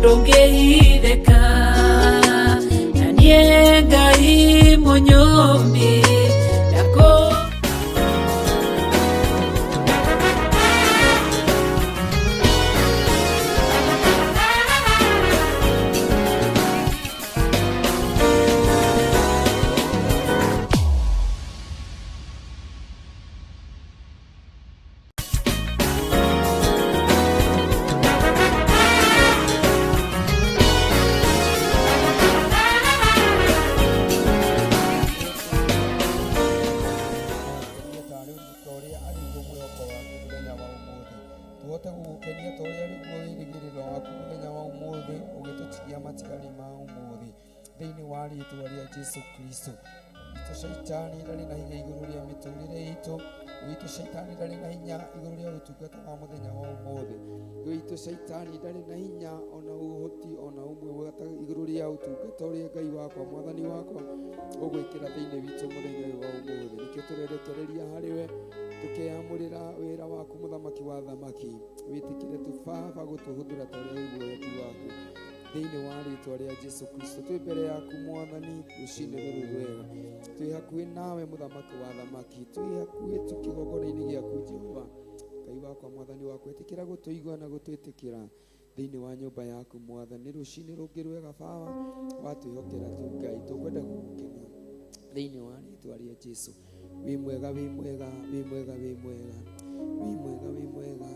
Ndũngĩhithĩka na niĩ Ngai mũnyũmbi ndakũ. Ta ũrĩa arĩguo mwĩhoko waku mũthenya wa ũmũthĩ, tũhote gũgũkenia ta ũrĩa arĩguo wĩrĩgĩrĩro waku mũthenya wa ũmũthĩ, ũgĩtũtigia matigari ma ũmũthĩ thĩinĩ wa rĩtwa rĩa Jesu Kristo. Witũ Shaitani ndarĩ na hinya igũrũ rĩa mĩtũrĩre itũ. Witũ Shaitani ndarĩ na hinya igũrũ rĩa ũtungata wa mũthenya wa ũmũthĩ. Witũ Shaitani ndarĩ na hinya ona ũhoti ona ũmwe igũrũ rĩa ũtungata ũrĩa Ngai wakwa, Mwathani wakwa, ũgwĩkĩra thĩinĩ witũ mũthenya ũyũ wa ũmũthĩ. Nĩkĩo tũrerekereria harĩ we, tũkeyamũrĩra wĩra waku, mũthamaki wa thamaki. Wĩtĩkĩre tu Baba gũtũhũthĩra ta ũrĩa ũiguo wendi waku thĩinĩ wa rĩtwa rĩa Jesu Kristo. Twĩ mbere yaku Mwathani rũcinĩ rũrũ rwega, twĩ hakuhĩ nawe mũthamaki wa thamaki, twĩ hakuhĩ tu kĩgongona-inĩ gĩaku Jehova Ngai wakwa, Mwathani wakwa. Ĩtĩkĩra gũtũigua na gũtwĩtĩkĩra thĩinĩ wa nyũmba yaku Mwathani. Rũcinĩ rũngĩ rwega Baba watwĩhokera tu Ngai, tũkwenda gũgũkenia thĩinĩ wa rĩtwa rĩa Jesu. Wĩ mwega, wĩ mwega, wĩ mwega, wĩ mwega, wĩ mwega, wĩ mwega,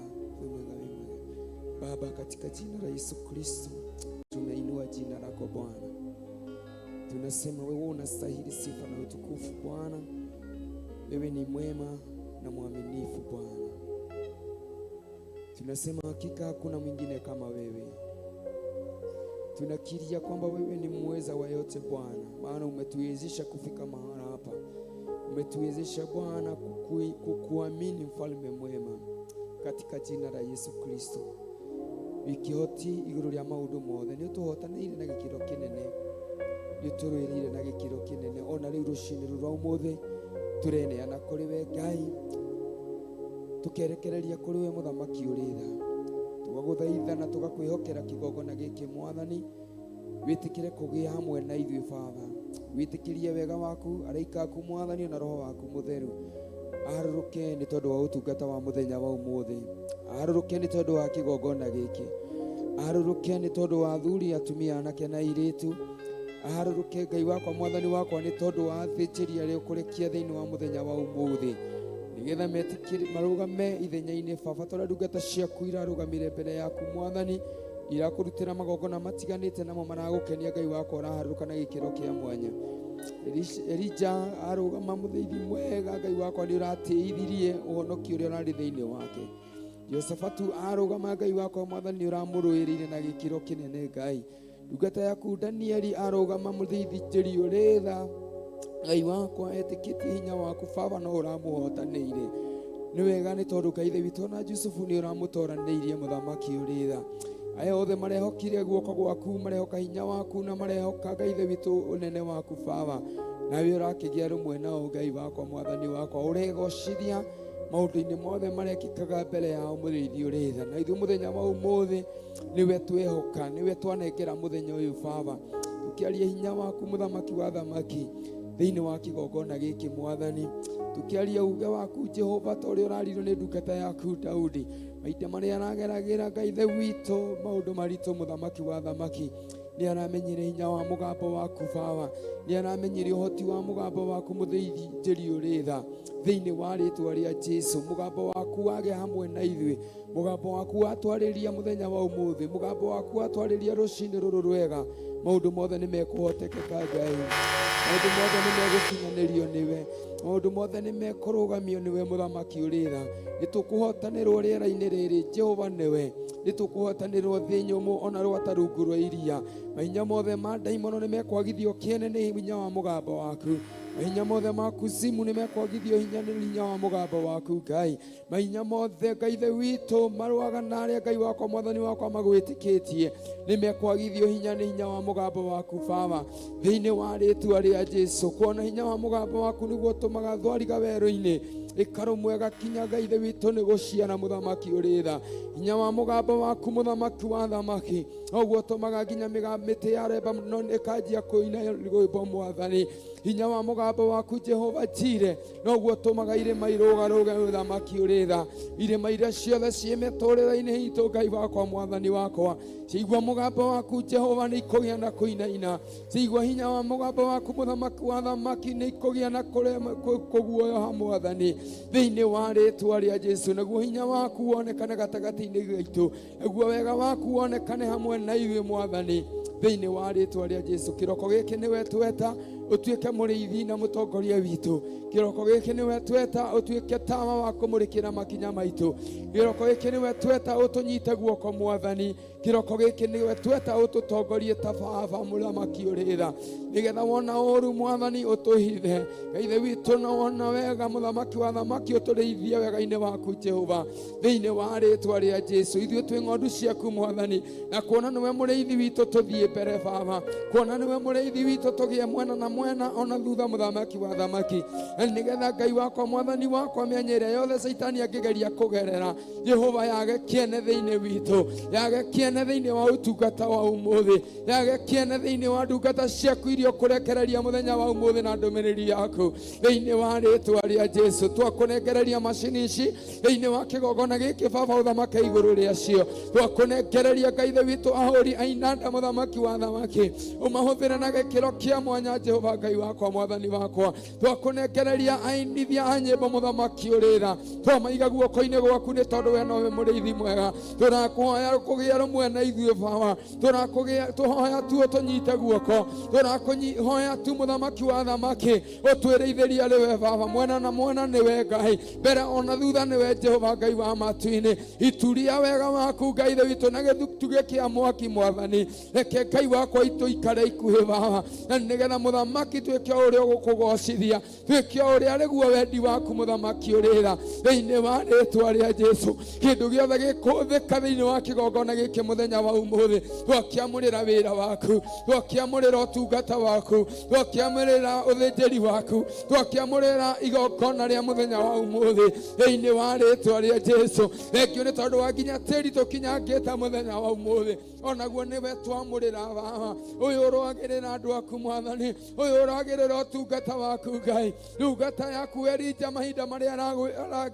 wĩ mwega, wĩ mwega Baba, katika jina la Yesu Kristo tunainua jina lako Bwana, tunasema wewe unastahili sifa na utukufu Bwana. Wewe ni mwema na mwaminifu Bwana. Tunasema hakika hakuna mwingine kama wewe. Tunakiria kwamba wewe ni muweza wa yote Bwana, maana umetuwezesha kufika mahala hapa. Umetuwezesha Bwana kukuamini mfalme mwema, katika jina la Yesu Kristo. Wikihoti igũrũ rĩa maũndũ mothe, nĩ ũtũhotanĩire na gĩkĩro kĩnene, nĩ ũtũrũĩrĩire na gĩkĩro kĩnene. Ona rĩu rũcinĩ rũrũ rwa ũmũthĩ tũreneana kũrĩ we Ngai, tũkerekereria kũrĩ we mũthamaki ũrĩ tha, tũgagũthaitha na tũgakwĩhokera kĩgongona gĩkĩ Mwathani. Wĩtĩkĩre kũgĩa hamwe na ithuĩ Baba, wĩtĩkĩrie wega waku, araika aku Mwathani, na roho waku mũtheru aharũrũke nĩ tondũ wa ũtungata wa mũthenya wa ũmũthĩ, aharũrũke nĩ tondũ wa kĩgongona gĩkĩ, aharũrũke nĩ tondũ wa athuri, atumia, anake na airĩtu, aharũrũke Ngai wakwa, Mwathani wakwa, nĩ tondũ wa athĩnjĩri arĩa ũkũrekia thĩinĩ wa mũthenya wa ũmũthĩ, nĩgetha metĩkĩre marũgame ithenya-inĩ Baba, tondũ ndungata ciaku irarũgamire mbere yaku Mwathani, irakũrutĩra magongona matiganĩte, namo maragũkenia Ngai wakwa, ũraharũrũka na gĩkĩro kĩa mwanya. Elija arũgama mũthĩithi mwega, Ngai wakwa, nĩ ũratĩithirie ũhonokio ũrĩa ũrarĩ thĩinĩ wake. Josafatu arũgama, Ngai wakwa Mwathani, nĩ ũramũrũĩrĩire na gĩkĩro kĩnene Ngai. Ndungata yaku Danieli arũgama mũthĩithi njĩri ũrĩ tha, Ngai wakwa, etĩkĩtie hinya waku Baba, no ũramũhotanĩire. Nĩ wega nĩ tondũ Ngai ithe witũ na Jusufu nĩ ũramũtoranĩirie mũthamaki ũrĩ tha. Aya othe marehokire guoko gwaku, marehoka hinya waku, na marehoka Ngai ithe witũ ũnene waku Baba, nawe ũrakĩgĩa rũmwe nao Ngai wakwa, Mwathani wakwa, ũregocithia maũndũ-inĩ mothe marekĩkaga mbere yao mũrĩithi ũrĩ tha. Na ithuĩ mũthenya wa ũmũthĩ nĩwe twehoka, nĩwe twanengera mũthenya ũyũ Baba, tũkĩaria hinya waku mũthamaki wa thamaki thĩinĩ wa kĩgongona gĩkĩ Mwathani, tũkĩaria uge waku Jehova ta ũrĩa ũrarirwo nĩ ndungata yaku Daudi maita marĩa arageragĩra Ngai ithe witũ maũndũ maritũ. Mũthamaki wa thamaki nĩ aramenyire hinya wa mũgambo waku Baba, nĩ aramenyire ũhoti wa mũgambo waku mũthĩithi njĩri ũrĩ tha. Thĩinĩ wa rĩtwa rĩa Jesu, mũgambo waku wage hamwe na ithuĩ, mũgambo waku watwarĩria mũthenya wa ũmũthĩ, mũgambo waku watwarĩria rũcinĩ rũrũ rwega, maũndũ mothe nĩ mekũhotekeka Ngai, maũndũ mothe nĩ megũkinyanĩrio nĩwe, maũndũ mothe nĩ mekũrũgamio nĩwe mũthamaki ũrĩ tha. Nĩ tũkũhotanĩrwo rĩera-inĩ rĩrĩ Jehova, nĩwe nĩ tũkũhotanĩrwo thĩ nyũmũ ona rwata rungu rwa iria. Mahinya mothe ma ndaimono nĩ mekwagithio kĩene nĩ hinya wa mũgambo waku. Mahinya mothe ma kuzimu nĩ mekwagithio hinya nĩ hinya wa mũgambo waku Ngai. Mahinya mothe Ngai Ithe witũ marũaga na arĩa Ngai wakwa mwathani wakwa magwĩtĩkĩtie nĩ mekwagithio hinya nĩ hinya wa mũgambo waku Baba, thĩinĩ wa rĩtwa rĩa Jesu. Kuona hinya wa mũgambo waku nĩguo ũtũmaga thwariga werũ-inĩ ĩkarũmwo ĩgakinya Ngai Ithe witũ nĩ gũciara mũthamaki ũrĩ tha. Hinya wa mũgambo waku mũthamaki wa thamaki noguo ũtũmaga nginya mĩtĩ ya Lebanon ĩkanjia kũina rwĩmbo mwathani. Hinya wa mũgambo waku Jehova Jire noguo ũtũmaga irĩma irũgarũge mũthamaki ũrĩ tha. Irĩma iria ciothe ciĩ mĩtũrĩre-inĩ itũ Ngai wakwa mwathani wakwa, ciaigua mũgambo waku Jehova nĩ ikũgĩa na kũinaina. Ciaigua hinya wa mũgambo waku mũthamaki wa thamaki nĩ ikũgĩa na kũguoyoha mwathani, thĩinĩ wa rĩtwa rĩa Jesu. Naguo hinya waku wonekane gatagatĩ-inĩ gaitũ, naguo wega waku wonekane hamwe na ithuĩ mwathani, thĩinĩ wa rĩtwa rĩa Jesu. Kĩroko gĩkĩ nĩwe tweta ũtuĩke mũrĩithi na mũtongoria witũ. Kĩroko gĩkĩ nĩwe tweta ũtuĩke tawa wa kũmũrĩkĩra makinya maitũ. Kĩroko gĩkĩ nĩwe tweta ũtũnyite guoko mwathani. Kĩroko gĩkĩ nĩwe tweta ũtũtongorie ta baba mũthamaki ũrĩ tha, nĩgetha wona ũru mwathani ũtũhithe. Ngai Ithe witũ, na wona wega mũthamaki wa thamaki ũtũrĩithie wega-inĩ waku Jehova, thĩinĩ wa rĩtwa rĩa Jesu. Ithuĩ twĩ ng'ondu ciaku mwathani, na kuona nĩwe mũrĩithi witũ tũthiĩ mbere Baba, kuona nĩwe mũrĩithi witũ tũgĩe mwena na mwena ona thutha mũthamaki wa thamaki, na nĩgetha Ngai wakwa mwathani wakwa mĩanya ĩrĩa yothe Caitani angĩgeria kũgerera Jehova yage kĩene thĩinĩ witũ, yage kĩene thĩinĩ wa ũtungata wa ũmũthĩ, yage kĩene thĩinĩ wa ndungata ciaku iria ũkũrekereria mũthenya wa ũmũthĩ na ndũmĩrĩri yaku, thĩinĩ wa rĩtwa rĩa Jesu. Twakũnengereria macini ici thĩinĩ wa kĩgongona gĩkĩ Baba, ũthamake igũrũ rĩacio. Twakũnengereria Ngai Ithe witũ ahũri ainanda mũthamaki wa thamaki, ũmahũthĩre na gĩkĩro kĩa mwanya Jehova Ngai wakwa mwathani wakwa. Twakũnengereria ainithia a nyĩmbo mũthamaki ũrĩ tha, twamaiga guoko-inĩ gwaku nĩ tondũ we nowe mũrĩithi mwega. Tũrakũhoya kũgĩa rũmwe na ithuĩ Baba, tũhoya tu ũtũnyite guoko, tũrakũhoya tu mũthamaki wa thamaki ũtwĩrĩithĩrie arĩ we Baba, mwena na mwena nĩwe Ngai, mbere ona thutha nĩwe Jehova Ngai wa matu-inĩ. Ituria wega waku Ngai Ithe witũ na gĩtugĩ kĩa mwaki mwathani, reke Ngai wakwa itũikare ikuhĩ Baba, na nĩgetha mũthamaki twĩke o ũrĩa ũgũkũgocithia, twĩke o ũrĩa arĩguo wendi waku mũthamaki ũrĩ tha, thĩinĩ wa rĩtwa rĩa Jesu. Kĩndũ gĩothe gĩkũhũthĩka thĩinĩ wa kĩgongona gĩkĩ mũthenya wa ũmũthĩ, twakĩamũrĩra wĩra waku, twakĩamũrĩra ũtungata waku, twakĩamũrĩra ũthĩnjĩri waku, twakĩamũrĩra igongona rĩa mũthenya wa ũmũthĩ thĩinĩ wa rĩtwa rĩa Jesu. Thengio nĩ tondũ wa nginya tĩri tũkinyangĩte mũthenya wa ũmũthĩ, onaguo nĩwe twamũrĩra Baba. Ũyũ ũroagĩrĩra andũ aku mwathani, ũyũ ũroagĩrĩra ũtungata waku Ngai, ndungata yaku Elija mahinda marĩa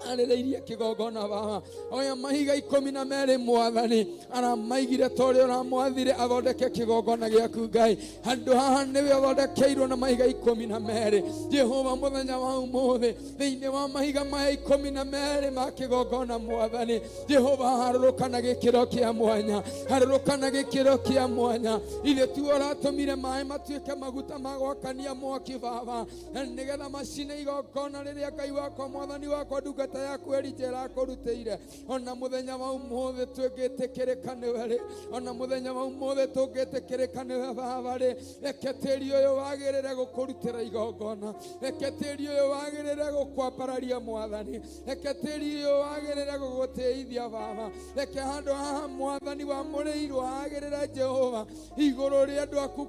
arĩrĩirie kĩgongona Baba, oya mahiga 12 mwathani aramaigire ta ũrĩa ũramwathire athondeke kĩgongona gĩaku Ngai. Handũ haha nĩwe ũthondekeirwo na mahiga 12 Jehova mũthenya wa ũmũthĩ, thĩinĩ wa mahiga maya 12 ma kĩgongona mwathani Jehova, harũrũka na gĩkĩro kĩa mwanya, harũrũka na gĩkĩro kĩa mwanya. Ithuĩ tu ũratũmire maĩ matuĩke maguta ma gwakania mwaki Baba, na nĩgetha macine igongona rĩrĩa Ngai wakwa mwathani wakwa ndungata yaku Elija ĩrakũrutĩire. Ona mũthenya wa ũmũthĩ tũngĩtĩkĩrĩka nĩwe rĩ, ona mũthenya wa ũmũthĩ tũngĩtĩkĩrĩka nĩwe Baba rĩ, reke tĩri ũyũ wagĩrĩre gũkũrutĩra igongona, reke tĩri ũyũ wagĩrĩre gũkwambararia mwathani, reke tĩri ũyũ wagĩrĩre gũgũtĩithia Baba, reke handũ haha mwathani wamũrĩirwo hagĩrĩre Jehova igũrũ rĩa andũ aku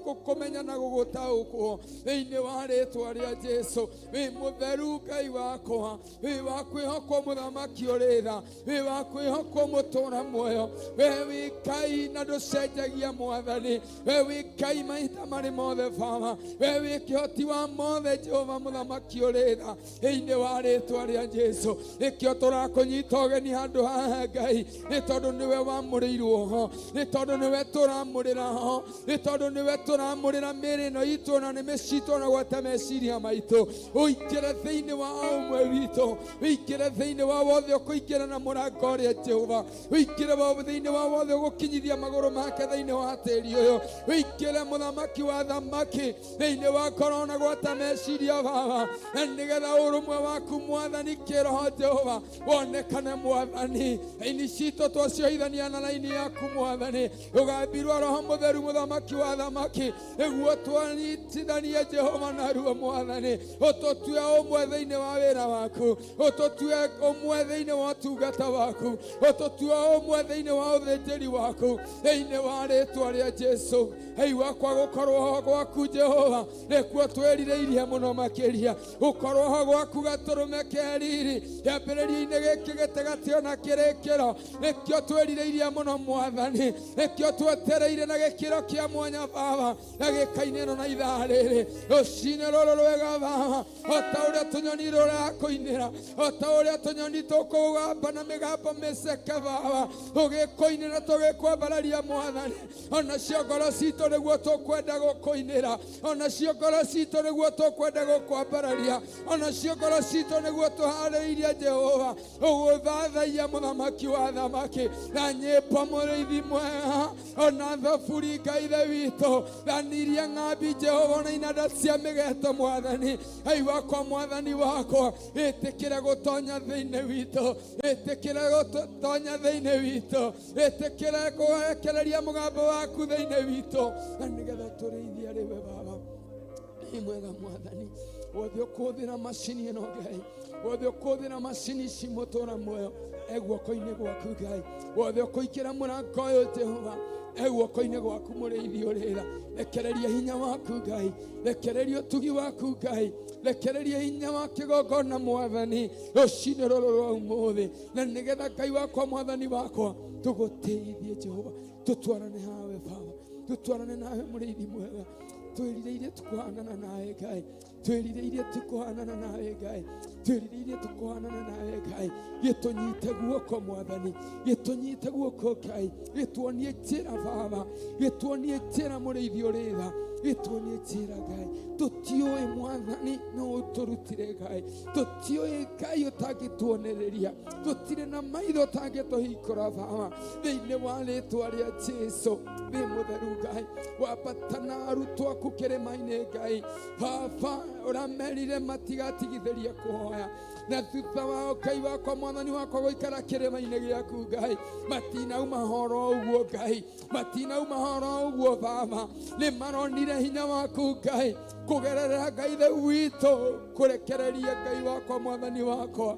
gũkũmenya na gũgũtaũkwo thĩinĩ wa rĩtwa rĩa Jesu. Wĩ mũtheru Ngai wakwa, wĩ wa kwĩhokwo mũthamaki ũrĩ tha, wĩ wa kwĩhokwo mũtũra muoyo, we wĩ Ngai na ndũcenjagia mwathani, we wĩ Ngai mahinda marĩ mothe Baba, we wĩ kĩhoti wa mothe Jehova mũthamaki ũrĩ tha, thĩinĩ wa rĩtwa rĩa Jesu. Nĩkĩo tũrakũnyita ũgeni handũ haha Ngai, nĩ tondũ nĩwe wamũrĩirwo ho, nĩ tondũ nĩwe tũramũrĩra ho, nĩ tondũ nĩwe tũramũrĩra mĩĩrĩ ĩno itũ na nĩmĩ citũ na gwata meciria maitũ. Ũingĩre thĩinĩ wa o ũmwe witũ, Wĩingĩre thĩinĩ wa wothe ũkũingĩra na mũrango ũrĩa Jehova. Wĩingĩre thĩinĩ wa wothe ũgũkinyithia magũrũ make thĩinĩ wa tĩri ũyũ. Wĩingĩre mũthamaki wa thamaki thĩinĩ wa korona gwata meciria Baba, na nĩgetha ũrũmwe waku Mwathani kĩroho Jehova wonekane Mwathani. Raini citũ twaciohithania na raini yaku Mwathani, ũgambirwo Roho Mũtheru mũthamaki wa thamaki, nĩguo twanyitithanie Jehova naruo Mwathani, ũtũtue ũmwe thĩinĩ wa wĩra waku, ũtũtue ũmwe thĩinĩ wa ũtungata waku, ũtũtue ũmwe thĩinĩ wa ũthĩnjĩri waku, thĩinĩ wa rĩtwa rĩa Jesu. Hei wakwa gũkorwo ho gwaku Jehova nĩkuo twĩrirĩirie mũno makĩria, gũkorwo ho gwaku gatũrũme ke riri kĩambĩrĩria-inĩ gĩkĩ gĩtagatĩ ona kĩrĩkĩro, nĩkĩo twĩrirĩirie mũno Mwathani, nĩkĩo twetereire na gĩkĩro kĩa mwanya Baba, ndagĩka-inĩ ĩno na ithaa rĩrĩ, rũcinĩ rũrũ rwega Baba, o ta ũrĩa tũnyoni rũrakũinĩra, o ta ũrĩa tũnyoni tũkũgamba na mĩgambo mĩceke Baba, tũgĩkũinĩra tũgĩkwambararia Mwathani, onacio ngoro citũ nĩguo tũkwenda gũkũinĩra, onacio ngoro citũ nĩguo tũkwenda gũkwambararia, onacio ngoro citũ nĩguo tũharĩirie Jehova ũgũthathaiya mũthamaki wa thamaki na nyĩmbo mũrĩithi mwega, ona thaburi Ngai Ithe witũ, thaniria ng'ambi Jehova ona inanda cia mĩgeto Mwathani. Ai wakwa Mwathani wakwa, ĩtĩkĩra gũtonya thĩinĩ witũ, ĩtĩkĩra gũtonya thĩinĩ witũ, ĩtĩkĩra kũrekereria mũgambo waku thĩinĩ witũ, na nĩgetha tũrĩithie rĩwe Baba. Nĩ mwega Mwathani, wothe ũkũhũthĩra macini ĩno Ngai, wothe ũkũhũthĩra macini ici mũtũra muoyo e guoko-inĩ gwaku Ngai, wothe ũkũingĩra mũrango ũyũ Jehova e guoko-inĩ gwaku mũrĩithi ũrĩra. Rekereria hinya waku Ngai, rekereria ũtugi waku Ngai, rekereria hinya wa kĩgongona Mwathani rũcinĩ rũrũ rwa ũmũthĩ, na nĩgetha Ngai wakwa Mwathani wakwa tũgũtĩithie Jehova, tũtwarane hawe Baba, tũtwarane nawe mũrĩithi mwega, twĩrirĩirie tũkũhanana nawe Ngai, twĩrirĩirie tũkũhanana nawe Ngai, twĩrirĩirie tũkũhanana nawe Ngai. Gĩtũnyite guoko Mwathani, gĩtũnyite guoko Ngai, gĩtuonie njĩra Baba, gĩtuonie njĩra mũrĩithi ũrĩ tha, gĩtuonie njĩra Ngai. Tũtiũĩ Mwathani no ũtũrutire Ngai, tũtiũĩ Ngai ũtangĩtuonereria, tũtirĩ na maitho ũtangĩtũhingũra Baba, thĩinĩ wa rĩtwa rĩa Jesu. Wĩ mũtheru Ngai, wambata na arutwo aku kĩrĩma-inĩ Ngai Baba, ũramerire matigatigithĩrie kũhoya, na thutha wao Ngai wakwa Mwathani wakwa gũikara kĩrĩma-inĩ gĩaku Ngai, matinauma horo ũguo Ngai, matinauma horo ũguo Baba, nĩ maronire hinya waku Ngai kũgerera Ngai Ithe witũ kũrekereria Ngai wakwa Mwathani wakwa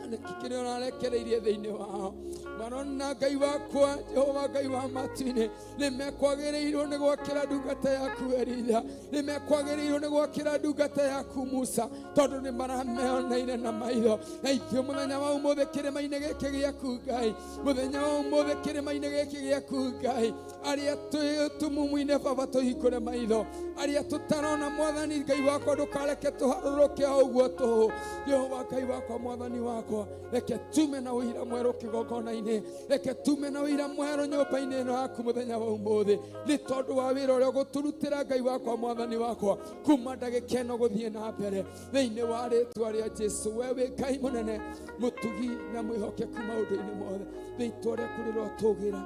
kĩoneki kĩrĩa ũrarekereirie thĩinĩ wao. Marona Ngai wakwa Jehova Ngai wa matu-inĩ, nĩ mekwagĩrĩirwo nĩ gwakĩra ndungata yaku Elija, nĩ mekwagĩrĩirwo nĩ gwakĩra ndungata yaku Musa, tondũ nĩ marameoneire na maitho. Na ithuĩ mũthenya wa ũmũthĩ kĩrĩma-inĩ gĩkĩ gĩaku Ngai, mũthenya wa ũmũthĩ kĩrĩma-inĩ gĩkĩ gĩaku Ngai, arĩa twĩ tumumu-inĩ Baba tũhingũre maitho, arĩa tũtarona Mwathani Ngai wakwa ndũkareke tũharũrũke o ũguo tũhũ. Jehova Ngai wakwa Mwathani wakwa, reke tume na ũira mwerũ kĩgongona-inĩ, reke tume na ũira mwerũ nyũmba-inĩ ĩno yaku mũthenya wa ũmũthĩ, nĩ tondũ wa wĩra ũrĩa ũgũtũrutĩra Ngai wakwa Mwathani wakwa kuma ndagĩka ĩno gũthiĩ na mbere, thĩinĩ wa rĩtwa rĩa Jesu. We wĩ Ngai mũnene, mũtugi na mwĩhokeku maũndũ-inĩ mothe, rĩtwa rĩaku rĩrotũgĩra,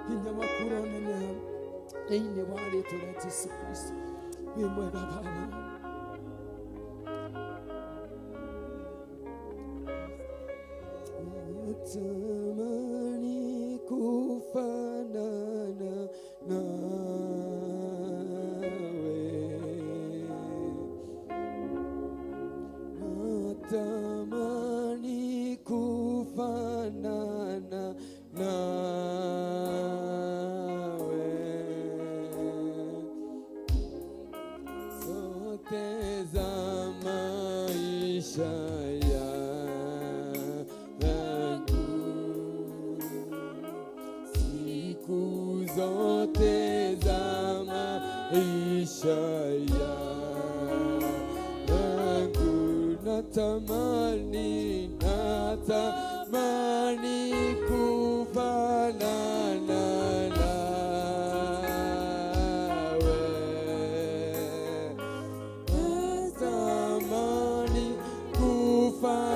hinya waku ũroneneha, thĩinĩ wa rĩtwa rĩa Jesu Kristo. Wĩ mwega Baba. Natamani kufanana nawe, natamani kufanana nawe, zote za maisha yangu, siku zote za maisha yangu, natamani, natamani kufanana nawe, natamani kufanana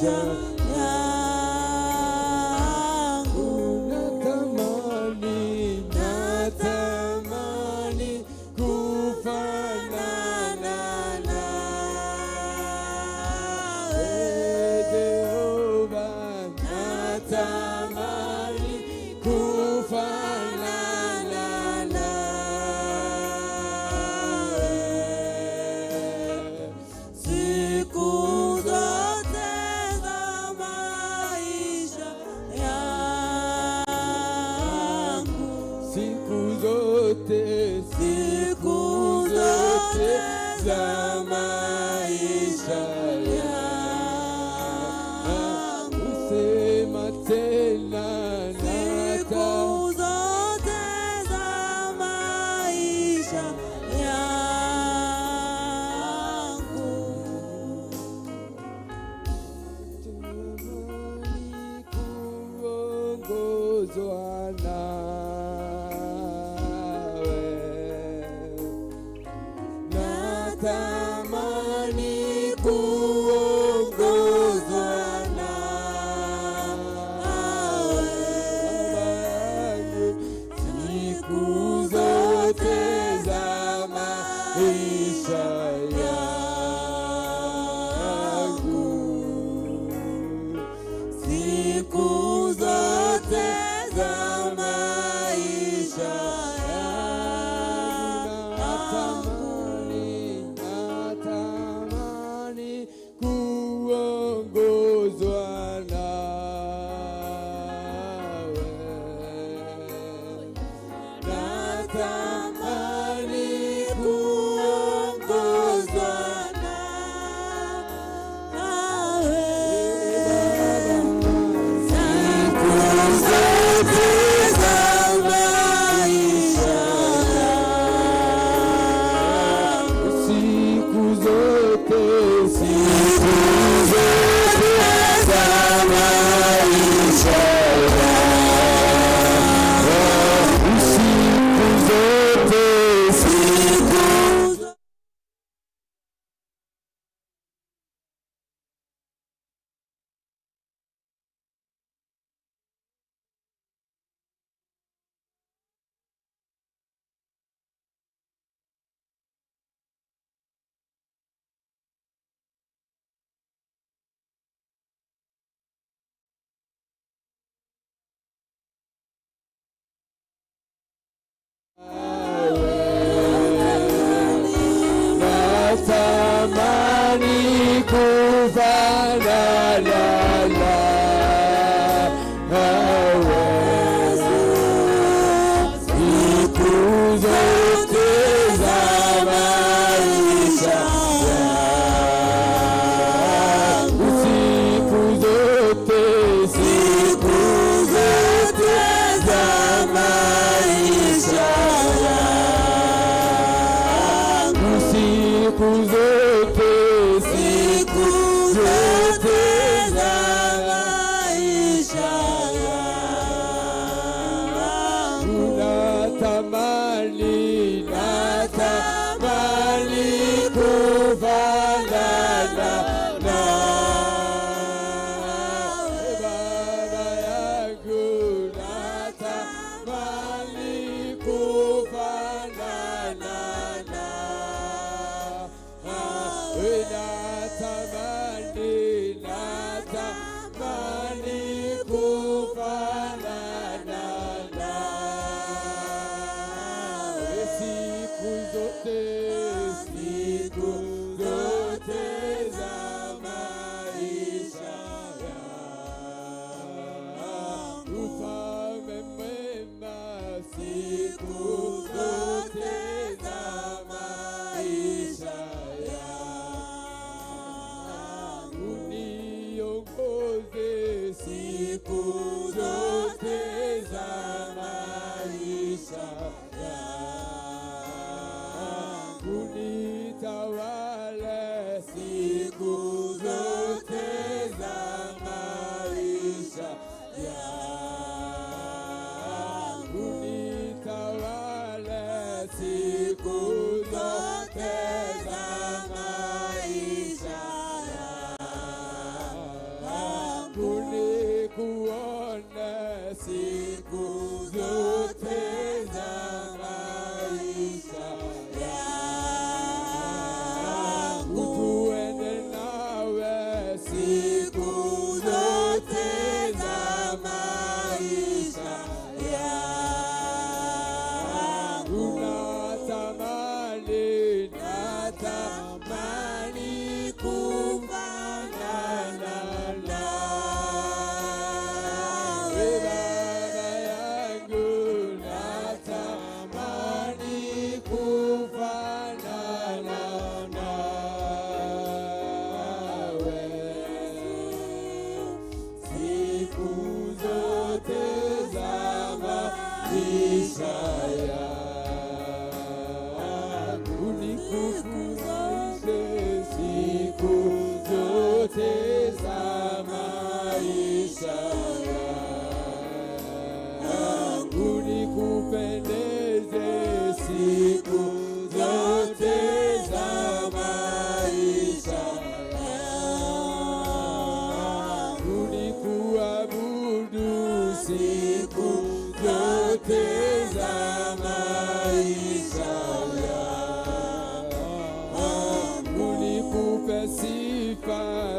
maisha yangu. Natamani, natamani kufanana nawe Jehova, natamani kufanana nawe. Siku zote za maisha yangu. Siku zote, siku zote za maisha yangu. Sema tena. Siku zote za maisha yangu. Natamani kuongozwa nawe. Natamani kuongozwa nawe. Baba siku zote za maisha yangu. Siku zote za maisha yangu. Natamani,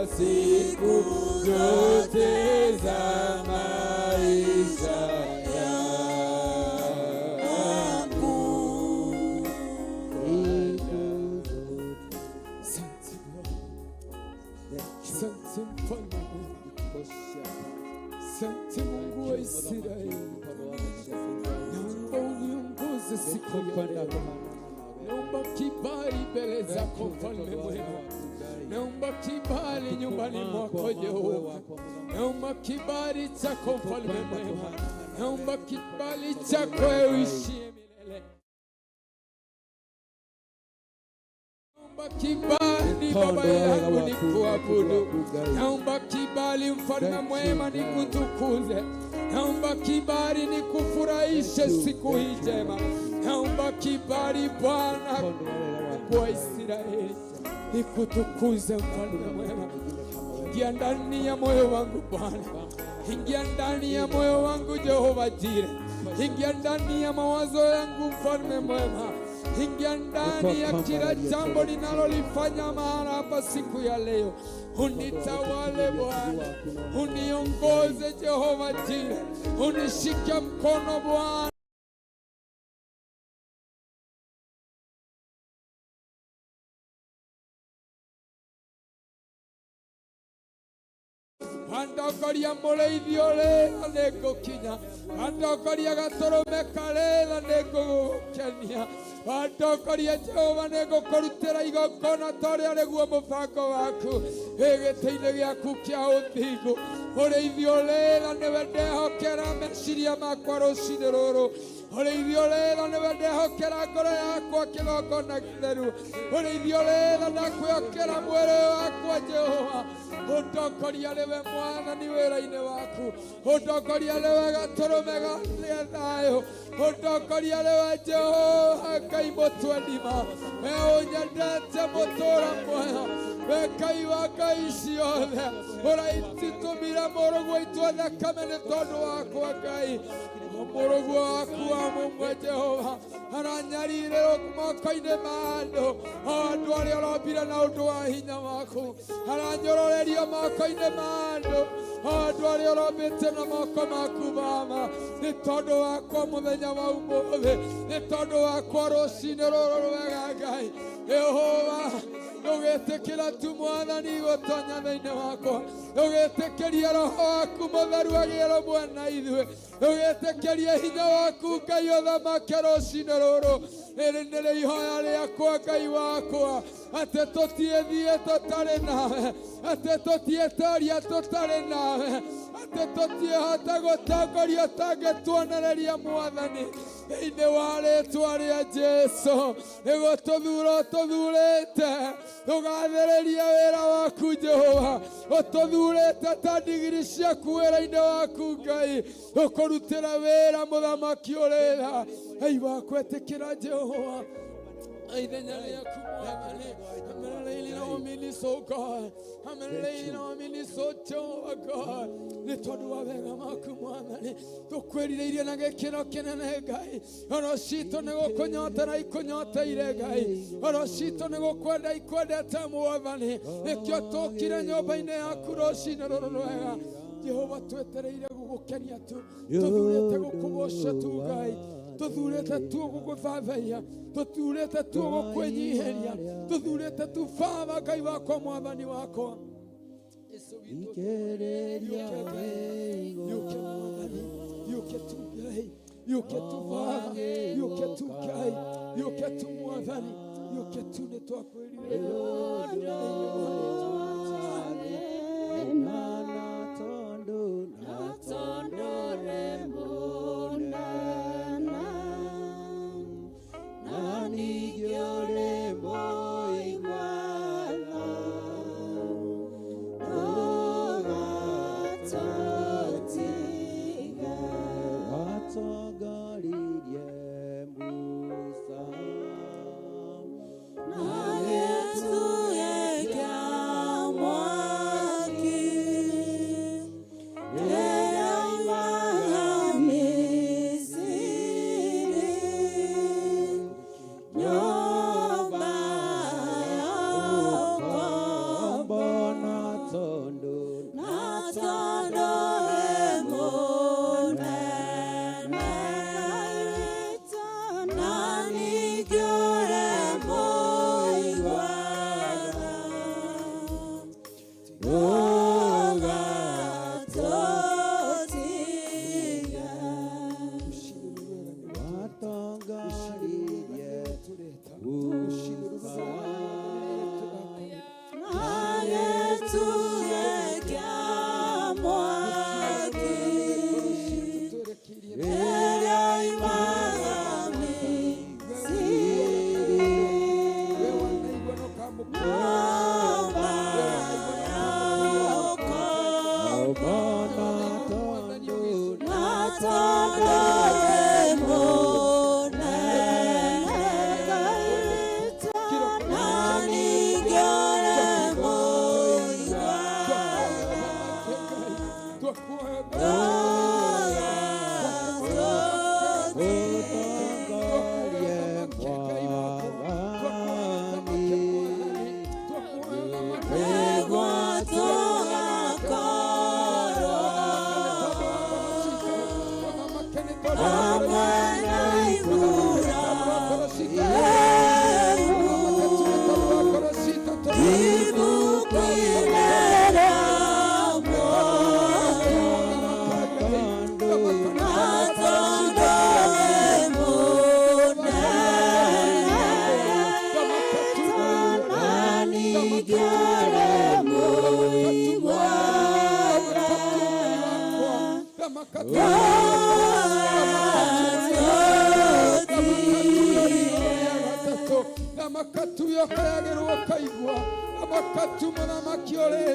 Siku zote za maisha yangu. Asante Bwana. Asante mfalme mwema. Asante Mungu wa Israeli. Naomba uniongoze siku ya leo. Naomba kibali mbele zako mfalme mwema. Naomba kibali nyumbani mwako Jehova. Naomba kibali chako mfalme mwema. Naomba kibali chako ewe uishie milele. Naomba kibali Baba yangu nikuabudu. Naomba kibali mfalme mwema nikutukuze. Naomba kibali nikufurahishe siku hii njema. Naomba kibali Bwana Mungu wa Israeli nikutukuze mfalme mwema. Ingia ndani ya moyo wangu Bwana, ingia ndani ya moyo wangu Jehova Jire, ingia ndani ya mawazo yangu mfalme mwema, ingia ndani ya kila jambo ninalolifanya mahala hapa siku ya leo. Unitawale Bwana, uniongoze Jehova Jire, unishike mkono Bwana. Andongoria mũrĩithi ũrĩa nĩngũkinya, andongoria gatũrũme karĩra nĩngũgũkenia, andongoria Jehova nĩngũkũrutĩra igongona ta ũrĩa nĩguo mũbango waku wĩ gĩtĩ-inĩ gĩaku kĩa ũthingu. Mũrĩithi ũrĩra nĩwe ndehokera meciria makwa rũcinĩ rũrũ. Mũrĩithi ũrĩra nĩwe ndehokera ngoro yakwa kĩgongona gĩtheru. Mũrĩithi ũrĩra ndakwĩhokera mwĩrĩ wakwa Jehova. Ũndongoria nĩwe Mwathani wĩra-inĩ waku. Ũndongoria nĩwe gatũrũme ga thayũ. Ũndongoria nĩwe Jehova Ngai mũtwenima. We ũnyendete mũtũra muoyo. We Ngai wa ngai ciothe. Ũraititũmire mũrũguo itwo thakame nĩ tondũ wakwa Ngai. Mũrũguo waku wa mũmwe Jehova aranyarirĩrwo moko-inĩ ma andũ, o andũ arĩa ũrombire na ũndũ wa hinya waku. Aranyororerio moko-inĩ ma andũ, o andũ arĩa ũrombĩte na moko maku mama, nĩ tondũ wakwa mũthenya wa ũmũthĩ, nĩ tondũ wakwa rũcinĩ rũrũ rwega Ngai. Jehova, ndũgĩtĩkĩra tu Mwathani gũtonya thĩinĩ wakwa, ndũgĩtĩkĩria Roho waku mũtheru agĩe rũmwe na ithuĩ, ndũgĩtĩkĩrie hinya waku Ngai ũthamake rũcinĩ rũrũ. Rĩrĩ nĩrĩo ihoya rĩakwa Ngai wakwa, atĩ tũtiĩthiĩ tũtarĩ nawe, atĩ tũtiĩtoria tũtarĩ nawe, atĩ tũtiĩhota gũtongoria ũtangĩtuonereria Mwathani. Thĩinĩ wa rĩtwa rĩa Jesu, nĩguo tũthura ũtũthurĩte tũgathĩrĩria wĩra waku Jehova, ũtũthurĩte ta ndigiri ciaku wĩra-inĩ waku Ngai, tũkũrutĩra wĩra mũthamaki ũrĩ tha. Ngai wakwa ĩtĩkĩra Jehova ithenya rĩaku Mwathani. I'm laying on me so God. I'm laying on me so Jehovah God. Nĩ tondũ wa wega maku Mwathani, tũkwĩrirĩirie na gĩkĩro kĩnene Ngai. Ngoro citũ nĩ gũkũnyotera ikũnyoteire Ngai. Ngoro citũ nĩ gũkwenda ikwendete Mwathani. Nĩkĩo tũkire nyũmba-inĩ yaku rũcinĩ rũrũ rwega. Jehova, twetereire gũgũkenia tu, tũthurĩte gũkũgoca tu Ngai, tũthurĩte tu gũgũthathaiya, tũthurĩte tu gũkwĩnyihĩria, tũthurĩte tu Baba Ngai wakwa, Mwathani wakwa Yesu witũ. Yũke Ngai, yũke Mwathani, yũke tu Ngai, yũke tu Baba, yũke tu Ngai, yũke tu Mwathani, yũke tu, nĩ twakwĩrirĩria thĩinĩ wa rĩĩtwa rĩa Jesũ. Na tondũ nĩ mũnene na ningĩ ũrĩ mũigua tha, ndũgatũtige. Watongoririe Musa Na gĩtugĩ kĩa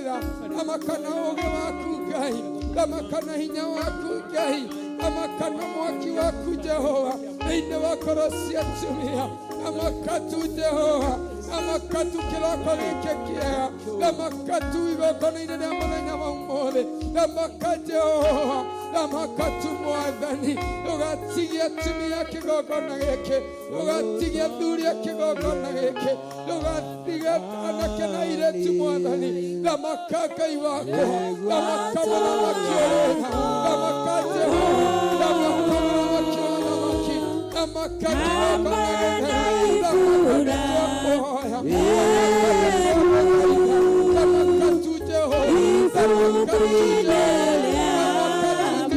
tha, thamaka na ũũgĩ waku Ngai, thamaka na hinya waku Ngai, thamaka na mwaki waku Jehova thĩinĩ wa ngoro cia atumia. Thamaka tu Jehova, thamaka tu kĩroko gĩkĩ kĩega, thamaka tu igongona-inĩ rĩa mũthenya wa ũmũthĩ, thamaka Jehova, thamaka tu Mwathani, ndũgatigie atumia kĩgongona gĩkĩ, ndũgatigie athuri a kĩgongona gĩkĩ, ndũgatigie anake na airĩtu Mwathani. Thamaka Ngai wakwa, thamaka mũthamaki ũrĩ tha, thamaka Jehova, thamaka mũthamaki wa athamaki, thamaka kĩgongona gĩtheru, thamaka nĩtwakũhoya, thamaka nĩtwagũthaitha, thamaka tu Jehova, thamaka tu Jehova, thamaka tu Jehova.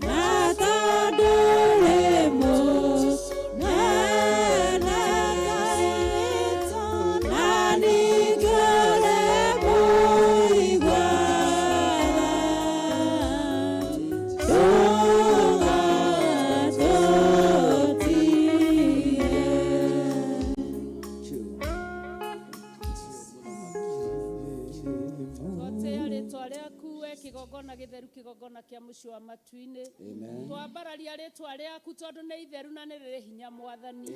Na tondũ wĩ mũnene Ngai, na ningĩ ũrĩ mũigua tha, ndũgatũtige. Twatĩa rĩtwa rĩaku we kĩgongona gĩtheru, kĩgongona kĩa mũciĩ wa matu-inĩ. Twambararia rĩtwa rĩaku tondũ nĩ itheru na nĩ rĩrĩ hinya Mwathani.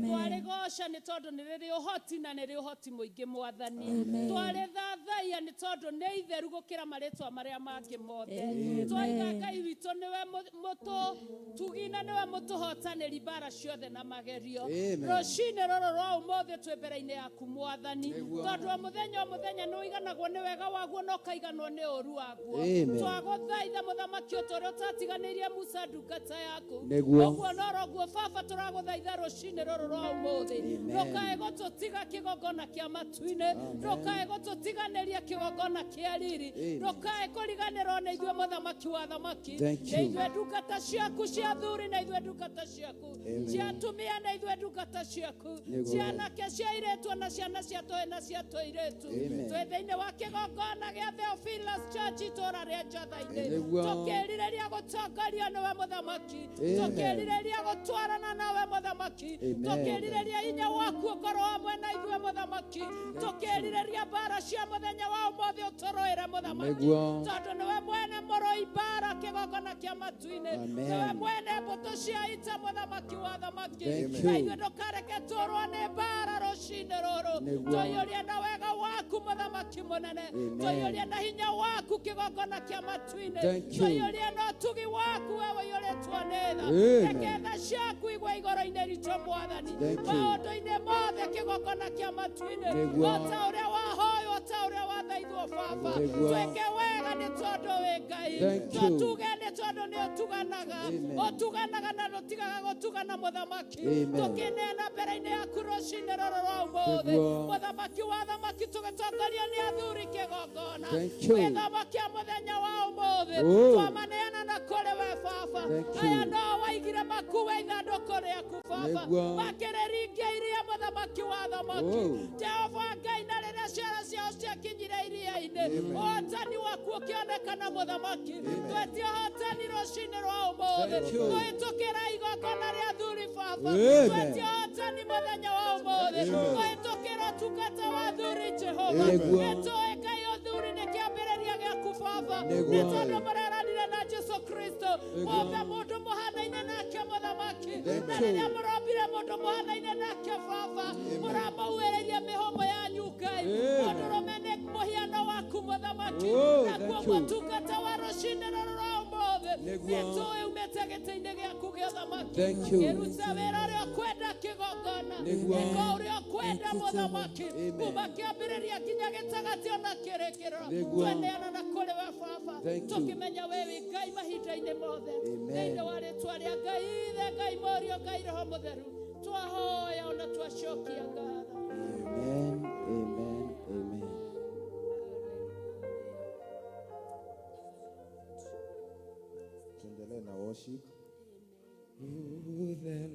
Twarĩgoca nĩ tondũ nĩ rĩrĩ ũhoti na nĩ rĩ ũhoti mũingĩ Mwathani. Twarĩthathaiya nĩ tondũ nĩ itheru gũkĩra marĩtwa marĩa mangĩ mothe. Twaiga Ngai witũ nĩwe mũtũtugi na nĩwe mũtũhotanĩri mbara ciothe na magerio. Rũcinĩ rũrũ rwa ũmũthĩ twĩ mbere-inĩ yaku Mwathani, tondũ o mũthenya o mũthenya nĩ ũiganagwo nĩ wega waguo na ũkaiganwo nĩ ũũru waguo. Twagũthaitha mũthamaki ũta ũrĩa ũtatiganĩirie Musa ndungata yaku, ũguo noroguo baba tũragũthaitha rũcinĩ rũrũ rwa ũmũthĩ, ndũkae gũtũtiga kĩgongona kĩa matu-inĩ, ndũkae gũtũtiganĩria kĩgongona kĩa riri, ndũkae kũriganĩrwo nĩ ithuĩ mũthamaki wa athamaki, nĩ ithuĩ ndungata ciaku cia athuri, na ithuĩ ndungata ciaku cia atumia, na ithuĩ ndungata ciaku cia anake, cia airĩtu, ona ciana cia tũhĩ na cia tũirĩtu. Twĩ thĩinĩ wa kĩgongona gĩa Theophilus Church itũũra rĩa Njatha-inĩ, tũkĩrirĩria gũtongorio nĩwe mũthamaki, tũkĩrirĩria gũtwarana nawe mũthamaki, tũkĩrirĩria hinya waku ũkorwo hamwe na ithuĩ mũthamaki, tũkĩrirĩria mbara cia mũthenya wa ũmũthĩ ũtũrũĩre mũthamaki, tondũ nĩwe mwene mũrũi mbara kĩgongona kĩa matu-inĩ, nĩwe mwene mbũtũ cia ita mũthamaki wa athamaki. Na ithuĩ ndũkareke tũrwo nĩ mbara rũcinĩ rũrũ, tũiyũrie na wega waku mũthamaki mũnene, tũiyũrie na hinya waku kĩgongona kĩa matu-inĩ, tũiyũrie na ũtugi waku we ũiyũrĩtwo nĩ tha. Reke tha ciaku igwe igũrũ-inĩ ritũ Mwathani, maũndũ-inĩ mothe kĩgongona kĩa matu-inĩ, o ta ũrĩa wahoywo, o ta ũrĩa wathaithwo baba, twĩke wega nĩ tondũ wĩ Ngai, tũtuge nĩ tondũ nĩ ũtuganaga, ũtuganaga na ndũtigaga gũtugana mũthamaki. Tũkĩneana mbere-inĩ yaku rũcinĩ rũrũ rwa ũmũthĩ mũthamaki wa athamaki, tũgĩtongorio nĩ athuri kĩgongona gĩthomo kĩa mũthenya wa ũmũthĩ, twamaneana na kũrĩ we baba. Aya no waigire makuwe ithandũkũ rĩaku baba, makĩrĩringia iria mũthamaki wa athamaki Jehova Ngai, na rĩrĩa ciana ciao ciakinyire iria-inĩ, ũhotani waku ũkĩonekana mũthamaki. Twetie ũhotani rũcinĩ rwa ũmũthĩ kũhĩtũkĩra igongona rĩa athuri baba, twetie ũhotani mũthenya wa ũmũthĩ kũhĩtũkĩra ũtungata wa athuri Jehova. Nĩtũĩ Ngai ũthuri nĩ kĩambĩrĩria gĩaku baba, nĩ tondũ mũreranire na Jesu Kristo mũmbe mũndũ mũhanaine nake mũthamaki, na rĩrĩa mũrombire mũndũ mũhanaine nake baba, mũramauĩrĩirie mĩhũmũ yanyu Ngai. Mũndũrũme nĩ mũhiano waku mũthamaki, na kuoguo ũtungata wa rũcinĩ rũrũ rwa ũmũthĩ nĩtũĩ umĩte gĩtĩ-inĩ gĩaku gĩa ũthamaki, kĩrute wĩra ũrĩa ũkwenda kĩgongona, ĩka ũrĩa ũkwenda mũthamaki, kuma kĩambĩrĩria nginya gĩtagatĩ ona kĩrĩkĩrĩro. Tweneana na kũrĩ we baba, tũkĩmenya we wĩ Ngai mahinda-inĩ mothe. Thĩinĩ wa rĩtwa rĩa Ngai Ithe, Ngai Mũriũ, Ngai Roho Mũtheru, twahoya ona twacokia ngatho. Amen, amen, amen. Tuendelee na worship. Uthera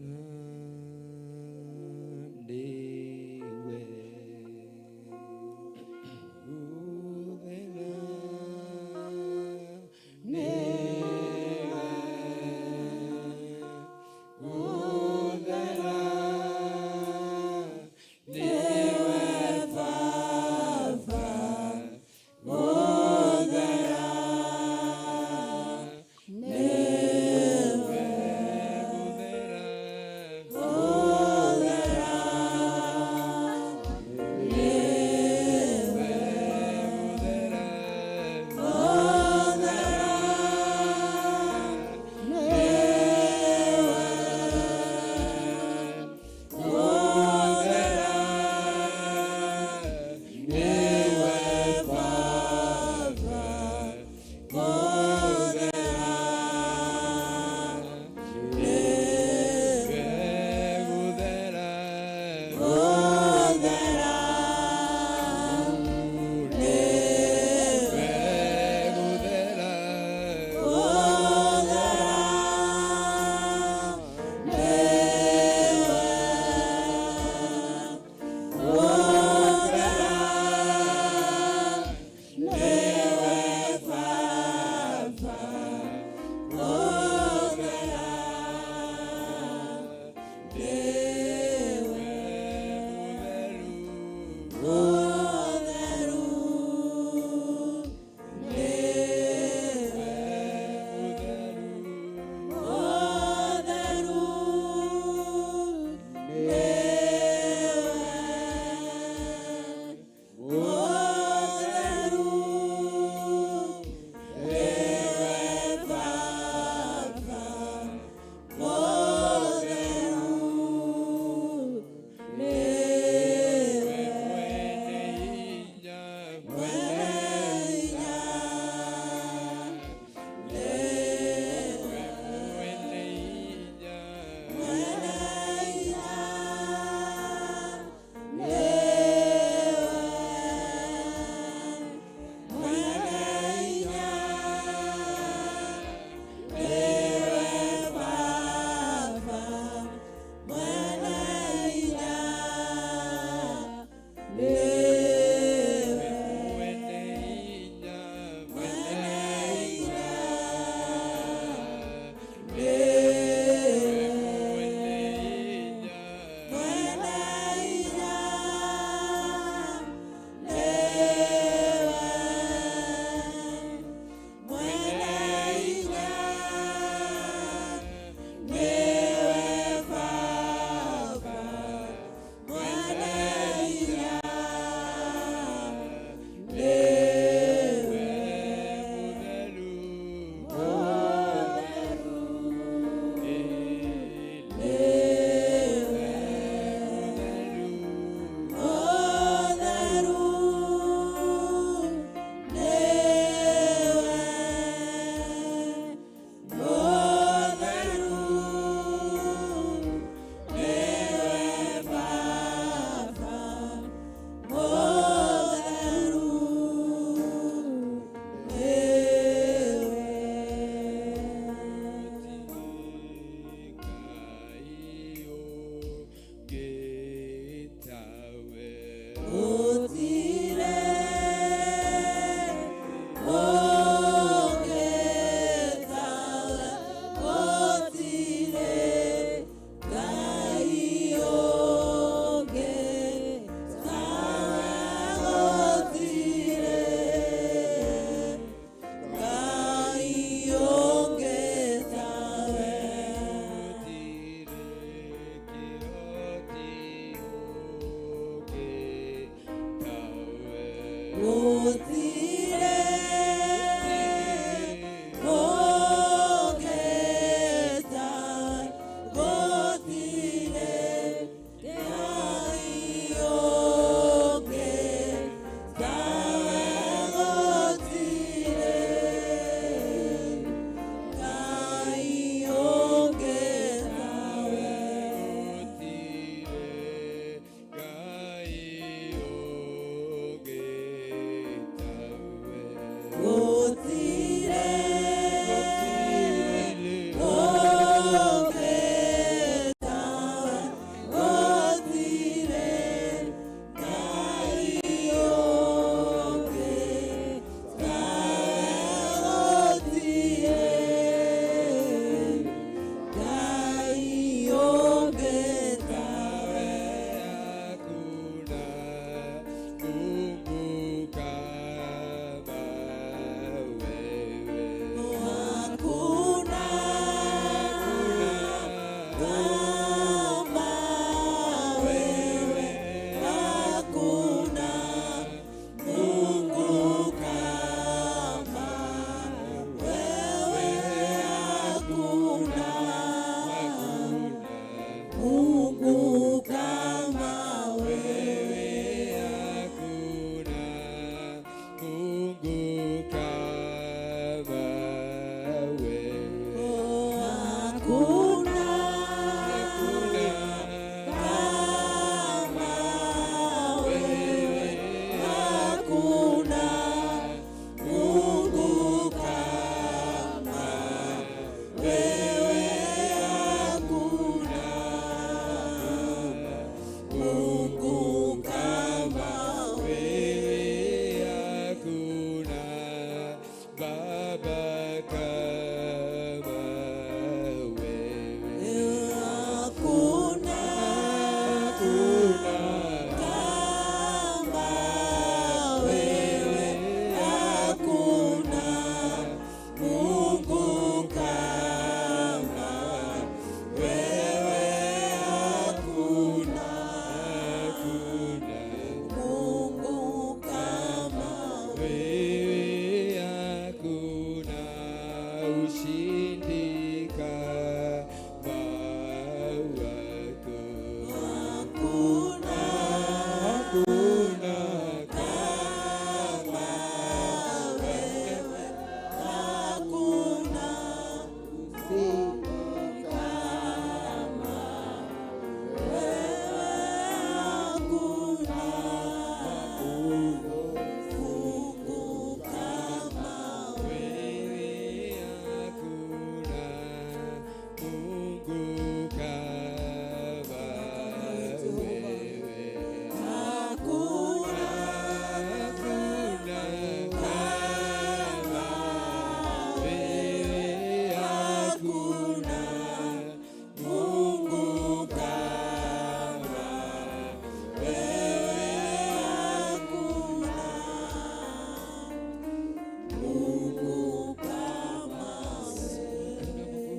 ndiwe, uthera niwe, uthera niwe.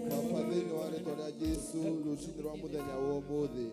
Baba thĩinĩ wa rĩtwa rĩa Jesu rũcinĩ rwa mũthenya wa ũmũthĩ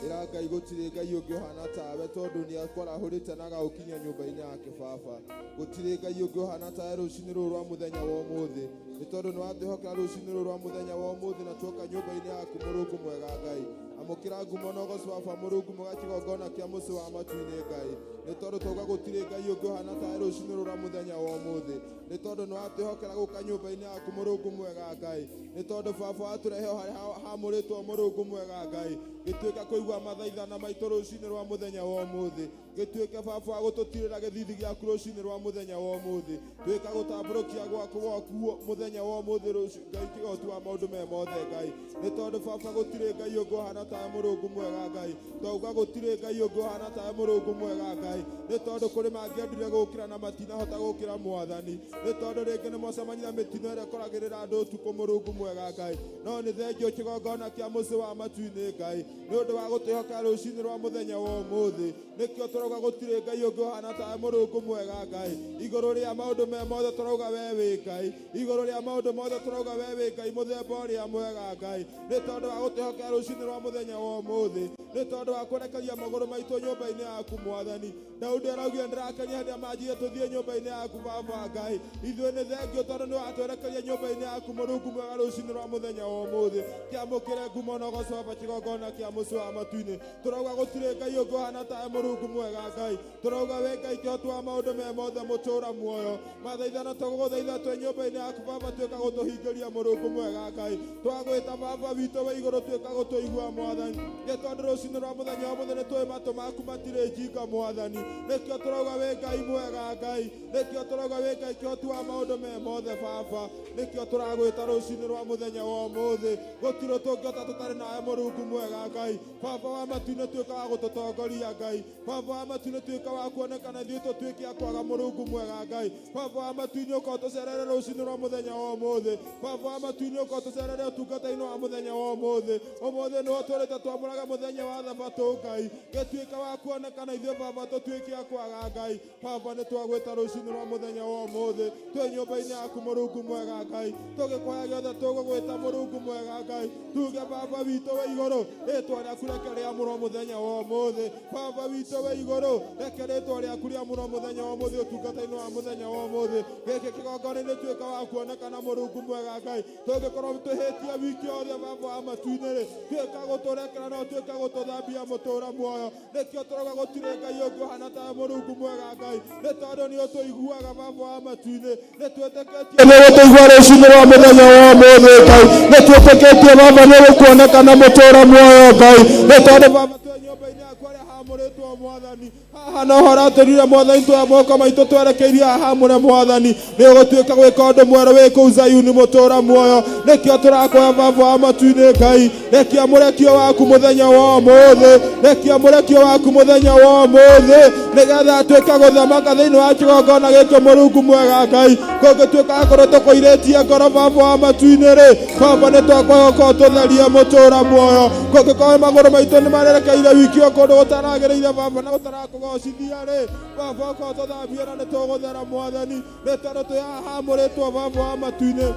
ĩra Ngai gũtirĩ Ngai ũngĩ ũhana tawe tondũ nĩ akwarahũrĩte na agagũkinyia nyũmba-inĩ yake baba. Gũtirĩ Ngai ũngĩ ũhana tawe rũcinĩ rũrũ rwa mũthenya wa ũmũthĩ nĩ tondũ nĩ watwĩhokera rũcinĩ rũrũ rwa mũthenya wa ũmũthĩ na tuoka nyũmba-inĩ yaku Mũrungu mwega Ngai. Amũkĩra ngumo na ũgoci wa baba Mũrungu mwega kĩgongona kĩa mũciĩ wa matu-inĩ Ngai nĩ tondũ twauga gũtirĩ Ngai ũngĩ ũhana tawe rũcinĩ rũrũ rwa mũthenya wa ũmũthĩ nĩ tondũ nĩ watwĩhokera gũka nyũmba-inĩ yaku Mũrungu mwega Ngai nĩ tondũ baba watũrehe o harĩa hamũrĩtwo Mũrungu mwega Ngai gĩtuĩka kũigua mathaithana maitũ rũcinĩ rwa mũthenya wa ũmũthĩ gĩtuĩke baba wa gũtũtirĩra gĩthithi gĩaku rũcinĩ rwa mũthenya wa ũmũthĩ tuĩka gũtambũrũkia gwaku gwaku mũthenya wa ũmũthĩ rũciũ Ngai kĩhoti wa maũndũ me mothe Ngai nĩ tondũ baba gũtirĩ Ngai ũngĩ ũhana tawe Mũrungu mwega Ngai twauga gũtirĩ Ngai ũngĩ ũhana tawe Mũrungu mwega Ngai nĩ tondũ kũrĩ mangĩendire gũkĩra na matinahota gũkĩra mwathani nĩ tondũ rĩngĩ nĩ mwacemania na mĩtino ĩrĩa ĩkoragĩrĩra andũ ũtukũ Mũrungu mwega Ngai no nĩ thengio kĩgongona kĩa mũciĩ wa matu-inĩ Ngai nĩ ũndũ wa gũtwĩhoka rũcinĩ rwa mũthenya wa ũmũthĩ nĩkĩo tũrauga. Tũrauga gũtirĩ Ngai ũngĩ ũhana tawe Mũrungu mwega Ngai. Igũrũ rĩa maũndũ me mothe tũrauga we wĩ Ngai. Igũrũ rĩa maũndũ mothe tũrauga we wĩ Ngai mũthemba ũrĩa mwega Ngai. Nĩ tondũ wa gũtwĩhokera rũcinĩ rwa mũthenya wa ũmũthĩ. Nĩ tondũ wa kwerekeria magũrũ maitũ nyũmba-inĩ yaku Mwathani. Daudi araugire ndĩrakenia hĩndĩ ĩrĩa manjire tũthiĩ nyũmba-inĩ yaku Baba Ngai. Ithuĩ nĩ thengio tondũ nĩ watwerekeria nyũmba-inĩ yaku Mũrungu mwega rũcinĩ rwa mũthenya wa ũmũthĩ. Kĩamũkĩre ngumo na ũgoco Baba kĩgongona kĩa mũciĩ wa matu-inĩ. Tũrauga gũtirĩ Ngai ũngĩ ũhana tawe Mũrungu mwega Ngai. Tũrauga wĩ Ngai kĩhoti wa maũndũ me mothe mũtũra muoyo. Mathaithana tũgũgũthaitha twĩ nyũmba-inĩ yaku Baba tuĩka gũtũhingĩria Mũrungu mwega Ngai. Twagwĩta Baba witũ wa igũrũ tuĩka gũtũigua Mwathani. Nĩ tondũ rũcinĩ rwa mũthenya wa ũmũthĩ nĩ tũĩ matũ maku matirĩ njinga Mwathani. Nĩkĩo tũrauga wĩ Ngai mwega Ngai. Nĩkĩo tũrauga wĩ Ngai kĩhoti wa maũndũ me mothe Baba. Nĩkĩo tũragwĩta rũcinĩ rwa mũthenya wa ũmũthĩ. Gũtirĩ tũngĩhota tũtarĩ nawe Mũrungu mwega Ngai. Baba wa matu-inĩ tuĩka wa gũtũtongoria Ngai. Baba wa matu-inĩ tuĩka wa kuonekana ithuĩ tũtuĩke a kwaga Mũrungu mwega Ngai. Baba wa matu-inĩ ũka ũtũcerere rũcinĩ rwa mũthenya wa ũmũthĩ. Baba wa matu-inĩ ũka ũtũcerere ũtungata-inĩ wa mũthenya wa ũmũthĩ. Ũmũthĩ nĩho twĩrĩte twamũrage mũthenya wa thabatũ Ngai. Gĩtuĩka wa kuonekana ithuĩ Baba tũtuĩke a kwaga Ngai. Baba nĩ twagwĩta rũcinĩ rwa mũthenya wa ũmũthĩ. Twĩ nyũmba-inĩ yaku Mũrungu mwega Ngai. Tũgĩkũhoya gĩothe tũgũgwĩta Mũrungu mwega Ngai. Tuge Baba witũ wa igũrũ, rĩtwa rĩaku reke rĩamũrwo mũthenya wa ũmũthĩ. Baba witũ wa igũrũ, reke rĩtwa rĩaku rĩamũrwo mũthenya wa ũmũthĩ ũtungata-inĩ wa mũthenya wa ũmũthĩ. Gĩkĩ kĩgongona-inĩ tuĩka wa kuonekana Mũrungu mwega Ngai. Tũngĩkorwo twĩhĩtie wiki yothe Baba wa matu-inĩ rĩ, tuĩka gũtũrekera na ũtuĩke gũtũthambia mũtũra muoyo. Nĩkĩo tũrauga gũtirĩ Ngai ũngĩ ũhana tawe Mũrungu mwega Ngai. Nĩ tondũ nĩ ũtũiguaga Baba wa matu-inĩ. Nĩ twĩtĩkĩtie nĩ ũgũtũigua rũcinĩ rwa mũthenya wa ũmũthĩ Ngai. Nĩ twĩtĩkĩtie Baba nĩ ũgũkuonekana mũtũra muoyo Ngai. Nĩ tondũ Baba twĩ nyũmba-inĩ yaku harĩa hamũrĩtwo Mwathani. Haha no horatũrire Mwathani tuoya moko maitũ twerekeirie haha hamũre Mwathani. Nĩ ũgũtuĩka gwĩka ũndũ mwerũ wĩ kũu Zayuni mũtũra muoyo. Nĩkĩo tũrakũhoya Baba wa matu-inĩ Ngai. Rekia mũrekio waku mũthenya wa ũmũthĩ. Rekia mũrekio waku mũthenya wa ũmũthĩ nĩgetha atuĩke gũthamaka thĩinĩ wa kĩgongona gĩkĩ Mũrungu mwega Ngai. Kũngĩtuĩka akorwo tũkũirĩtie ngoro Baba wa matu-inĩ rĩ, Baba nĩ twakũhoya ũkorwo tũtherie mũtũra muoyo. Kũngĩkorwo magũrũ maitũ nĩ marerekeire wiki ũyũ kũndũ gũtaragĩrĩire Baba na gũtarakũgocithia rĩ, Baba ũkorwo tũthambie na nĩ tũgũthera Mwathani. Nĩ tondũ twĩ haha hamũrĩtwo Baba wa matu-inĩ.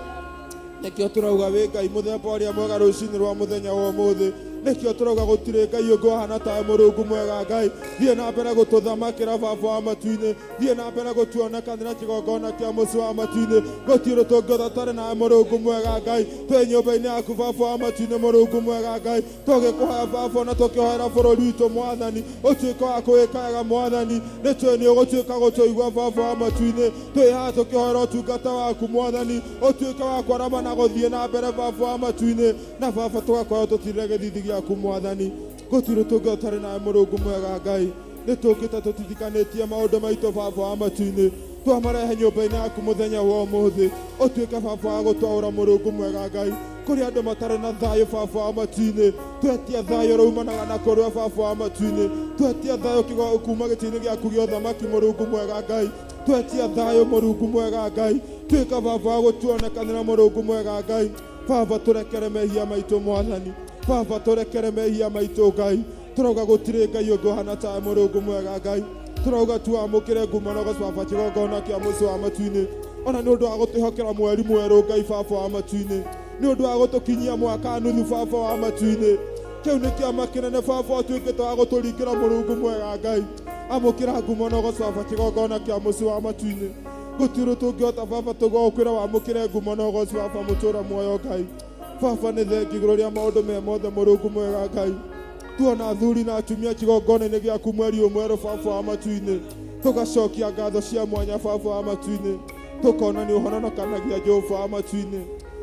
Nĩkĩo tũrauga wĩ Ngai mũthemba ũrĩa mwega rũcinĩ rwa mũthenya wa ũmũthĩ. Nĩkĩo tũrauga gũtirĩ Ngai ũngĩ ũhana tawe Mũrungu mwega Ngai. Thiĩ na mbere gũtũthamakĩra Baba wa matu-inĩ. Thiĩ na mbere gũtuonekanĩra kĩgongona kĩa mũciĩ wa matu-inĩ. Gũtirĩ tũngĩhota tũtarĩ nawe Mũrungu mwega Ngai. Twĩ nyũmba-inĩ yaku Baba wa matu-inĩ Mũrungu mwega Ngai. Tũgĩkũhoya Baba na tũkĩhoera bũrũri witũ Mwathani. Ũtuĩke wa kũwĩka wega Mwathani. Nĩ tũĩ nĩ ũgũtuĩka gũtũigua Baba wa matu-inĩ. Twĩ haha tũkĩhoera ũtungata waku Mwathani. Ũtuĩke wa kwarama na gũthiĩ na mbere Baba wa matu-inĩ. Na Baba tũgakũhoya ũtũtirĩre gĩthithi gĩaku Mwathani. Gũtirĩ tũngĩhota tũtarĩ nawe Mũrungu mwega Ngai. Nĩ tũkĩte tũtithikanĩtie maũndũ maitũ Baba wa matu-inĩ. Twamarehe nyũmba-inĩ yaku mũthenya wa ũmũthĩ. Ũtuĩke Baba wa gũtwaũra Mũrungu mwega Ngai. Kũrĩ andũ matarĩ na thayũ Baba wa matu-inĩ. Twetia thayũ ũrĩa umanaga na kũrĩa Baba wa matu-inĩ. Twetia thayũ kuma gĩtĩ-inĩ gĩaku gĩa ũthamaki Mũrungu mwega Ngai. Twetia thayũ Mũrungu mwega Ngai. Tuĩka Baba wa gũtuonekanĩra Mũrungu mwega Ngai. Baba tũrekere mehia maitũ Mwathani. Baba tũrekere mehia maitũ Ngai. Tũrauga gũtirĩ Ngai ũngĩ ũhana tawe Mũrungu mwega Ngai. Tũrauga tuamũkĩre ngumo na ũgoco Baba kĩgongona kĩa mũciĩ wa matu-inĩ. Ona nĩ ũndũ wa gũtwĩhokera mweri mwerũ Ngai Baba wa matu-inĩ. Nĩ ũndũ wa gũtũkinyia mwaka nuthu Baba wa matu-inĩ. Kĩu nĩ kĩama kĩnene Baba ũtuĩkĩte wa gũtũringĩra Mũrungu mwega Ngai. Amũkĩra ngumo na ũgoco Baba kĩgongona kĩa mũciĩ wa matu-inĩ. Gũtirĩ tũngĩhota Baba tũgũkwĩra wamũkĩre ngumo na ũgoco Baba mũtũra muoyo Ngai. Baba nĩ thengi igũrũ rĩa maũndũ me mothe Mũrungu mwega Ngai. Tuona athuri na atumia kĩgongona-inĩ gĩaku mweri ũyũ mwerũ Baba wa matu-inĩ. Tũgacokia ngatho cia mwanya Baba wa matu-inĩ. Tũkona nĩ ũhononokanagia Jehova wa matu-inĩ.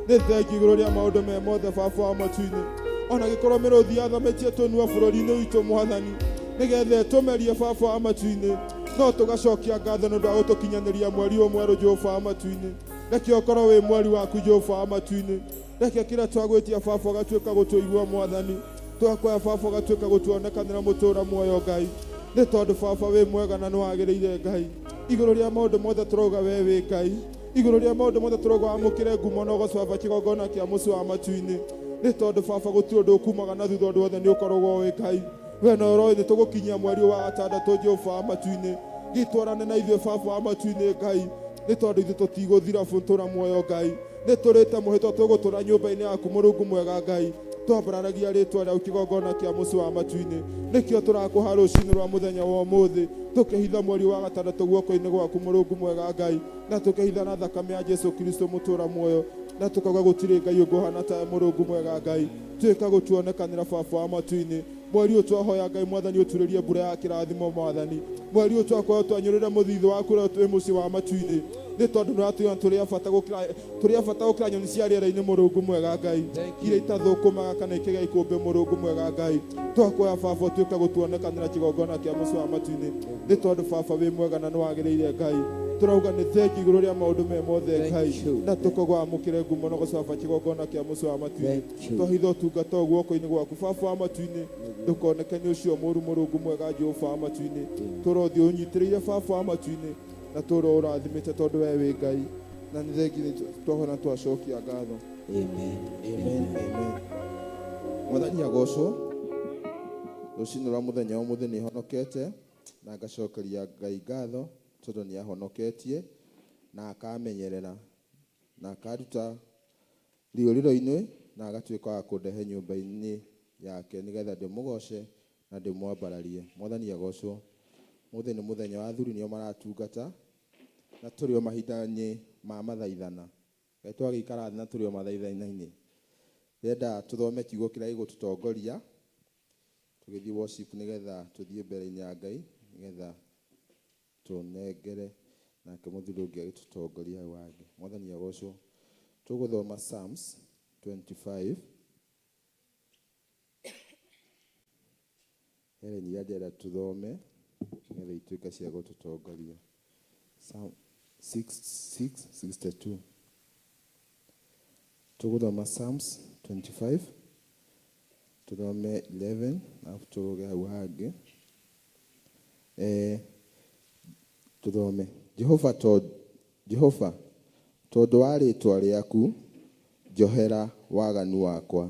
Nĩ thengi igũrũ rĩa maũndũ me mothe Baba wa matu-inĩ. Ona gĩkorwo mĩrũthi yathamĩtie tũnua bũrũri-inĩ witũ Mwathani, nĩgetha ĩtũmerie Baba wa matu-inĩ. No tũgacokia ngatho nĩ ũndũ wa gũtũkinyanĩria mweri ũyũ mwerũ Jehova wa matu-inĩ. Reke ũkorwo wĩ mweri waku Jehova wa matu-inĩ. Reke kĩrĩa twagwĩtia Baba ũgatuĩka gũtũigua Mwathani. Twakuoya Baba ũgatuĩka gũtuonekanĩra mũtũra muoyo Ngai. Nĩ tondũ Baba wĩ mwega na nĩ wagĩrĩire Ngai. Igũrũ rĩa maũndũ mothe tũrauga we wĩ Ngai. Igũrũ rĩa maũndũ mothe tũrauga wamũkĩre ngumo na ũgoco Baba kĩgongona kĩa mũciĩ wa matu-inĩ. Nĩ tondũ Baba gũtirĩ ũndũ ũkumaga na thutha ũndũ wothe nĩ ũkoragwo wĩ Ngai. We no ũroĩ nĩ tũgũkinyia mweri wa gatandatũ Jehova wa matu-inĩ gĩtwarane na ithuĩ baba wa matu-inĩ Ngai nĩ tondũ ithuĩ tũtigũthira bũtũra muoyo Ngai nĩ tũrĩte mũhĩtwa tũgũtũra nyũmba-inĩ yaku Mũrungu mwega Ngai twambararagia rĩtwa rĩaku kĩgongona kĩa mũciĩ wa matu-inĩ nĩkĩo tũrakũha rũcinĩ rwa mũthenya wa ũmũthĩ tũkĩhitha mweri wa gatandatũ guoko-inĩ gwaku Mũrungu mwega Ngai na tũkĩhitha na thakame ya Jesu Kristo mũtũra muoyo na tũkauga gũtirĩ Ngai ũngĩ ũhana tawe Mũrungu mwega Ngai tuĩka gũtuonekanĩra baba wa matu-inĩ mweri ũyũ twahoya Ngai mwathani ũturĩrie mbura ya kĩrathimo mwathani mweri ũyũ twakoya twanyũrĩre mũthithũ waku ũrĩa wĩ mũciĩ wa matu-inĩ nĩ tondũ nĩũratwĩra tũrĩ a bata gũkĩra tũrĩ a bata gũkĩra nyoni cia rĩera-inĩ Mũrungu mwega Ngai iria itathũkũmaga kana ikĩgĩa ikũmbĩ Mũrungu mwega Ngai twakoya baba ũtuĩke gũtuonekanĩra kĩgongona kĩa mũciĩ wa matu-inĩ nĩ tondũ baba wĩ mwega na nĩwagĩrĩire Ngai tũrauga nĩ thengi igũrũ rĩa maũndũ me mothe Thank Ngai you. na tũkagwamũkĩre ngumo na gũcaba kĩgongona kĩa mũciĩ wa matu-inĩ Thank you. twahitha ũtungata ũyũ guoko-inĩ gwaku baba wa matu-inĩ ndũkoneke nĩ ũcio mũru Mũrungu mwega Jehova wa matu-inĩ tũrothiĩ ũnyitĩrĩire baba wa matu-inĩ na tũro ũrathimĩte tondũ we wĩ Ngai na nĩ thengi nĩ twahona twacokia ngatho. Amen. Amen, amen. Mwathani agocwo rũcinĩ rwa mũthenya wa ũmũthĩ nĩ honokete na ngacokeria Ngai ngatho tondũ nĩ ahonoketie na akamenyerera na akaruta rĩũrĩro-inĩ na agatuĩka wa kũndehe nyũmba-inĩ yake nĩgetha ndĩmũgoce na ndĩmwambararie. Mwathani agocwo. Mũthĩ nĩ mũthenya wa athuri nĩo maratungata na tũrĩ o mahinda-inĩ ma mathaithana. Ngai twagĩikara thĩ na tũrĩ o mathaithana-inĩ. Ndĩrenda tũthome kiugo kĩrĩa gĩgũtũtongoria tũgĩthiĩ worship nĩgetha tũthiĩ mbere-inĩ ya Ngai nĩgetha tũnengere nake mũthuri ũngĩ agĩtũtongoria hau hangĩ. Mwathani agocwo. Tũgũthoma Psalms 25. Helen iria ndĩrenda tũthome nĩgetha ituĩke cia gũtũtongoria. Psalm 6, 62. Tũgũthoma Psalms 25 tũthome 11 alafu tũrũge hau hangĩ. Tũthome Jehova Jehova tondũ wa rĩtwa rĩaku njohera waganu wakwa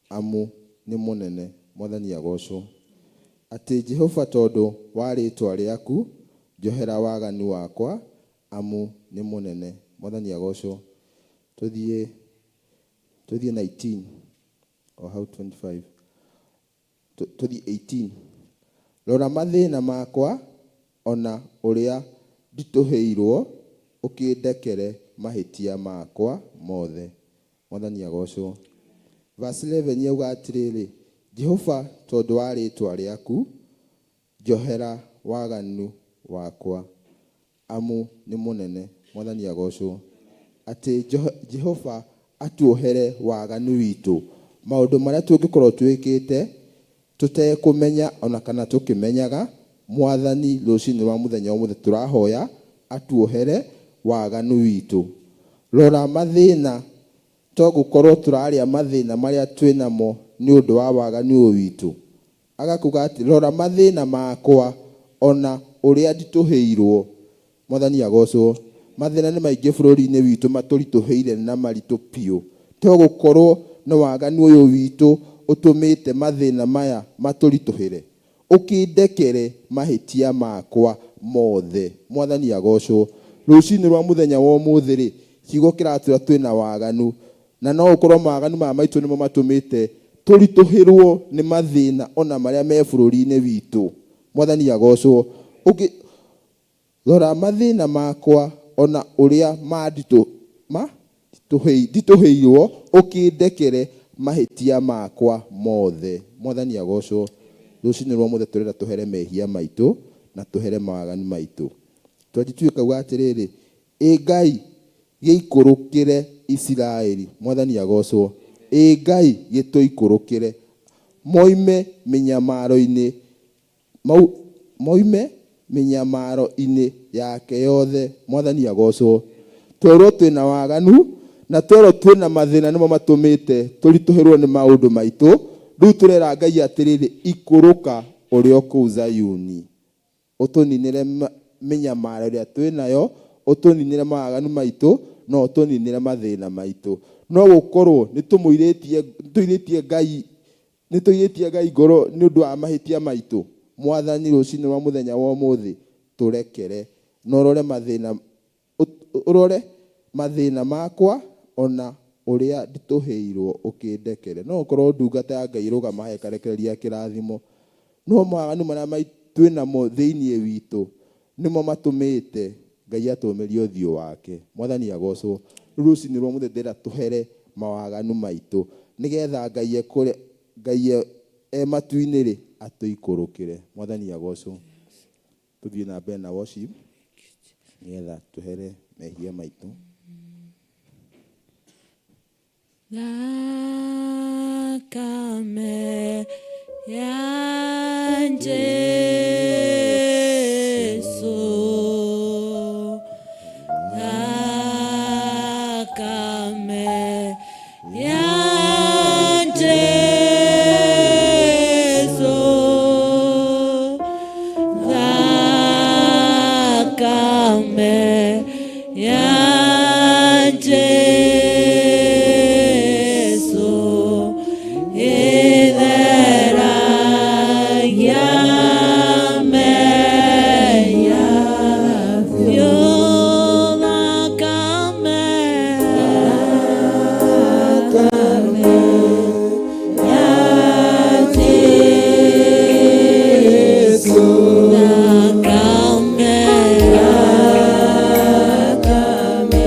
amu nĩ mũnene. Mwathani agocwo. Atĩ Jehova tondũ wa rĩtwa rĩaku njohera waganu wakwa amu nĩ mũnene. Mwathani agocwo. Tũthiĩ 19 o hau 25 tũthiĩ 18. Rora mathĩna makwa ona ũrĩa nditũhĩirwo ũkĩndekere mahĩtia makwa mothe. Mwathani agocwo. Verse 11 yauga atĩrĩrĩ, Jehova tondũ wa rĩtwa rĩaku njohera waganu wakwa amu nĩ mũnene. Mwathani agocwo. Atĩ Jehova atuohere waganu witũ maũndũ marĩa tũngĩkorwo twĩkĩte tũtekũmenya ona kana tũkĩmenyaga. Mwathani rũcinĩ rwa mũthenya ũmũthĩ tũrahoya atuohere waganu witũ. Rora mathĩna to gũkorwo tũrarĩa mathĩna marĩa twĩnamo nĩ ũndũ wa waganu ũyũ witũ. Agakuga atĩ rora mathĩna makwa ona ũrĩa nditũhĩirwo. Mwathani agocwo. Mathĩna nĩ maingĩ bũrũri-inĩ witũ matũritũhĩire na maritũ biũ. To gũkorwo nĩ waganu ũyũ witũ ũtũmĩte mathĩna maya matũritũhĩre. Ũkĩndekere mahĩtia makwa mothe. Mwathani agocwo. Rũcinĩ rwa mũthenya wa ũmũthĩ rĩ, kiugo kĩratwĩra twĩna waganu na no ũkorwo mawaganu maya maitũ nĩmo matũmĩte tũritũhĩrwo nĩ mathĩna ona marĩa me bũrũri-inĩ witũ. Mwathani agocwo. Rora mathĩna makwa ona ũrĩa nditũhĩirwo ũkĩndekere mahĩtia makwa mothe. Mwathani agocwo. Rũcinĩ rwa ũmũthĩ tũrenda tũhere mehia maitũ na tũhere mawaganu maitũ. 22 ĩkauga atĩrĩrĩ, ĩ Ngai gĩikũrũkĩre Isiraeli. Mwathani agocwo. Ĩ Ngai gĩtũikũrũkĩre moime mĩnyamaro-inĩ moime mĩnyamaro-inĩ yake yothe. Mwathani agocwo. Twerwo twĩna waganu na twerwo twĩna mathĩna nĩmo matũmĩte tũritũhĩrwo nĩ maũndũ maitũ. Rĩu tũrera Ngai atĩrĩrĩ, ikũrũka ũrĩ o kũu Zayuni ũtũninĩre mĩnyamaro ĩrĩa twĩnayo, ũtũninĩre mawaganu maitũ na ũtũninĩre mathĩna maitũ. No gũkorwo nĩ tũirĩtie Ngai, Nĩ tũiyĩtie Ngai ngoro nĩ ũndũ wa mahĩtia maitũ. Mwathani, rũcinĩ rwa mũthenya wa ũmũthĩ tũrekere na ũrore mathĩna, ũrore mathĩna makwa ona ũrĩa nditũhĩirwo ũkĩndekere. No ũkorwo ndungata ya Ngai ĩrũgama haha ĩkarekereria kĩrathimo, no mawaganu marĩa twĩ namo thĩinĩ witũ nĩmo matũmĩte Ngai atũmĩrie ũthiũ wake. Mwathani agocwo. Rĩu rũcinĩ rwa mũthenya ndĩrenda tũhere mawaganu maitũ nĩgetha Ngai ekũre, Ngai e matu-inĩ rĩ atũikũrũkĩre. Mwathani agocwo. Tũthiĩ na mbere na worship nĩgetha tũhere mehia maitũ. Thakame ya Jesu, Thakame ya Jesu, Thakame ya Jesu, ĩtheragia mehia biũ. Thakame ya Jesu, thakame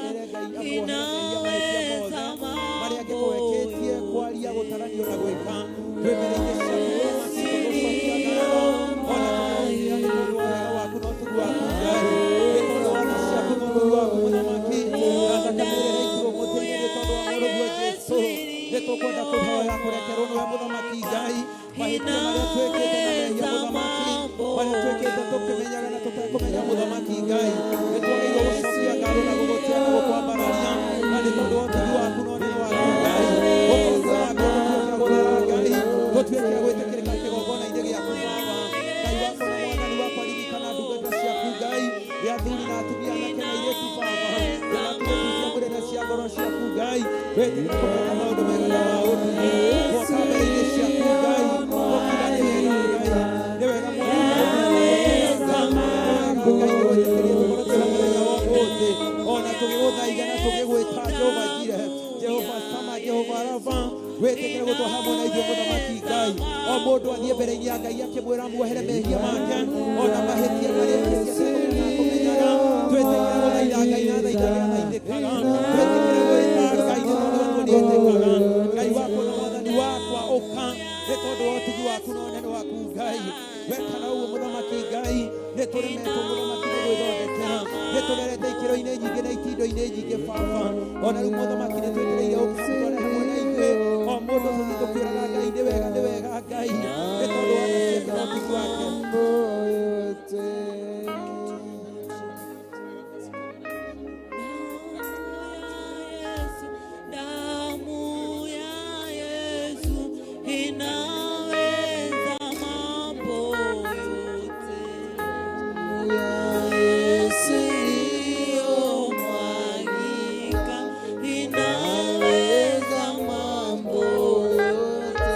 Ere Ngai amuohere mehia mahĩtia mothe marĩa angĩkorwo ekĩtie kwaria, gũtaranio na gwĩka. Twĩ mbere-inĩ ciaku Mũthamaki, tũgũcokia ngatho ona tũgũgũtĩa nĩ tondũ wa wega waku na ũtugi waku Ngai, nĩ tondũ wa tha ciaku na ũtugi waku Mũthamaki, na thakame ĩrĩa ĩraitirwo mũtĩ-inĩ nĩ tondũ wa mũrũguo Jesũ. Nĩ tũkwenda kũhoya kũrekerwo nĩwe Mũthamaki Ngai mahĩtia marĩa twĩkĩte na mehia Mũthamaki marĩa twĩkĩte tũkĩmenyaga na tũtekũmenya Mũthamaki Ngai. Nĩ twagĩrĩirwo gũcokia ngatho na gũgũtĩa na gũkwambararia, na nĩ tondũ wa ũtugi waku na ũnene waku Ngai. Ũkũthambia tũtuĩke a gũthera Ngai, tũtuĩke a gwĩtĩkĩrĩka kĩgongona-inĩ gĩaku Baba. Ngai wakwa na Mwathani wakwa, ririkana ndungata ciaku Ngai, rĩa athuri na atumia, anake na airĩtu Baba, ndũgatuĩke cia na cia ngoro ciaku Ngai. Wĩtĩkĩre kũmeka maũndũ mega na ma ũtugi. Twoka mbere-inĩ ciaku Ngai, tũkiuga nĩ wega Ngai, nĩ wega Mwathani, nĩ wega Ngai nĩ gwĩtĩkĩria tũkorwo twĩna mũthenya wa ũmũthĩ, ona tũgĩgũthaitha na tũgĩgwĩta Jehova Jireh, Jehova Sama, Jehova Rafa. Wĩtĩkĩre gũtwo hamwe na ithuĩ Mũthamaki Ngai. O mũndũ athiĩ mbere-inĩ ya Ngai akĩmwĩra muohere mehia make ona mahĩtia marĩa ekĩtie kũmenyaga. Twĩtĩkĩre gũthaitha Ngai na thaithage athaithĩkaga. Twĩtĩkĩre gwĩta Ngai nĩ tondũ watuo nĩetĩkaga. Ngai wakwa na Mwathani wakwa, ũka nĩ tondũ wa ũtugi waku na ũnene waku Ngai. Weka na ũguo Mũthamaki Ngai, nĩ tũremetwo Mũthamaki nĩ gwĩthondekera, nĩ tũgerete ikĩro-inĩ nyingĩ na itindo-inĩ nyingĩ Baba. Ona rĩu Mũthamaki nĩ twĩtereire ũka ũtware hamwe na ithuĩ. O mũndũ tũthiĩ tũkĩũraga Ngai nĩ wega, nĩ wega Ngai, nĩ tondũ wa tha ciake na ũtugi wake. Damu ya Yesu inaweza mambo yote. Yesu iliyomwagika inaweza mambo yote.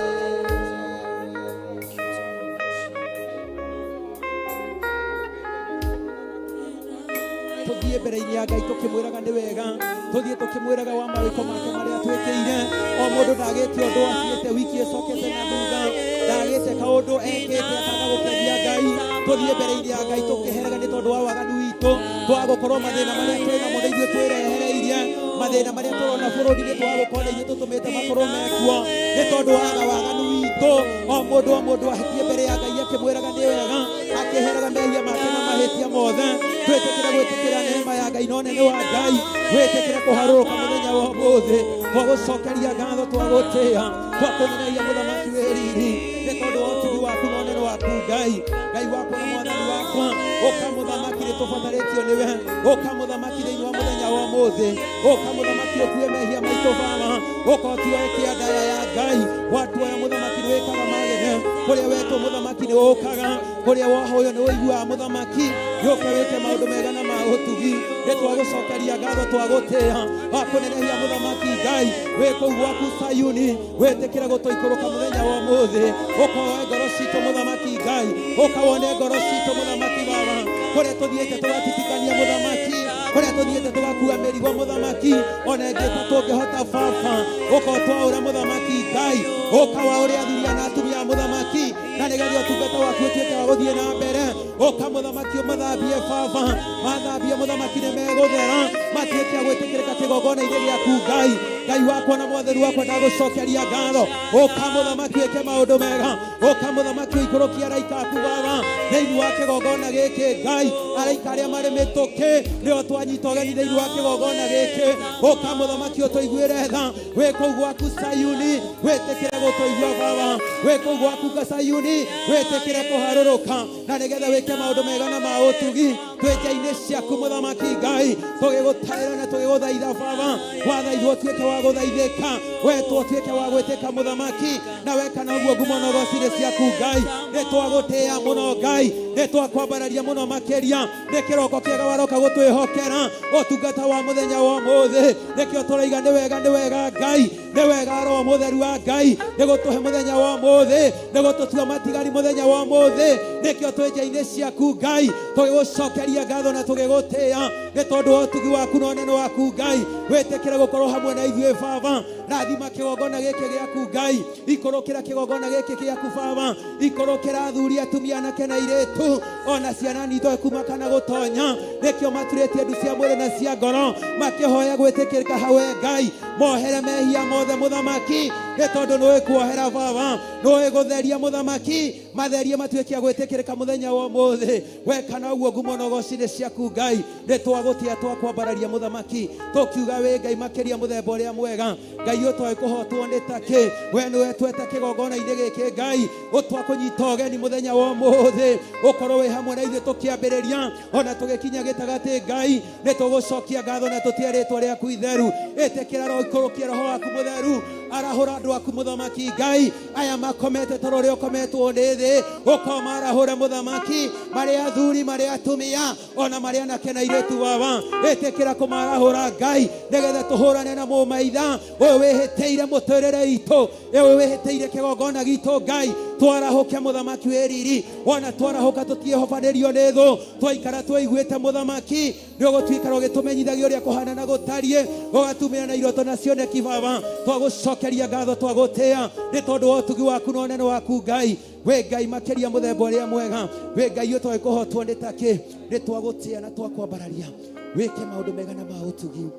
Tũthiĩ mbere-inĩ ya Ngai tũkĩmwĩraga nĩ wega, tũthiĩ tũkĩmwĩraga wa mawĩko make marĩa twĩkĩire. O mũndũ ndagĩte ũndũ atigĩte wiki ĩcokete na thutha, ndagĩte kaũndũ ekĩte akaga gũkenia Ngai. Tũthiĩ mbere-inĩ ya Ngai tũkĩheraga nĩ tondũ wa waganu witũ, twaga gũkorwo mathĩna marĩa twĩnamo nĩ ithuĩ twĩrehereirie, mathĩna marĩa tũrona bũrũri-inĩ twaga gũkorwo nĩ ithuĩ tũtũmĩte makorwo mekuo nĩ tondũ waga waganu witũ. O mũndũ, o mũndũ ahĩtie mbere ya Ngai akĩmwĩraga nĩ wega, akĩheraga mehia make na mahĩtia mothe. Twĩtĩkĩre gwĩtĩkĩra neema ya Ngai na ũnene wa Ngai. Wĩtĩkĩre kũharũrũka mũthenya wa ũmũthĩ, twagũcokeria ngatho, twagũtĩa, twakũneneria Mũthamaki wĩ riri nĩ tondũ wa ũtugi waku na ũnene waku Ngai. Ngai wakwa na Mwathani wakwa, ũka Mũthamaki, nĩ tũbatarĩtio nĩwe. Ũka Mũthamaki thĩinĩ wa mũthenya wa ũmũthĩ. Ũka Mũthamaki ũkue mehia maitũ Baba. Ũka ũtuoe kĩandaya ya Ngai. Watuoya Mũthamaki nĩ wĩkaga magene. Kũrĩa wetwo Mũthamaki nĩ ũkaga, kũrĩa wahoywo nĩ ũiguaga Mũthamaki. Nĩũke wĩke maũndũ mega na ma ũtugi. Nĩ twagũcokeria ngatho, twagũtĩa, wakũnenehia Mũthamaki Ngai. Wĩ kũu gwaku Sayuni, wĩtĩkĩre gũtũikũrũka mũthenya wa ũmũthĩ. Ũkoe ngoro citũ Mũthamaki Ngai, ũkawone ngoro citũ Mũthamaki Baba, kũrĩa tũthiĩte tũgatitikania Mũthamaki, kũrĩa tũthiĩte tũgakua mĩrigo Mũthamaki, ona ĩngĩ ta tũngĩhota Baba. Ũka ũtwaũre Mũthamaki Ngai, ũka waũre athuri na atumia Mũthamaki, na nĩgetha ũtungata waku ũtuĩke wa gũthiĩ na mbere. Ũka Mũthamaki ũmathambie Baba, mathambie Mũthamaki nĩ megũthera, matuĩke a gwĩtĩkĩrĩka kĩgongona-inĩ gĩaku Ngai. Ngai wakwa na Mwathani wakwa, ndagũcokeria ngatho. Ũka Mũthamaki wĩke maũndũ mega. Ũka Mũthamaki ũikũrũkie araika aku Baba thĩinĩ wa kĩgongona gĩkĩ Ngai. Araika arĩa marĩ mĩtũkĩ nĩo twanyita ũgeni thĩinĩ wa kĩgongona gĩkĩ. Ũka Mũthamaki ũtũiguĩre tha. Wĩ kũu gwaku Sayuni, wĩtĩkĩre gũtũigua Baba. Wĩ kũu gwaku Sayuni, wĩtĩkĩre kũharũrũka na nĩgetha wĩke maũndũ mega na ma ũtugi. Twĩ nja-inĩ ciaku Mũthamaki Ngai, tũgĩgũtaĩra na tũgĩgũthaitha Baba. Wathaithwo ũtuĩke wa gũthaithĩka, wetwo ũtuĩke wa gwĩtĩka Mũthamaki, na weka noguo ngumo na ũgoci nĩ ciaku Ngai. Nĩ twagũtĩa mũno Ngai, nĩ twakwambararia mũno makĩria. Nĩ kĩroko kĩega waroka gũtwĩhokera ũtungata wa mũthenya wa ũmũthĩ. Nĩkĩo tũraiga nĩ wega, nĩ wega Ngai, nĩ wega Roho Mũtheru wa Ngai nĩ gũtũhe mũthenya wa ũmũthĩ, nĩ gũtũtua matigari mũthenya wa ũmũthĩ. Nĩkĩo twĩ nja-inĩ ciaku Ngai, tũgĩgũcokeria ngatho na tũgĩgũtĩa nĩ tondũ wa ũtugi waku na ũnene waku Ngai. Wĩtĩkĩre gũkorwo hamwe na ithuĩ Baba. Rathima kĩgongona gĩkĩ gĩaku Ngai, ikũrũka Ikũrũkĩra kĩgongona gĩkĩ gĩaku baba, ikũrũkĩra athuri, atumia, anake na airĩtu, ona ciana nitũ kuma kana gũtonya. Nĩkĩo maturĩtie ndu cia mwĩrĩ na cia ngoro makĩhoya gwĩtĩkĩrĩka hawe Ngai. Mohere mehia mothe mũthamaki, nĩ tondũ nĩũĩ kuohera baba, nĩũĩ gũtheria mũthamaki. Matherie matuĩke a gwĩtĩkĩrĩka mũthenya wa ũmũthĩ. Weka na ũguo ngumo na ũgoci nĩ ciaku Ngai. Nĩ twagũtĩa, twakwambararia mũthamaki, tũkiuga wĩ Ngai makĩria mũthemba ũrĩa mwega. Ngai ũtoĩ kũhotwo nĩ takĩ, we nĩwe tweta kĩgongona-inĩ gĩkĩ Ngai, ũtwakũnyita ũgeni mũthenya wa ũmũthĩ, ũkorwo wĩ hamwe na ithuĩ tũkĩambĩrĩria ona tũgĩkinya gĩtagatĩ. Ngai, nĩ tũgũcokia ngatho na tũtie rĩtwa rĩaku itheru. Ĩtĩkĩra roho, ikũrũkia roho waku mũtheru, arahũra andũ aku mũthamaki Ngai, aya makomete toro ũrĩa ũkometwo nĩ thĩ, ũkomarahũre mũthamaki, marĩ athuri, marĩ atumia, ona marĩ anake na airĩtu baba. Ĩtĩkĩra kũmarahũra Ngai, nĩgetha tũhũrane na mũmaitha ũyũ wĩhĩtĩire mũtũrĩre itũ, ũyũ wĩhĩtĩire kĩgongona gitũ Ngai. Twarahũke mũthamaki wĩ riri, wona twarahũka tũtiĩhobanĩrio nĩ thũ, twaikara tũiguĩte mũthamaki, nĩ ũgũtuĩka ũgĩtũmenyithagia ũrĩa kũhana na gũtariĩ, ũgatumĩra na iroto na cioneki baba. Twagũcokeria ngatho, twagũtĩa nĩ tondũ wa ũtugi waku na ũnene waku Ngai. Wĩ Ngai makĩria mũthemba ũrĩa mwega, wĩ Ngai ũtoĩ kũhotwo nĩ takĩ. Nĩ twagũtĩa na twakwambararia, wĩke maũndũ mega na ma ũtugi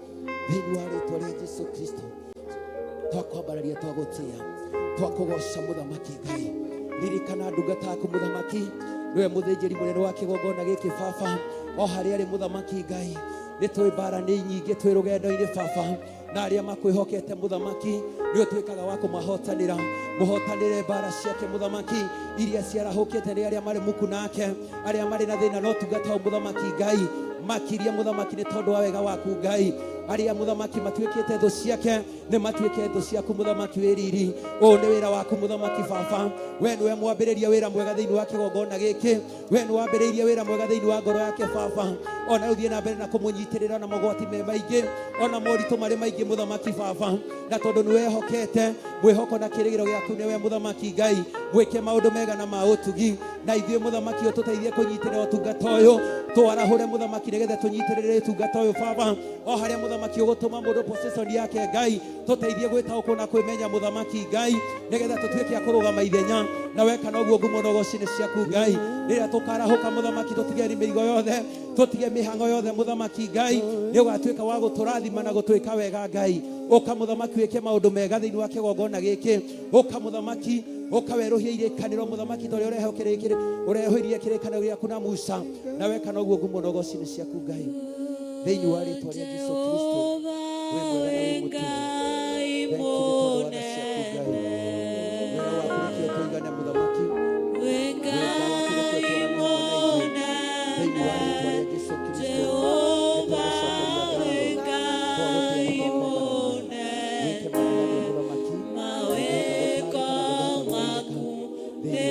thĩinĩ wa rĩtwa rĩa Jesu Kristo. Twakwambararia, twagũtĩa, twakũgoca mũthamaki Ngai. Ririkana ndungata yaku mũthamaki, nĩwe mũthĩnjĩri mũnene wa kĩgongona gĩkĩ baba, o harĩa arĩ mũthamaki Ngai. Nĩ twĩ mbara nĩ nyingĩ, twĩ rũgendo-inĩ baba, na arĩa makwĩhokete mũthamaki nĩ ũtuĩkaga wa kũmahotanĩra. Mũhotanĩre mbara ciake mũthamaki, iria ciarahũkĩte nĩ arĩa marĩ muku nake, arĩa marĩ na thĩna na ũtungata ũyũ mũthamaki Ngai. Makiria mũthamaki nĩ tondũ wa wega waku Ngai. Arĩa mũthamaki matuĩkĩte thũ ciake nĩ matuĩke thũ ciaku mũthamaki wĩ riri. Ũyũ nĩ wĩra waku mũthamaki baba, we nĩwe mwambĩrĩria wĩra mwega thĩinĩ wa kĩgongona gĩkĩ, we nĩ wambĩrĩirie wĩra mwega thĩinĩ wa ngoro yake baba. Ona rĩu thiĩ na mbere na kũmũnyitĩrĩra, na mogwati me maingĩ, ona moritũ marĩ maingĩ mũthamaki baba, na tondũ nĩ wehokete mwĩhoko na kĩrĩgĩro gĩaku nĩwe mũthamaki Ngai, mwĩke maũndũ mega na ma ũtugi. Na ithuĩ mũthamaki ũtũteithie kũnyitĩrĩra ũtungata ũyũ, twarahũre mũthamaki nĩgetha tũnyitĩrĩre ũtungata ũyũ baba. O harĩa mũthamaki ũgũtũma mũndũ position yake Ngai, tũteithie gwĩtaũkwo na kwĩmenya mũthamaki Ngai, nĩgetha tũtuĩke a kũrũgama ithenya. Na weka noguo ngumo na ũgoci nĩ ciaku Ngai. Rĩrĩa tũkarahũka mũthamaki, tũtige mĩrigo yothe, tũtige mĩhang'o yothe mũthamaki Ngai, nĩ ũgatuĩka wa gũtũrathima na gũtwĩka wega Ngai. Ũka mũthamaki wĩke maũndũ mega thĩinĩ wa kĩgongona gĩkĩ. Ũka mũthamaki, ũka werũhie irĩkanĩro mũthamaki, ta ũrĩa ũrehũirie kĩrĩkanĩro gĩaku na Musa. Na weka noguo ngumo na ũgoci nĩ ciaku Ngai, thĩinĩ wa rĩtwa rĩa Jesu Kristo. Wĩ mwega na wĩ mũtugi. Thank you nĩ tondũ wa tha ciaku Ngai. Wega waku nĩkĩo tũigane mũthamaki, wega waku nĩkĩo twarane hamwe na ithuĩ, thĩinĩ wa rĩtwa rĩa Jesu Kristo. Nĩ twagũcokeria ngatho, twagũtĩa na twakwambararia. Wĩke magegania mũthamaki, ũngĩhota gũtarĩka na ndũngĩhota gũtarĩka, thĩinĩ wa rĩtwa rĩa Jesu Kristo. Nĩ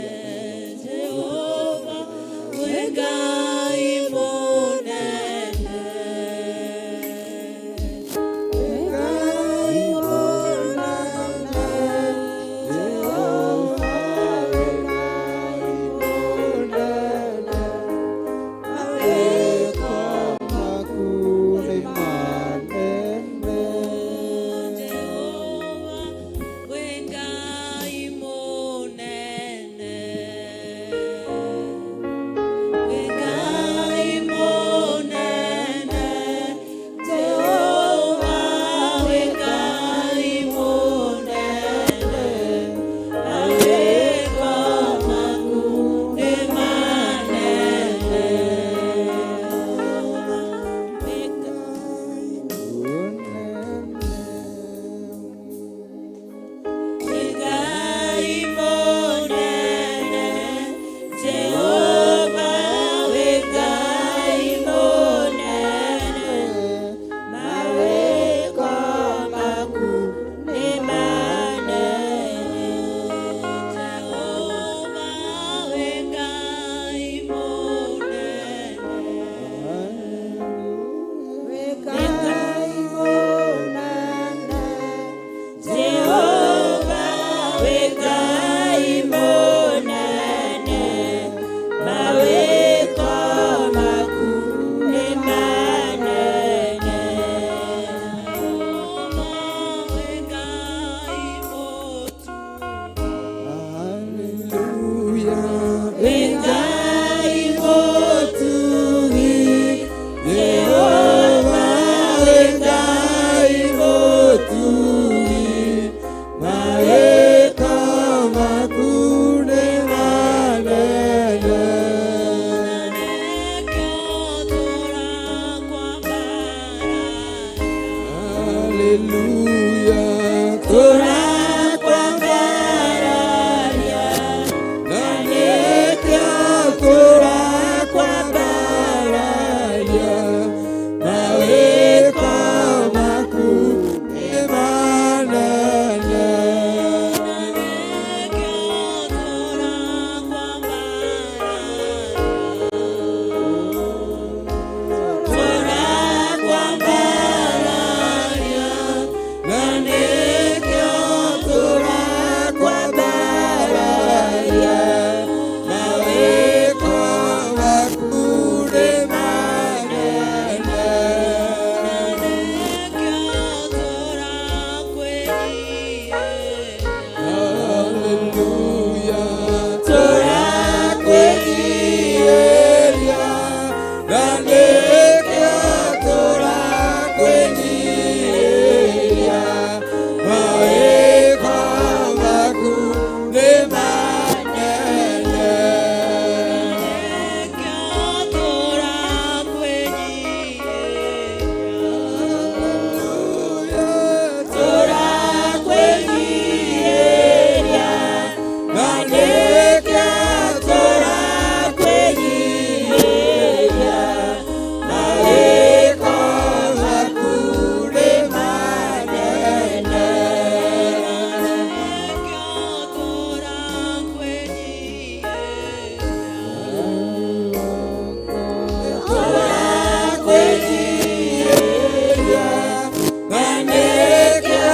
twagũcokeria ngatho. Wĩ Ngai mũnene, wĩ Haleluya, Tũrakwambararia na nĩkĩo tũrakwambararia, mawĩko maku nĩ manene. Na nĩkĩo tũrakwambararia. Tũrakwambararia Na nĩkĩo tũrakwambararia, mawĩko maku nĩ manene. Na nĩkĩo tũrakwĩnyihĩria. Haleluya, tũrakwĩnyihĩria, na nĩkĩo tũrakwĩnyihĩria, mawĩko maku nĩ manene. Nĩkĩo tũrakwĩnyihĩria. Haleluya, Tũrakwĩnyihĩria na nĩkĩo tũrakwĩnyihĩria, mawĩko maku nĩ manene. Nĩkĩo tũrakwĩnyihĩria. Tũrakwĩnyihĩria, na nĩkĩo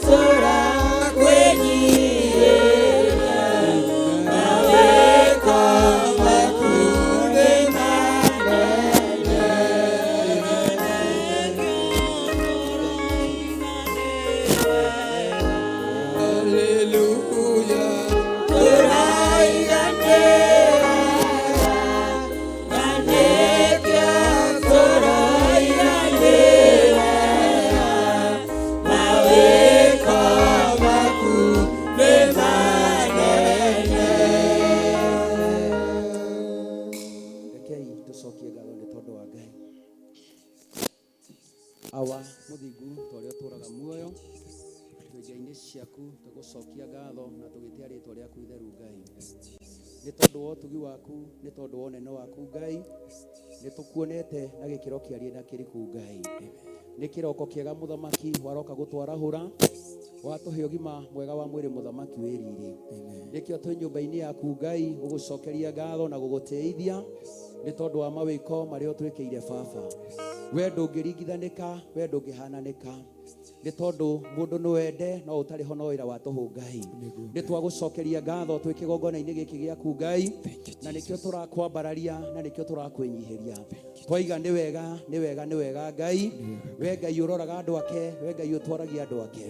tũrakwĩnyihĩria, mawĩko maku nĩ manene. Haleluya, tũraiganĩra, na nĩkĩo tũraiganĩra, mawĩko maku nĩ manene. Rekei tũcokie ngatho nĩ tondũ wa Ngai. Awa mũthingu ta ũrĩa ũtũũraga muoyo, twĩ nja-inĩ ciaku tũgũcokia ngatho na tũgĩtĩa rĩtwa rĩaku itheru Ngai, nĩ tondũ wa ũtugi waku, nĩ tondũ wa ũnene waku Ngai, nĩ tũkuonete na gĩkĩro kĩariĩ na kĩriku Ngai. Nĩ kĩroko kĩega mũthamaki waroka gũtwarahũra, watũhe ũgima mwega wa mwĩrĩ mũthamaki wĩ riri. Nĩkĩo twĩ nyũmba-inĩ yaku Ngai gũgũcokeria ngatho na gũgũtĩithia nĩ tondũ wa mawĩko marĩa ũtwĩkĩire baba. We ndũngĩringithanĩka, we ndũngĩhananĩka, nĩ tondũ mũndũ no ende no ũtarĩ ho no wĩra wa tũhũ Ngai. Nĩ twagũcokeria ngatho twĩ kĩgongona-inĩ gĩkĩ gĩaku Ngai, na nĩkĩo tũrakwambararia na nĩkĩo tũrakwĩnyihĩria. Twaiga nĩ wega, nĩ wega, nĩ wega Ngai. We Ngai ũroraga andũ ake, we Ngai ũtwaragia andũ ake,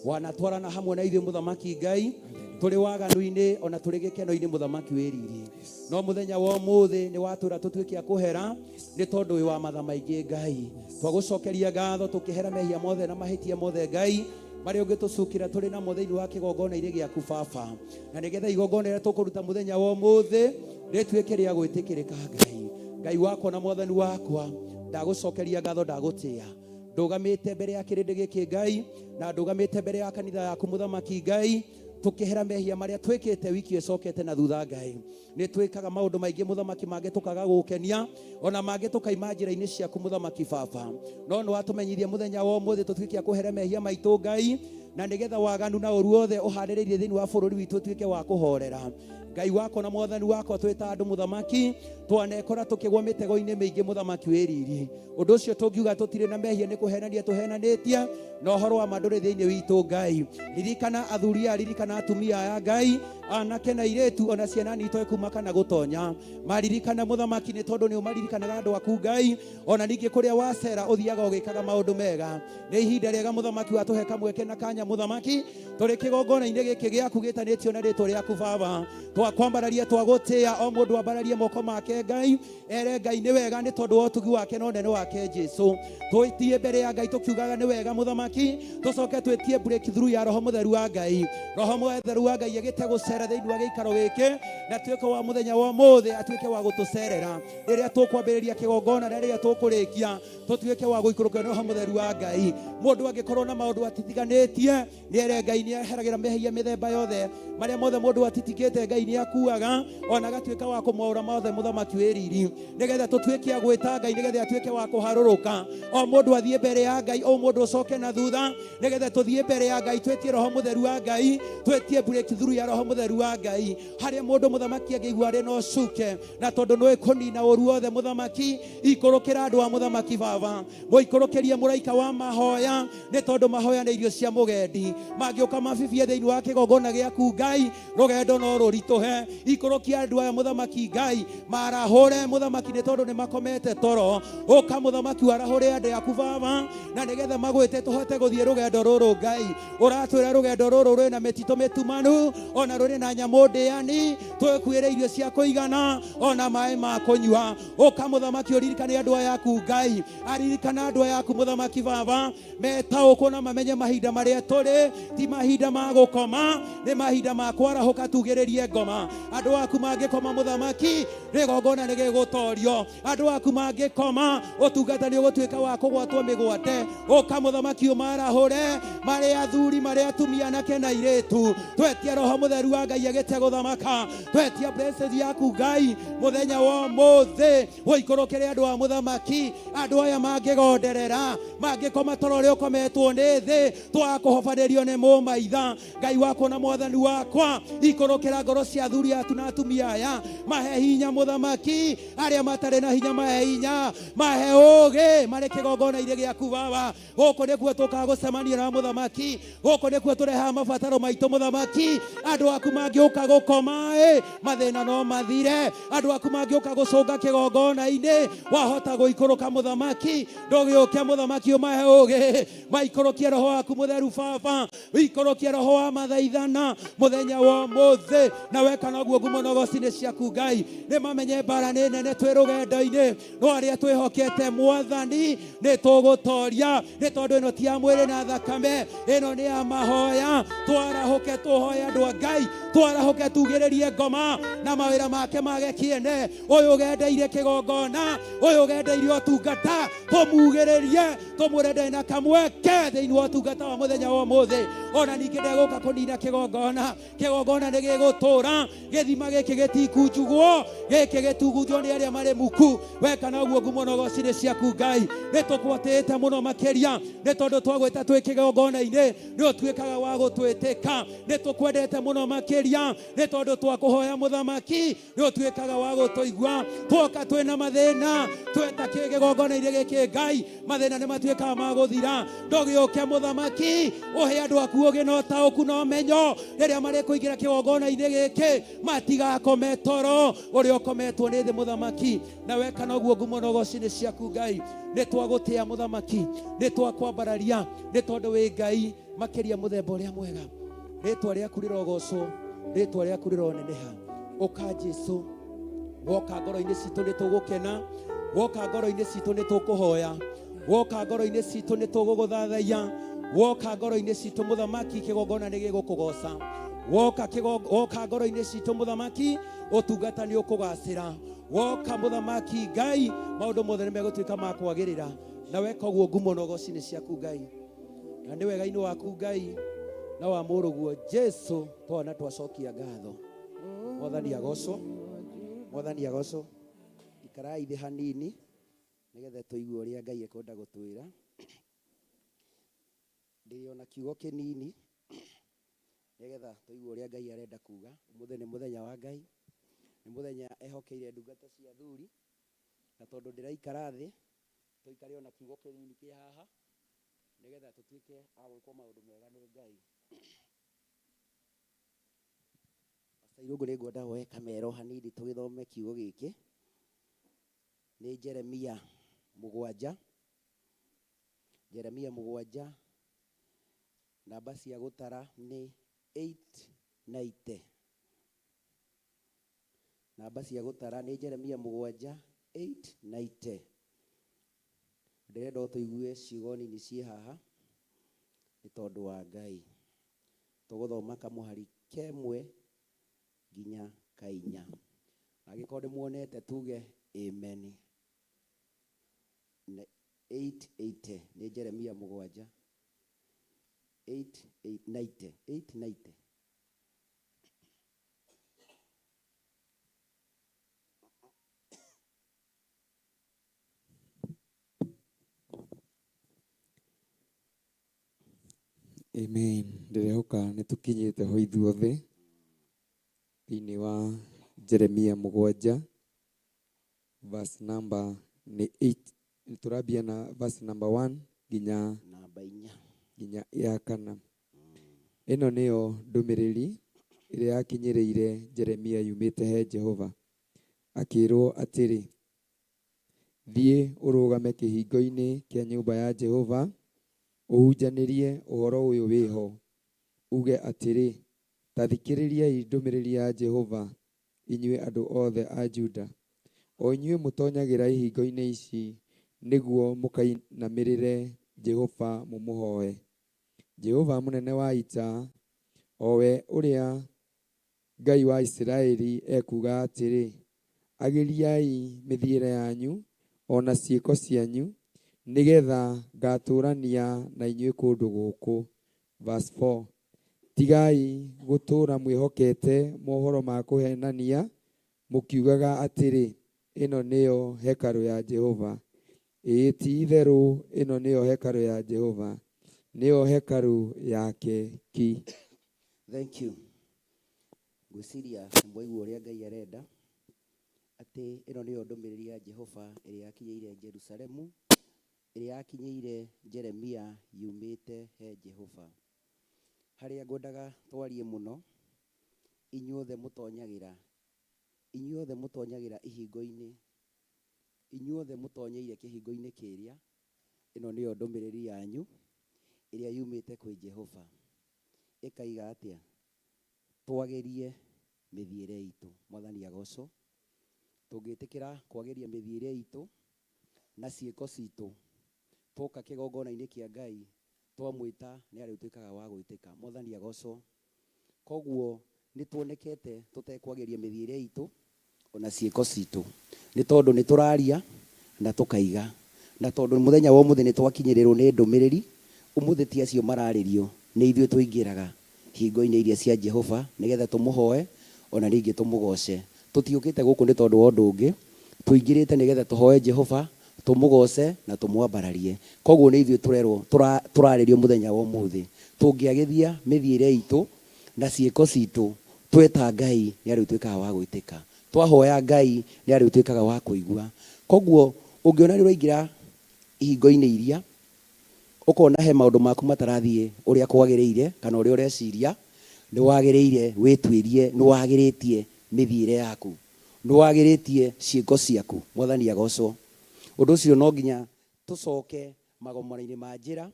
wanatwarana hamwe na ithuĩ mũthamaki Ngai, tũrĩ waganu-inĩ ona tũrĩ gĩkeno-inĩ mũthamaki wĩ riri. No mũthenya wa ũmũthĩ nĩ watwĩra tũtuĩke a kũhera nĩ tondũ wĩ wa matha maingĩ Ngai. Twagũcokeria ngatho tũkĩhera mehia mothe na mahĩtia mothe Ngai marĩa ũngĩtũcukĩra tũrĩ namo thĩinĩ wa kĩgongona-inĩ gĩaku baba, na nĩgetha igongona rĩrĩa tũkũruta mũthenya wa ũmũthĩ rĩtuĩke rĩa gwĩtĩkĩrĩka Ngai. Ngai wakwa na mwathani wakwa, ndagũcokeria ngatho, ndagũtĩa. Ndũgamĩte mbere ya kĩrĩndĩ gĩkĩ Ngai, na ndũgamĩte mbere ya kanitha yaku mũthamaki Ngai, tũkĩhera mehia marĩa twĩkĩte wiki ĩcokete na thutha Ngai. Nĩ twĩkaga maũndũ maingĩ mũthamaki mangĩ tũkaga gũkenia, ona mangĩ tũkaima njĩra-inĩ ciaku mũthamaki baba, no nĩ watũmenyithia mũthenya wa ũmũthĩ tũtuĩke a kũhera mehia maitũ Ngai, na nĩgetha waganu na ũru wothe ũhanĩrĩirie thĩinĩ wa bũrũri witũ ũtuĩke wa kũhorera. Ngai wakwa na mwathani wakwa, twĩ ta andũ mũthamaki twanekora tũkĩgwa mĩtego-inĩ mĩingĩ mũthamaki wĩ riri. Ũndũ ũcio tũngiuga tũtirĩ na mehia nĩ kũhenania tũhenanĩtie, na ũhoro wa ma ndũrĩ thĩinĩ witũ Ngai. Ririkana athuri aya, ririkana atumia aya Ngai, anake na airĩtu, ona ciana nini itoĩ kuma kana gũtonya. Maririkana mũthamaki nĩ tondũ nĩ ũmaririkanaga andũ aku Ngai, ona ningĩ kũrĩa wacera ũthiaga ũgĩkaga maũndũ mega. Nĩ ihinda rĩega mũthamaki watũhe kamweke na kanya mũthamaki, tũrĩ kĩgongona-inĩ gĩkĩ gĩaku gĩtanĩtio na rĩtwa rĩaku baba. Twakwambararia twagũtĩĩa o mũndũ ambararie moko make Ngai ere Ngai nĩ wega nĩ tondũ wa ũtugi wake na ũnene wake Jesu. Twĩtie mbere ya Ngai tũkiugaga nĩ wega mũthamaki, tũcoke twĩtie breakthrough ya roho mũtheru wa Ngai. Roho mũtheru wa Ngai agĩte gũcera thĩinĩ wa gĩikaro gĩkĩ na tuĩke wa mũthenya wa ũmũthĩ atuĩke wa gũtũcerera rĩrĩa tũkwambĩrĩria kĩgongona na rĩrĩa tũkũrĩkia tũtuĩke wa gũikũrũkio nĩ roho mũtheru wa Ngai. Mũndũ angĩkorwo na maũndũ atitiganĩtie nĩ ere Ngai nĩ eheragĩra mehia mĩthemba yothe marĩa mothe mũndũ atitikĩte Ngai nĩ akuaga ona agatuĩka wa kũmwaũra mothe mũthamaki wĩ riri nĩgetha tũtuĩke a gwĩta Ngai nĩgetha atuĩke wa kũharũrũka o mũndũ athiĩ mbere ya Ngai o mũndũ ũcoke na thutha nĩgetha tũthiĩ mbere ya Ngai twĩtie roho mũtheru wa Ngai twĩtie breakthrough ya roho mũtheru wa Ngai harĩa mũndũ mũthamaki angĩigua arĩ na ũcuke na tondũ nĩũĩ kũnina ũru wothe mũthamaki ikũrũkĩra andũ a mũthamaki baba mũikũrũkĩrie mũraika wa mahoya nĩ tondũ mahoya nĩ irio cia mũgendi mangĩũka mabibie thĩinĩ wa kĩgongona gĩaku Ngai rũgendo no rũritũhe ikũrũkia andũ aya mũthamaki Ngai marahũre mũthamaki nĩ tondũ nĩ makomete toro ũka mũthamaki warahũre andũ aku baba na nĩgetha magwĩte tũhote gũthiĩ rũgendo rũrũ Ngai ũratwĩra rũgendo rũrũ rwĩna mĩtitũ mĩtumanu ona rũrĩ na nyamũ ndĩani twĩkuĩre irio cia kũigana ona maĩ ma kũnyua ũka mũthamaki ũririkane andũ aya aku Ngai aririkana andũ aya aku mũthamaki baba metaũkwo na mamenye mahinda marĩa tũrĩ ti mahinda ma gũkoma nĩ mahinda ma kwarahũka tugĩrĩrie ngoma andũ aku mangĩkoma mũthamaki rĩgongona nĩ gĩgũtorio andũ aku mangĩkoma ũtungata nĩ ũgũtuĩka wa kũgwatwo mĩgwate ũka mũthamaki ũmarahũre marĩ athuri marĩ atumia anake na airĩtu twetia roho mũtheru wa Ngai agĩte gũthamaka twetia blessings yaku Ngai mũthenya wa ũmũthĩ ũikũrũkĩre andũ a mũthamaki andũ aya mangĩgonderera mangĩkoma toro ũrĩa ũkometwo nĩ thĩ twakũhobanĩrio nĩ mũmaitha Ngai wakwa na mwathani wakwa ikũrũkĩra ngoro cia athuri atu na atumia aya mahe hinya mũthamaki arĩa matarĩ na hinya mahe hinya mahe ũgĩ marĩ kĩgongona-inĩ gĩaku baba gũkũ nĩkuo tũkaga gũcemania na mũthamaki gũkũ nĩkuo tũrehaga mabataro maitũ mũthamaki andũ aku mangĩũka gũkoma ĩ mathĩna no mathire andũ aku mangĩũka gũcũnga kĩgongona-inĩ wahota gũikũrũka mũthamaki ndũgĩũke mũthamaki ũmahe ũgĩ maikũrũkie roho waku mũtheru baba ikũrũkie roho wa mathaithana mũthenya wa ũmũthĩ na weka noguo ngumo na ũgoci nĩ ciaku Ngai nĩ mamenye mbara nĩ nene twĩ rũgendo-inĩ no arĩa twĩhokete mwathani nĩ tũgũtoria nĩ tondũ ĩno ti ya mwĩrĩ na thakame ĩno nĩ ya mahoya twarahũke tũhoe andũ a Ngai twarahũke tugĩrĩrie ngoma na mawĩra make mage kĩene ũyũ ũgendeire kĩgongona ũyũ ũgendeire ũtungata tũmugĩrĩrie tũmwĩre ndarĩ na kamweke thĩinĩ wa ũtungata wa mũthenya wa ũmũthĩ ona ningĩ ndegũka kũnina kĩgongona kĩgongona nĩ gĩgũtũra gĩthima gĩkĩ gĩtikunjugwo gĩkĩ gĩtugutio nĩ arĩa marĩ muku weka noguo ngumo na ũgoci nĩ ciaku Ngai nĩ tũkwatĩte mũno makĩria nĩ tondũ twagwĩta twĩ kĩgongona-inĩ nĩ ũtuĩkaga wa gũtwĩtĩka nĩ tũkwendete mũno makĩria nĩ tondũ twakũhoya mũthamaki nĩ ũtuĩkaga wa gũtũigua twoka twĩna mathĩna tweta kĩgongona-inĩ gĩkĩ Ngai mathĩna nĩ matuĩkaga ma gũthira ndũgĩũke mũthamaki ũhe andũ aku ũgĩ na ũtaũku na ũmenyo rĩrĩa marĩ kũingĩra kĩgongona-inĩ gĩkĩ matigakome toro ũrĩa ũkometwo nĩ thĩ mũthamaki na weka noguo ngumo na ũgoci nĩ ciaku Ngai nĩ twagũtĩa mũthamaki nĩ twakwambararia nĩ tondũ wĩ Ngai makĩria mũthemba ũrĩa mwega rĩtwa rĩaku rĩrogocwo rĩtwa rĩaku rĩroneneha ũka Jesu woka ngoro-inĩ citũ nĩ tũgũkena woka ngoro-inĩ citũ nĩ tũkũhoya woka ngoro-inĩ citũ nĩ tũgũgũthathaiya woka ngoro-inĩ citũ mũthamaki kĩgongona nĩ gĩgũkũgoca woka woka ngoro-inĩ citũ mũthamaki ũtungata nĩ ũkũgacĩra woka mũthamaki Ngai maũndũ mothe nĩ megũtuĩka ma kwagĩrĩra na weka ũguo ngumo na ũgoci nĩ ciaku Ngai na nĩ wega-inĩ waku Ngai na wa mũrũguo Jesu twana twacokia ngatho mwathani agocwo mwathani agocwo ikarai thĩ hanini nĩgetha tũigue ũrĩa Ngai ekwenda gũtwĩra ndĩrĩ ona kiugo kĩnini nĩgetha tũigue ũrĩa Ngai arenda kuga ũmũthĩ nĩ mũthenya wa Ngai nĩ mũthenya ehokeire ndungata cia athuri na tondũ ndĩraikara thĩ tũikare ona kiugo kĩnini kĩ haha nĩgetha tũtuĩke a gwĩkwo maũndũ mega nĩ Ngai. Pastor Irũngũ nĩ ngwenda woe kamero hanini tũgĩthome kiugo gĩkĩ nĩ Jeremia 7 Jeremia 7 namba cia gũtara nĩ 890. Namba cia gũtara nĩ Jeremia mũgwanja 890. Ndĩrenda o tũigue ciugo nini ciĩ haha nĩ tondũ wa Ngai. Tũgũthoma kamũhari kemwe nginya kainya. Angĩkorwo nĩ muonete tuge amen. 880 nĩ Jeremia mũgwanja 890 890. Amen. Ndĩrehoka nĩ tũkinyĩte ho ithuothe thĩinĩ wa Jeremia mũgwanja verse number nĩ 8 tũrambia na verse number 1 nginya namba inya nginya ya kana. Ĩno nĩyo ndũmĩrĩri ĩrĩa yakinyĩrĩire Jeremia yumĩte he Jehova, akĩĩrwo atĩrĩ, thiĩ ũrũgame kĩhingo-inĩ kĩa nyũmba ya Jehova, ũhunjanĩrie ũhoro ũyũ wĩho, uge atĩrĩ, ta thikĩrĩriai ndũmĩrĩri ya Jehova, inyuĩ andũ othe a Juda, o inyuĩ mũtonyagĩra ihingo-inĩ ici nĩguo mũkainamĩrĩre Jehova mũmũhoe. Jehova mũnene wa ita, o we ũrĩa Ngai wa Isiraeli ekuuga atĩrĩ, agĩriai mĩthiĩre yanyu o na ciĩko cianyu, nĩgetha ngatũũrania na inyuĩ kũndũ gũkũ. Verse 4. Tigai gũtũũra mwĩhokete mohoro ma kũheenania, mũkiugaga atĩrĩ, ĩno nĩyo hekarũ ya Jehova. Ĩĩ ti itherũ ĩno nĩyo hekarũ ya Jehova, nĩyo hekarũ yake ki. Thank you. Ngwĩciria mwaigua ũrĩa Ngai arenda atĩ ĩno nĩyo ndũmĩrĩri ya Jehova ĩrĩa yakinyĩire Jerusalemu, ĩrĩa yakinyĩire Jeremia yumĩte he Jehova. Harĩa ngwendaga twarie mũno, inyuothe mũtonyagĩra, inyuothe mũtonyagĩra ihingo-inĩ, inyuothe mũtonyeire kĩhingo-inĩ kĩrĩa, ĩno nĩyo ndũmĩrĩri yanyu ĩrĩa yumĩte kwĩ Jehova. Ĩkaiga atĩa? Twagĩrie mĩthiĩre itũ. Mwathani agocwo. Tũngĩtĩkĩra kwagĩria mĩthiĩre itũ na ciĩko citũ, twoka kĩgongona-inĩ kĩa Ngai, twamwĩta nĩ arĩtuĩkaga wa gwĩtĩka. Mwathani agocwo. Koguo nĩ tuonekete tũtekwagĩria mĩthiĩre itũ ona ciĩko citũ, nĩ tondũ nĩ tũraria na tũkaiga, na tondũ mũthenya wa ũmũthĩ nĩ twakinyĩrĩrwo nĩ ndũmĩrĩri, ũmũthĩ ti acio mararĩrio, nĩ ithuĩ tũingĩraga hingo-inĩ iria cia Jehova nĩgetha tũmũhoe ona ningĩ tũmũgoce. Tũtiũkĩte gũkũ nĩ tondũ wa ũndũ ũngĩ, tũingĩrĩte nĩgetha tũhoe Jehova, tũmũgoce na tũmwambararie. Koguo nĩ ithuĩ tũrerwo tũrarĩrio mũthenya wa ũmũthĩ. Tũngĩagĩria mĩthiĩre itũ na ciĩko citũ, tweta Ngai nĩ arĩtuĩkaga wa gwĩtĩka. Twahoya Ngai nĩ arĩtuĩkaga wa kũigua. Koguo ũngĩona nĩ ũraingĩra ihingo-inĩ iria, ũkona he maũndũ maku matarathiĩ ũrĩa kwagĩrĩire kana ũrĩa ũreciria, nĩ wagĩrĩire wĩtuĩrie, nĩ wagĩrĩtie mĩthiĩre yaku, nĩ wagĩrĩtie ciĩko ciaku. Mwathani agocwo. Ũndũ ũcio no nginya tũcoke magomano-inĩ ma njĩra,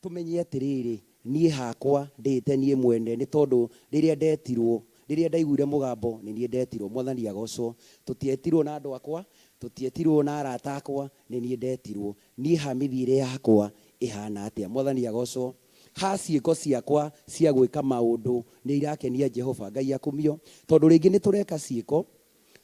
tũmenye atĩrĩrĩ, niĩ hakwa ndĩte niĩ mwene, nĩ tondũ rĩrĩa ndetirwo, rĩrĩa ndaiguire mũgambo nĩ niĩ ndetirwo. Mwathani agocwo. Tũtietirwo na andũ akwa, tũtietirwo na arata akwa, nĩ niĩ ndetirwo. Niĩ ha mĩthiĩre yakwa ĩhana atĩa? Mwathani agocwo. Ha ciĩko ciakwa cia gwĩka maũndũ nĩ irakenia Jehova. Ngai akumio. Tondũ rĩngĩ nĩ tũreka ciĩko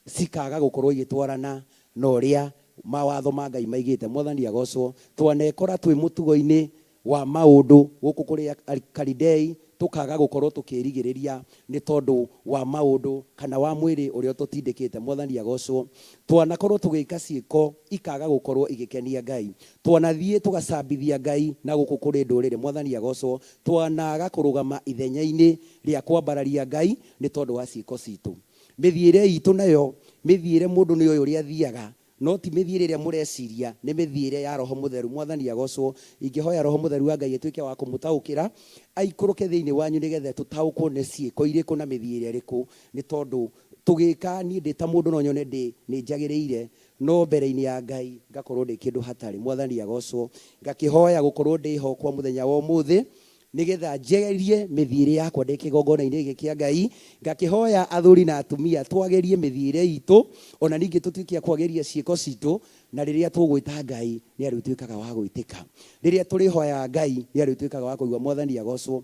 cikaga gũkorwo igĩtwarana na ũrĩa mawatho ma Ngai maigĩte. Mwathani agocwo. Twanekora twĩ mũtugo-inĩ wa maũndũ gũkũ kũrĩ Kalidei, tũkaga gũkorwo tũkĩrigĩrĩria nĩ tondũ wa maũndũ kana wa mwĩrĩ ũrĩa ũtũtindĩkĩte. Mwathani agocwo. Twanakorwo tũgĩka ciĩko ikaga gũkorwo igĩkenia Ngai. Twanathiĩ tũgacambithia Ngai na gũkũ kũrĩ ndũrĩrĩ. Mwathani agocwo. Twanaga kũrũgama ithenya-inĩ rĩa kwambararia Ngai nĩ tondũ wa ciĩko citũ. Mĩthiĩre itũ nayo, mĩthiĩre mũndũ nĩ oĩ ũrĩa athiaga, no ti mĩthiĩre ĩrĩa mũreciria, nĩ mĩthiĩre ya Roho Mũtheru. Mwathani agocwo. Ingĩhoya Roho Mũtheru wa Ngai atuĩke wa kũmũtaũkĩra, aikũrũke thĩinĩ wanyu nĩgetha tũtaũkwo nĩ ciĩko irĩkũ na mĩthiĩre ĩrĩkũ, nĩ tondũ tũgĩka niĩ ndĩ ta mũndũ no nyone ndĩ nĩ njagĩrĩire, no mbere-inĩ ya Ngai ngakorwo ndĩ kĩndũ hatarĩ. Mwathani agocwo. Ngakĩhoya gũkorwo ndĩho kwa mũthenya wa ũmũthĩ, Nĩgetha njegerie mĩthiĩre yakwa ndĩ kĩgongona-inĩ gĩkĩ kĩa Ngai. Ngakĩhoya athuri na atumia twagerie mĩthiĩre itũ, ona ningĩ tũtuĩke a kwagĩria ciĩko citũ, na rĩrĩa tũgwĩta Ngai nĩ arĩtuĩkaga wa gwĩtĩka. Rĩrĩa tũrĩhoyaga Ngai nĩ arĩtuĩkaga wa kũigua. Mwathani agocwo.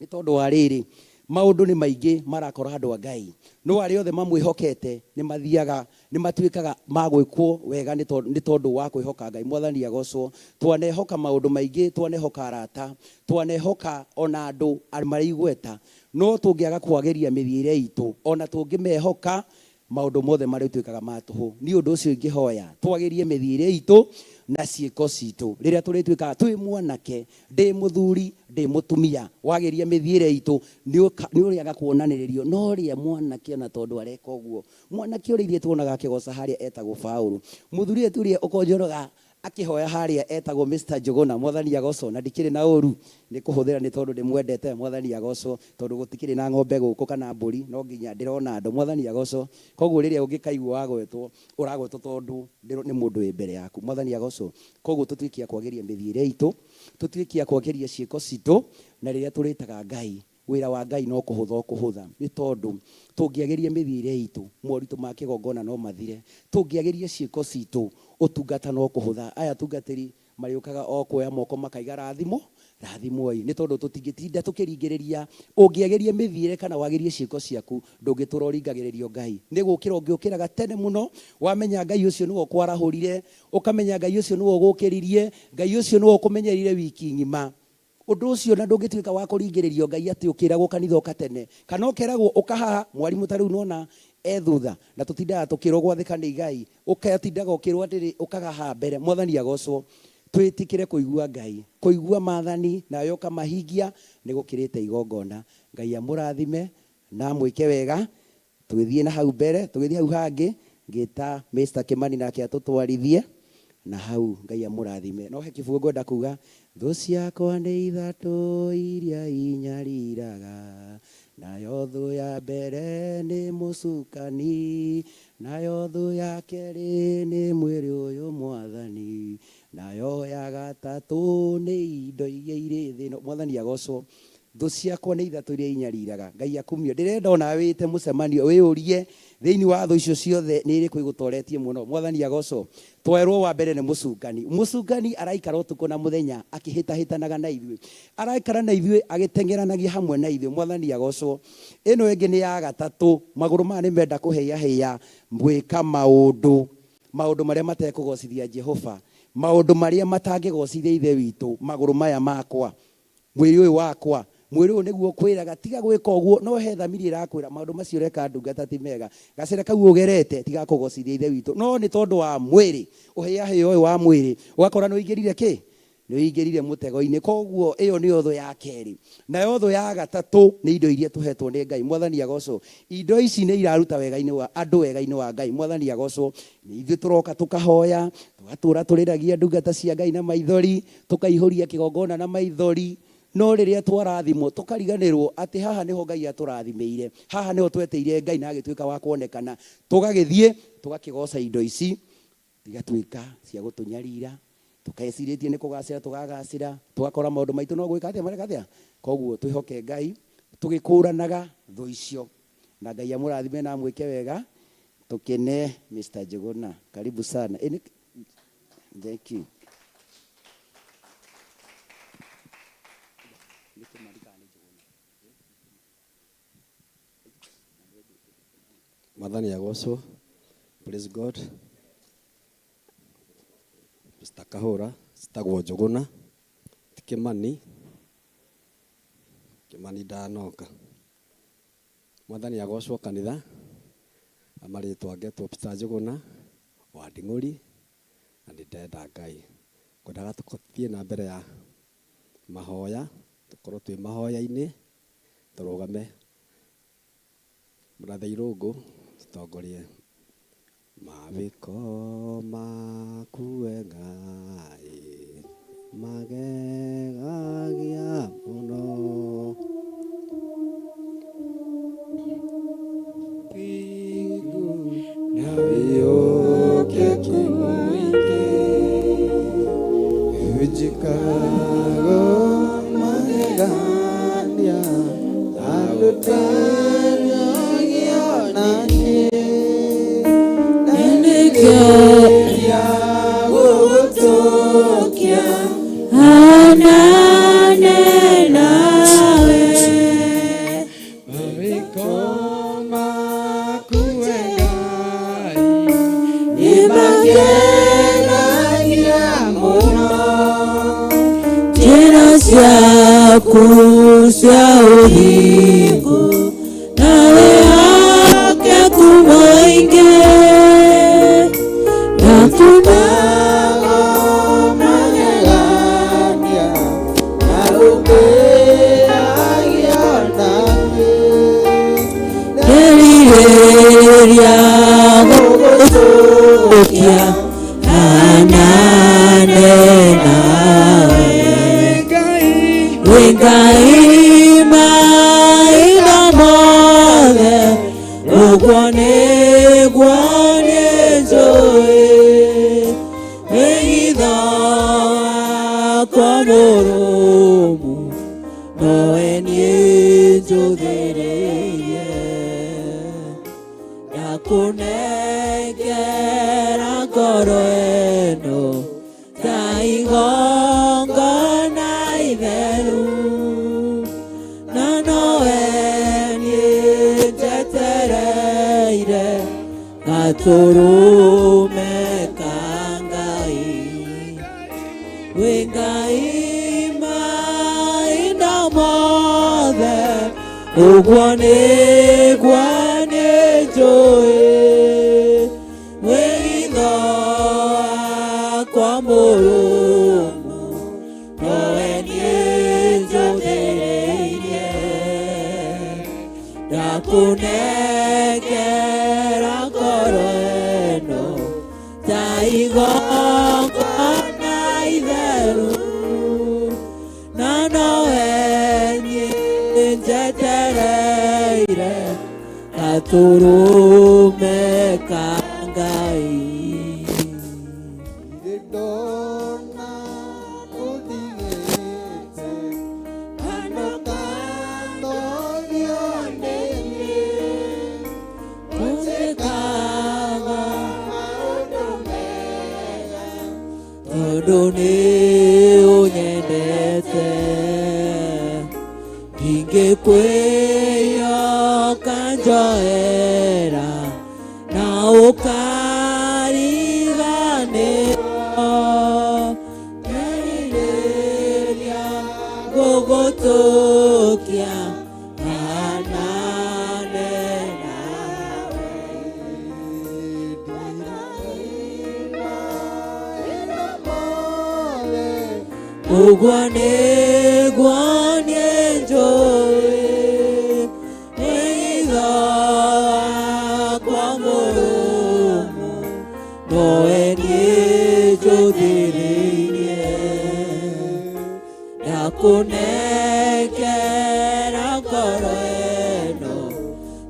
Nĩ tondũ wa rĩrĩ, maũndũ nĩ maingĩ marakora andũ a Ngai, no arĩa othe mamwĩhokete nĩ mathiaga, nĩ matuĩkaga ma gwĩkwo wega nĩ tondũ wa kwĩhoka Ngai. Mwathani agocwo. Twanehoka maũndũ maingĩ, twanehoka arata, twanehoka ona andũ marĩ igweta, no tũngĩaga kwagĩria mĩthiĩre itũ, ona tũngĩmehoka, maũndũ mothe marĩtuĩkaga ma tũhũ. Nĩ ũndũ ũcio ingĩhoya twagĩrie mĩthiĩre itũ na ciĩko citũ. Rĩrĩa tũrĩtuĩkaga twĩ mwanake, ndĩ mũthuri, ndĩ mũtumia, wagĩria mĩthiĩre itũ nĩ ũrĩaga kuonanĩrĩrio no ũrĩa mwanake ona tondũ areka ũguo. Mwanake ũrĩa ithuĩ tuonaga akĩgoca harĩa etagwo Paũlũ, mũthuri ũrĩa ũrĩa ũkonjoraga akĩhoya harĩa etagwo Mr. Njũgũna. Mwathani agocwo. Na ndikĩrĩ na ũru nĩ kũhũthĩra nĩ tondũ ndĩmwendete. Mwathani agocwo. Tondũ gũtikĩrĩ na ng'ombe gũkũ kana mbũri, no nginya ndĩrona andũ. Mwathani agocwo. Koguo rĩrĩa ũngĩkaigua wagwetwo, ũragwetwo tondũ nĩ mũndũ wĩ mbere yaku. Mwathani agocwo. Koguo tũtuĩke a kwagĩria mĩthiĩre itũ, tũtuĩke a kwagĩria ciĩko citũ, na rĩrĩa tũrĩtaga Ngai, wĩra wa Ngai no kũhũtha ũkũhũtha. Nĩ tondũ tũngĩagĩria mĩthiĩre itũ, moritũ ma kĩgongona no mathire. Tũngĩagĩria ciĩko citũ, ũtungata no kũhũtha. Aya atungatĩri marĩũkaga o kuoya moko makaiga rathimo, rathimwoi. Nĩ tondũ tũtingĩtinda tũkĩringĩrĩria. Ũngĩagĩria mĩthiĩre kana wagĩrie ciĩko ciaku, ndũngĩtũra ũringagĩrĩrio Ngai. Nĩ gũkĩra ũngĩũkĩraga tene mũno, wamenya Ngai ũcio nĩwe ũkwarahũrire, ũkamenya Ngai ũcio nĩwe ũgũkĩririe, Ngai ũcio nĩwe ũkũmenyerire wiki ng'ima. Ũndũ ũcio na ndũngĩtuĩka wa kũringĩrĩrio Ngai atĩ ũkĩragwo kanitha ũka tene, kana ũkeragwo ũka haha, mwarimũ ta rĩu nĩwona e thutha, na tũtindaga tũkĩrwo gwathĩka nĩ igai, ũgatindaga ũkĩrwo atĩrĩ ũkaga haha mbere. Mwathani agocwo. Twĩtĩkĩre kũigua Ngai, kũigua maathani nawe ũkamahingia nĩ gũkĩrĩte igongona. Ngai amũrathime na amwĩke wega. Tũgĩthiĩ na hau mbere, tũgĩthiĩ hau hangĩ, ngĩta Mr. Kimani nake atũtwarithie na hau. Ngai amũrathime. No he kibugu ngwenda kuga, thũ ciakwa nĩ ithatũ iria inyariraga, nayo thũ ya mbere nĩ mũcukani, nayo thũ ya kerĩ nĩ mwĩrĩ ũyũ Mwathani, nayo ya gatatũ nĩ indo iria irĩ thĩ ĩno. Mwathani agocwo. Thũ ciakwa nĩ ithatũ iria inyariraga. Ngai akumio. Ndĩrenda ona wĩte mũcemanio wĩyũrie thĩinĩ wa thũ icio ciothe nĩ ĩrĩkũ ĩgũtoretie mũno. Mwathani agocwo. Twerwo wa mbere nĩ mũcukani. Mũcukani araikara ũtukũ na mũthenya akĩhĩtahĩtanaga na ithuĩ, araikara na ithuĩ agĩteng'eranagia hamwe na ithuĩ. Mwathani agocwo. Ĩno ĩngĩ nĩ ya gatatũ, magũrũ maya nĩ menda kũhĩahĩa gwĩka maũndũ, maũndũ marĩa matekũgocithia Jehova, maũndũ marĩa matangĩgocithia Ithe witũ. Magũrũ maya makwa, mwĩrĩ ũyũ wakwa, mwĩrĩ ũyũ nĩguo ũkwĩraga tiga gwĩka ũguo, no he thamiri ĩrakwĩra maũndũ macio ũreka ndungata ti mega, gacĩra kau ũgerete tigakũgocithia Ithe witũ. No nĩ tondũ wa mwĩrĩ, ũhĩahĩa ũyũ wa mwĩrĩ, ũgakora nĩ ũingĩrire kĩ? Nĩ ũingĩrire mũtego-inĩ. Koguo ĩyo nĩyo thũ ya kerĩ. Nayo thũ ya gatatũ nĩ indo iria tũhetwo nĩ Ngai. Mwathani agocwo. Indo ici nĩ iraruta wega-inĩ wa andũ wega-inĩ wa Ngai. Mwathani agocwo. Nĩ ithuĩ tũroka tũkahoya, tũgatũra tũrĩragia ndungata cia Ngai na maithori, tũkaihũria kĩgongona na maithori, no rĩrĩa twarathimwo tũkariganĩrwo atĩ haha nĩho Ngai atũrathimĩire, haha nĩho twetĩire Ngai na agĩtuĩka wa kuonekana. Tũgagĩthiĩ tũgakĩgoca indo ici, igatuĩka cia gũtũnyarira, tũkecirĩtie nĩ kũgacĩra tũgagacĩra, tũgakora maũndũ maitũ no gwĩka atĩa mareka atĩa. Koguo twĩhoke Ngai tũgĩkũranaga thũ icio, na Ngai amũrathime na amwĩke wega. Tũkene. Mr. Njũgũna, karibu sana. Thank you. Mwathani agocwo. Praise God. Mr. Kahũra, citagwo Njũgũna, ti Kĩmani. Kĩmani ndanoka. Mwathani agocwo kanitha. Na marĩtwa ngetwo Peter Njũgũna wa Nding'ũri, na nĩ ndenda Ngai. Ngwendaga tũthiĩ na mbere ya mahoya, tũkorwo twĩ mahoya-inĩ, tũrũgame. Mũrathe Irũngũ, tũtongorie. Mawĩko maku we Ngai magegagia mũno. Na wĩhokeku mũingĩ, njĩkaga magerio. Magegania na ũtanogia na niĩ gũgũtũkia Hanane nawe Mawĩko maku we Ngai nĩmangenagia mũno njĩra ciaku cia ũthingu nawe hakeku mũingĩ Nakunago magegania na ũkĩagia na niĩ Nderirĩria gũgũtũkia hanane nawe Ngai wĩ Ngai mahinda mothe ũguo nĩguo niĩ njũĩ wĩgitho wakwa mũrũmu nowe niĩ njũthĩrĩirie ndakũnengera ngoro ĩno ta igongona itheru na nowe niĩ njetereire gatũrũme ka Ngai wĩ Ngai mahinda mothe ũguo nĩguo niĩ njũĩ wĩgitho wakwa mũrũmu nowe niĩ njũthĩrĩirie ndakũnengera ngoro ĩno ta igongona itheru na nowe niĩ njetereire gatũrũme ka Ngai Ndirĩ ndona ũndigĩte kana ũkanorio nĩ niĩ Ũnjĩkaga maũndũ mega tondũ nĩ ũnyendete ndingĩkwĩyoka njoera na ũkariganĩrwo nderirĩria gũgũtũkia hanane nawe ũguo nĩguo niĩ njũĩ wĩitho wakwa mũrũmu nowe niĩ njũthĩrĩirie ndakũnengera ngoro ĩno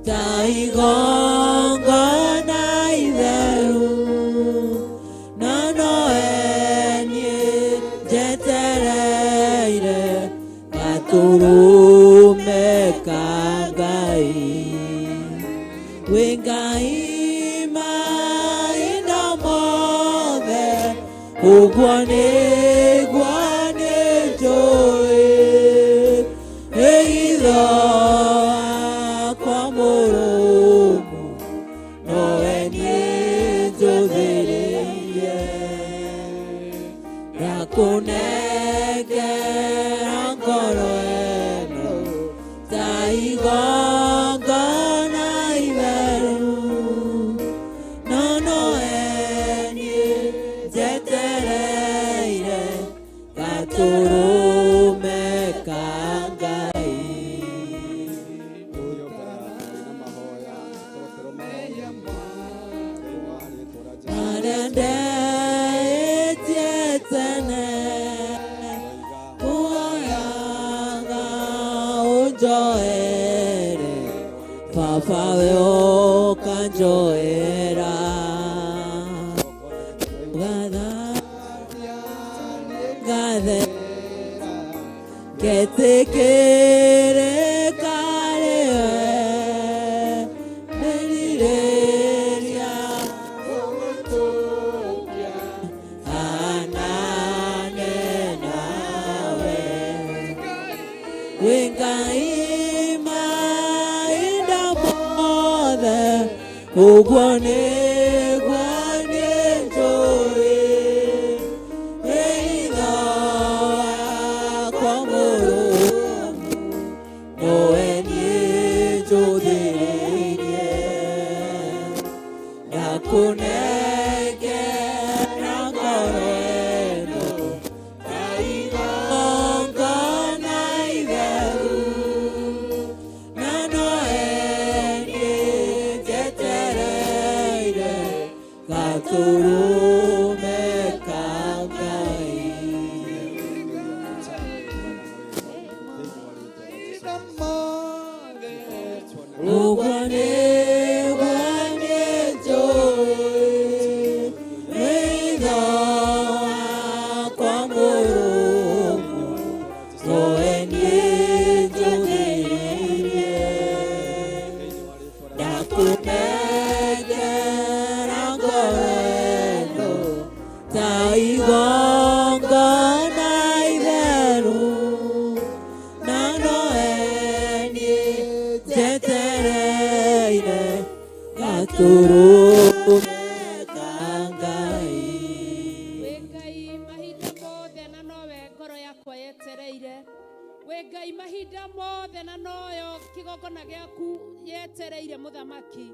ta igongona itheru na nowe niĩ njetereire gatũrũme ka Ngai wĩ Ngai mahinda mothe ũguo nĩguo niĩ njũĩ wĩitho wakwa mũrũmu nowe niĩ njũthĩrĩirie ndakũnengera ngoro ĩno ta igongona itheru na nowe niĩ njetereire gatũrũme ka Ngai marĩa ndeĩtie tene kuoyaga ũnjoere baba we ũkanjoera gatha gathe Ngetĩkĩrĩka nĩwe, nĩrirĩria gũgũtũũria hanane nawe. Wĩ Ngai mahinda mothe, ũguo nĩguo niĩ njũĩ. Wĩitho wakwa mũrũmu, nowe niĩ njũthĩrĩirie. Ndakũnengera ngoro ĩno ta igongona itheru, na nowe niĩ njetereire gatũrũme ka Ngai. Ũguo nĩguo niĩ njũĩ, wĩitho wakwa mũrũmu, nowe niĩ njũthĩrĩirie. Ndakũnengera ngoro ĩno ta igongona itheru, na nowe niĩ njetereire gatũrũme ka Ngai. Wĩ Ngai mahinda mothe na nowe ngoro yakwa yetereire. Wĩ Ngai mahinda mothe na noyo kĩgongona gĩaku yetereire mũthamaki.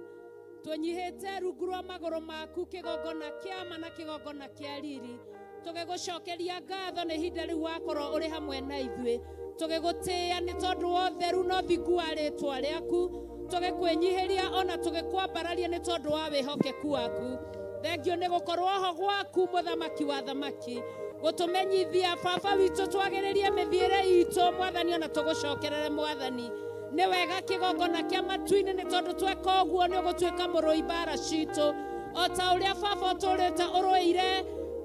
Tũnyihĩte rungu rwa magũrũ maku kĩgongona kĩa ma na kĩgongona kĩa riri. Tũgĩgũcokeria ngatho nĩ ihinda rĩu wakorwo ũrĩ hamwe na ithuĩ. Tũgĩgũtĩĩa nĩ tondũ wa ũtheru na ũthingu wa rĩtwa rĩaku. Tũgĩkwĩnyihĩria ona tũgĩkwambararia nĩ tondũ wa wĩhokeku waku. Thengio nĩ gũkorwo ho gwaku mũthamaki wa thamaki gũtũmenyithia baba witũ twagĩrĩrie mĩthiĩre itũ mwathani ona tũgũcokerere mwathani nĩ wega kĩgongona kĩa matu-inĩ nĩ tondũ tweka ũguo nĩ ũgũtuĩka mũrũi mbara citũ o ta ũrĩa baba ũtũrĩte ũrũĩire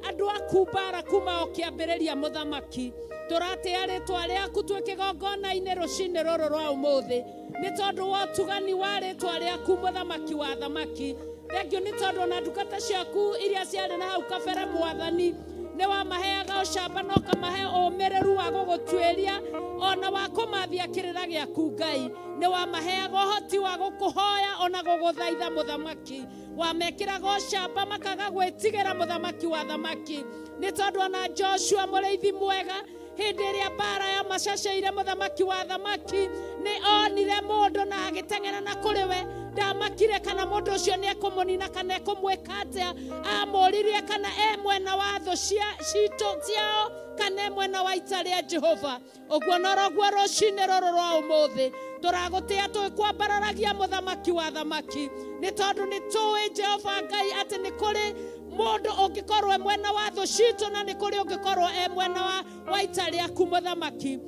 andũ aku mbara kuma o kĩambĩrĩria mũthamaki tũratĩa rĩtwa rĩaku twĩ kĩgongona-inĩ rũcinĩ rũrũ rwa ũmũthĩ nĩ tondũ wa ũtugani wa rĩtwa rĩaku mũthamaki wa thamaki thengio nĩ tondũ ona ndungata ciaku iria ciarĩ na hau kabere mwathani nĩ wamaheaga ũcamba na ũkamahe ũmĩrĩru wa gũgũtuĩria ona wa kũmathia kĩrĩra gĩaku Ngai nĩ wamaheaga ũhoti wa gũkũhoya ona gũgũthaitha mũthamaki wamekĩraga ũcamba makaga gwĩtigĩra mũthamaki wa thamaki nĩ tondũ ona Joshua mũrĩithi mwega hĩndĩ ĩrĩa mbara ya macaceire mũthamaki wa thamaki nĩ onire mũndũ na agĩteng'era na kũrĩ we ndamakire kana mũndũ ũcio nĩ ekũmũnina kana ekũmwĩka atĩa amũririe kana e mwena wa thũ citũ ciao kana e mwena wa ita rĩa Jehova ũguo noroguo rũcinĩ rũrũ rwa ũmũthĩ tũragũtĩa tũgĩkwambararagia mũthamaki wa thamaki nĩ tondũ nĩ tũĩ Jehova Ngai atĩ nĩ kũrĩ mũndũ ũngĩkorwo e mwena wa thũ citũ na nĩ kũrĩ ũngĩkorwo e mwena wa ita rĩaku mũthamaki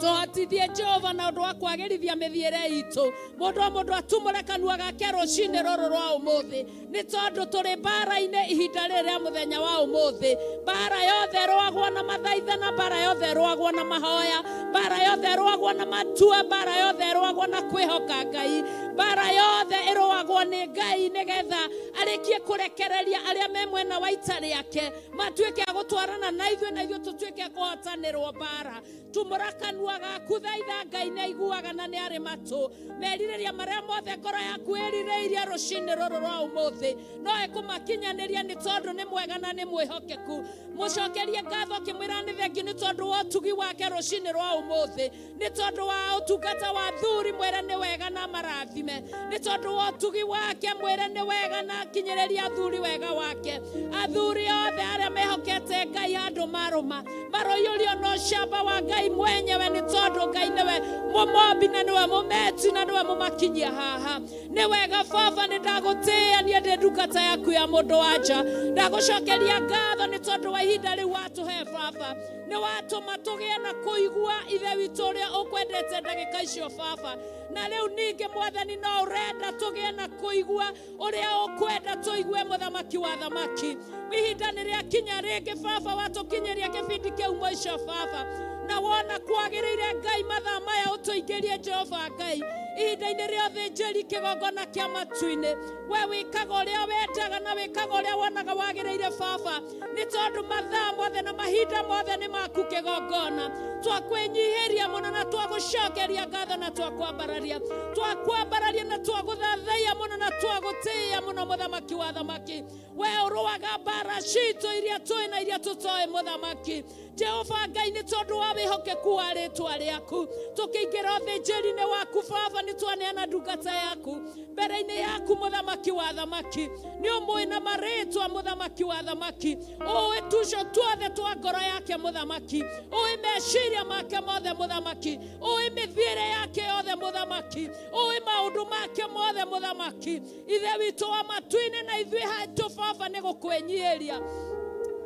tũhotithie Jehova na ũndũ wa kwagĩrithia mĩthiĩre itũ mũndũ o mũndũ atumũre kanua gake rũcinĩ rũrũ rwa ũmũthĩ nĩ tondũ tũrĩ mbara-inĩ ihinda rĩrĩ rĩa mũthenya wa ũmũthĩ mbara yothe ĩrũagwo na mathaithana mbara yothe ĩrũagwo na mahoya mbara yothe ĩrũagwo na matua mbara yothe ĩrũagwo na kwĩhoka Ngai mbara yothe ĩrũagwo nĩ Ngai nĩgetha arĩkie kũrekereria arĩa me mwena wa ita rĩake matuĩke a gũtwarana na ithuĩ na ithuĩ tũtuĩke a kũhotanĩrwo mbara tumũra kanua gaku thaitha Ngai nĩ aiguaga na nĩ arĩ matũ merirĩria marĩa mothe ngoro yaku ĩrirĩirie rũcinĩ rũrũ rwa ũmũthĩ no ĩkũmakinyanĩria nĩ tondũ nĩ mwega na nĩ mwĩhokeku mũcokerie ngatho ũkĩmwĩra nĩ thengiũ nĩ tondũ wa ũtugi wake rũcinĩ rwa ũmũthĩ nĩ tondũ wa ũtungata wa thuri mwĩre nĩ wega na marathime nĩ tondũ wa ũtugi wake mwĩre nĩ wega na akinyĩrĩrie athuri wega wake athuri othe arĩa mehokete Ngai handũ marũma maroiyũrio na ũcamba wa Ngai mwenyewe nĩ tondũ Ngai nĩwe mũmombi na nĩwe mũmeti na nĩwe mũmakinyia haha nĩ wega baba nĩ ndagũtĩĩa niĩ ndĩ ndungata yaku ya mũndũ wa nja ndagũcokeria ngatho nĩ tondũ wa ihinda rĩu watũhe baba nĩ watũma tũgĩe na kũigua ithe witũ ũrĩa ũkwendete ndagĩka icio baba na rĩu ningĩ mwathani no ũrenda tũgĩe na kũigua ũrĩa ũkwenda tũigue mũthamaki wa thamaki ihinda nĩ rĩakinya rĩngĩ baba watũkinyĩria kĩbindi kĩu mũico baba Na wona kwagĩrĩire Ngai mathaa maya ũtũingĩrie Jehova Ngai ihinda-inĩ rĩa ũthĩnjĩri kĩgongona kĩa matu-inĩ. We wĩkaga ũrĩa wendaga na wĩkaga ũrĩa wonaga wagĩrĩire baba, nĩ tondũ mathaa mothe na mahinda mothe nĩ maku kĩgongona. Twakwĩnyihĩria mũno na twagũcokeria ngatho na twakwambararia, twakwambararia na twagũthathaiya mũno na twagũtĩĩa mũno mũthamaki wa thamaki. We ũrũaga mbara citũ iria tũĩ na iria tũtoĩ mũthamaki Jehova Ngai, nĩ tondũ wa wĩhokeku wa rĩtwa rĩaku tũkĩingĩra ũthĩnjĩri-inĩ waku baba, nĩ twaneana ndungata yaku mbere-inĩ yaku mũthamaki wa thamaki. Nĩ ũmũĩ na marĩtwa mũthamaki wa thamaki, ũĩ tuco tuothe twa ngoro yake mũthamaki, ũĩ meciria make mothe mũthamaki, ũĩ mĩthiĩre yake yothe mũthamaki, ũĩ maũndũ make mothe mũthamaki. Ithe witũ wa matu-inĩ na ithuĩ hatũ baba nĩ gũkwĩnyihĩria.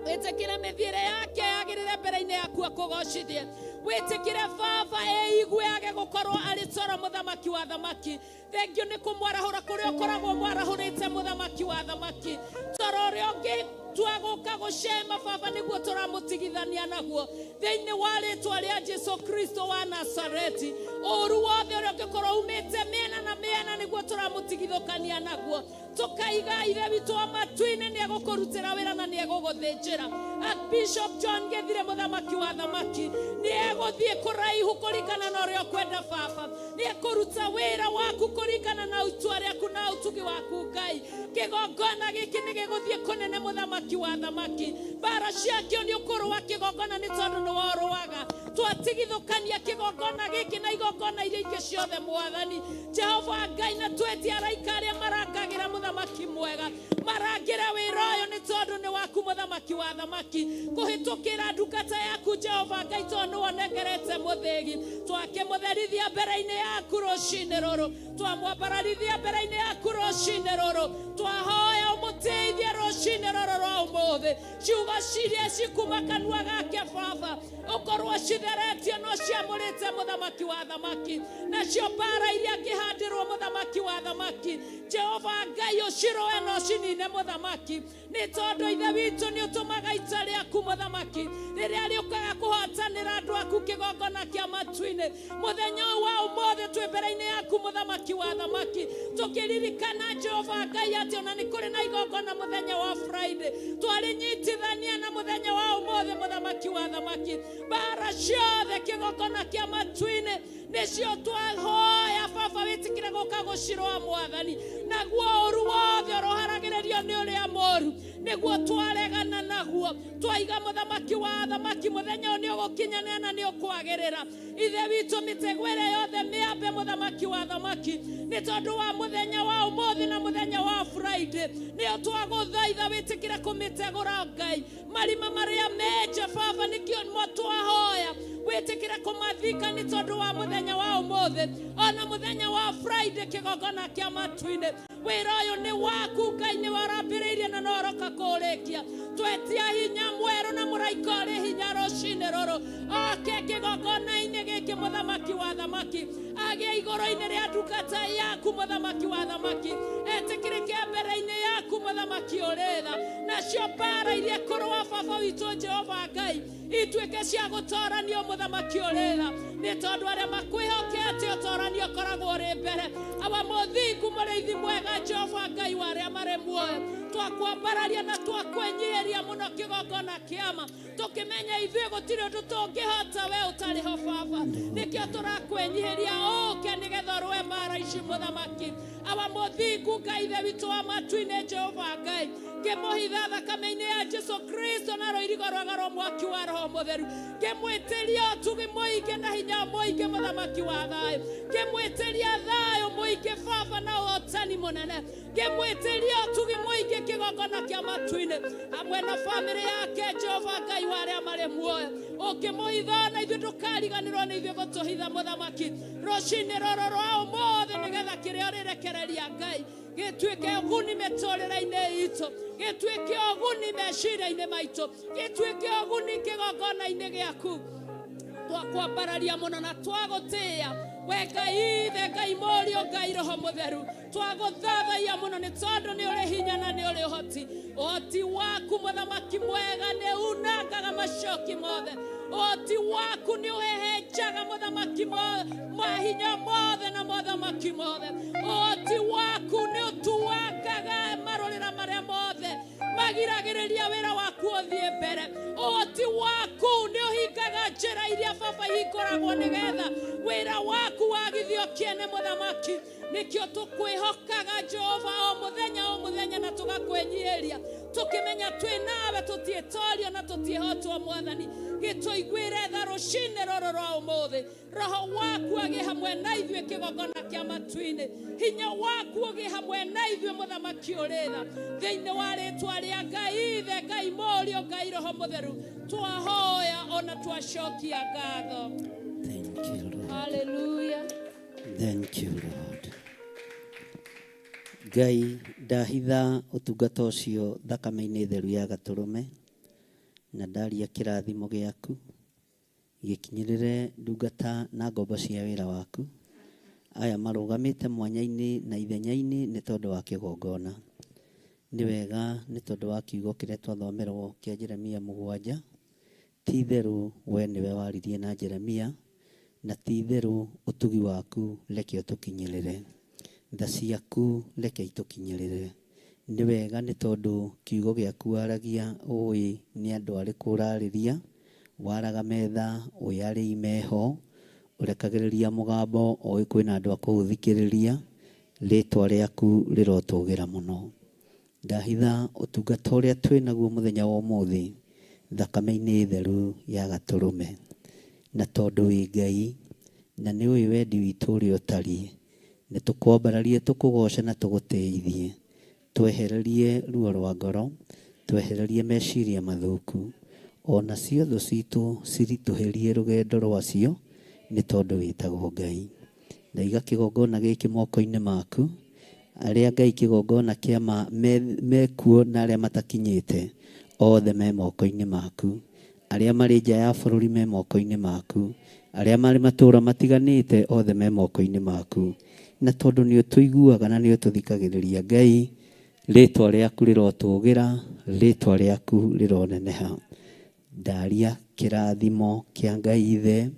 Wĩtĩkĩre mĩthiĩre yake yagĩrĩre mbere-inĩ yaku akũgocithie. Wĩtĩkĩre baba eigue age gũkorwo arĩ toro mũthamaki wa thamaki. Thengio nĩ kũmwarahũra kũrĩa ũkoragwo mwarahũrĩte mũthamaki wa thamaki. Toro ũrĩa ũngĩ twagũka gũcema baba nĩguo tũramũtigithania naguo thĩinĩ wa rĩtwa rĩa Jesu Kristo wa Nazareti. Ũru wothe ũrĩa ũngĩkorwo umĩte mĩena na mĩena nĩguo tũramũtigithũkania naguo. Tũkaiga Ithe witũ wa matu-inĩ nĩ egũkũrutĩra wĩra na nĩ egũgũthĩnjĩra. Archbishop John Gĩthire mũthamaki wa thamaki nĩ egũthiĩ kũraihu kũringana na ũrĩa ũkwenda baba. Nĩ ekũruta wĩra waku kũringana na itua rĩaku na ũtugi waku Ngai. Kĩgongona gĩkĩ nĩ gĩgũthiĩ kũnene mũthamaki wa thamaki. Mbara ciakĩo nĩ ũkũrũa kĩgongona nĩ tondũ nĩ worũaga. Twatigithũkania kĩgongona gĩkĩ na igongona iria ingĩ ciothe mwathani Jehova Ngai, na twetie araika arĩa marangagĩra mũthamaki mwega marangĩre wĩra ũyũ nĩ tondũ nĩ waku mũthamaki wa thamaki. Kũhĩtũkĩra ndungata yaku Jehova Ngai, tondũ nĩ wonengerete mũthĩgi. Twakĩmũtherithia mbere-inĩ yaku rũcinĩ rũrũ, twamwambararithia mbere-inĩ yaku rũcinĩ rũrũ, twahoya ũmũteithie rũcinĩ rũrũ rwa ũmũthĩ. Ciugo ciria cikuma kanua gake baba ũkorwo citheretio no ciamũrĩte mũthamaki wa thamaki. Nacio mbara iria angĩhandĩrwo mũthamaki wa thamaki Jehova Ngai ũcirũe na ũcinine mũthamaki, nĩ tondũ Ithe witũ nĩ ũtũmaga ita rĩaku mũthamaki rĩrĩa rĩũkaga kũhotanĩra andũ aku kĩgongona kĩa matu-inĩ. Mũthenya ũyũ wa ũmũthĩ twĩ mbere-inĩ yaku mũthamaki wa thamaki, tũkĩririkana Jehova Ngai atĩ ona nĩ kũrĩ na igongona mũthenya wa Friday twarĩnyitithania na mũthenya wa ũmũthĩ mũthamaki wa thamaki. Mbara ciothe kĩgongona kĩa matu-inĩ nĩcio twahoya baba wĩtĩkĩre gũka gũcirũa mwathani, naguo ũru wothe ũroharagĩrĩrio nĩ ũrĩa mũru nĩguo twaregana naguo. Twaiga mũthamaki wa thamaki mũthenya ũyũ nĩ ũgũkinyanĩra na nĩ ũkwagĩrĩra. Ithe witũ mĩtego ĩrĩa yothe mĩambe mũthamaki wa thamaki nĩ tondũ wa mũthenya wa ũmũthĩ na mũthenya wa Friday nĩyo twagũthaitha wĩtĩkĩre kũmĩtegũra Ngai. Marima marĩa menje baba nĩkĩo mo twahoya wĩtĩkĩre kũmathika nĩ tondũ wa mũthenya wa ũmũthĩ ona mũthenya wa Friday kĩgongona kĩa matu-inĩ. Wĩra ũyũ nĩ waku Ngai, nĩ warambĩrĩirie na no ũroka kũũrĩkia. Twetia hinya mwerũ na mũraika ũrĩ hinya rũcinĩ rũrũ oke kĩgongona-inĩ gĩkĩ mũthamaki wa thamaki agĩe igũrũ-inĩ rĩa ndungata yaku mũthamaki wa thamaki etĩkĩrĩke mbere-inĩ yaku mũthamaki ũrĩ tha. Nacio mbara iria kũrũa baba witũ Jehova Ngai ituĩke cia gũtoranio mũthamaki ũrĩ tha, nĩ tondũ arĩa makwĩhokete ũtoranio ũkoragwo ũrĩ mbere. Awa mũthingu mũrĩithi mwega Jehova Ngai wa arĩa marĩ muoyo, twakwambararia na twakwĩnyihĩria mũno kĩgongona kĩama, tũkĩmenya ithuĩ gũtirĩ ũndũ tũngĩhota we ũtarĩ ho baba. Nĩkĩo tũrakwĩnyihĩria ũke nĩgetha ũrũe mbara ici mũthamaki. Awa mũthingu Ngai Ithe witũ wa matu-inĩ Jehova Ngai, ngĩmũhitha thakame-inĩ ya Jesu Kristo na rũirigo rwega rwa mwaki wa Roho Mũtheru, ngĩmwĩtĩria ũtugi mũingĩ na hinya mũingĩ mũthamaki wa thayũ, ngĩmwĩtĩria thayũ mũingĩ baba na ũhotani mũnene, ngĩmwĩtĩria ũtugi mũingĩ kĩgongona kĩa matu-inĩ hamwe na bamĩrĩ yake Jehova Ngai wa arĩa marĩ muoyo. Ũkĩmũhitha na ithuĩ ndũkariganĩrwo nĩ ithuĩ gũtũhitha mũthamaki rũcinĩ rũrũ rwa ũmũthĩ, nĩgetha kĩrĩa ũrĩrekereria Ngai gĩtuĩke ũguni mĩtũrĩre-inĩ itũ, gĩtuĩke ũguni meciria-inĩ maitũ, gĩtuĩke ũguni kĩgongona-inĩ gĩaku. Twakwambararia mũno na twagũtĩĩa we Ngai Ithe, Ngai Mũriũ, Ngai Roho Mũtheru. Twagũthathaiya mũno nĩ tondũ nĩ ũrĩ hinya na nĩ ũrĩ ũhoti. Ũhoti waku mũthamaki mwega nĩ unangaga macoki mothe. Ũhoti waku nĩ ũhe Mahinya mothe na mothamaki mothe. Ũhoti waku nĩ ũtuangaga marũrĩra marĩa mothe magiragĩrĩria wĩra waku ũthiĩ mbere. Ũhoti waku nĩ ũhingaga njĩra iria baba ihingũragwo nĩgetha wĩra waku wagithio kĩene mũthamaki. Nĩkĩo tũkwĩhokaga Jehova o mũthenya o mũthenya na tũgakwĩnyihĩria tũkĩmenya twĩ nawe tũtiĩtorio na tũtiĩhotwo mwathani. Gĩtũiguĩre tha rũcinĩ rũrũ rwa ũmũthĩ. Roho waku agĩ hamwe na ithuĩ kĩgongona kĩa matu-inĩ. Hinya waku ũgĩ hamwe na ithuĩ mũthamaki ũrĩ tha. Thĩinĩ wa rĩtwa rĩa Ngai Ithe, Ngai Mũriũ, Ngai Roho Mũtheru, twahoya ona twacokia ngatho. Thank you, Lord. Hallelujah. Thank you, Lord. Ngai ndahitha ũtungata ũcio thakame-inĩ theru ya gatũrũme na ndaria kĩrathimo gĩaku gĩkinyĩrĩre ndungata na ngombo cia wĩra waku aya marũgamĩte mwanya-inĩ na ithenya-inĩ nĩ tondũ wa kĩgongona. Nĩ wega nĩ tondũ wa kiugo kĩrĩa twathomerwo kĩa Jeremia 7 ti itherũ we nĩwe waririe na Jeremia na ti itherũ ũtugi waku reke ũtũkinyĩrĩre, tha ciaku reke itũkinyĩrĩre. Nĩ wega nĩ tondũ kiugo gĩaku waragia ũĩ nĩ andũ arĩkũ ũrarĩria, waraga metha ũĩ arĩi meho, ũrekagĩrĩria mũgambo ũĩ kwĩna andũ a kũũthikĩrĩria, rĩtwa rĩaku rĩrotũgĩra mũno. Ndahitha ũtungata ũrĩa twĩ naguo mũthenya wa ũmũthĩ thakame-inĩ theru ya gatũrũme, na tondũ wĩ Ngai na nĩ ũĩ wendi witũ ũrĩa ũtariĩ, nĩ tũkwambararie tũkũgoce na tũgũtĩithie, twehererie ruo rwa ngoro, twehererie meciria mathũku, ona cio thũ citũ ciritũhĩrie rũgendo rwacio nĩ tondũ wĩtagwo Ngai. Ndaiga kĩgongona gĩkĩ moko-inĩ maku, arĩa Ngai kĩgongona kĩa mekuo na arĩa matakinyĩte othe me moko-inĩ maku, arĩa marĩ nja ya bũrũri me moko-inĩ maku, arĩa marĩ matũũra matiganĩte othe me moko-inĩ maku. Na tondũ nĩ ũtũiguaga na nĩ ũtũthikagĩrĩria Ngai, rĩtwa rĩaku rĩrotũgĩra, rĩtwa rĩaku rĩroneneha. Ndaria kĩrathimo kĩa Ngai Ithe,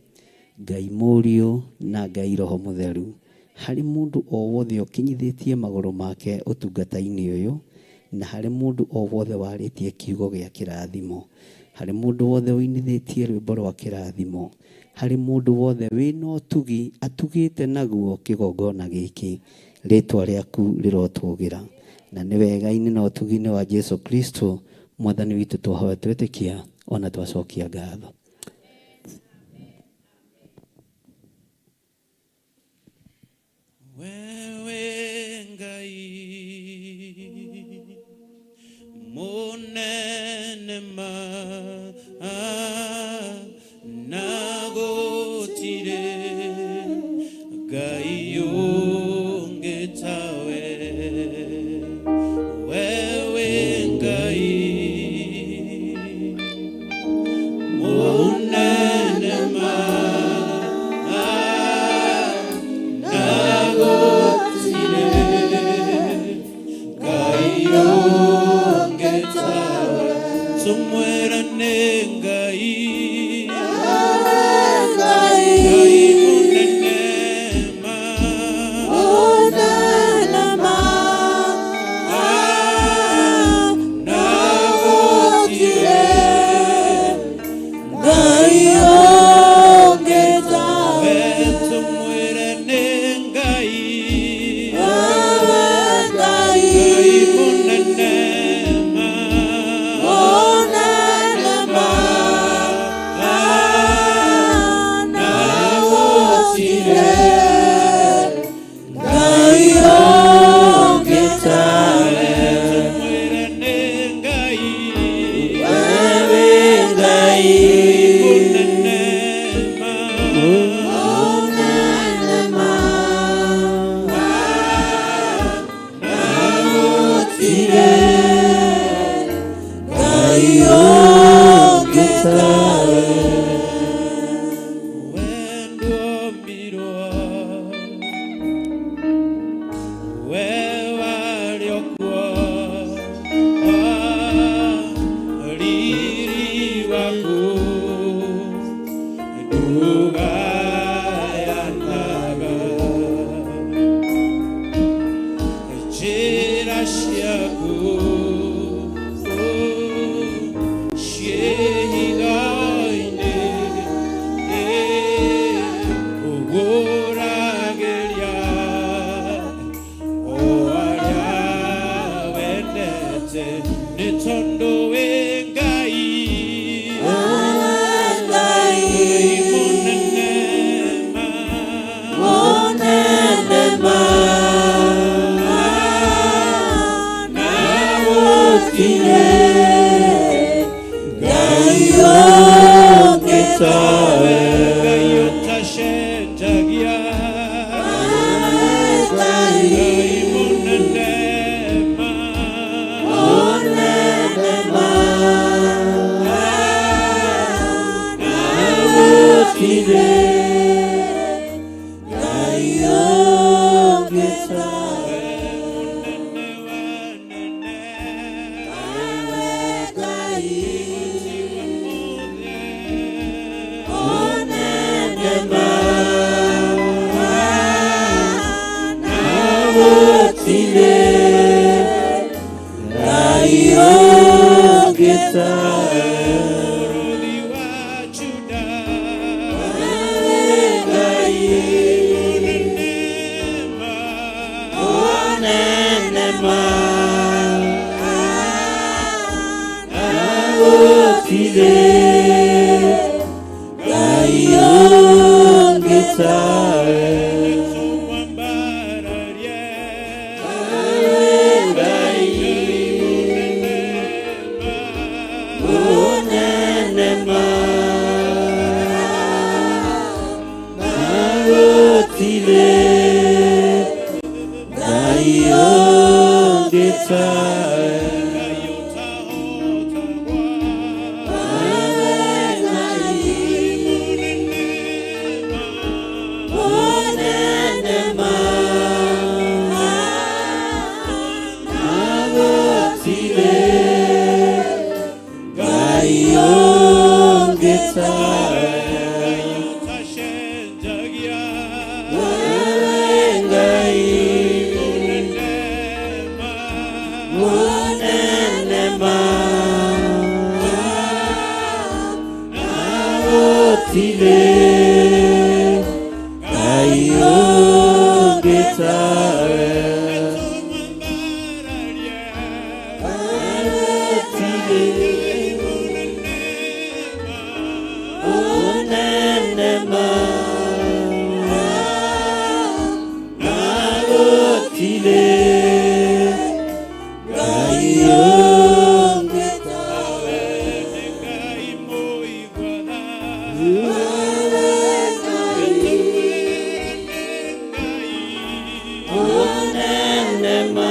Ngai Mũriũ na Ngai Roho Mũtheru harĩ mũndũ o wothe ũkinyithĩtie magũrũ make ũtungata-inĩ ũyũ, na harĩ mũndũ o wothe warĩtie kiugo gĩa kĩrathimo, harĩ mũndũ wothe ũinithĩtie rwĩmbo rwa kĩrathimo, harĩ mũndũ wothe wĩna ũtugi atugĩte naguo kĩgongona gĩkĩ, rĩtwa rĩaku rĩrotũgĩra. Na nĩ wega-inĩ na ũtugi-inĩ wa Jesu Kristo mwathani witũ twahoya twĩtĩkia ona twacokia ngatho. Wewe Ngai munene ma na gũtirĩ Ngai ũngĩ tawe. Wewe Ngai munene ma na gũtirĩ Ngai ũngĩ tawe. Tũmwĩrane Ngai, Ngai munene ma na gũtirĩ Ngai ũngĩ tawe. Tũmwĩrane Ngai, Ngai Ngai munene ma munene ma na gũtirĩ Ngai ũngĩ tawe. Tũmwĩrane Ngai, Wewe Ngai munene ma munene ma na gũtirĩ Ngai ũngĩ tawe. Wendo mbirwo we warĩ okuo riri waku Mũnene ma na gũtirĩ Ngai ũngĩ tawe. Ngai mũnene ma na gũtirĩ Ngai ũngĩ tawe. Mũnene ma na gũtirĩ Ngai ũngĩ tawe. Wewe Ngai mũnene ma na gũtirĩ Ngai ũngĩ tawe. Mũnene ma na gũtirĩ Ngai ũngĩ tawe. Mũnene ma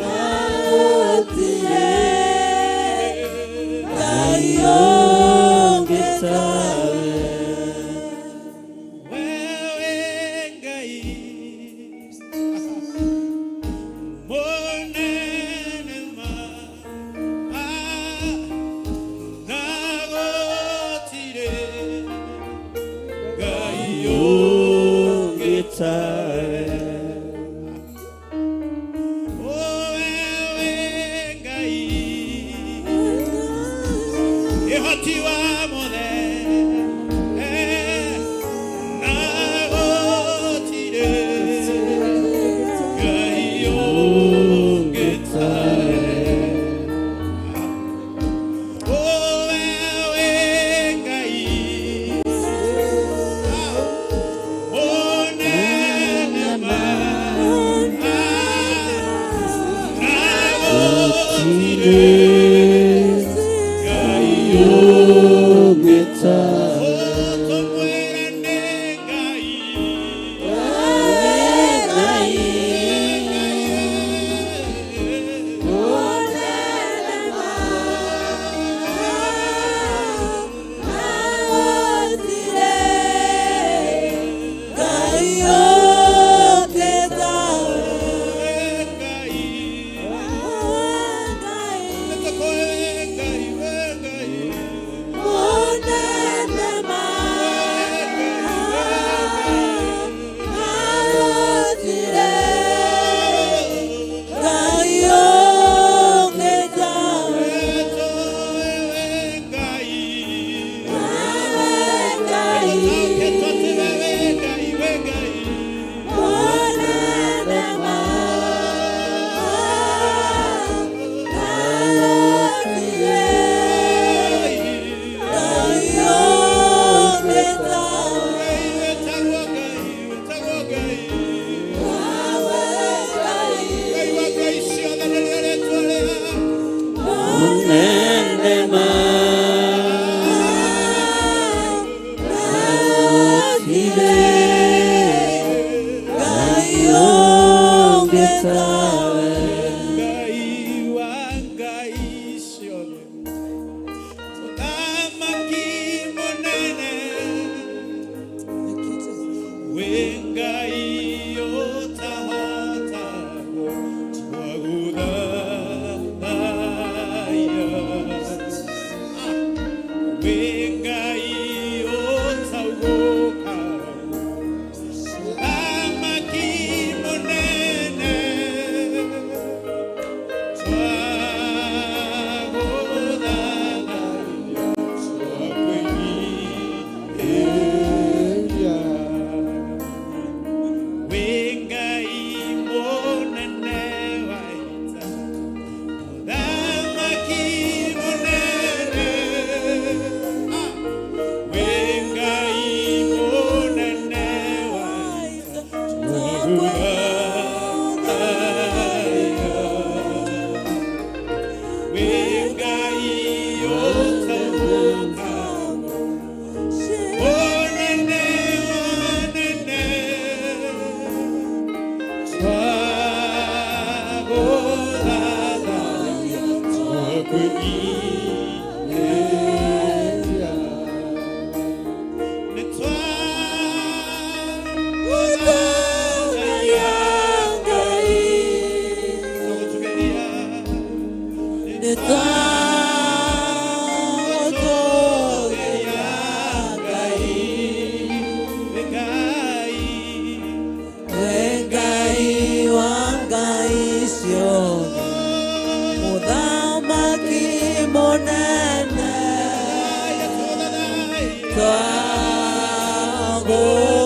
na gũtirĩ Ngai ũngĩ tawe. Ũngĩ tawe. Ũngĩ tawe. Gũtirĩ Ngai ũngĩ tawe. Mũnene ma na gũtirĩ Ngai ũngĩ tawe. Thank you.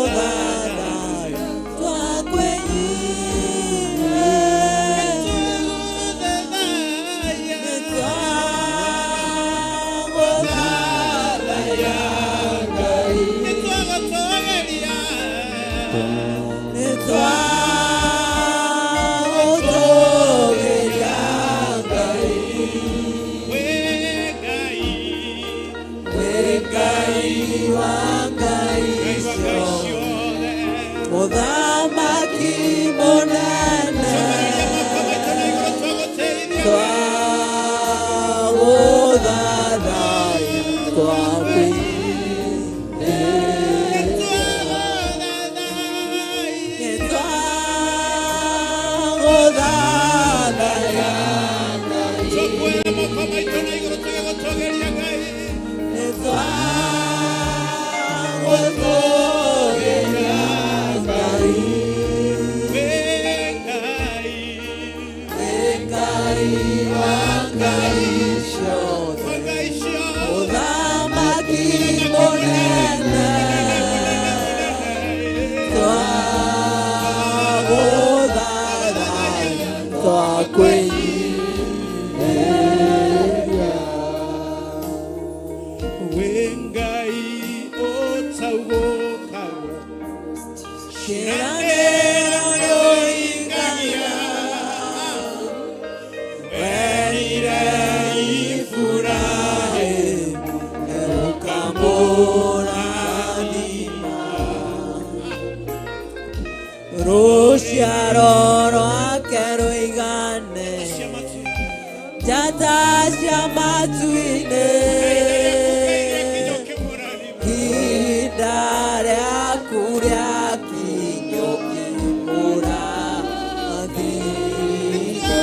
Twagũthathaiya twakwĩnyihia nĩtwagũthathaiya Ngai nĩtwagũtũũgĩria Ngai wĩ Ngai wa Ngai ciothe Mũthamaki mũnene twagũthathaiya twakwĩnyihia nĩtwagũthathaiya Ngai nĩtwagũtũũgĩria Ngai wĩ Ngai wa Ngai ciothe Mũthamaki mũnene twagũthathaiya twakwĩnyihia Ciĩranĩro nĩũhingagia werire Iburahĩmu ũkamũrathima rũciaro rwake rũigane njata cia matu-inĩ ihinda rĩaku rĩakinya ũkĩmũrathime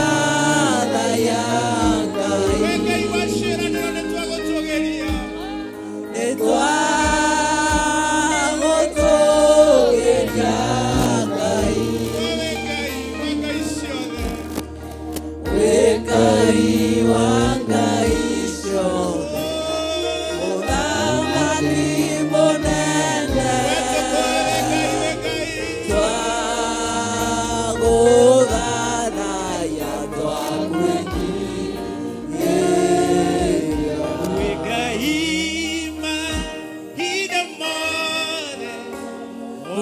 nĩtwagũthathaiya Ngai nĩtwagũtũũgĩria Ngai wĩ Ngai wa Ngai ciothe Mũthamaki mũnene twagũthathaiya twakwĩnyihia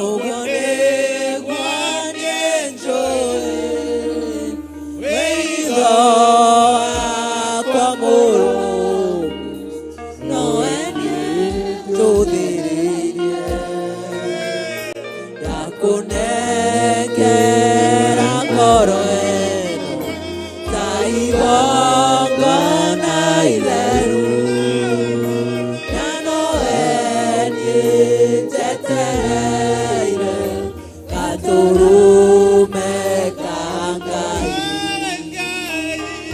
ũguo nĩguo niĩ njũĩ wĩitho wakwa mũrũmu nowe niĩ njũthĩrĩirie ndakũnengera ngoro ĩno ta igongona itheru na nowe niĩ njetereire gatũrũme ka Ngai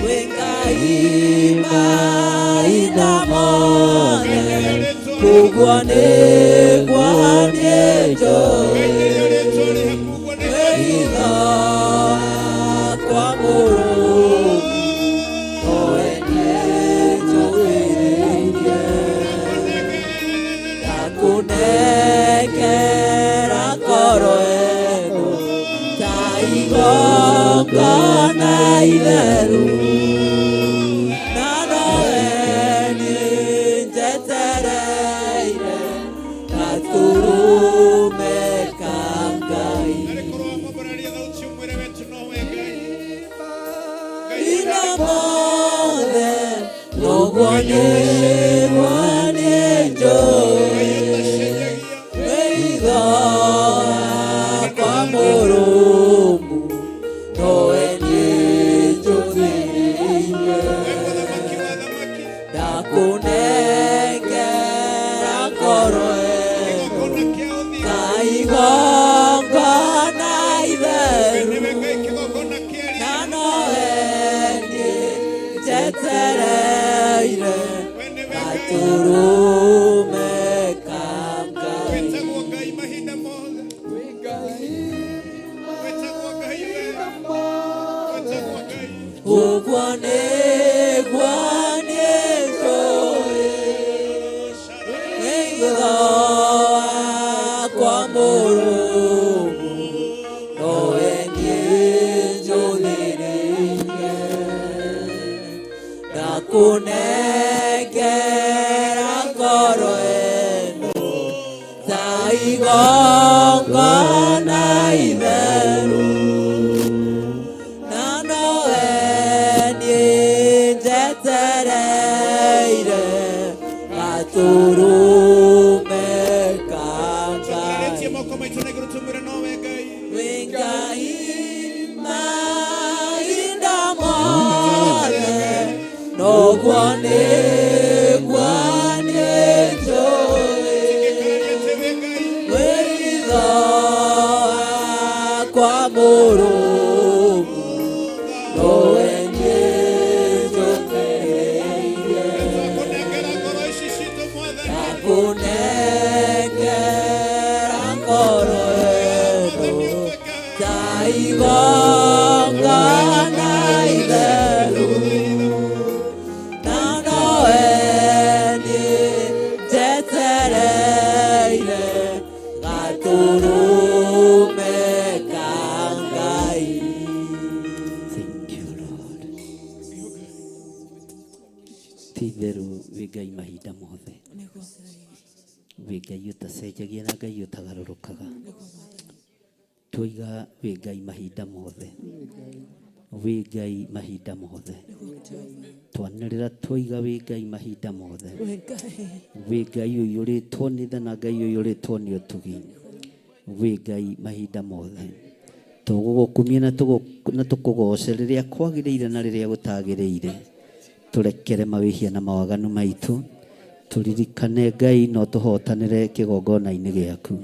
wĩ Ngai mahinda mothe ũguo nĩguo niĩ njũĩ wĩitho wakwa mũrũmu nowe niĩ njũthĩrĩirie ndakũnengera ngoro ĩno ta igongona itheru na nowe niĩ njetereire gatũrũme ka Ngai Ina mothe noguo nĩguo niĩ njũĩ wĩitho wakwa mũrũmu nowe niĩ njũthĩrĩirie ndakũnengera ngoro ĩno ta igongona itheru na nowe niĩ njetereire gatũrũme ka Ngai ũguo nĩguo Ndakũnengera ngoro ĩno ta igongona itheru na nowe niĩ njetereire gatũrũme ka Tukiretie Ngai. moko maitũ na igũrũ tũmwĩre nowe Ngai. Wĩ Ngai mahinda mothe noguo nĩguo niĩ njũĩ Tingĩkararia atĩ wĩ Ngai. wĩitho wakwa mũrũmu nowe niĩ njũmĩrĩirie. Twakũnengera ngoro ici citũ Mwathani. Ndakũnengera ngoro ĩno ta igongona itheru na nowe niĩ njetereire gatũrũme ka Ngai. Thank you, Lord. Ti itherũ wĩ Ngai mahinda mothe, wĩ Ngai ũtacenjagia na Ngai ũtagarũrũkaga. Twoiga wĩ Ngai mahinda mothe, wĩ Ngai mahinda mothe. Twanĩrĩra twoiga wĩ Ngai mahinda mothe, wĩ Ngai ũiyũrĩtwo nĩ tha na Ngai ũiyũrĩtwo nĩ ũtugi, wĩ Ngai mahinda mothe. Tũgũgũkumia na tũkũgoce rĩrĩa kwagĩrĩire na rĩrĩa gũtagĩrĩire. Tũrekere mawĩhia na mawaganu maitũ, tũririkane Ngai no tũhotanĩre kĩgongona-inĩ gĩaku.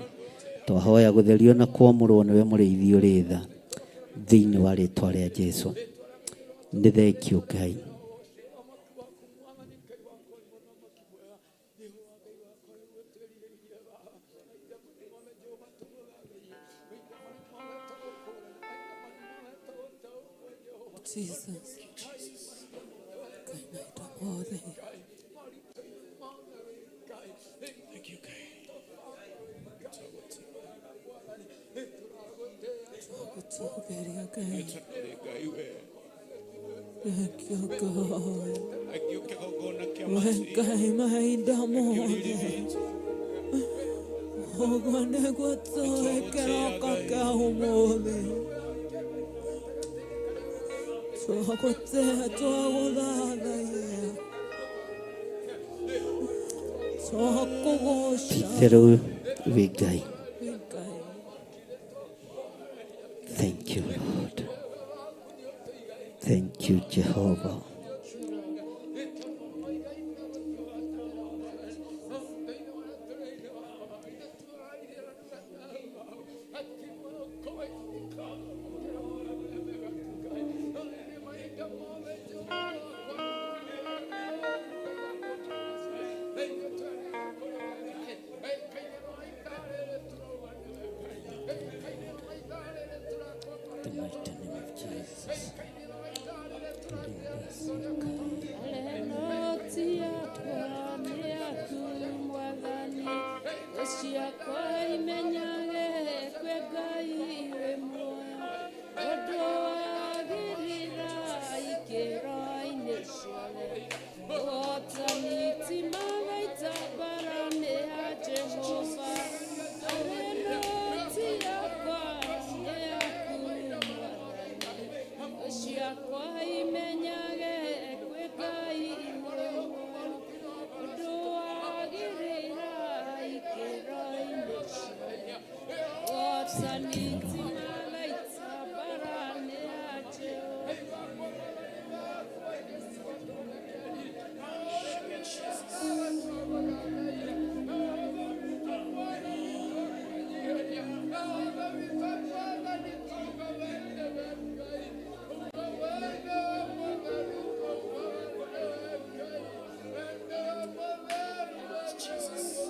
Twahoya gũtherio na kwamũrwo nĩwe mũrĩithi ũrĩ tha, thĩinĩ wa rĩtwa rĩa Jesu. Nĩ thengio Ngai. Jesus. Ngai mahinda mothe. Thank you, Ngai. Twagũtũũgĩria Ngai. Wĩ Ngai we. Thank you, God. Thank you kĩgongona kĩa Wĩ matu. Ngai mahinda mothe. Ũguo nĩguo tũĩ kĩroko kĩa ũmũthĩ. Twagũtĩĩa, twagũthathaiya. Ti Twakũgoca. itherũ wĩ Ngai. Wĩ Ngai. Thank you, Lord. Thank you, Jehovah. The mighty name of Jesus. Noti yakwa nĩ yaku Mwathani, thũ ciakwa imenyage kwĩ Ngai wĩ muoyo. Ũndũ wagĩrĩra ikĩro-inĩ ciothe, ũhotani ti magaita mbara nĩ ya Jehova. Noti yakwa nĩ yaku Mwathani, thũ ciakwa imenyage kwĩ Ngai wĩ muoyo. Ũndũ wagĩrĩra ikĩro-inĩ ciothe, ũhotani ti magaita mbara nĩ ya Jehova. Jesus.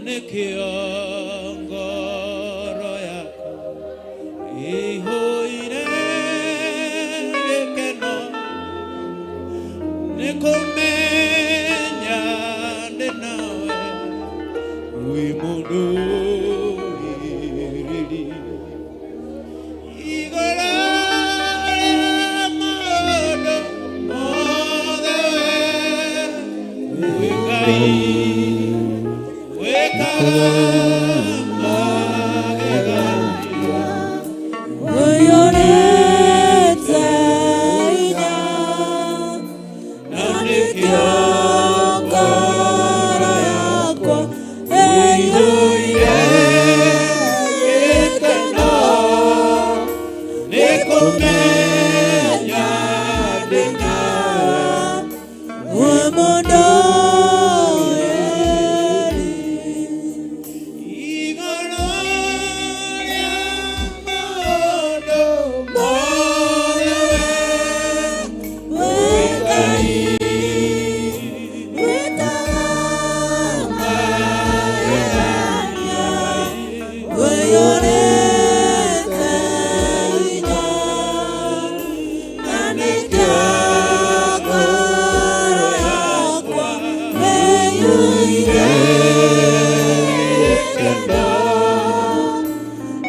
nĩkĩo ngoro yakwa ĩihũire gĩkeno nĩ kũmenya ndĩ nawe wĩ mũndũrĩrĩri igũrũ rĩa maũndũ mothe we wĩ Ngai wĩkaga magegania. Ũiyũrĩte hinya, na nĩkĩo ngoro yakwa ĩiyũire gĩkeno nĩ kũmenya ndĩ nawe wĩ mũndũrĩrĩri. Igũrũ rĩa maũndũ mothe Wĩ Ngai wĩkaga magegania, ũiyũrĩte hinya, na nĩkĩo ngoro yakwa ĩiyũire gĩkeno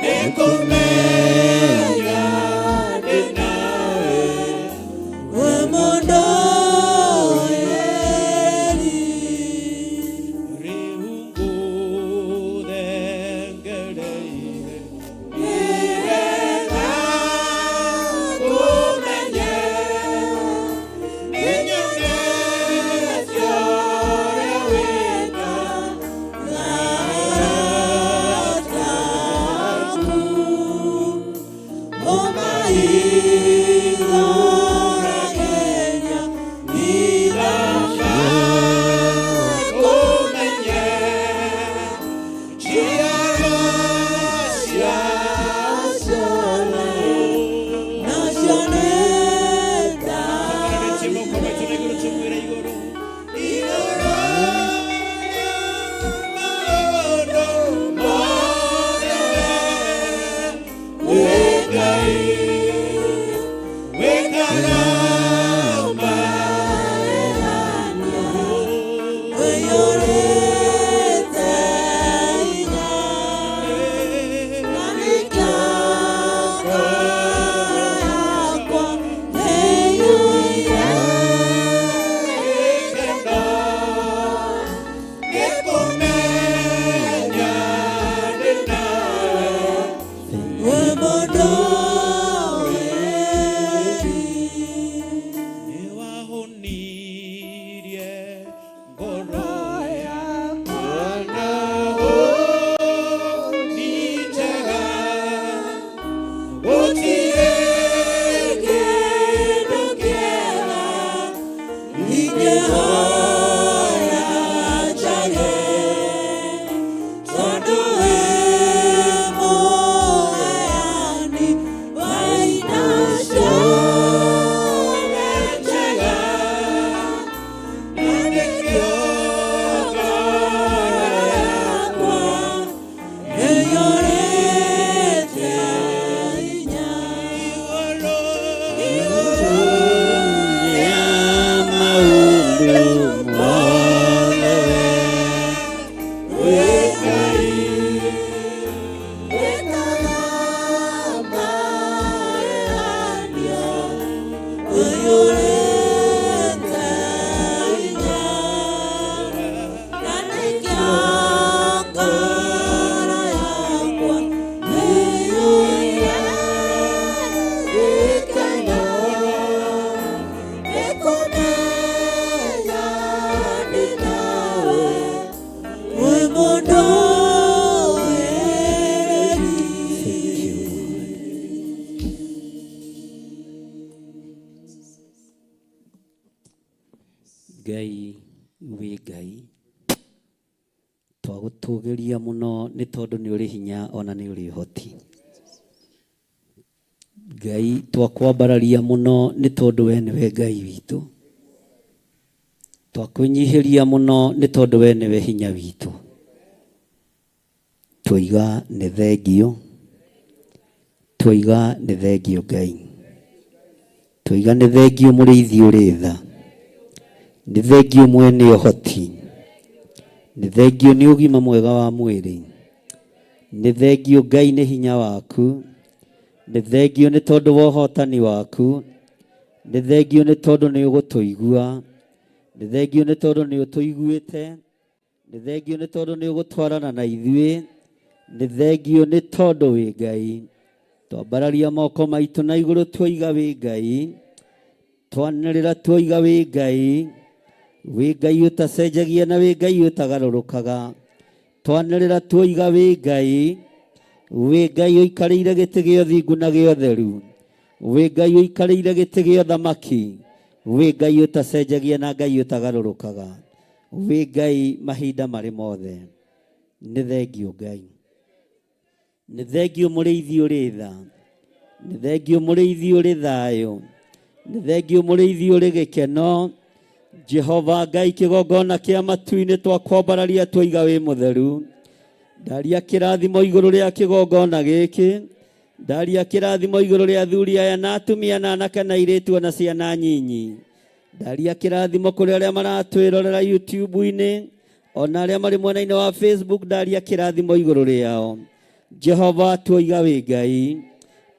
nĩ kũmenya ndĩ nawe wĩ mũndũrĩrĩri. Rĩu ngũthengereire nĩgetha ngũmenye nĩnyonete ũrĩa wĩkaga Arata aku ũmaihũrageria Ngũmenye njiarwa cia ciothe nacio nĩ Tũkarĩtie moko maitũ na igũrũ tũmwĩre igũrũ igũrũ rĩa maũndũ mothe wĩ Ngai wĩkaga magegania ũiyũrĩte hinya, na nĩkĩo ngoro yakwa ĩiyũire gĩkeno nĩ kũmenya ndĩ nawe wĩ mũndũrĩrĩri. Nĩwahonirie ngoro yakwa na honi njega gũtirĩ Kĩndũ kĩega ingĩhoya njage, tondũ wĩ mũheani wa indo ciothe njega, na nĩkĩo ngoro yakwa ĩiyũrĩte hinya. Igũrũ rĩa maũndũ mothe wĩ Ngai Wĩkaga magegania, ũiyũrĩte hinya, na nĩkĩo ngoro yakwa ĩiyũire gĩkeno nĩ kũmenya ndĩ nawe wĩ mũndũrĩrĩri. Thank you, Lord. Ngai wĩ Ngai twagũtũgĩria mũno nĩ tondũ nĩ ũrĩ hinya ona nĩ ũrĩ ũhoti. Ngai twakwambararia mũno nĩ tondũ we nĩwe Ngai witũ. Twakwĩnyihĩria mũno nĩ tondũ we nĩwe hinya witũ. Twoiga nĩ thengio, twoiga nĩ thengio Ngai, twoiga nĩ thengio mũrĩithi ũrĩ tha, nĩ thengio mwene ũhoti, nĩ thengio nĩ ũgima mwega wa mwĩrĩ, nĩ thengio Ngai nĩ hinya waku, nĩ thengio nĩ tondũ wa ũhotani waku, nĩ thengio nĩ tondũ nĩ ũgũtũigua, nĩ thengio nĩ tondũ nĩ ũtũiguĩte, nĩ thengio nĩ tondũ nĩ ũgũtwarana na ithuĩ, nĩ thengio nĩ tondũ wĩ Ngai. Twambararia moko maitũ na igũrũ twoiga wĩ Ngai, twanĩrĩra twoiga wĩ Ngai, wĩ Ngai ũtacenjagia na wĩ Ngai ũtagarũrũkaga. Twanĩrĩra twoiga wĩ Ngai, wĩ Ngai ũikarĩire gĩtĩ gĩa ũthingu na gĩa ũtheru, wĩ Ngai ũikarĩire gĩtĩ gĩa ũthamaki, wĩ Ngai ũtacenjagia na Ngai ũtagarũrũkaga, wĩ Ngai mahinda marĩ mothe. Nĩ thengio Ngai, nĩ thengio mũrĩithi ũrĩ tha, nĩ thengio mũrĩithi ũrĩ thayũ, nĩ thengio mũrĩithi ũrĩ gĩkeno. Jehova Ngai kĩgongona kĩa matu-inĩ twakwambararia twoiga wĩ mũtheru. Ndaria kĩrathimo igũrũ rĩa kĩgongona gĩkĩ, ndaria kĩrathimo igũrũ rĩa athuri aya na atumia na anake na airĩtu ona ciana nyinyi. Ndaria kĩrathimo kũrĩ arĩa maratwĩrorera YouTube-inĩ ona arĩa marĩ mwena-inĩ wa Facebook, ndaria kĩrathimo igũrũ rĩao. Jehova twoiga wĩ Ngai,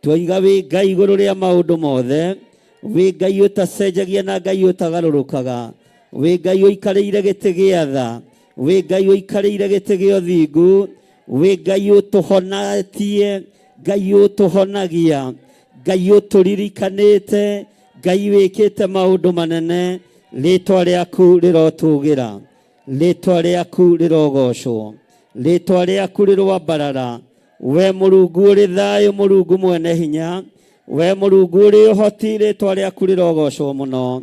twoiga wĩ Ngai igũrũ rĩa maũndũ mothe, wĩ Ngai ũtacenjagia na Ngai ũtagarũrũkaga, wĩ Ngai ũikarĩire gĩtĩ gĩa tha, wĩ Ngai ũikarĩire gĩtĩ gĩa ũthingu, wĩ Ngai ũtũhonetie, Ngai ũtũhonagia, Ngai ũtũririkanĩte, Ngai wĩkĩte maũndũ manene. Rĩtwa rĩaku rĩrotũgĩra, rĩtwa rĩaku rĩrogocwo, rĩtwa rĩaku rĩroambarara. We Mũrungu ũrĩ thayũ, Mũrungu mwene hinya, we Mũrungu ũrĩ ũhoti, rĩtwa rĩaku rĩrogocwo mũno.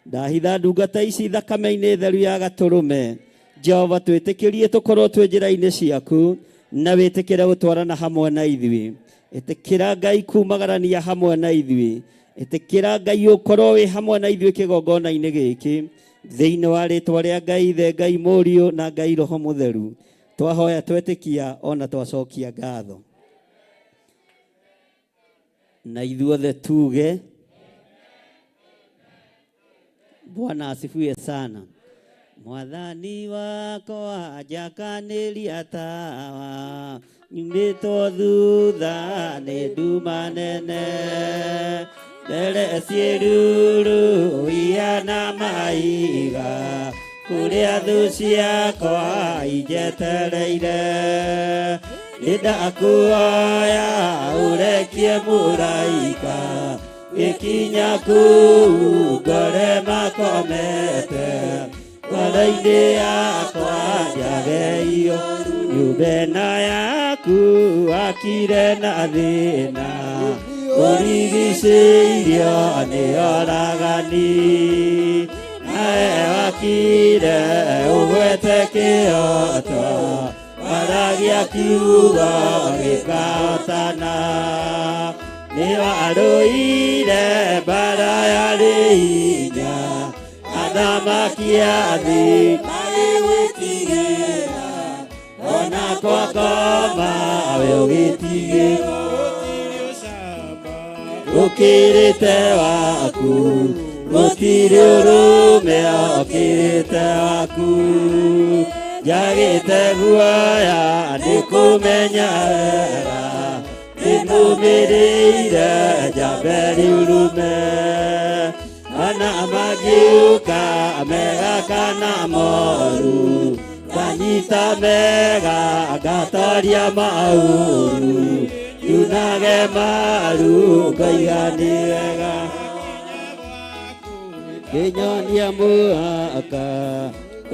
Ndahitha ndungata ici thakame-inĩ theru ya gatũrũme. Jehova, twĩtĩkĩrie tũkorwo twĩ njĩra-inĩ ciaku, na wĩtĩkĩre gũtwarana hamwe na ithuĩ. Ĩtĩkĩra Ngai kumagarania hamwe na ithuĩ. Ĩtĩkĩra Ngai ũkorwo wĩ hamwe na ithuĩ kĩgongona-inĩ gĩkĩ. Thĩinĩ wa rĩtwa rĩa Ngai Ithe, Ngai Mũriũ na Ngai Roho Mũtheru, twahoya twetĩkia ona twacokia ngatho. Na ithuothe tuge Bwana asifiwe sana. Mwathani wakwa njakanĩria tawa, nyumĩtwo thutha nĩ nduma nene, mbere ciĩruru ihana mahiga, kũrĩa thũ ciakwa injetereire. Nĩ ndakuoya ũrekie mũraika, gĩkinya kũu ngore makomete, ngoro-inĩ yakwa njageio nyũmba ĩno yaku wakire na thĩna, ũrigicĩirio nĩ oragani, nawe wakire ũgwete kĩoto, waragia kiugo gĩkahotana. Nĩ warũire mbara yarĩ hinya, athamaki a thĩ magĩgwĩtigĩra, ona kwakoma we ũgĩtigĩrwo. Ũkĩrĩte waku, gũtirĩ ũrũme ũkĩrĩte waku, njagĩte guoya nĩ kũmenya wega, nĩnũmĩrĩire njambe riurume. Ona mangiuka mega kana moru, nganyita mega ngatoria maũru, nyunage maru ngaiga nĩ wega. Kĩnyonia mũhaka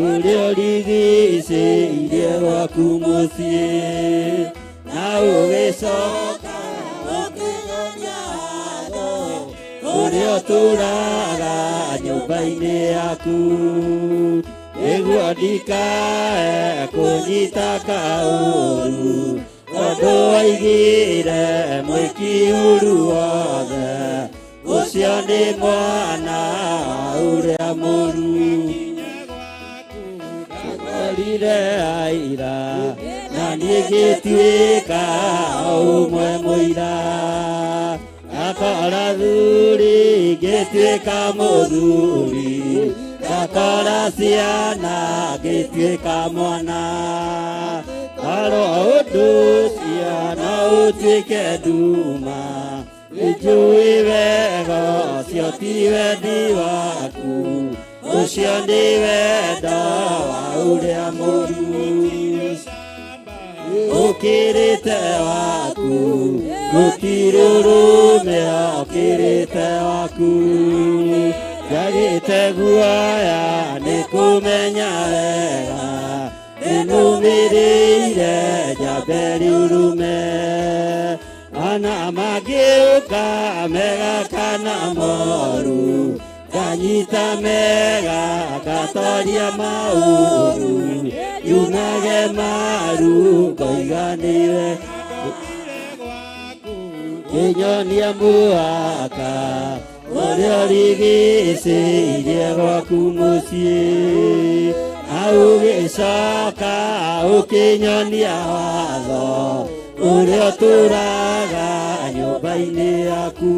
ũrĩa ũrigicĩirie gwaku mũciĩ, na ũgĩcoka ũkĩnyonia watho ũrĩa ũtũraga nyũmba-inĩ yaku, nĩguo ndikae kũnyita kaũru, tondũ waigire mwĩki ũru wothe, ũcio nĩ mwana ũrĩa mũru. Ndakorire aira na niĩ ngĩtuĩka ũmwe mũira. Ndakora thuri ngĩtuĩka mũthuri, ndakora ciana ngĩtuĩka mwana. Ndarora ũndũ ũcio no ũtuĩke nduma, nĩnjũĩ wega ũcio ti wendi waku, ũcio nĩ wendo wa ũrĩa mũru. Ũkĩrĩte waku, gũtirĩ ũrũme ũkĩrĩte waku. Njagĩte guoya nĩ kũmenya wega, nĩnũmĩrĩire njambe rĩurume. Ona mangĩũka mega kana moru, nganyita mega ngatoria maũru, yunage maru ngoiga nĩwe. Kĩnyonia mũhaka ũrĩa ũrigicĩirie gwaku mũciĩ, na ũgĩcoka ũkĩnyonia watho ũrĩa ũtũraga nyũmba-inĩ yaku.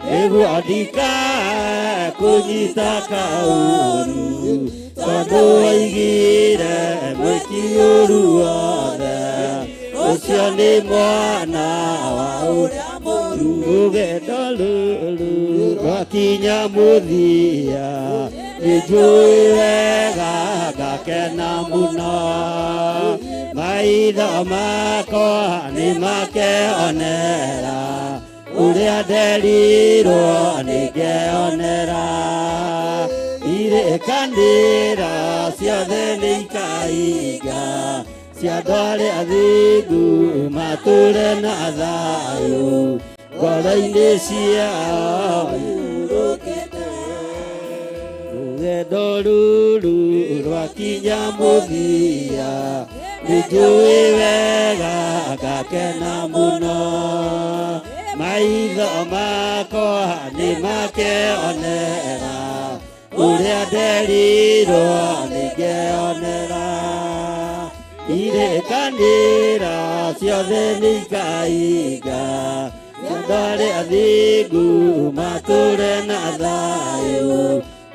Nĩguo ndikae kũnyita kaũru, tondũ waigire mwĩki ũru wothe, ũcio nĩ mwana wa ũrĩa mũru. Rũgendo rũrũ rwakinya mũthia, nĩnjũĩ wega ngakena mũno. Maitho makwa nĩmakeonera ũrĩa nderirwo nĩngeonera. Irĩkanĩro ciothe nĩikahinga, cia andũ arĩa athingu matũre na thayũ, ngoro-inĩ ciao ihurũkĩte. Rũgendo rũrũ rwakinya mũthia, nĩnjũĩ wega ngakena mũno. Maitho makwa nĩmakeonera ũrĩa nderirwo nĩngeonera. Irĩkanĩro ciothe nĩikahinga, cia andũ arĩa athingu matũre na thayũ,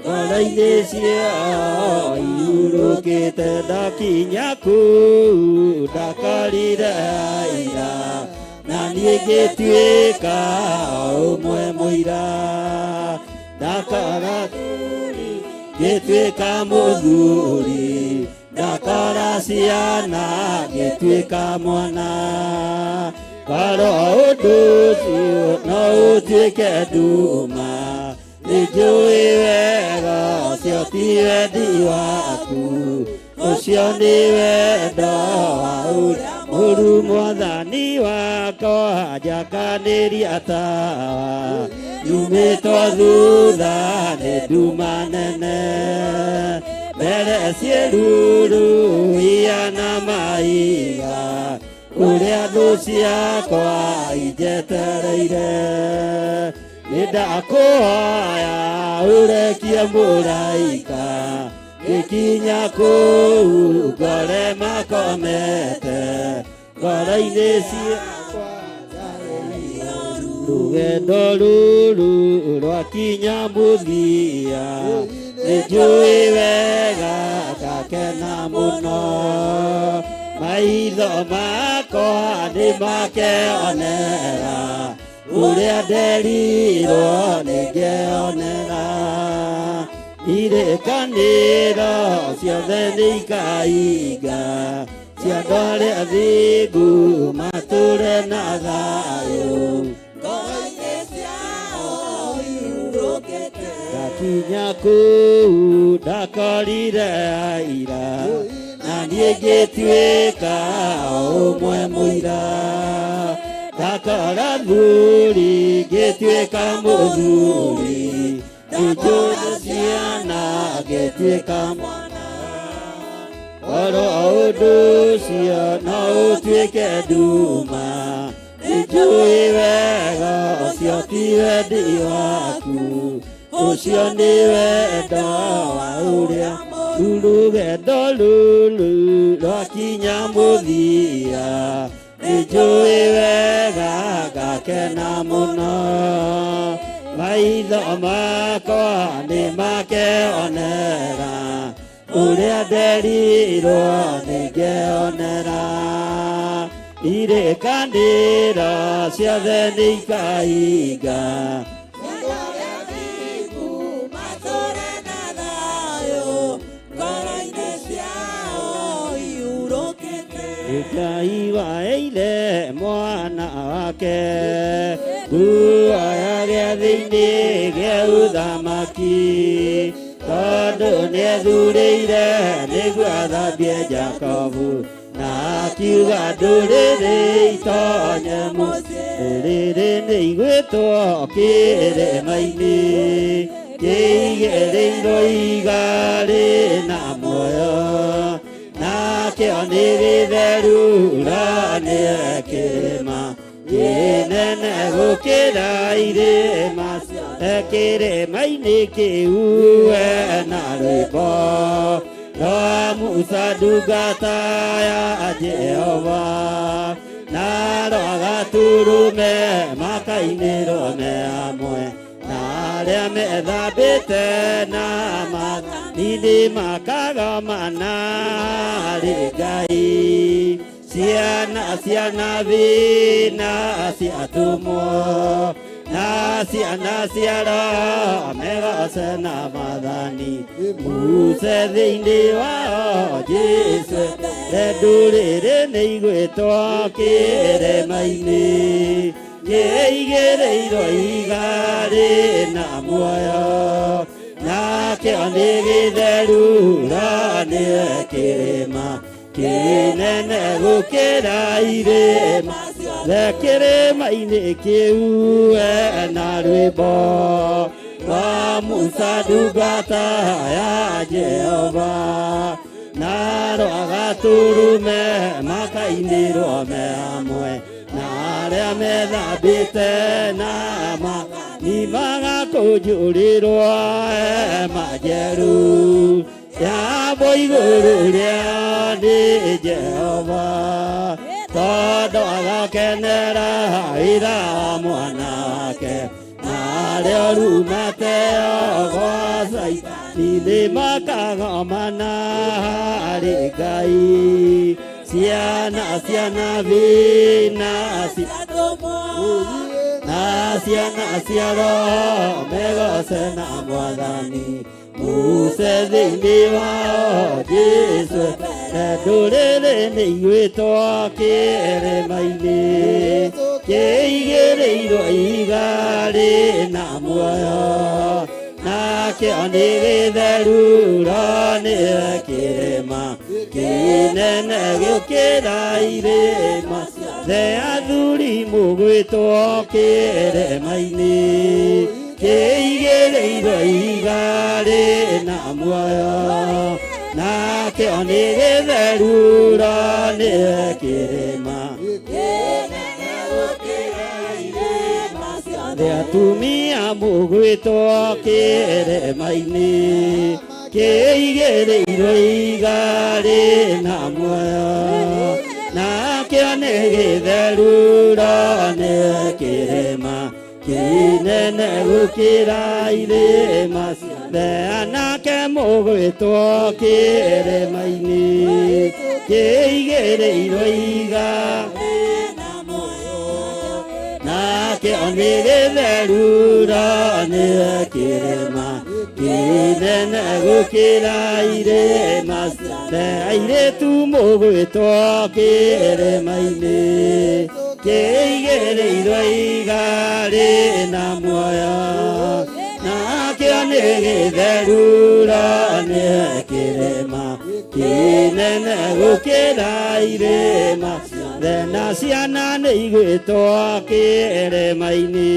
ngoro-inĩ ciao ihurũkĩte. Ndakinya kũu ndakorire aira, na niĩ ngĩtuĩka ũmwe mũira. Ndakora ngĩtuĩka mũthuri, ndakora ciana ngĩtuĩka mwana. Korwo ũndũ ũcio no ũtuĩke nduma, nĩnjũĩ wega ũcio ti wendi waku, ũcio nĩ wendo wa ũrĩa mũru. Mwathani wakwa njakanĩria tawa, nyumĩtwo thutha nĩ nduma nene. Mbere ciĩruru iana mahiga, kũrĩa thũ ciakwa injetereire. Nĩndakũhoya ũrekie mũraika, ngĩkinya kũu ngore makomete, ngoro-inĩ ciakwa. Rũgendo rũrũ rwakinya mũthia, nĩnjũĩ wega ngakena mũno. Maitho makwa nĩmakeonera ũrĩa nderirwo nĩngeonera. Irĩkanĩro ciothe nĩikahinga, cia andũ arĩa athingu matũre na thayũ. Ndakinya kũu ndakorire aira, na niĩ ngĩtuĩka ũmwe mũira. Ndakora thuri ngĩtuĩka mũthuri, ngĩtũra ciana ngĩtuĩka mwana. Oro ũndũ ũcio no ũtuĩke nduma, nĩnjũĩ wega ũcio ti wendi waku, ũcio nĩ wendo wa ũrĩa. Rũgendo rũrũ rwakinya mũthia nĩnjũĩ wega ngakena mũno maitho makwa nĩmakeonera ũrĩa nderirwo nĩngeonera irĩkanĩro ciothe nĩikahinga Matũre na thayũ ngoro-inĩ ciao ihurũkĩte. Ngai waheire mwana wake nguoya gĩathĩ-inĩ gĩa ũthamaki tondũ nĩethurĩire nĩguo athambie Jakobu na akiuga ndũrĩrĩ itonye mũciĩ ndũrĩrĩ nĩigwĩtwo kĩrĩma-inĩ kĩigĩrĩirwo iga rĩna muoyo nakĩo nĩ gĩtheru nĩ kĩrĩma kĩnene gũkĩra irĩma ciothe kĩrĩma-inĩ kĩu na rwĩmbo rwa Musa ndungata ya Jehova na rwa Gatũrũme makainĩrwo me hamwe na arĩa methambĩte na mathani makagomana harĩ Ngai ciana cia nabii na cia atũmwo na ciana cia Roho megoce na mathani Muse thĩinĩ wao Jesũ ndũrĩrĩ nĩigwĩtwo kĩrĩma-inĩ kĩigĩrĩirwo iga rĩna muoyo nakĩo nĩ gĩtheru nĩ kĩrĩma kĩnene gũkĩra irĩma ciothe kĩrĩma-inĩ kĩu na rwĩmbo rwa Musa ndungata ya Jehova na rwa Gatũrũme makainĩrwo me hamwe na arĩa methambĩte na mathani magakũnjũrĩrwo hema njerũ yambwo igũrũ rĩa nĩ Jehova tondũ agakenera wĩra wa mwana wake na arĩa oru mateo gwa Caitani nĩmakagomana harĩ Ngai ciana cia nabii na cia na ciana cia Roho megoce na mwathani Muse thĩinĩ wao Jesũ ndũrĩrĩ nĩigwĩtwo kĩrĩma-inĩ kĩigĩrĩirwo iga rĩna muoyo nakĩo nĩ gĩtheru nĩ kĩrĩma kĩnene gũkĩra irĩma ciothe athuri mũgwĩtwo kĩrĩma-inĩ kĩigĩrĩirwo iga rĩna muoyo nakĩo nĩ gĩtheru nĩ kĩrĩma ciothe atumia mũgwĩtwo kĩrĩma-inĩ kĩigĩrĩirwo iga rĩna muoyo nakĩo nĩ gĩtheru nĩ kĩrĩma kĩnene gũkĩra irĩma ciothe anake mũgwĩtwo kĩrĩma-inĩ kĩigĩrĩirwo iga nakĩo nĩ gĩtheru nĩ kĩrĩma kĩnene gũkĩra irĩma ciothe airĩtu mũgwĩtwo kĩrĩma-inĩ kĩigĩrĩirwo iga rĩna muoyo nakĩo nĩ gĩtheru nĩ kĩrĩma kĩnene gũkĩra irĩma ciothe na ciana nĩ igwĩtwo kĩrĩma-inĩ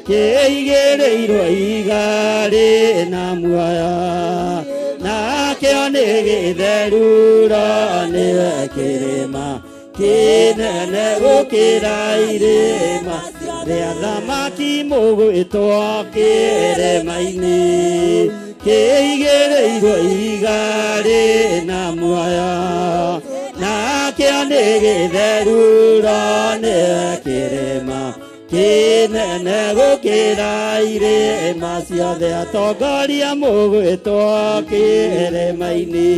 kĩigĩrĩirwo iga rĩna muoyo nakĩo nĩ gĩtheru nĩ kĩrĩma kĩnene gũkĩra irĩma ciothe athamaki mũgwĩtwo kĩrĩma-inĩ Kĩigĩrĩirwo ihiga rĩna muoyo nakĩo nĩ gĩtheru nĩwe kĩrĩma kĩnene gũkĩra irĩma ciothe atongoria mũgwĩtwo kĩrĩma-inĩ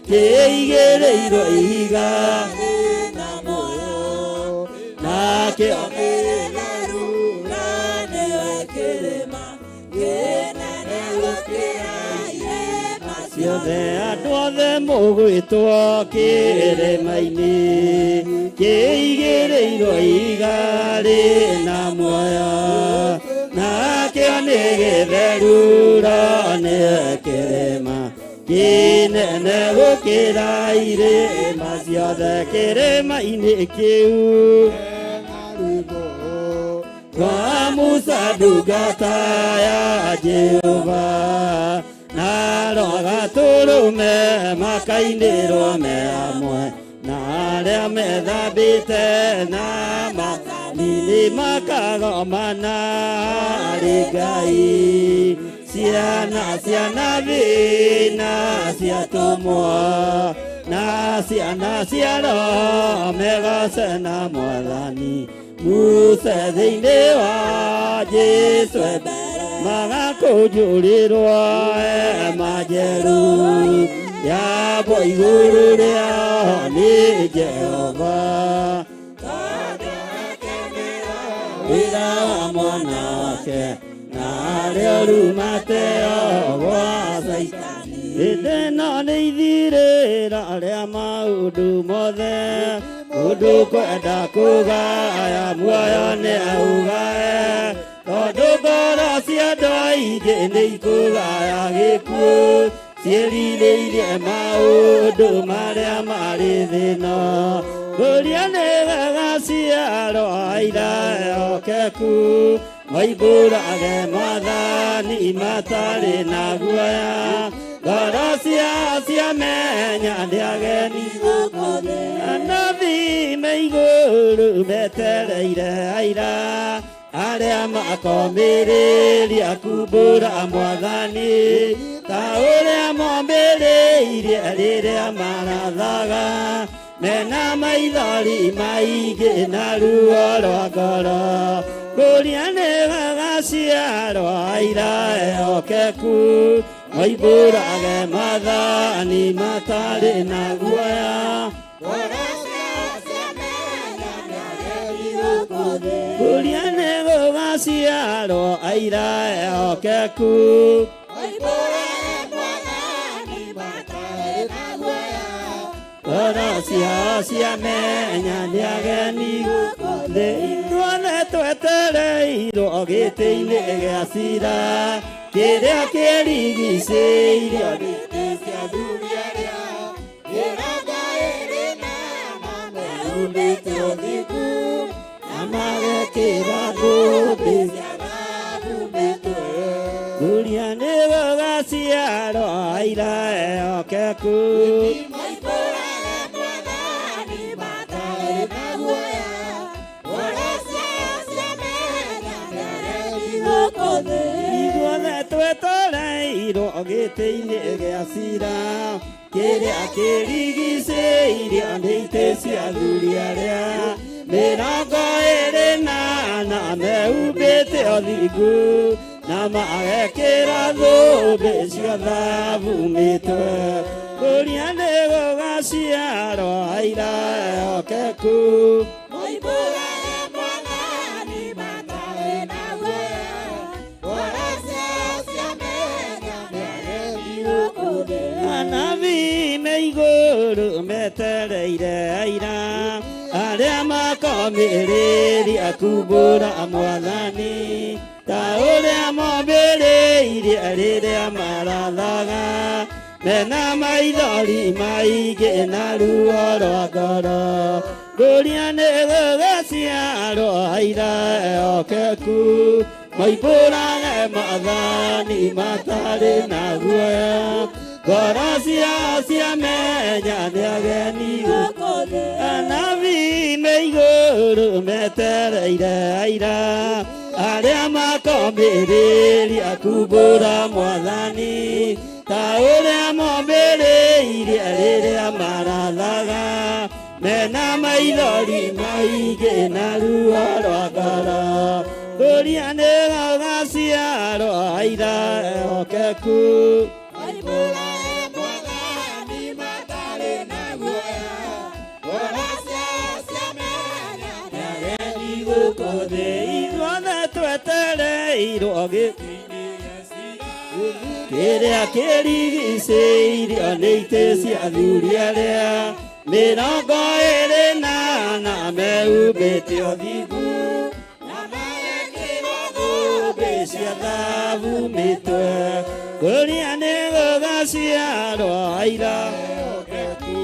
kĩigĩrĩirwo ihiga nakĩo ciothe andũ othe mũgwĩtwo kĩrĩma-inĩ kĩigĩrĩirwo ihiga rĩna muoyo nakĩo nĩ gĩtheru nĩwe kĩrĩma kĩnene gũkĩra irĩma ciothe kĩrĩma-inĩ kĩu rwa Musa ndungata ya Jehova na gatũrũme makainĩrwo me hamwe na arĩa methambĩte na mathani makagomana harĩ Ngai ciana cia nabii na cia atũmwo na ciana cia Roho megoce na Mwathani Musa thĩinĩ wa Jesũ magakũnjũrĩrwo hema njerũ yambwo igũrũ rĩao nĩ Jehova wĩra wa mwana wake na arĩa oru mateo gwa Caitani hĩndĩ ĩno nĩ ithirĩra rĩa maũndũ mothe mũndũ kwenda kũgaya muoyo nĩ aũgae tondũ ngoro cia andũ aingĩ nĩ ikũgaya gĩkuũ ciĩrirĩirie maũndũ marĩa marĩ thĩna ngũria nĩ gagaciarwo aira ehokeku moimbũrage Mwathani matarĩ na guoya ngoro ciao ciamenya nĩ ageni anabii me igũrũ metereire aira arĩa makomĩrĩria kumbũra Mwathani ta ũrĩa mombĩrĩirie rĩrĩa marathaga mena maithori maingĩ na ruo rwa ngoro ngũria nĩ gagaciarwo aira ehokeku moimbũrage Mwathani matarĩ na guoya ngũria nĩ gũgaciarwo aira ehokeku ngoro ciao ciamenya nĩ ageni thĩ ithuothe twetereirwo gĩtĩ-inĩ gĩa cira kĩrĩa kĩrigicĩirio nĩ itĩ cia athuri arĩa mĩrongo ĩrĩ na ana mehumbĩte ũthingu na magekĩra thũmbĩ cia thahabu mĩtwe ngũria nĩ gũgaciarwo aira ehokeku ithuothe twetereirwo gĩtĩ-inĩ gĩa cira kĩrĩa kĩrigicĩirio nĩ itĩ cia athuri arĩa mĩrongo ĩrĩ na ana mehumbĩte ũthingu na magekĩra thũmbĩ cia thahabu mĩtwe kũrĩa nĩ gũgaciarwo aira ehokeku anabii me igũrũ metereire aira arĩa makomĩrĩria kumbũra Mwathani ta ũrĩa mombĩrĩirie rĩrĩa marathaga mena maithori maingĩ na ruo rwa ngoro ngũria nĩ gũgaciarwo aira ehokeku moimbũrage Mwathani matarĩ na guoya ngoro ciao ciamenya nĩ ageni anabii me igũrũ metereire aira Arĩa makomĩrĩria kumbũra mwathani ta ũrĩa momĩrĩirie rĩrĩa marathaga mena maithori maingĩ na ruo rwa ngoro kũria nĩ gũgaciarwo aira ehokeku gũkũ thĩ ithuothe twetereirwo kĩrĩa kĩrigicĩirio nĩ itĩ cia athuri arĩa mĩrongo ĩrĩ na ana mehumbĩte ũthingu na magekĩrwo thũmbĩ cia thahabu mĩtwe kũrĩa nĩ gũgaciarwo aira ehokeku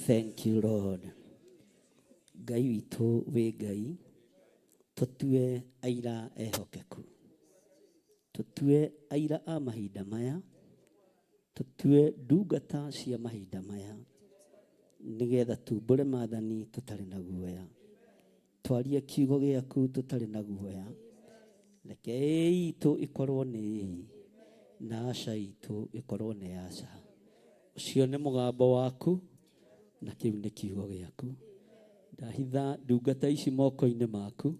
Thank you Lord. Ngai witũ wĩ Ngai, tũtue aira ehokeku, tũtue aira a mahinda maya, tũtue ndungata cia mahinda maya, nĩgetha tumbũre maathani tũtarĩ na guoya, twarie kiugo gĩaku tũtarĩ na guoya. Reke ĩĩ itũ ĩkorwo nĩ ĩĩ na aca itũ ĩkorwo nĩ aca. Ũcio nĩ mũgambo waku na kĩu nĩ kiugo gĩaku. Ndahitha ndungata ici moko-inĩ maku,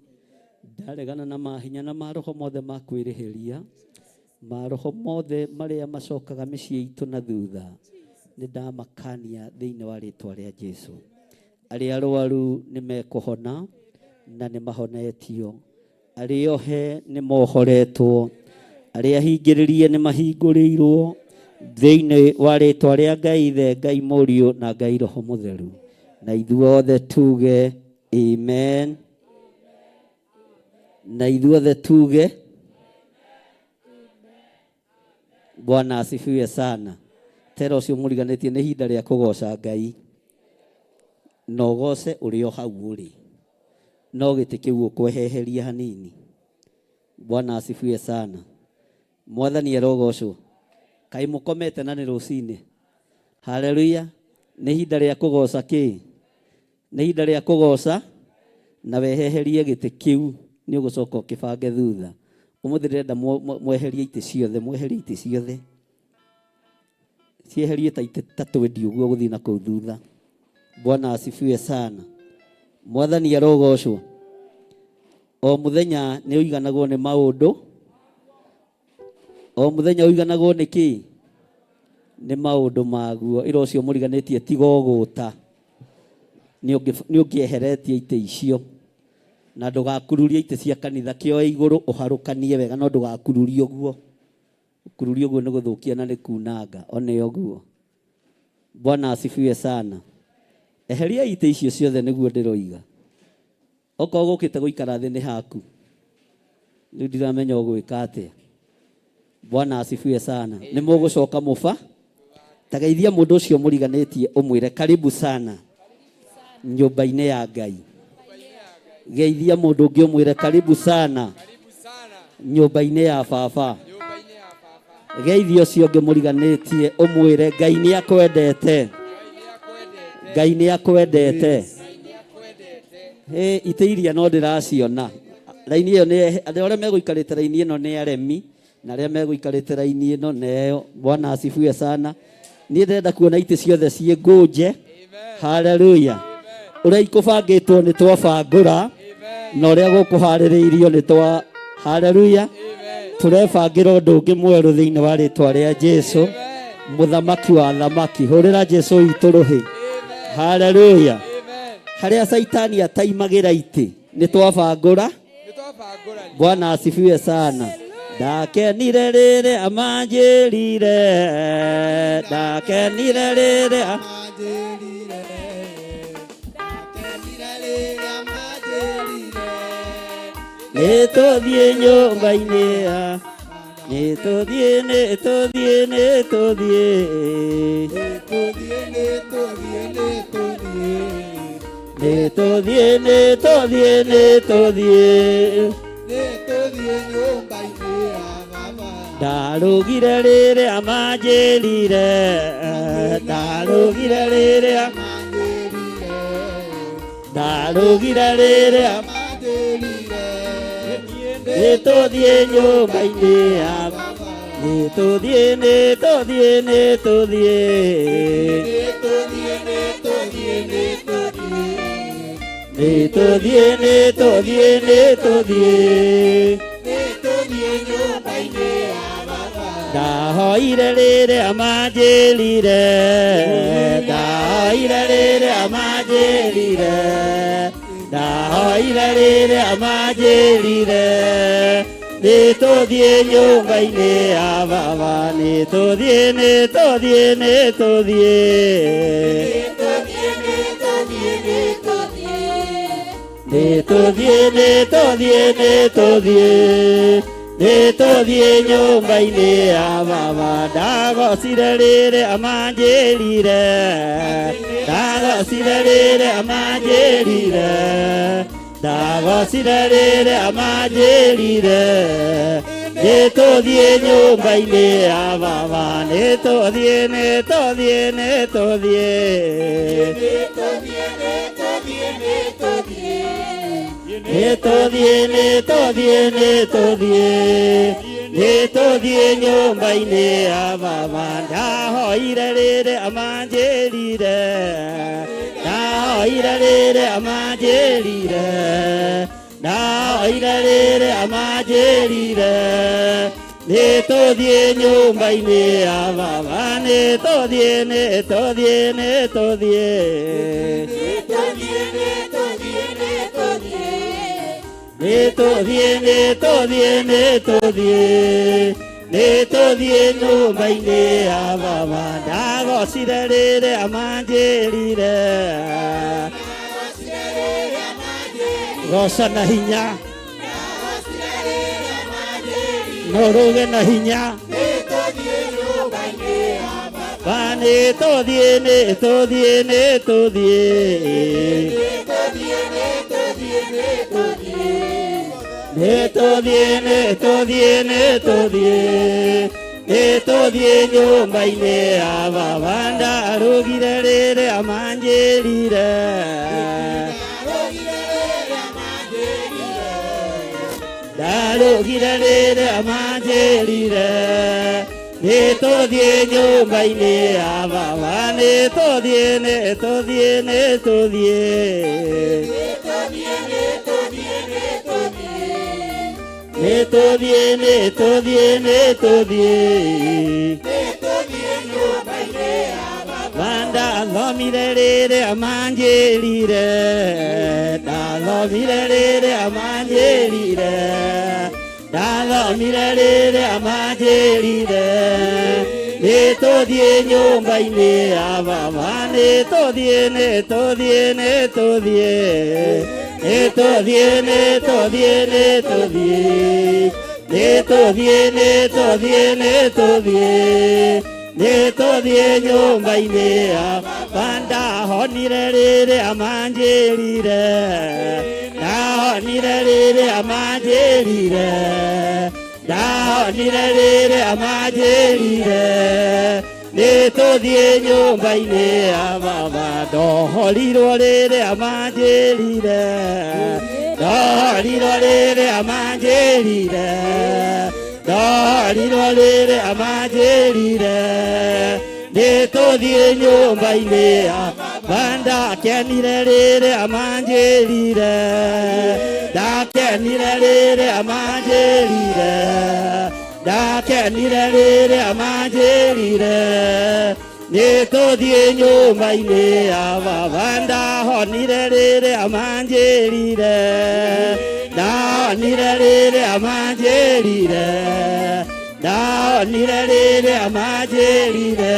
ndaregana na mahinya na maroho mothe ma kwĩrĩhĩria, maroho mothe marĩa macokaga mĩciĩ itũ na thutha, nĩ ndamakania thĩinĩ wa rĩtwa rĩa Jesu. Arĩa arwaru nĩ mekũhona na nĩ mahonetio, arĩa ohe nĩ mohoretwo, arĩa ahingĩrĩrie nĩ mahingũrĩirwo thĩinĩ wa rĩtwa rĩa Ngai Ithe, Ngai Mũriũ na Ngai Roho Mũtheru. Na ithuothe tuge amen, na ithuothe tuge Bwana asifiwe sana. Tera ũcio mũriganĩtie nĩ ihinda rĩa kũgoca Ngai na ũgoce ũrĩ o hau ũrĩ, no gĩtĩ kĩu ũkweheheria hanini. Bwana asifiwe sana. Mwathani arogocwo. Kaĩ mũkomete na nĩ rũcinĩ? Haleluya. Nĩ ihinda rĩa kũgoca kĩ? Nĩ ihinda rĩa kũgoca na weheherie gĩtĩ kĩu nĩ ũgũcoka ũkĩbange thutha. Ũmũthĩ ndĩrenda mweherie itĩ ciothe, mweherie itĩ ciothe. Cieherie ta itĩ ta twendi ũguo gũthiĩ na kũu thutha. Bwana asifiwe sana. Mwathani arogocwo. O mũthenya nĩ ũiganagwo nĩ maũndũ. O mũthenya ũiganagwo nĩ kĩ? Nĩ maũndũ maguo. Ĩra ũcio mũriganĩtie tiga ũgũta. Nĩ ũngĩeheretie itĩ icio. Na ndũgakururie itĩ cia kanitha, kĩoe igũrũ ũharũkanie wega, no ndũgakururie ũguo. Gũkururia ũguo nĩ gũthũkia na nĩ kunanga, one ũguo. Bwana asifiwe sana. Eheria itĩ icio ciothe nĩguo ndĩroiga. Okorwo gũkĩte gũikara thĩ nĩ haku. Rĩu ndiramenya ũgwĩka atĩa. Bwana asifiwe sana. Nĩ mũgũcoka mũba. Tageithia mũndũ ũcio mũriganĩtie ũmwĩre karibu sana nyũmba-inĩ ya Ngai. Geithia mũndũ ũngĩ ũmwĩre karibu sana nyũmba-inĩ ya baba. Geithia ũcio ũngĩ mũriganĩtie ũmwĩre Ngai nĩ akwendete. Ngai nĩ akwendete. Ĩ, itĩ iria no ndĩraciona raini ĩyo nĩ andũ arĩa megũikarĩte raini ĩno nĩ aremi na arĩa megũikarĩte raini ĩno neo. Bwana asifiwe sana. Niĩ ndĩrenda kuona itĩ ciothe ciĩ ngũnje. Haleluya. Ũrĩa ikũbangĩtwo nĩ twabangũra na ũrĩa gũkũharĩrĩirio nĩ twa haleluya. Tũrebangĩra ũndũ ũngĩ mwerũ thĩinĩ wa rĩtwa rĩa Jesu, mũthamaki wa thamaki. Hũrĩra Jesu witũ rũhĩ. Haleluya. Harĩa Saitani ataimagĩra itĩ nĩ twabangũra. Bwana asifiwe sana. Ndakenire rĩrĩa manjĩrire, ndakenire rĩrĩa nĩtũthiĩ nyũmba-inĩ ya nĩtũthiĩ nĩtũthiĩ nĩtũthiĩ nĩtũthiĩ nĩtũthiĩ nĩtũthiĩ Nĩtũthiĩ nyũmba-inĩ ya baba. Ndarũgire rĩrĩa manjĩrire, ndarũgire rĩrĩa, ndarũgire rĩrĩa nĩtũthiĩ nyũmba-inĩ ya, nĩtũthiĩ, nĩtũthiĩ, nĩtũthiĩ, nĩtũthiĩ, nĩtũthiĩ, nĩtũthiĩ. Ndahoire rĩrĩa manjĩrire, ndahoire rĩrĩa manjĩrire, ndahoire rĩrĩa manjĩrire, nĩtũthiĩ nyũmba-inĩ ya baba, nĩtũthiĩ, nĩtũthiĩ, nĩtũthiĩ, nĩtũthiĩ, nĩtũthiĩ, nĩtũthiĩ, nĩtũthiĩ nyũmba-inĩ ya baba. Ndagocire rĩrĩa manjĩrire, ndagocire rĩrĩa manjĩrire, ndagocire rĩrĩa manjĩrire, nĩtũthiĩ nyũmba-inĩ ya baba, nĩtũthiĩ, nĩtũthiĩ, nĩtũthiĩ, nĩtũthiĩ, nĩtũthiĩ, nĩtũthiĩ, nĩtũthiĩ nyũmba-inĩ ya baba. Ndahoire rĩrĩa manjĩrire, ndahoire rĩrĩa manjĩrire, ndahoire rĩrĩa manjĩrire, nĩtũthiĩ nyũmba-inĩ ya baba, nĩtũthiĩ, nĩtũthiĩ, nĩtũthiĩ, nĩtũthiĩ, nĩtũthiĩ, nĩtũthiĩ, nĩtũthiĩ nyũmba-inĩ ya baba. Ndagocire rĩrĩa manjĩrire, goca na hinya, no rũge na hinya, ba nĩtũthiĩ, nĩtũthiĩ, nĩtũthiĩ, nĩtũthiĩ, nĩtũthiĩ, nĩtũthiĩ, nĩtũthiĩ nyũmba-inĩ ya baba. Ndarũgire rĩrĩa manjĩrire, ndarũgire rĩrĩa manjĩrire, nĩtũthiĩ nyũmba-inĩ ya baba, nĩtũthiĩ, nĩtũthiĩ, nĩtũthiĩ, nĩtũthiĩ, nĩtũthiĩ, nĩtũthiĩ. Ndathomire rĩrĩa manjĩrire, ndathomire rĩrĩa manjĩrire, ndathomire rĩrĩa manjĩrire, nĩtũthiĩ nyũmba-inĩ ya baba, nĩtũthiĩ, nĩtũthiĩ, nĩtũthiĩ, nĩtũthiĩ, nĩtũthiĩ, nĩtũthiĩ, nĩtũthiĩ, nĩtũthiĩ, nĩtũthiĩ, nĩtũthiĩ nyũmba-inĩ ya baba. Ndahonire rĩrĩa manjĩrire, ndahonire rĩrĩa manjĩrire, ndahonire rĩrĩa manjĩrire, nĩtũthiĩ nyũmba-inĩ ya baba. Ndohorirwo rĩrĩa manjĩrire, ndohorirwo rĩrĩa manjĩrire, ndohorirwo rĩrĩa manjĩrire, nĩtũthiĩ nyũmba-inĩ ya baba. Ndakenire rĩrĩa manjĩrire, ndakenire rĩrĩa manjĩrire, ndakenire rĩrĩa manjĩrire, nĩtũthiĩ nyũmba-inĩ ya baba. Ndahonire rĩrĩa manjĩrire, ndahonire rĩrĩa manjĩrire, ndahonire rĩrĩa manjĩrire,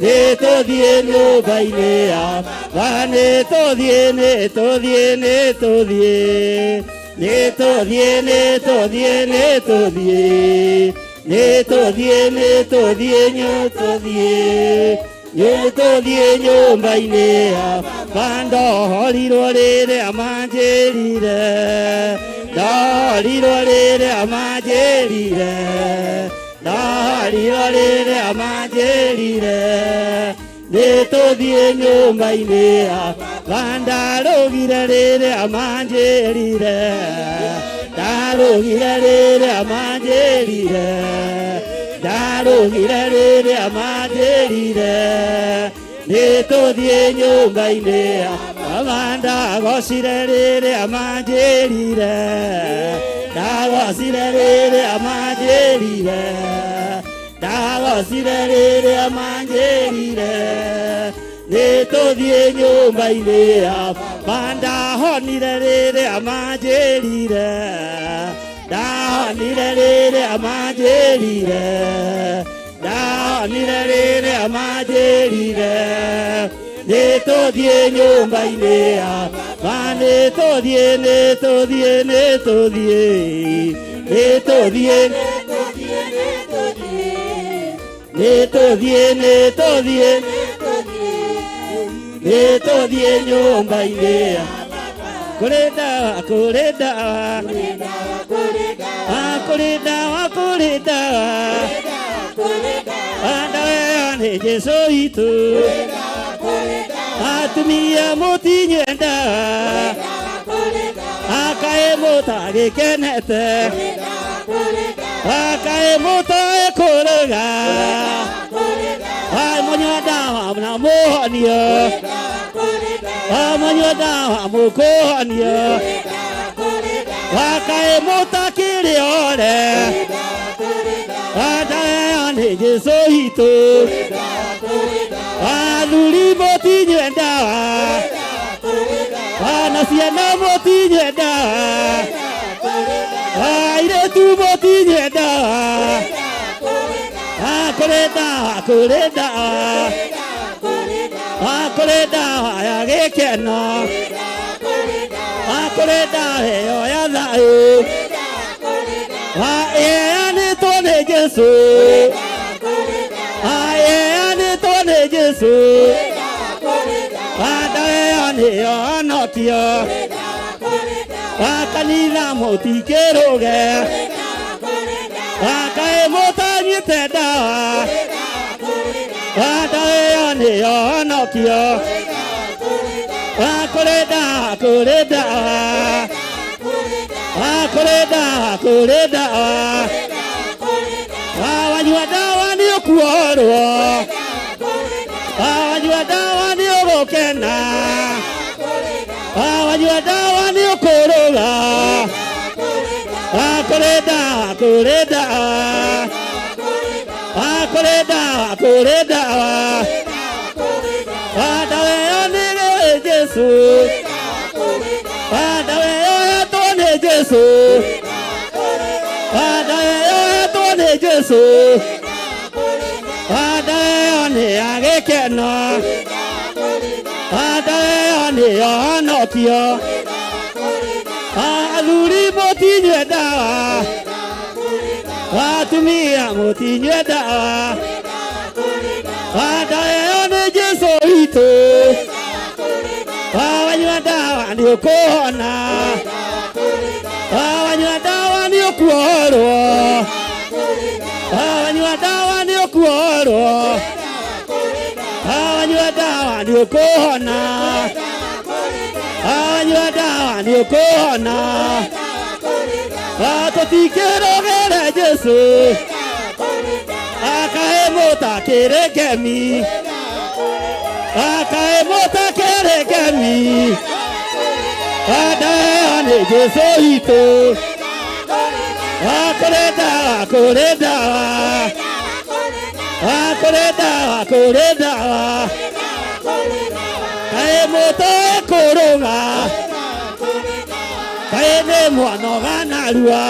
nĩtũthiĩ nyũmba-inĩ ya baba, nĩtũthiĩ, nĩtũthiĩ, nĩtũthiĩ, nĩtũthiĩ, nĩtũthiĩ, nĩtũthiĩ, nĩtũthiĩ, nĩtũthiĩ, nĩtũthiĩ, nĩtũthiĩ nyũmba-inĩ ya baba. Ndohorirwo rĩrĩa manjĩrire, Ndarirwo rĩrĩa manjĩrire, ndarirwo rĩrĩa manjĩrire, nĩtũthiĩ nyũmba-inĩ ya Baba. Ndarũgire rĩrĩa manjĩrire, ndarũgire rĩrĩa manjĩrire, ndarũgire rĩrĩa manjĩrire, nĩtũthiĩ nyũmba-inĩ ya Baba. Ndagocire rĩrĩa manjĩrire, ndagocire rĩrĩa manjĩrire, ndagocire rĩrĩa manjĩrire, nĩtũthiĩ nyũmba-inĩ ya Baba. Ndahonire rĩrĩa manjĩrire, ndahonire rĩrĩa manjĩrire, ndahonire rĩrĩa manjĩrire, nĩtũthiĩ nyũmba-inĩ ya Baba. Nĩtũthiĩ, nĩtũthiĩ, nĩtũthiĩ, nĩtũthiĩ, nĩtũthiĩ, nĩtũthiĩ, nĩtũthiĩ nyũmba-inĩ ya kũrĩ ndawa, kũrĩ ndawa, Ah, kũrĩ ndawa, kũrĩ ndawa, Ah, ndawa ĩyo nĩ Jesũ witũ. Atumia mũtinyue ndawa, akaĩ mũtagĩkenete, akaĩ mũtoĩ kũrũga, Ai mũnyua ndawa na mũhonio, mũnyua ndawa mũkũhonio, akaĩ mũtakĩrĩ ore, ndawa ĩyo nĩ Jesũ witũ. Athuri mũtinyue ndawa, na ciana mũtinyue ndawa, airĩtu mũtinyue ndawa, kũrĩ ndawa, kũrĩ ndawa, kũrĩ ndawa ya gĩkeno, kũrĩ ndawa ĩyo ya thayũ, ĩheanĩtwo nĩ Jesũ, ĩheanĩtwo nĩ Jesũ, ndawa ĩyo nĩyo honokio, kanitha mũtikĩrũge, kaĩ mũtanyuĩte ndawa, ndawa ĩyo nĩyo honokio, kũrĩ ndawa, kũrĩ ndawa, kũrĩ ndawa, kũrĩ ndawa, wanyua ndawa nĩ ũkuohorwo, wanyua ndawa nĩ ũgũkena, wanyua ndawa nĩ ũkũrũga, kũrĩ ndawa, kũrĩ ndawa, kũrĩ ndawa, kũrĩ ndawa, ndawa ĩyo nĩ Jesũ, ndawa ĩyo hetwo nĩ Jesũ, ndawa ĩyo hetwo nĩ Jesũ, ndawa ĩyo nĩ ya gĩkeno, ndawa ĩyo nĩ ya honokio, athuri mũtinyue ndawa, atumia mũtinyue ndawa, ndawa ĩyo nĩ Jesũ witũ, wanyua ndawa nĩ ũkũhona, wanyua ndawa nĩ ũkuohorwo, wanyua ndawa nĩ ũkuohorwo, wanyua ndawa nĩ ũkũhona, wanyua ndawa nĩ ũkũhona, tũtikĩrũgĩre Jesũ, akaĩ mũtakĩrĩ ngemi, akaĩ mũtakĩrĩ ngemi, ndawa ĩyo nĩ Jesũ witũ, kũrĩ ndawa, kũrĩ ndawa, kũrĩ ndawa, kũrĩ ndawa, kaĩ mũtoĩ kũrũga, kaĩ nĩ mwanoga narua,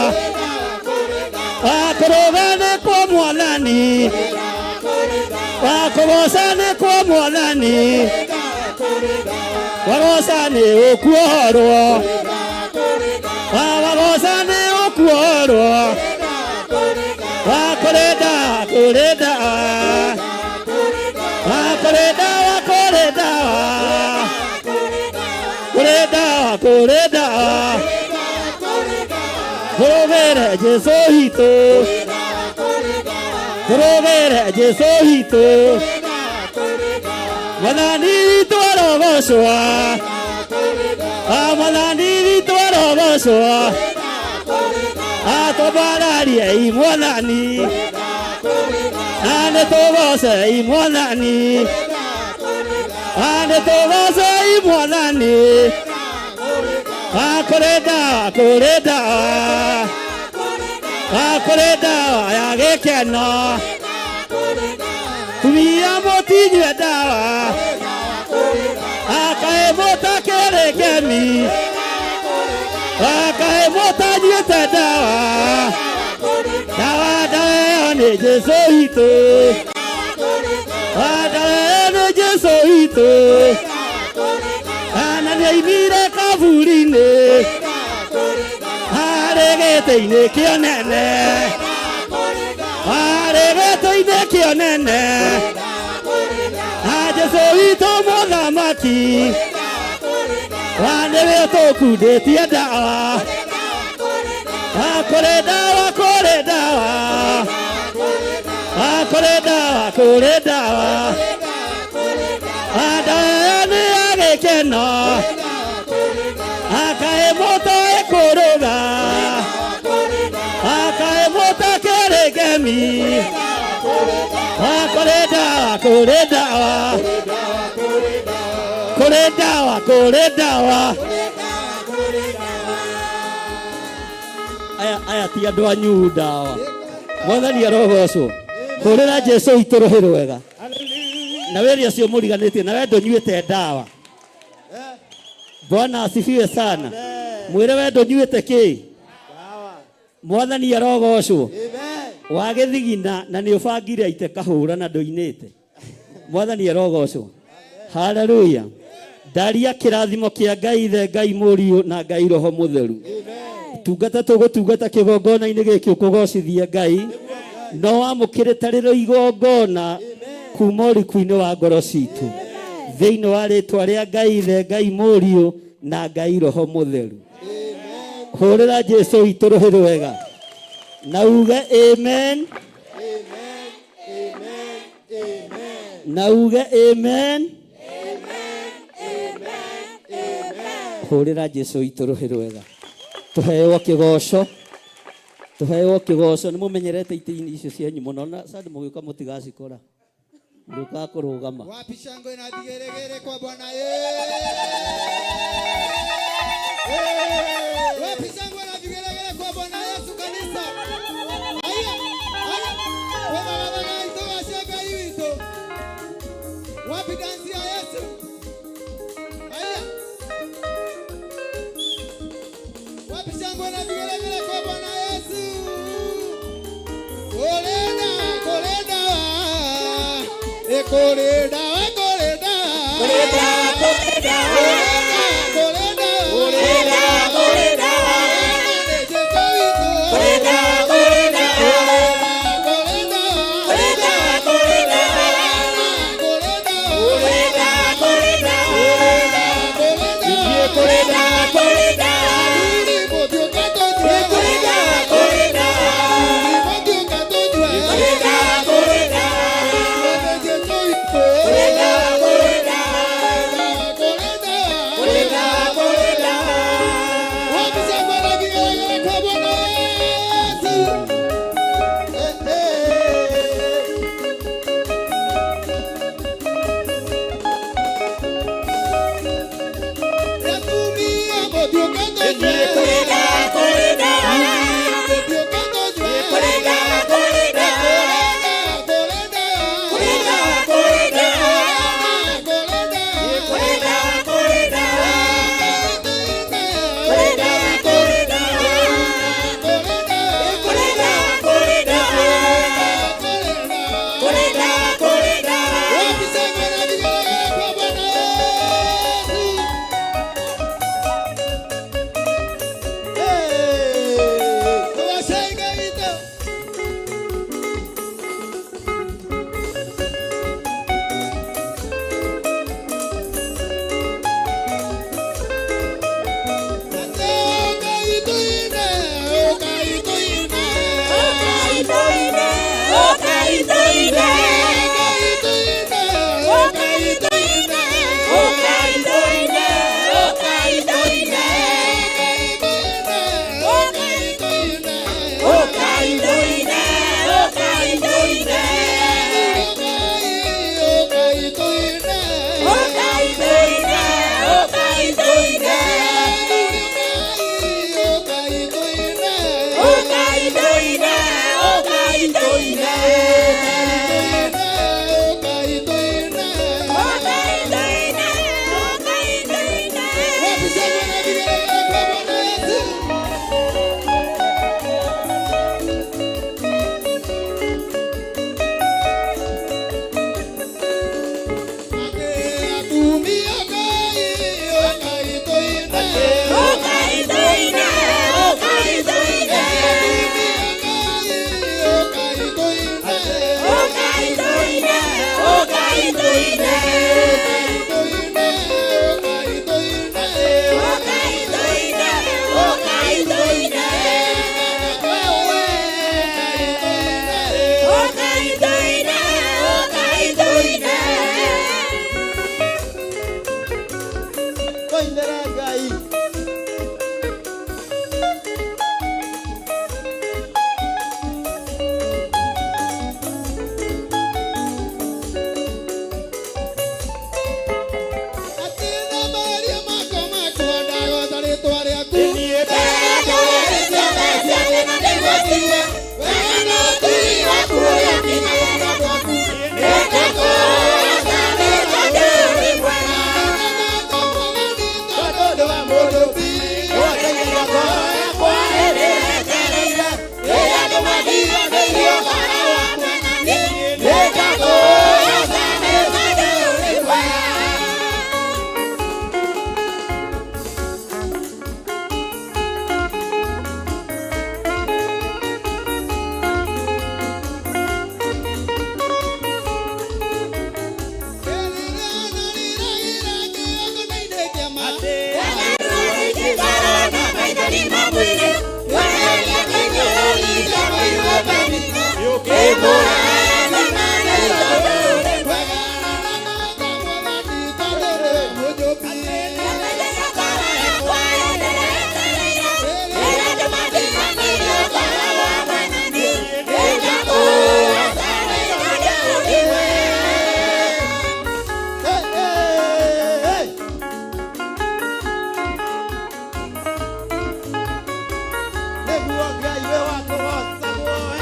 kũrũga nĩ kwa Mwathani, kũgoca nĩ kwa Mwathani, wagoca nĩ ũkuohorwo, wagoca nĩ ũkuohorwo, kũrĩ ndawa, kũrĩ ndawa, kũrĩ ndawa, kũrĩ ndawa, kũrĩ ndawa, kũrĩ ndawa, Tũrũgĩre Jesũ witũ. Tũrũgĩre Jesũ witũ. Mwathani witũ arogocwo. Ah, Mwathani witũ arogocwo. Ah, twambararie Mwathani. Ah, nĩtũgoce Mwathani. Ah, nĩtũgoce Mwathani. Ah, kũrĩ ndawa, kũrĩ ndawa. Ah, kũrĩ ndawa ya gĩkeno. Tumia mũtinyue ndawa. Ah, kaĩ mũtakĩrĩ kemi. Ah, kaĩ mũtanyuĩte ndawa. Ndawa, ndawa ĩyo nĩ Jesũ witũ. Ah, ndawa ĩyo nĩ Jesũ witũ. Ah, na nĩaimire kaburi-inĩ. Harĩ gĩtĩ-inĩ kĩonene. Harĩ gĩtĩ-inĩ kĩonene. Ah, Jesũ witũ mũthamaki. Ah, nĩwe ũtũkundĩtie ndawa. Ah, kũrĩ ndawa, kũrĩ ndawa. Ah, kũrĩ ndawa, kũrĩ ndawa. Ah, ndawa ĩyo nĩ ya gĩkeno. Ah, kaĩ mũtoĩ kũrũga. Ah, kaĩ mũtakĩrĩ ngemi. Ah, kũrĩ ndawa, kũrĩ ndawa. Kũrĩ ndawa, kũrĩ ndawa. Aya, aya ti andũ anyu ndawa. Mwathani arogocwo. Hũrĩra Jesũ witũ rũhĩ rwega. Na wĩre ũcio mũriganĩtie na we ndũnyuĩte ndawa. Bwana asifiwe sana. Mwĩre we ndũnyuĩte kĩ? Mwathani arogocwo. Wagĩthigina na nĩ ũbangire aite kahũra na ndũinĩte. Mwathani arogocwo. Haleluya. Ndaria kĩrathimo kĩa Ngai Ithe, Ngai Mũriũ na Ngai Roho Mũtheru. Tungata tũgũtungata kĩgongona-inĩ gĩkĩ ũkũgocithia Ngai. No wamũkĩre tarĩro igongona kuma ũriku-inĩ wa ngoro citũ. Thĩinĩ wa rĩtwa rĩa Ngai Ithe, Ngai Mũriũ na Ngai Roho Mũtheru. Hũrĩra Jesũ witũ rũhĩ rwega. Na uge amen. Na uge amen. Hũrĩra Jesũ witũ rũhĩ rwega. Tũheo kĩgoco. Tũheo kĩgoco. Nĩ mũmenyerete itĩ-inĩ icio cianyu mũno na sandi mũgĩũka mũtigacikora. Mũrĩũkaga kũrũgama. Wapi shangwe na vigeregere kwa Bwana Wapi shangwe na vigeregere kwa Bwana Yesu kanisa. Haya, haya. Wema baba na ito washaka hivi to. Wapi dansi ya Yesu? Haya. Wapi shangwe na vigeregere kwa Bwana Yesu? Kolenda, kolenda. E kolenda, kolenda. Kolenda, kolenda. Kolenda, kolenda. Kolenda, kolenda. Kolenda, kolenda. Kolenda, kolenda. Kolenda, kolenda. Kolenda, kolenda. Kolenda, kolenda. Kolenda, kolenda. Ngai. Nĩguo Ngai we wakũgocagwo we.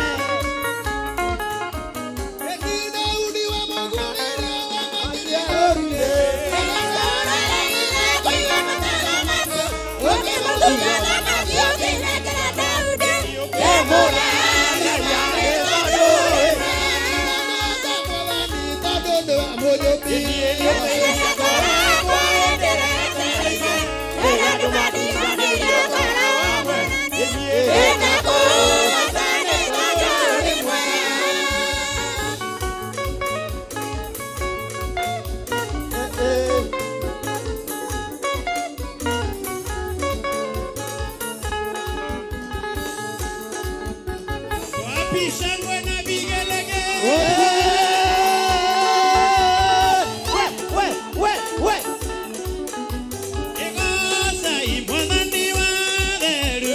Wapishangwe na vigelegele. We, we, we, we. Egoza imwathani wa theru.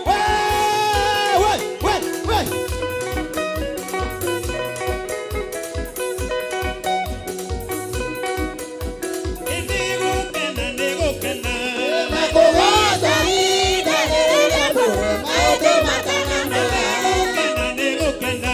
We, we, we. Nĩgũkena.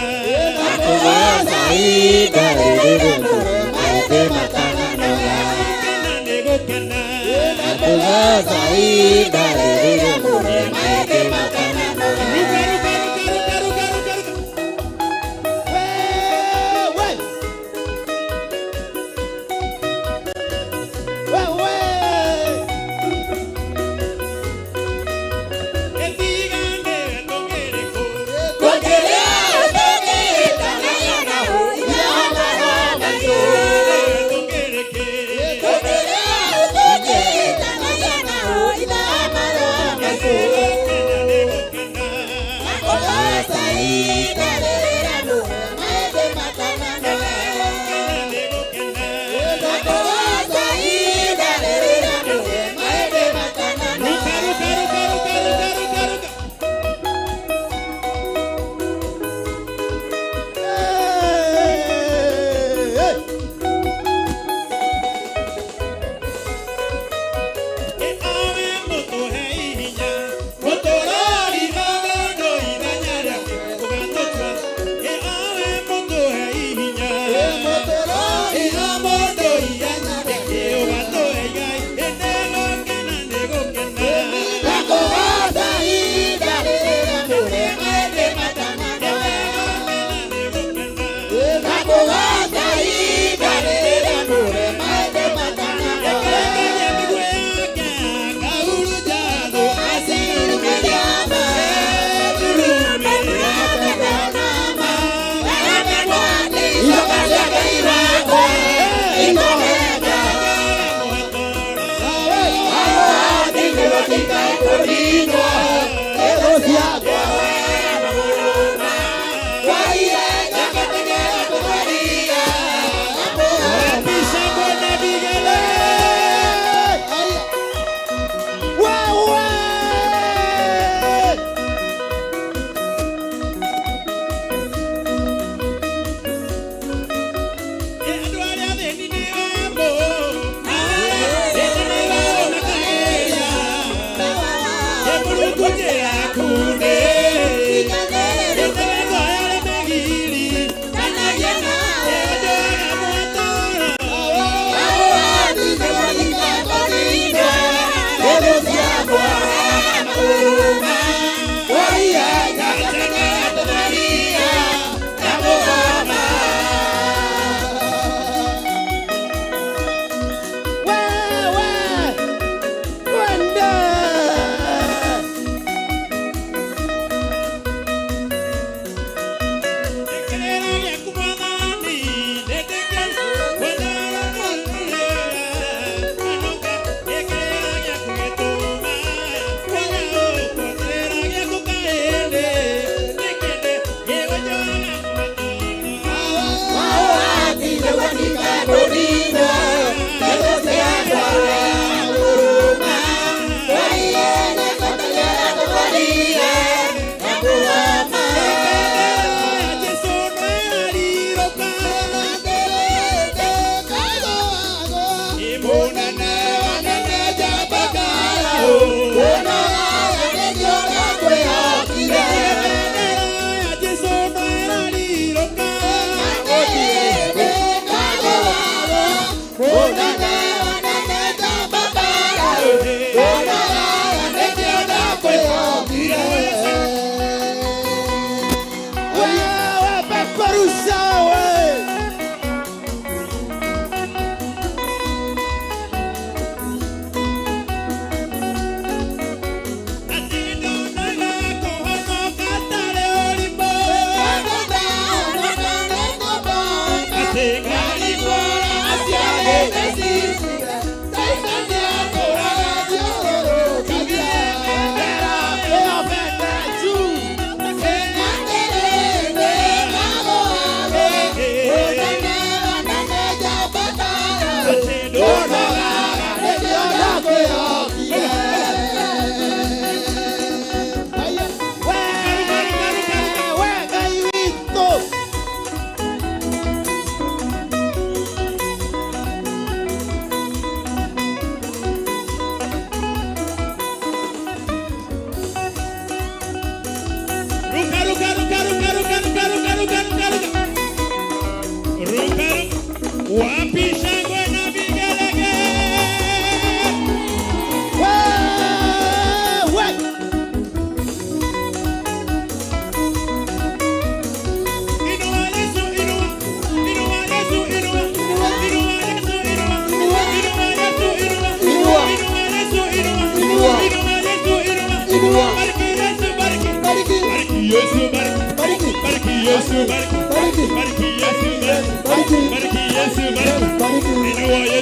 Wapi shangwe na vigelegele?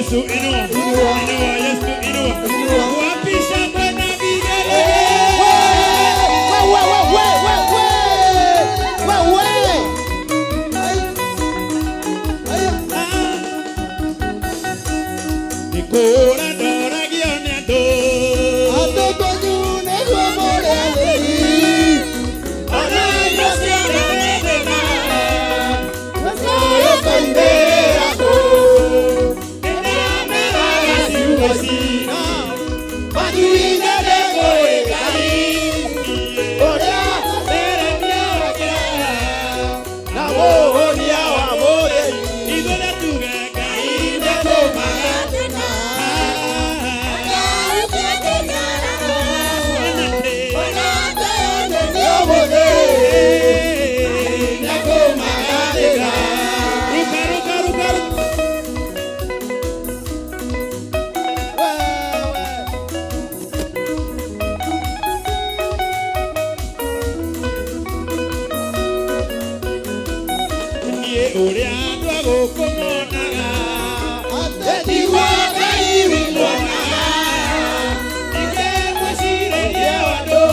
Yesu inua, inua Yesu inua. Wapi shangwe na vigelegele? Nikura ndoragio nĩ andũ. Andũ kwanyu nĩguo mũrĩ athĩni. Ona irio ciothe nĩ thĩna. Tũkoimĩra kũ? Nĩndĩrameraga ciugo cina. Makiuga nĩngũĩ Ngai. Ũrĩa Na mũhonia wa mũrĩmi. Ithuothe tuge Ngai nĩatũmaga. Ruka, ruka, ruka, ruka. Niĩ ũrĩa andũ a gũkũ monaga Tiguo Ngai witũ onaga. Ningĩ mwĩcirĩrie wa andũ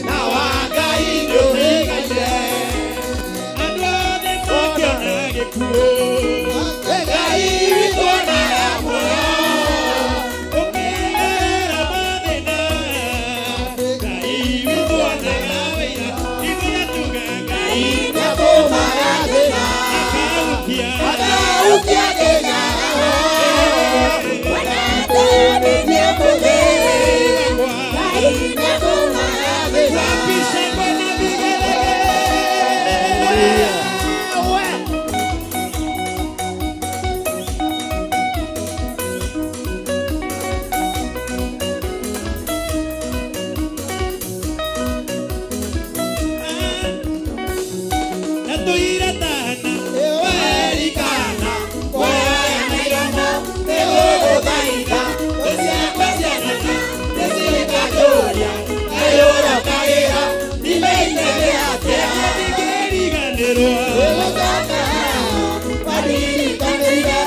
Na wa Ngai nĩũrigaine. Andũ othe makĩona gĩkuũ Ngai witũ onaga muoyo. Ũkĩgerera mathĩna Ngai witũ onaga wĩra. Ithuothe tuge Ngai Nĩatũmaga thĩna. akaukia Akaukia kĩnyararo. Nĩatũmaga thĩna. Wapi shangwe na vigelegele? Na tũire tana Werikana, kuoya na iromo, nĩgũgũthaitha. Thũ ciakwa cianana, nĩcikakũũria, kaĩ ũrokagĩra, imeite atĩa? Ndingĩriganĩrwo. Gũcoka wanirikanĩire,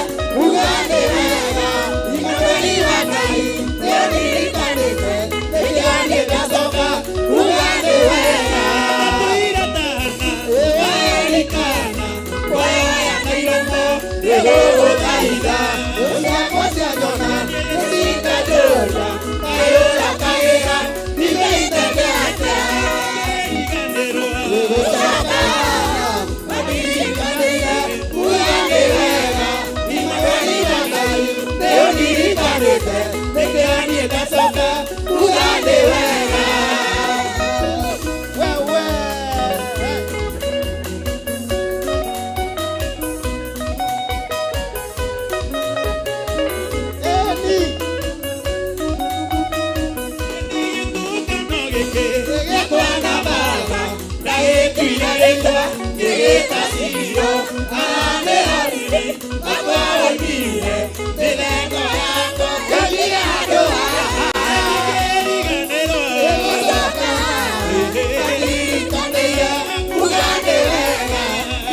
uga nĩ wega, Imanueli wa Ngai, nĩũndirikanĩte, nĩkĩo niĩ ndacoka, uga nĩ wega. Na tũire tana Werikana, kuoya na iromo, nĩgũgũthaitha. Thũ ciakwa cianyona, nĩcikanjũria, kaĩ ũrokagĩra, imeite atĩa? Ndingĩriganĩrwo. Gũcoka wanirikanĩire, uga nĩ wega, Imanueli wa Ngai, nĩũndirikanĩte, nĩkĩo niĩ ndacoka, uga nĩ wega. Wewe. Eni. Gĩtũngano gĩkĩ Gĩkwa na baba, na gĩtuire rĩtwa, gĩgĩta Shilo, aramĩrorire, makwa oimire, mĩtheko yakwa yokire handũ haha. Ndingĩriganĩrwo. Gũcoka, wanirikanĩire, uga nĩ wega,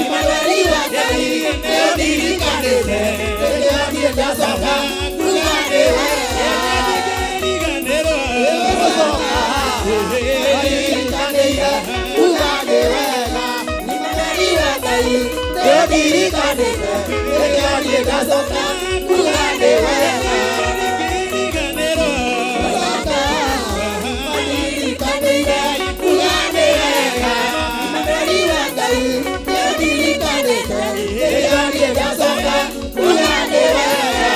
Imanueli wa Ngai, nĩũndirikanĩte, nĩkĩo niĩ ndacoka, uga nĩ wega. Ndingĩriganĩrwo. Gũcoka, wanirikanĩire, uga nĩ wega, Imanueli wa Ngai, nĩũndirikanĩte, nĩkĩo niĩ ndacoka, uga nĩ wega. Ndingĩriganĩrwo. Gũcoka, wanirikanĩire, uga nĩ wega, Imanueli wa Ngai, nĩũndirikanĩte, nĩkĩo niĩ ndacoka, uga nĩ wega.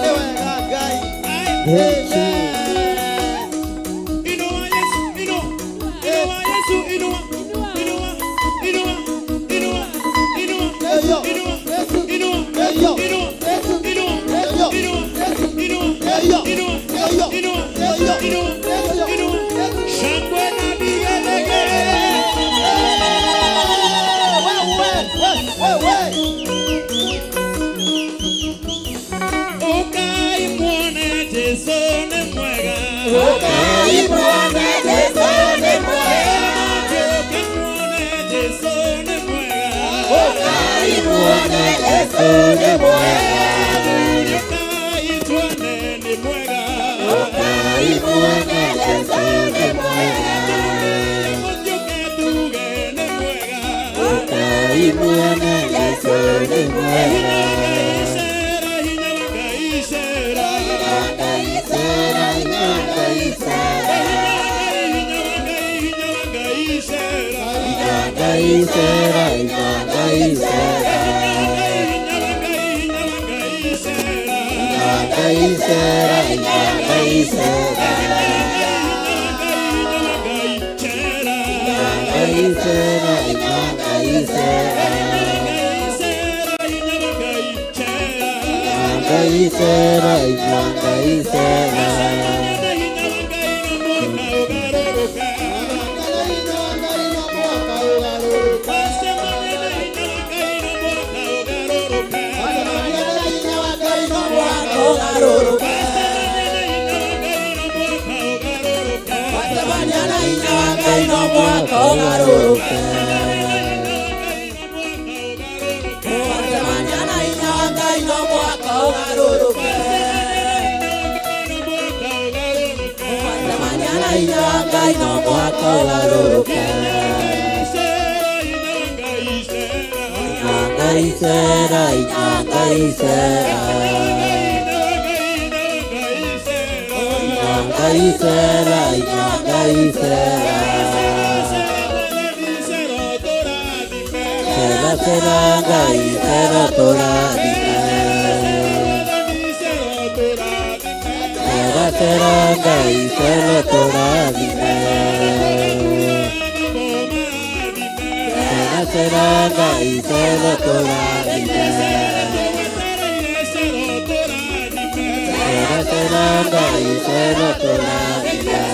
Nĩ wega Ngai. Thank you. Inua Yesu, inua. Inua Yesu, inua. Inua, inua, inua, inua. Yesu, Inua, Yesu, inua, Yesu, inua, Yesu, inua, Yesu, inua, Yesu, inua, Yesu, inua, Yesu, inua, Yesu, inua, Yesu, inua. Yesu. Shangwe na vigelegele. Wewe, wewe, Ũkai muone Jesũ nĩ mwega. Ũkai muone Jesũ nĩ mwega. Ũkai muone Jesũ nĩ mwega. Ũkai muone Jesu nĩ mwega. Ũkai tuone nĩ mwega. Ũkai muone Jesu nĩ mwega. Mũtiũke tuge nĩ mwega. Ũkai muone Jesu nĩ mwega. Hinya wa Ngai cera, hinya wa Ngai cera. Ngai cera, Ngai cera. Hinya wa Ngai, hinya wa Ngai cera. Ngai cera, Ngai cera. Hinya wa Ngai, hinya wa Ngai cera. Ngai cera, Ngai cera. Ngai cera, Ngai cera. Ngai cera, Ngai cera. Ngai cera, Ngai cera. Ngai cera, Ngai cera. Cera, cera, Ngai cera tũrathime. Cera, cera, Ngai cera tũrathime. Cera, cera, Ngai cera tũrathime. Cera, cera, Ngai cera tũrathime.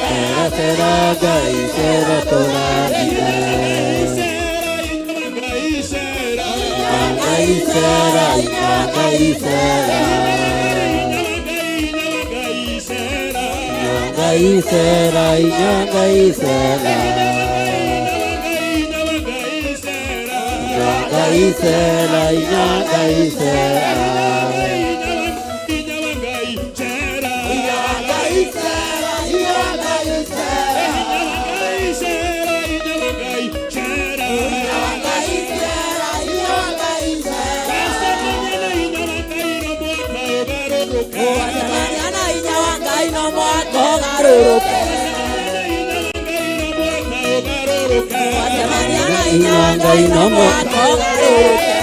Cera, cera, Ngai cera tũrathime. Ngai cera, Ngai cera. Ngai cera, Ngai cera. Ngai cera, Ngai cera. Ngai no mwaka ũgarũrũke.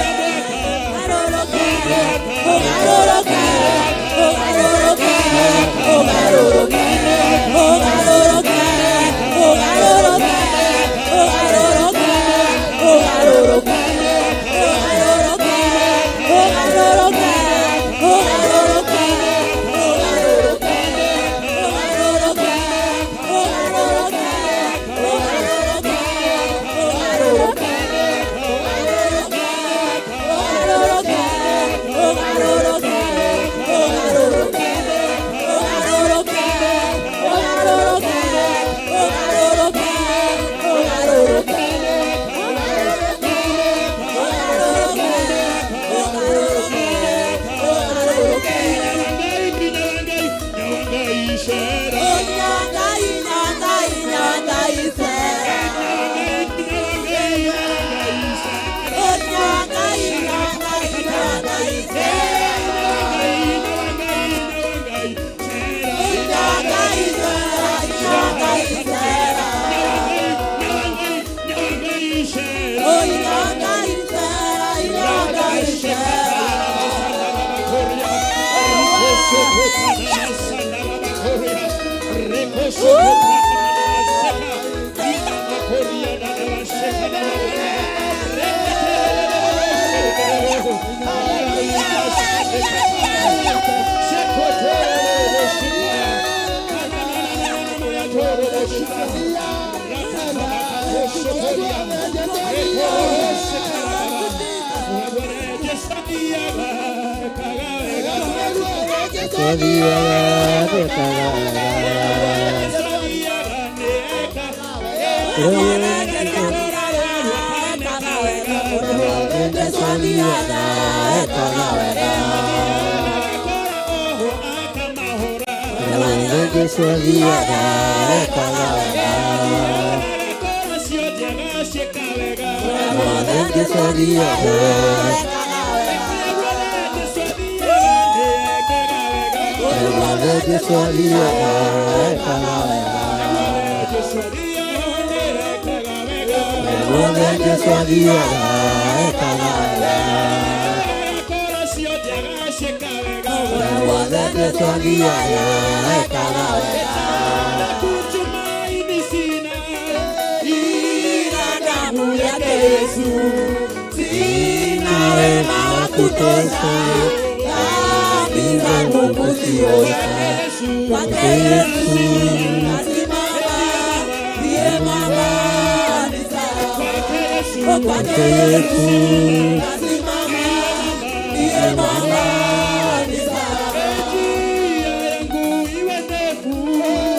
athiaga ekaga wega. Kũrĩa guothe Jesũ athiaga ekaga wega. Kũrĩa guothe Jesũ athiaga ekaga wega. Kũrĩa guothe Jesũ athiaga ekaga wega. Kũrĩa guothe Jesũ athiaga ekaga wega. Kũrĩa guothe Jesũ athiaga ekaga wega. Ina damu yake Yesu, sina wema wa kutosha, dhambi zangu kuziosha. Kwake Yesu nasimama, ndiye mwamba ni salama. Kwake Yesu nasimama, ndiye mwamba ni salama.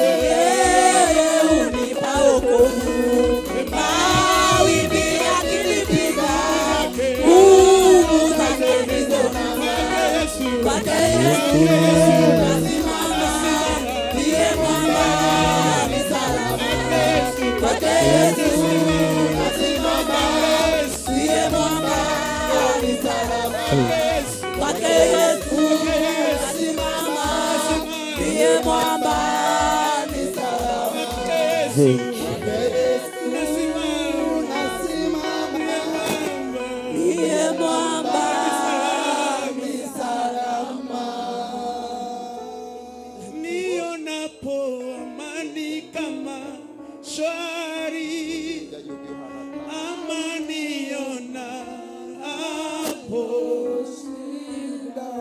Yeye hunipa wokovu, mawimbi yakinipiga, nguvu zake ndizo namba. Kwake Yesu nasimama, ndiye mwamba ni salama. Kwake Yesu nasimama, ndiye mwamba ni salama. Kwake Yesu nasimama, ndiye mwamba ni salama. Thank you. Ndiye mwamba ni salama. Nionapo amani kama shwari, ama nionapo shida.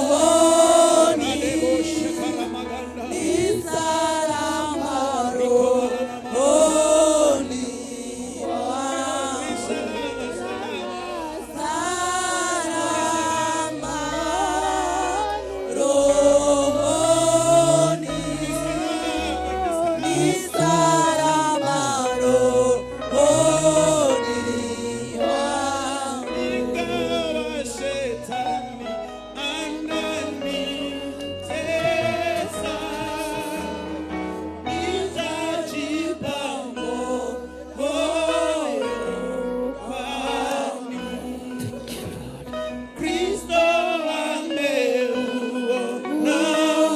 Rohoni ni salama, rohoni salama, rohoni ni salama, rohoni Ingawa shetani ananitesa, nitajipa moyo kwani Kristo ameuona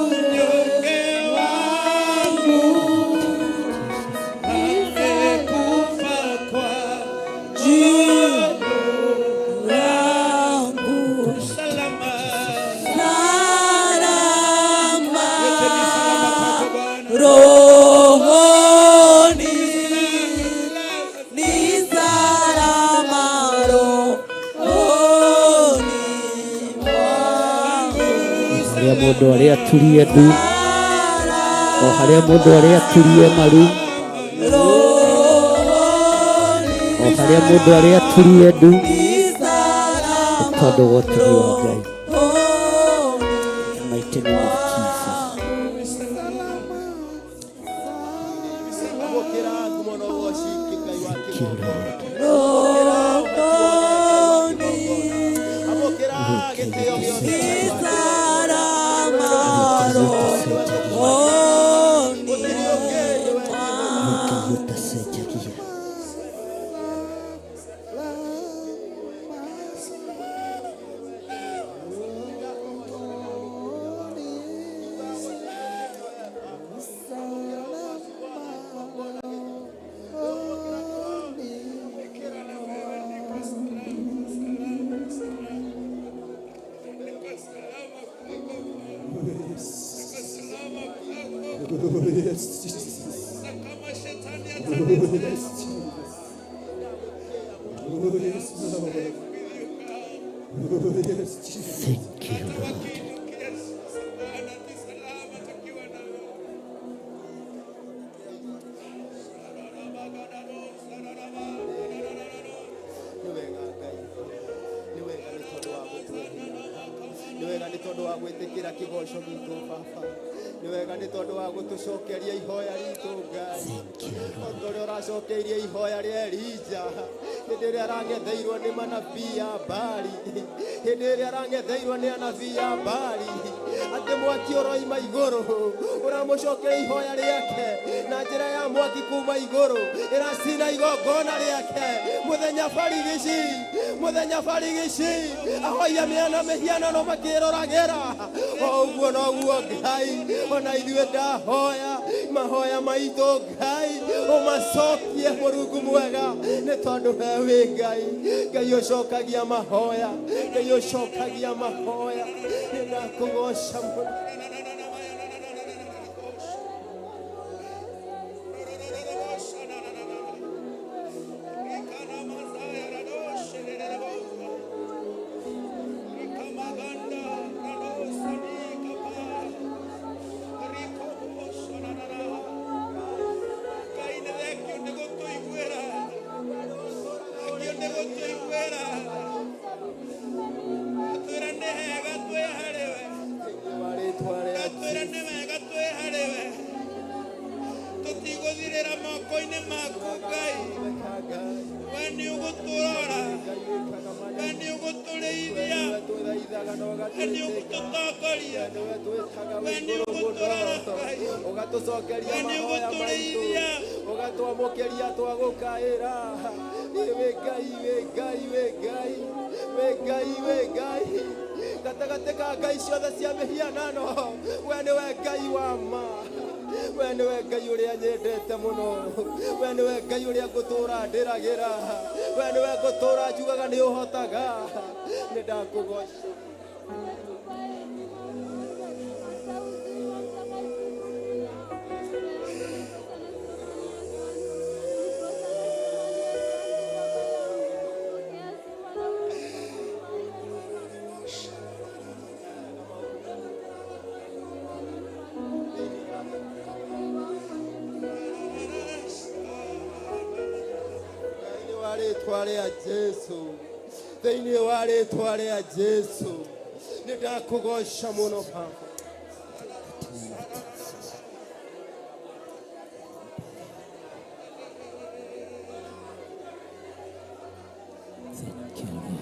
unyonge wangu, amekufa kwa ajili yangu. Salama. Salama rohoni ni salama, rohoni mwangu. Harĩa mũndũ arĩa aturie ndu, o harĩa mũndũ arĩa aturie maru, o harĩa mũndũ arĩa aturie ndu, nĩ tondũ wa ũtugi wa Ngai. In the mighty name of Jesus. Thank you, Lord. Rohoni ni salama, rohoni Ngai ũtacenjagia. Thank you, Lord. wa gwĩtĩkĩra kĩgoco gitũ baba. Nĩ wega nĩ tondũ wa gũtũcokeria ihoya ritũ Ngai. O ta ũrĩa ũracokeirie ihoya rĩa Elija hĩndĩ ĩrĩa arang'etheirwo nĩ manabii a Baali, hĩndĩ ĩrĩa arang'etheirwo nĩ anabii a Baali, atĩ mwaki ũroima igũrũ ũramũcokeria ihoya rĩake na njĩra ya mwaki kuma igũrũ ĩracina igongona rĩake mũthenya barigici, mũthenya barigici, ahoya mĩana mĩhianano makĩroragĩra. O ũguo noguo Ngai, ona ithuĩ ndahoya mahoya maitũ Ngai ũmacokie Mũrungu mwega, nĩ tondũ we wĩ Ngai, Ngai ũcokagia mahoya, Ngai ũcokagia mahoya. Nĩ ndakũgoca mũno. Tũtigũthirĩra moko-inĩ maku Ngai, we nĩ ũgũtũrora, we nĩ ũgũtũrĩithia, we nĩ ũgũtũtongoria, we nĩ ũgũtũrora Ngai, ũgatũcokeria we nĩ mahoya maitũ, ũgũtũrĩithia. Ũgatwamũkĩria twagũkaĩra. Wĩ Ngai, wĩ Ngai, wĩ Ngai, wĩ Ngai, wĩ Ngai gatagatĩ ka ngai ciothe cia mĩhianano, we nĩwe Ngai wa ma, we nĩwe Ngai ũrĩa nyendete mũno, we nĩwe Ngai ũrĩa ngũtũra ndĩragĩra, we nĩwe ngũtũra njugaga nĩ ũhotaga. Nĩ ndakũgoca. Thĩinĩ wa rĩtwa rĩa Jesu, thĩinĩ wa rĩtwa rĩa Jesu, nĩ ndakũgoca mũno Baba. Thank you, Lord.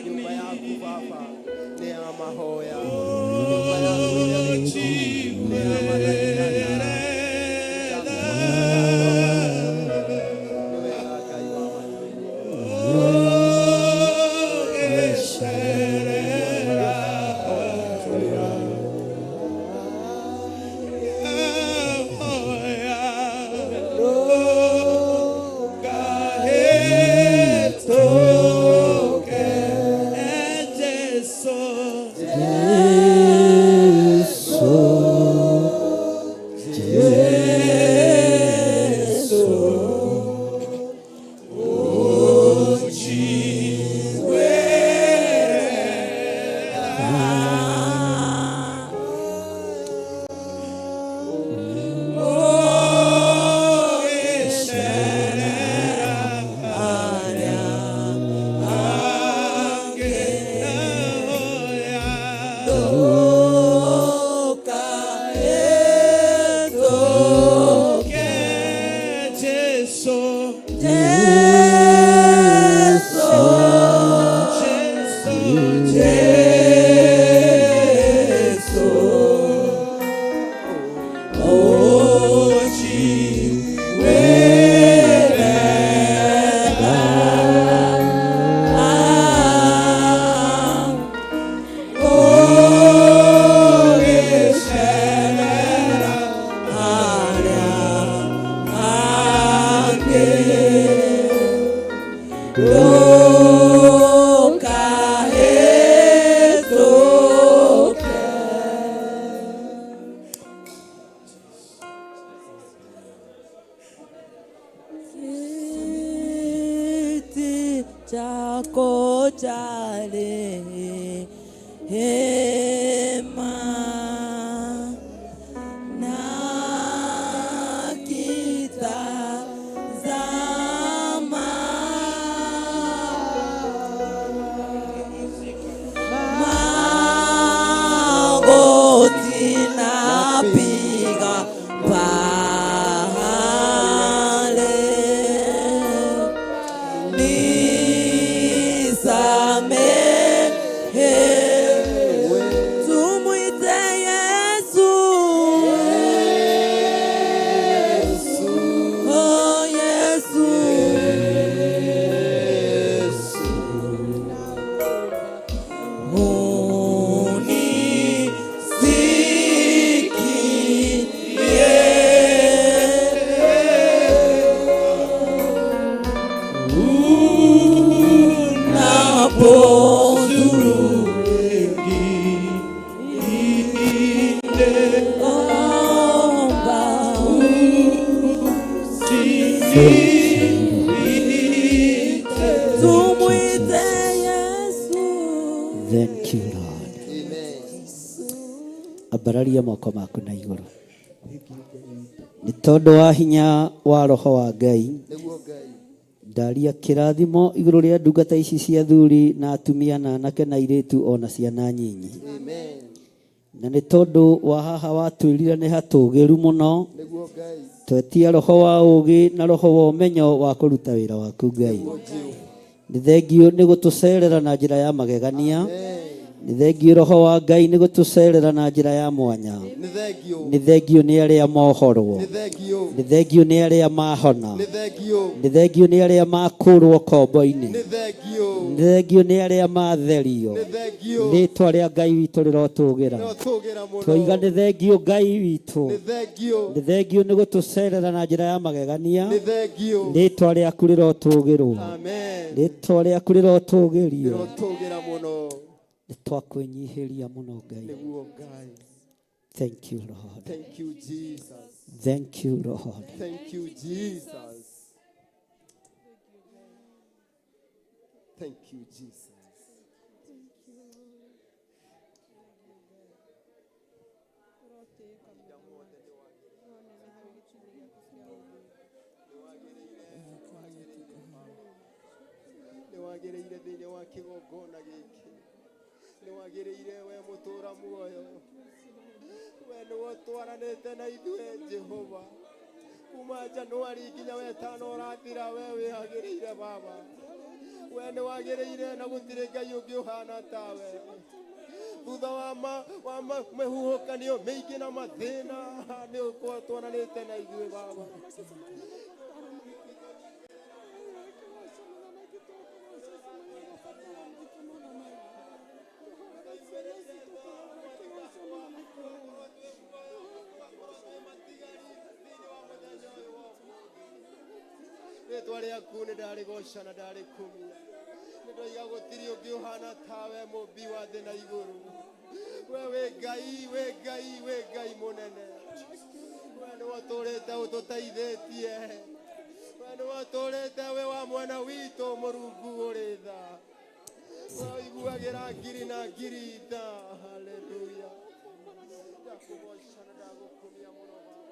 Nyũmba yaku Baba nĩ ya mahoya, nyũmba yaku nĩ ya mathaithana. Nĩ wega Ngai wa matu-inĩ. Kiti chako cha rehema na kiti Ambararia moko maku na igũrũ. Nĩ tondũ wa hinya wa roho wa Ngai, Nĩguo Ngai. ndaria kĩrathimo igũrũ rĩa ndungata ici cia athuri na atumia na anake na airĩtu ona ciana nyinyi. Amen. Na nĩ tondũ wa haha watwĩrire nĩ hatũgĩru mũno, Nĩguo Ngai. twetia roho wa ũũgĩ na roho wa ũmenyo wa kũruta wĩra waku Ngai. Nĩ thengiũ nĩ gũtũcerera na njĩra ya magegania. Nĩ thengiũ roho wa Ngai nĩ gũtũcerera na njĩra ya mwanya. Nĩ thengiũ. Nĩ thengiũ nĩ arĩa mohorwo. Nĩ thengiũ. Nĩ thengiũ nĩ arĩa mahona. Nĩ thengiũ. Nĩ thengiũ nĩ arĩa makũrwo kombo-inĩ. Nĩ thengiũ. Nĩ thengiũ nĩ arĩa matherio. Nĩ thengiũ. Rĩtwa rĩa Ngai witũ rĩrotũgĩra. Rĩrotũgĩra mũno. Twoiga nĩ thengiũ Ngai witũ. Nĩ thengiũ. Nĩ thengiũ nĩ gũtũcerera na njĩra ya magegania. Nĩ thengiũ. Rĩtwa rĩaku rĩrotũgĩrwo. Amen. Rĩtwa rĩaku rĩrotũgĩrio. Rĩrotũgĩra mũno. Nĩ twakwĩnyihĩria mũno Ngai. Nĩguo Ngai. Thank you Lord. Thank you Jesus. Thank you Lord. Thank you Jesus. Thank you Jesus. Nĩ wagĩrĩire thĩinĩ wa kĩgongona gĩkĩ. Nĩ wagĩrĩire we mũtũra muoyo. We nĩwe ũtwaranĩte na ithuĩ Jehova. Kuma Januari nginya wetano ũrathira we wĩhagĩrĩire Baba. We nĩ wagĩrĩire na gũtirĩ Ngai ũngĩ ũhana tawe. Thutha wa ma, wa ma, mĩhuhũkanio mĩingĩ na mathĩna nĩ ũtwaranĩte na ithuĩ Baba. Rĩtwa rĩaku nĩ ndarĩgoca na ndarĩkumia. Nĩ ndoiga gũtirĩ ũngĩ ũhana tawe mũmbi wa thĩ na igũrũ. We wĩ Ngai, wĩ Ngai, wĩ Ngai mũnene. We nĩwe ũtũrĩte ũtũteithĩtie. We nĩwe ũtũrĩte wĩ wa mwena witũ Mũrungu ũrĩ tha. We ũiguagĩra ngiri na ngiri tha. Haleluya. Ndakũgoca na ndagũkumia mũno Baba.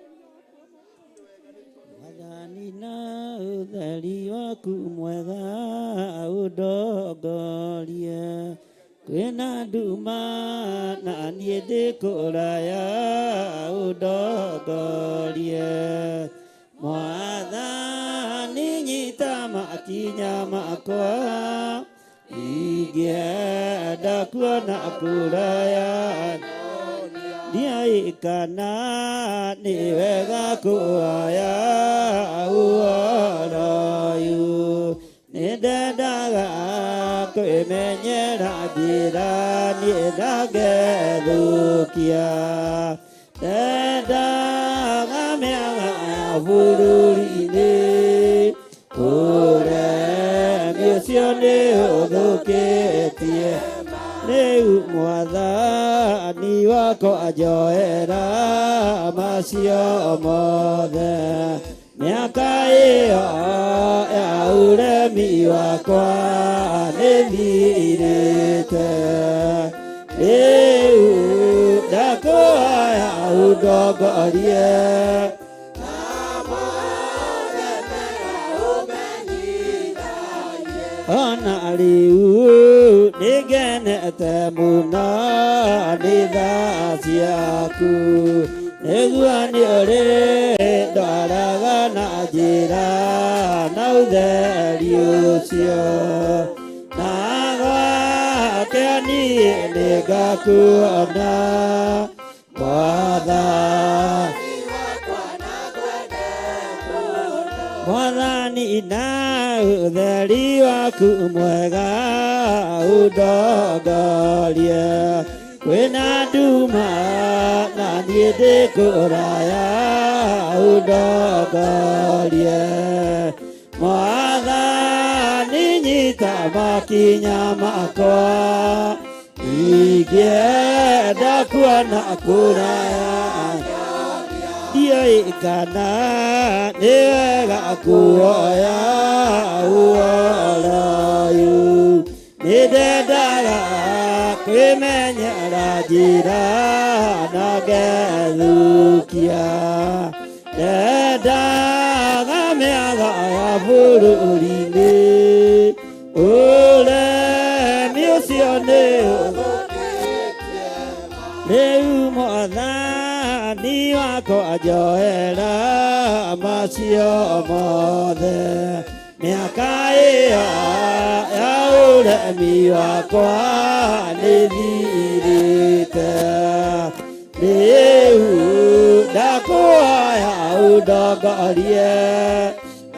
Mwathani na ũtheri waku mwega ũndongorie. Kwĩna nduma na niĩ ndĩ kũraya ũndongorie. Mwathani nyita makinya makwa ingĩenda kuona kũraya. Ndiaĩ kana nĩ wega kuoya ũhoro ũyũ. Nĩndendaga kwĩmenyera njĩra niĩ ndangĩthũkia. Ndendaga mĩaga ya bũrũri-inĩ, ũremi ũcio nĩ ũthũkĩtie. Rĩu mwathani wakwa njoera macio mothe. Mĩaka ĩyo ya ũremi wakwa nĩthirĩte. Rĩu ndakũhoya ũndongorie. Ona rĩu nĩngenete mũno nĩ tha ciaku. Nĩguo nĩ ũrĩ ndwaraga na njĩra na ũtheri ũcio. Na gwake niĩ nĩngakuona Mwathani. Mwathani na ũtheri waku mwega ũndongorie. Kwĩna nduma na niĩ ndĩ kũraya ũndongorie. Mwathani nyita makinya makwa ingĩenda kuona kũraya. Ndiũĩ kana nĩ wega kuoya ũhoro ũyũ. Nĩndendaga kwĩmenyera njĩra na ngethukia. Ndendaga mĩaga ya bũrũri-inĩ, ũremi ũcio nĩ ũthũkĩtie. Rĩu mwathani wakwa njoera macio mothe, mĩaka ĩyo ya ũremi wakwa nĩthirĩte. Rĩu ndakũhoya ũndongorie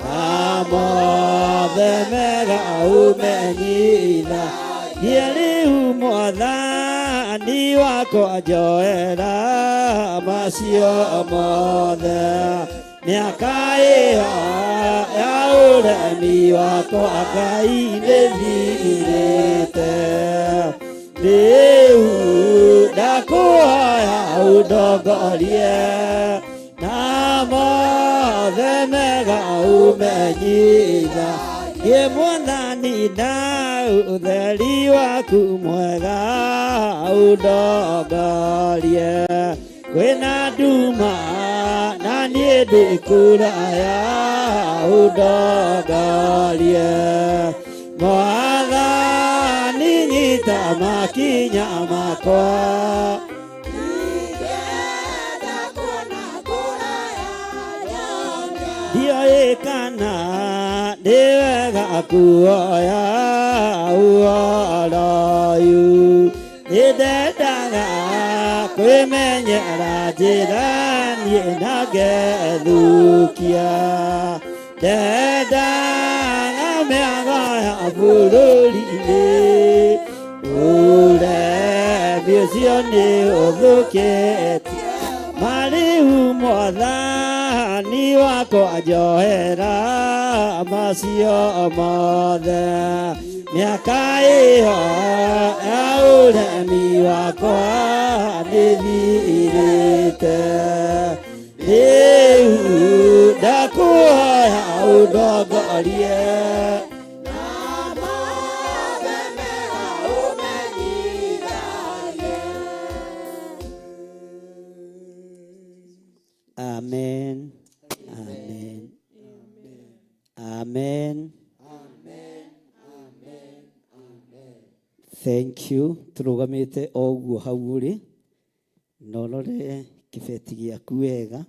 na mothe mega ũmenyithagie. Rĩu mwathani wakwa njoera macio mothe, mĩaka ĩyo ya ũremi wakwa Ngai nĩthirĩte. Rĩu ndakũhoya ũndongorie na mothe mega ũmenyithagie. Mwathani na ũtheri waku mwega ũndongorie, kwĩna nduma na niĩ ndĩ kũraya ũndongorie. Mwathani nyita makinya makwa, ndiũĩ kana nĩ wega kuoya ũhoro ũyũ. Nĩndendaga kwĩmenyera njĩra niĩ na ngethukia, ndendaga mĩaga ya bũrũri-inĩ, ũremi ũcio nĩ ũthũkĩtie. Marĩu mwathani wakwa njoera macio mothe, mĩaka ĩyo ya ũremi wakwa nĩthirĩte. Rĩu ndakũhoya ũndongorie Amen. Amen. Amen. Thank you. Tũrũgamĩte o ũguo hau ũrĩ na ũrore kĩbeti gĩaku wega,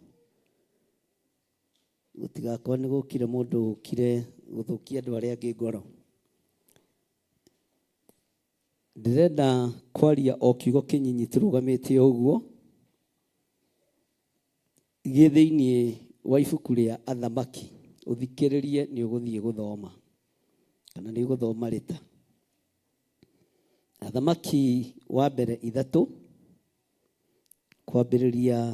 gũtigakorwo nĩ gũkire mũndũ ũkire gũthũkia andũ arĩa angĩ ngoro. Ndĩrenda kwaria o kiugo kĩnyinyi tũrũgamĩte o ũguo, gĩ thĩinĩ wa ibuku rĩa Athamaki. Ũthikĩrĩrie nĩ ũgũthiĩ gũthoma kana nĩ ũgũthoma rĩta. Athamaki wa mbere 3 kwambĩrĩria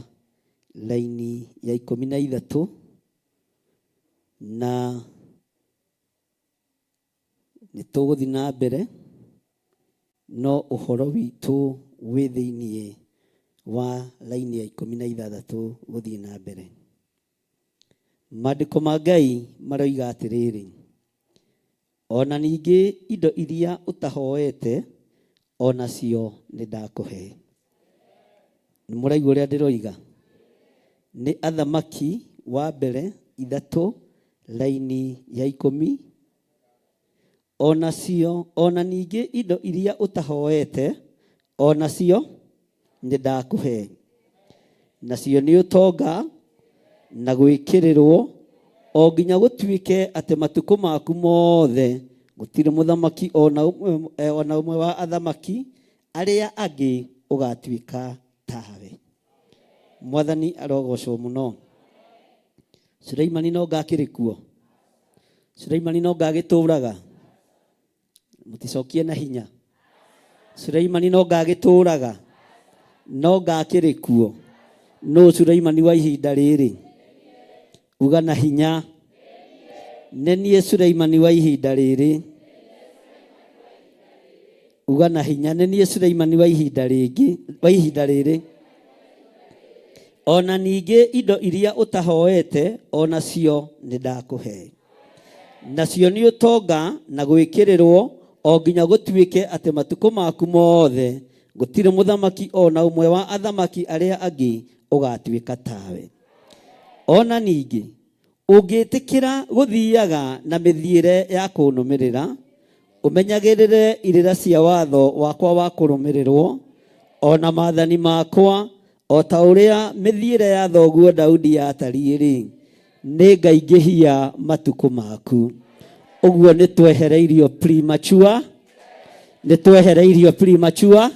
laini ya 13, na nĩ tũgũthiĩ na mbere, no ũhoro witũ wĩ thĩinĩ wa laini ya 16 gũthiĩ na mbere. Maandĩko ma Ngai maroiga atĩrĩrĩ, ona ningĩ indo iria ũtahoete onacio nĩ ndakũhe. Nĩ mũraigua ũrĩa ndĩroiga? Nĩ Athamaki wa mbere 3 laini ya 10, onacio, ona ningĩ indo iria ũtahoete onacio nĩ ndakũhe. Nacio nĩ ũtonga na gwĩkĩrĩrwo, o nginya gũtuĩke atĩ matukũ maku mothe gũtirĩ mũthamaki ona ũmwe wa athamaki arĩa angĩ ũgatuĩka tawe. Mwathani arogocwo mũno. Suleimani no ngakĩrĩ kuo? Suleimani no ngagĩtũraga? Mũticokie na hinya. Suleimani no ngagĩtũraga? No ngakĩrĩ kuo? Nũ Suleimani wa ihinda rĩrĩ? Uga na hinya. Nĩ niĩ Suleimani wa ihinda rĩrĩ. Uga na hinya. Nĩ niĩ Suleimani wa ihinda rĩngĩ, wa ihinda rĩrĩ. Ona ningĩ indo iria ũtahoete onacio nĩ ndakũhe. Nacio nĩ ũtonga na gwĩkĩrĩrwo, o nginya gũtuĩke atĩ matukũ maku mothe Gũtirĩ mũthamaki o na ũmwe wa athamaki arĩa angĩ ũgaatuĩka tawe. O na ningĩ, ũngĩtĩkĩra gũthiaga na mĩthiĩre ya kũnũmĩrĩra, ũmenyagĩrĩre irĩra cia watho wakwa wa kũrũmĩrĩrwo, o na maathani makwa, o ta ũrĩa mĩthiĩre ya thoguo Daudi yatariĩ-rĩ, nĩngaingĩhia matukũ maku. Ũguo nĩ twehereirio premature, nĩ twehereirio premature,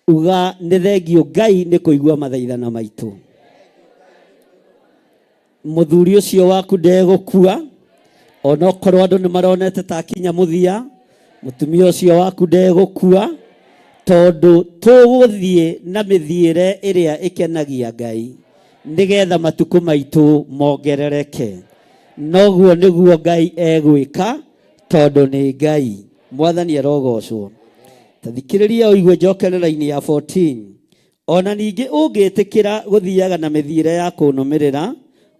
uga nĩ thengiũ Ngai nĩ kũigua mathaithana maitũ. Mũthuri ũcio waku ndegũkua, onokorwo andũ nĩ maronete ta akinya mũthia, mũtumia ũcio waku ndegũkua, tondũ tũgũthiĩ na mĩthiĩre ĩrĩa ĩkenagia Ngai nĩgetha matukũ maitũ mongerereke. Noguo nĩguo Ngai egwĩka, tondũ nĩ Ngai. Mwathani arogocwo. Ta thikĩrĩria ũigue njokere raini ya 14. O na ningĩ ũngĩĩtĩkĩra gũthiaga na mĩthiĩre ya kũnũmĩrĩra,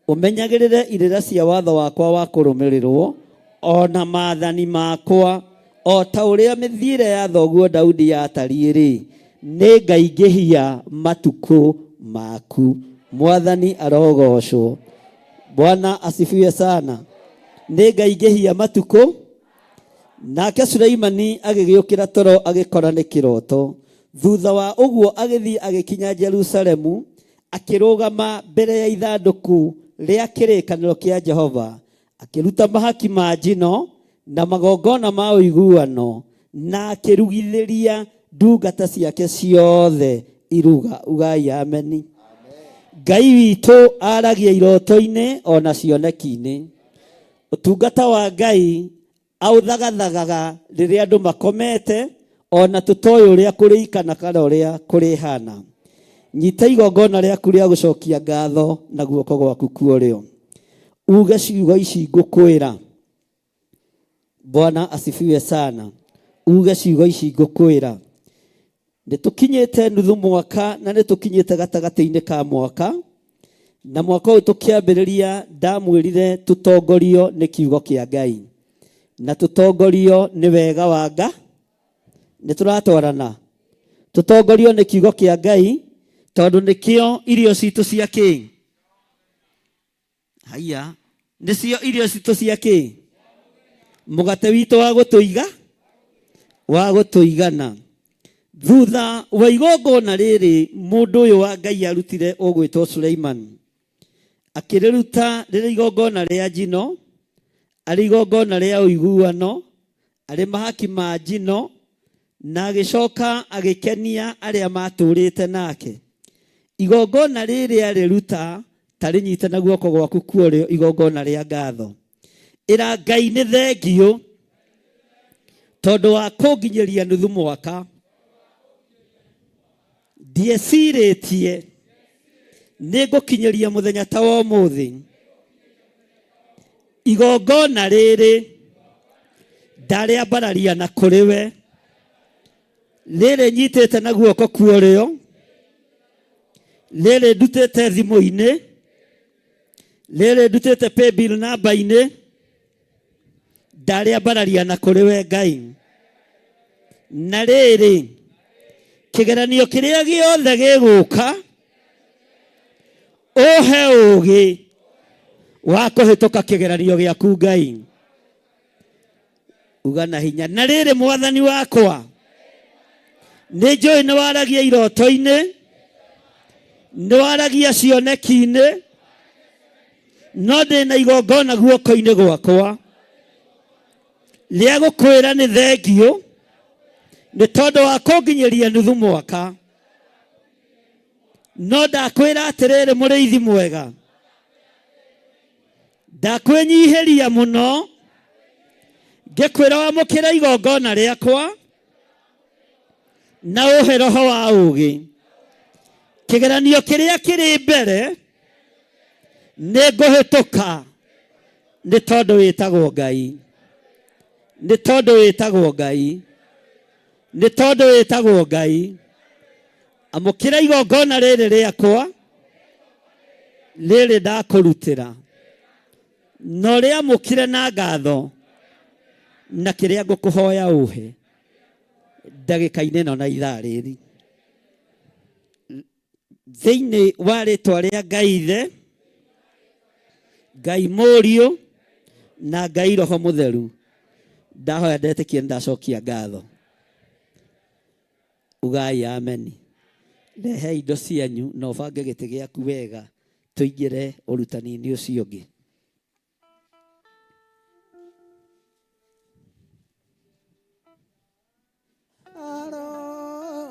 ũmenyagĩrĩre irĩra cia watho wakwa wa kũrũmĩrĩrũo, o na maathani makwa, o ta ũrĩa mĩthiĩre ya thoguo Daudi yatariĩ-rĩ, nĩngaingĩhia matukũ maku. Mwathani arogoocwo. Bwana asifiwe sana. Nĩngaingĩhia matukũ. Nake Suleimani agĩgĩũkĩra toro agĩkora nĩ kĩroto. Thutha wa ũguo agĩthiĩ agĩkinya Jerusalemu, akĩrũgama mbere ya ithandũkũ rĩa kĩrĩkanĩro kĩa Jehova, akĩruta mahaki ma njino na magongona ma ũiguano, na akĩrugithĩria ndungata ciake ciothe iruga. Ugai ameni. Ngai witũ aragia iroto-inĩ o na cioneki-inĩ. Ũtungata wa Ngai aũthagathagaga rĩrĩa andũ makomete, o na tũtoĩ ũrĩa kũrĩikana kana ũrĩa kũrĩhana. Nyita igongona rĩaku rĩa gũcokia ngatho na guoko gwaku kwa ũrĩo. Uge ciugo ici ngũkwĩra. Bwana asifiwe sana. Uge ciugo ici ngũkwĩra. Nĩ tũkinyĩte nuthu mwaka na nĩ tũkinyĩte gatagatĩ-inĩ ka mwaka, na mwaka ũyũ tũkĩambĩrĩria ndamwĩrire tũtongorio nĩ kiugo kĩa Ngai na tũtongorio nĩ wega wa Nga. Nĩ tũratwarana tũtongorio nĩ kiugo kĩa Ngai tondũ nĩkĩo irio citũ cia kĩ haiya, nĩcio irio citũ cia kĩ, mũgate witũ wa gũtũiga wa gũtũigana. Thutha wa igongona rĩrĩ mũndũ ũyũ wa Ngai arutire ũgwĩtwo Suleiman, akĩrĩruta rĩrĩ igongona rĩa njino, arĩ igongona rĩa ũiguano, arĩ mahaki ma njino, na agĩcoka agĩkenia arĩa matũrĩte nake. Igongona rĩrĩ arĩruta, ta rĩnyite na guoko gwaku kwa ũrĩo, igongona rĩa ngatho. Ĩra Ngai nĩ thengiũ tondũ wa kũnginyĩria nuthu mwaka. Ndiecirĩtie nĩ ngũkinyĩria mũthenya ta wa ũmũthĩ. Igongona rĩrĩ ndarĩambararia na kũrĩ we, rĩrĩ nyitĩte na guoko kwa ũrĩo, rĩrĩ ndutĩte thimũ-inĩ, rĩrĩ ndutĩte paybill namba-inĩ, ndarĩambararia na kũrĩ we Ngai. Na rĩrĩ, kĩgeranio kĩrĩa gĩothe gĩgũka, ũhe ũũgĩ wa kũhĩtũka kĩgeranio gĩaku Ngai. Uga na hinya, na rĩrĩ mwathani wakwa, nĩ njũĩ nĩ waragia iroto-inĩ, nĩ waragia cioneki-inĩ, no ndĩ na igongona guoko-inĩ gwakwa rĩa gũkwĩra nĩ thengiũ nĩ tondũ wa kũnginyĩria nuthu mwaka. No ndakwĩra atĩrĩrĩ, mũrĩithi mwega, ndakwĩnyihĩria mũno ngĩkwĩra wamũkĩre igongona rĩakwa na ũhe roho wa ũũgĩ. Kĩgeranio kĩrĩa kĩrĩ mbere nĩ ngũhĩtũka nĩ tondũ wĩtagwo Ngai, nĩ tondũ wĩtagwo Ngai, nĩ tondũ wĩtagwo Ngai. Amũkĩra igongona rĩrĩ rĩakwa rĩrĩ ndakũrutĩra, na ũrĩamũkĩre na ngatho na kĩrĩa ngũkũhoya ũhe. Ndagĩka-inĩ ĩno na ithaa rĩrĩ. Thĩinĩ wa rĩtwa rĩa Ngai Ithe, Ngai Mũriũ na Ngai Roho Mũtheru, ndahoya ndetĩkie ndacokia ngatho. Ugai ameni. Rehe indo cianyu na ũbange gĩtĩ gĩaku wega tũingĩre ũrutani-inĩ ũcio ũngĩ.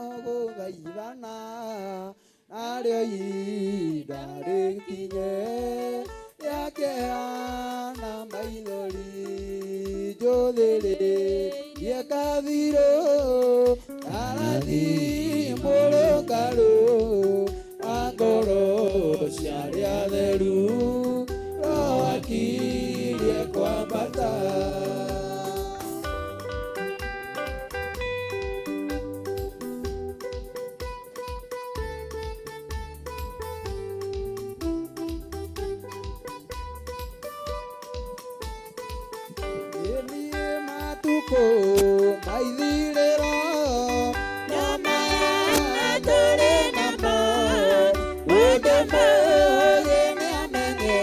Arogũthaithana narĩo ihinda rĩkinye rĩa kĩeha na maithori njũthĩrĩrie kathirũ karathi mũrũngarũ wa ngoro cia arĩa atheru Roho akirie kwambata. Niĩ matukũ maithirĩro no maya tũrĩ namo mũndũ mũũgĩ nĩamenye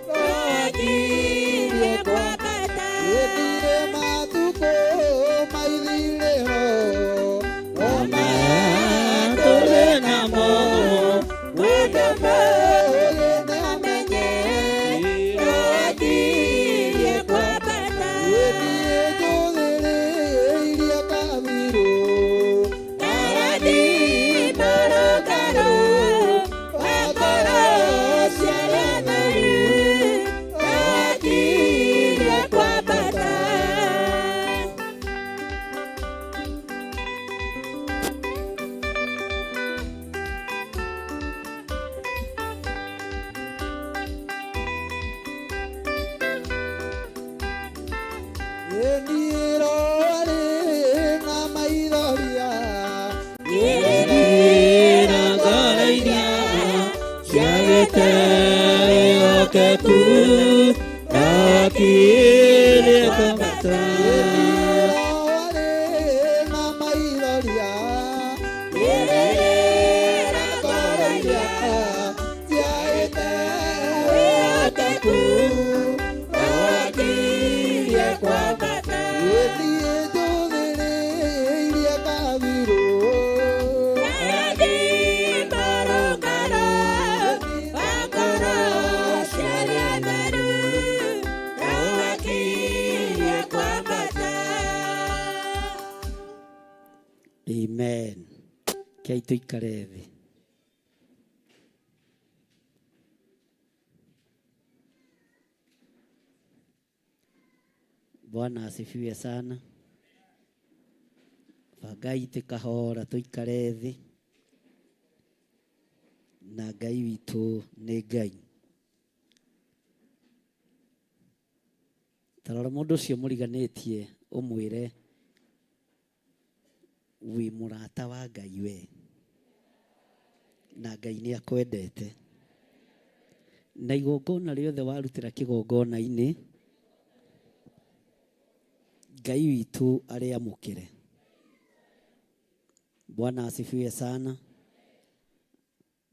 Roho akirie kwambata. Niĩ matukũ maithirĩro no maya tũrĩ namo mũndũ mũũgĩ nĩamenye Roho akirie kwambata. Niĩ njũthĩrĩirie kathirũ karathi mũrũngarũ wa ngoro cia arĩa atheru Roho akirie kwambata. Niĩ na maithoria Ngĩrĩra ngoro iria ciagĩte wĩhokeku akirie kwambata. na maithoria Ngĩrĩra ngoro iria ciagĩte wĩhokeku akirie kwambata. Niĩ njũthĩrĩirie kathirũ Karathi mũrũngarũ wa ngoro cia arĩa atheru Roho akirie kwambata. Amen. Kei tũikare thĩ. Bwana asifiwe sana. Bangai itĩ kahora tũikare thĩ na Ngai witũ nĩ Ngai. Ta rora mũndũ ũcio mũriganĩtie ũmwĩre wĩ mũrata wa Ngai we na Ngai nĩ akwendete na igongona rĩothe warutĩra kĩgongona-inĩ Ngai witũ arĩamũkĩre. Bwana asifiwe sana.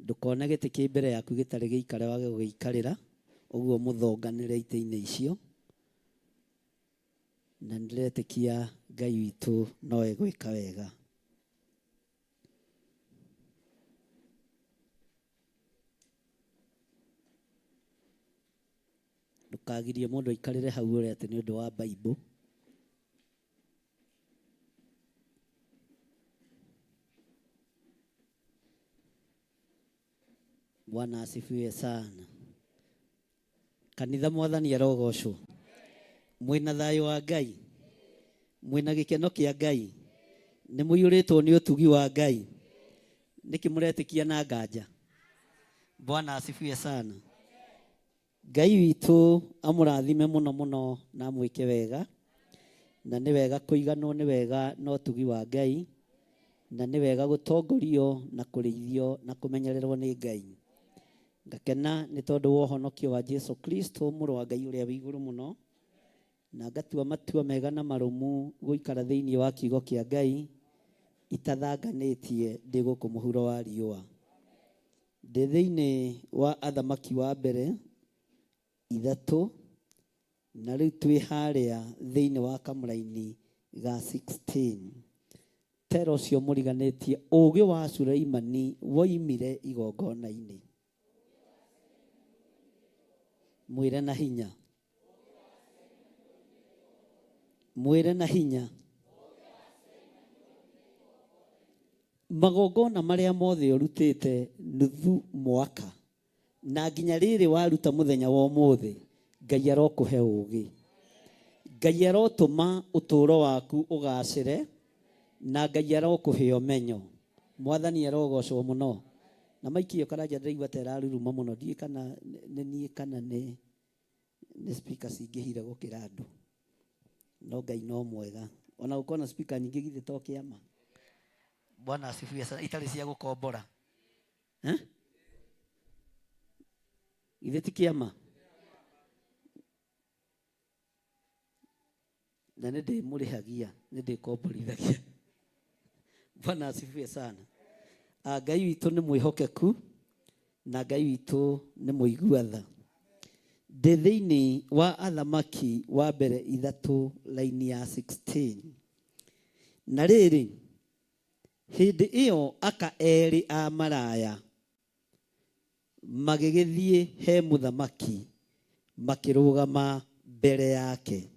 Ndũkone gĩtĩ kĩ mbere yaku gĩtarĩ gĩikare wage gũgĩikarĩra ũguo mũthonganĩre itĩ-inĩ icio na nĩndĩretĩkia Ngai witũ no egwĩka wega. Ndũkagirie mũndũ aikarĩre hau ũrĩa atĩ nĩ ũndũ wa Bible. Bwana asifiwe sana. Kanitha mwathani arogocwo. Mwĩna thayũ wa Ngai, mwĩna gĩkeno kĩa Ngai, nĩ mũiyũrĩtwo nĩ ũtugi wa Ngai. Nĩkĩ mũretĩkia na nganja? Bwana asifiwe sana. Ngai witũ amũrathime mũno mũno na amwĩke wega, na nĩ wega kũiganwo nĩ wega na ũtugi wa Ngai, na nĩ wega gũtongorio na kũrĩithio na kũmenyererwo nĩ Ngai. Ngakena nĩ tondũ wa ũhonokio wa Jesu Kristo mũrũ wa Ngai ũrĩa wĩ igũrũ mũno, Na ngatua matua mega na marũmu gũikara thĩinĩ wa kiugo kĩa Ngai itathanganĩtie ndĩ gũkũ mũhuro wa riũa. Ndĩ thĩinĩ wa athamaki wa mbere ithatũ na rĩu twĩ harĩa thĩinĩ wa kamũraini ga 16. Tera ũcio mũriganĩtie ũũgĩ wa Suleimani woimire igongona-inĩ. Mwĩre na hinya. Mwĩre na hinya. Magongona marĩa mothe ũrutĩte nuthu mwaka na nginya rĩrĩ waruta mũthenya wa ũmũthĩ, Ngai arokũhe ũũgĩ. Ngai arotũma ũtũũro waku ũgacĩre na Ngai arokũhe ũmenyo. Mwathani arogocwo mũno. Na maiki ĩyo karanja ndĩraigua ta ĩraruruma mũno, ndiũĩ kana nĩ niĩ kana nĩ nĩ speaker cingĩhire gũkĩra andũ. No Ngai no mwega. Ona gũkorwo na speaker nyingĩ githĩ to kĩama. Bwana asifiwe sana, itarĩ cia gũkombora. Eh? Githĩ ti kĩama? Na nĩ ndĩmũrĩhagia, nĩ ndĩkomborithagia. Bwana asifiwe sana. Ah, Ngai witũ nĩ mwĩhokeku na Ngai witũ nĩ mũigua tha. Ndĩ thĩinĩ wa athamaki wa mbere ithatũ laini ya 16. Na rĩrĩ, hĩndĩ ĩyo aka erĩ a maraya magĩgĩthiĩ he mũthamaki makĩrũgama mbere yake.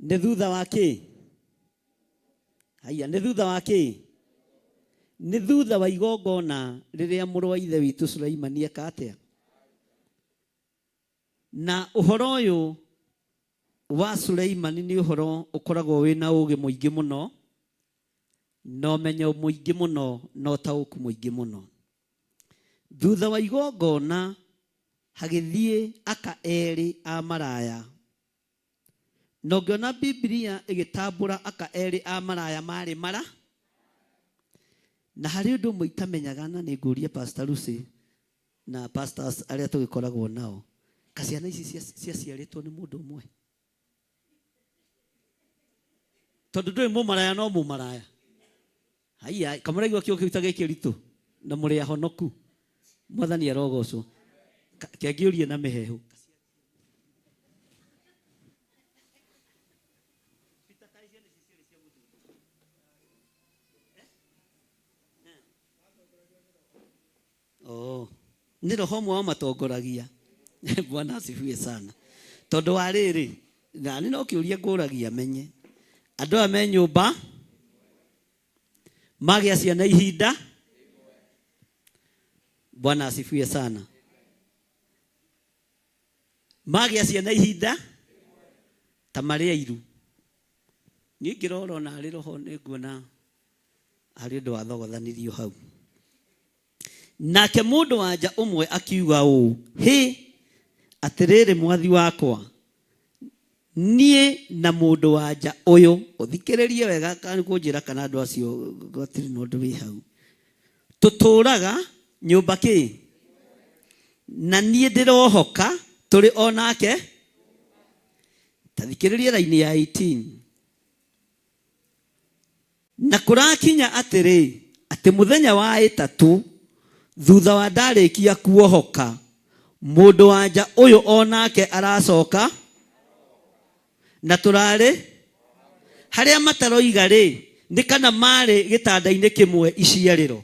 Nĩ thutha wa kĩ? Haiya, nĩ thutha wa kĩ? Nĩ thutha wa igongona rĩrĩa mũrũ wa ithe witũ Suleimani eka atĩa? Na ũhoro ũyũ wa Suleimani nĩ ũhoro ũkoragwo wĩna ũũgĩ mũingĩ mũno na ũmenyo mũingĩ mũno na ũtaũku mũingĩ mũno. Thutha wa igongona hagĩthiĩ aka erĩ a maraya. Na ũngĩona Bibilia ĩgĩtambũra aka erĩ a maraya marĩ mara. Na harĩ ũndũ ũmwe itamenyaga na nĩ ngũria Pastor Lucy na pastors arĩa tũgĩkoragwo nao. Ka ciana ici ciaciarĩtwo nĩ mũndũ ũmwe? Tondũ ndũĩ mũmaraya no mũmaraya. Haiya, kamũraigua kĩo kĩu ta gĩ kĩritũ na mũrĩ ahonoku. Mwathani arogocwo. Kengĩũrie na mĩheehũ. Oh. Nĩ roho ũmwe wamatongoragia. Bwana asifiwe sana. Tondũ wa rĩrĩ, na nĩ no kĩũria ngũragia menye. Andũ aya me nyũmba magĩa ciana ihinda. Bwana asifiwe sana. Magĩa ciana ihinda ta marĩ airu. Niĩ ngĩrora ona harĩ roho nĩ nguona harĩ ũndũ wathogothanirio hau. Nake mũndũ-wa-nja ũmwe akiuga ũũ, Hĩ, atĩrĩrĩ mwathi wakwa, niĩ na mũndũ-wa-nja ũyũ, ũthikĩrĩrie wega kũnjĩra kana andũ acio gũtirĩ na ũndũ wĩ hau, tũtũũraga nyũmba kĩ? Na niĩ ndĩrohoka tũrĩ o nake. Ta thikĩrĩria raini ya 18. Na kũrakinya atĩrĩ, atĩ mũthenya wa ĩtatũ, thutha wa ndarĩkia kuohoka, mũndũ-wa-nja ũyũ o nake aracoka, na tũrarĩ harĩa mataroiga-rĩ, nĩ kana maarĩ gĩtanda-inĩ kĩmwe iciarĩro.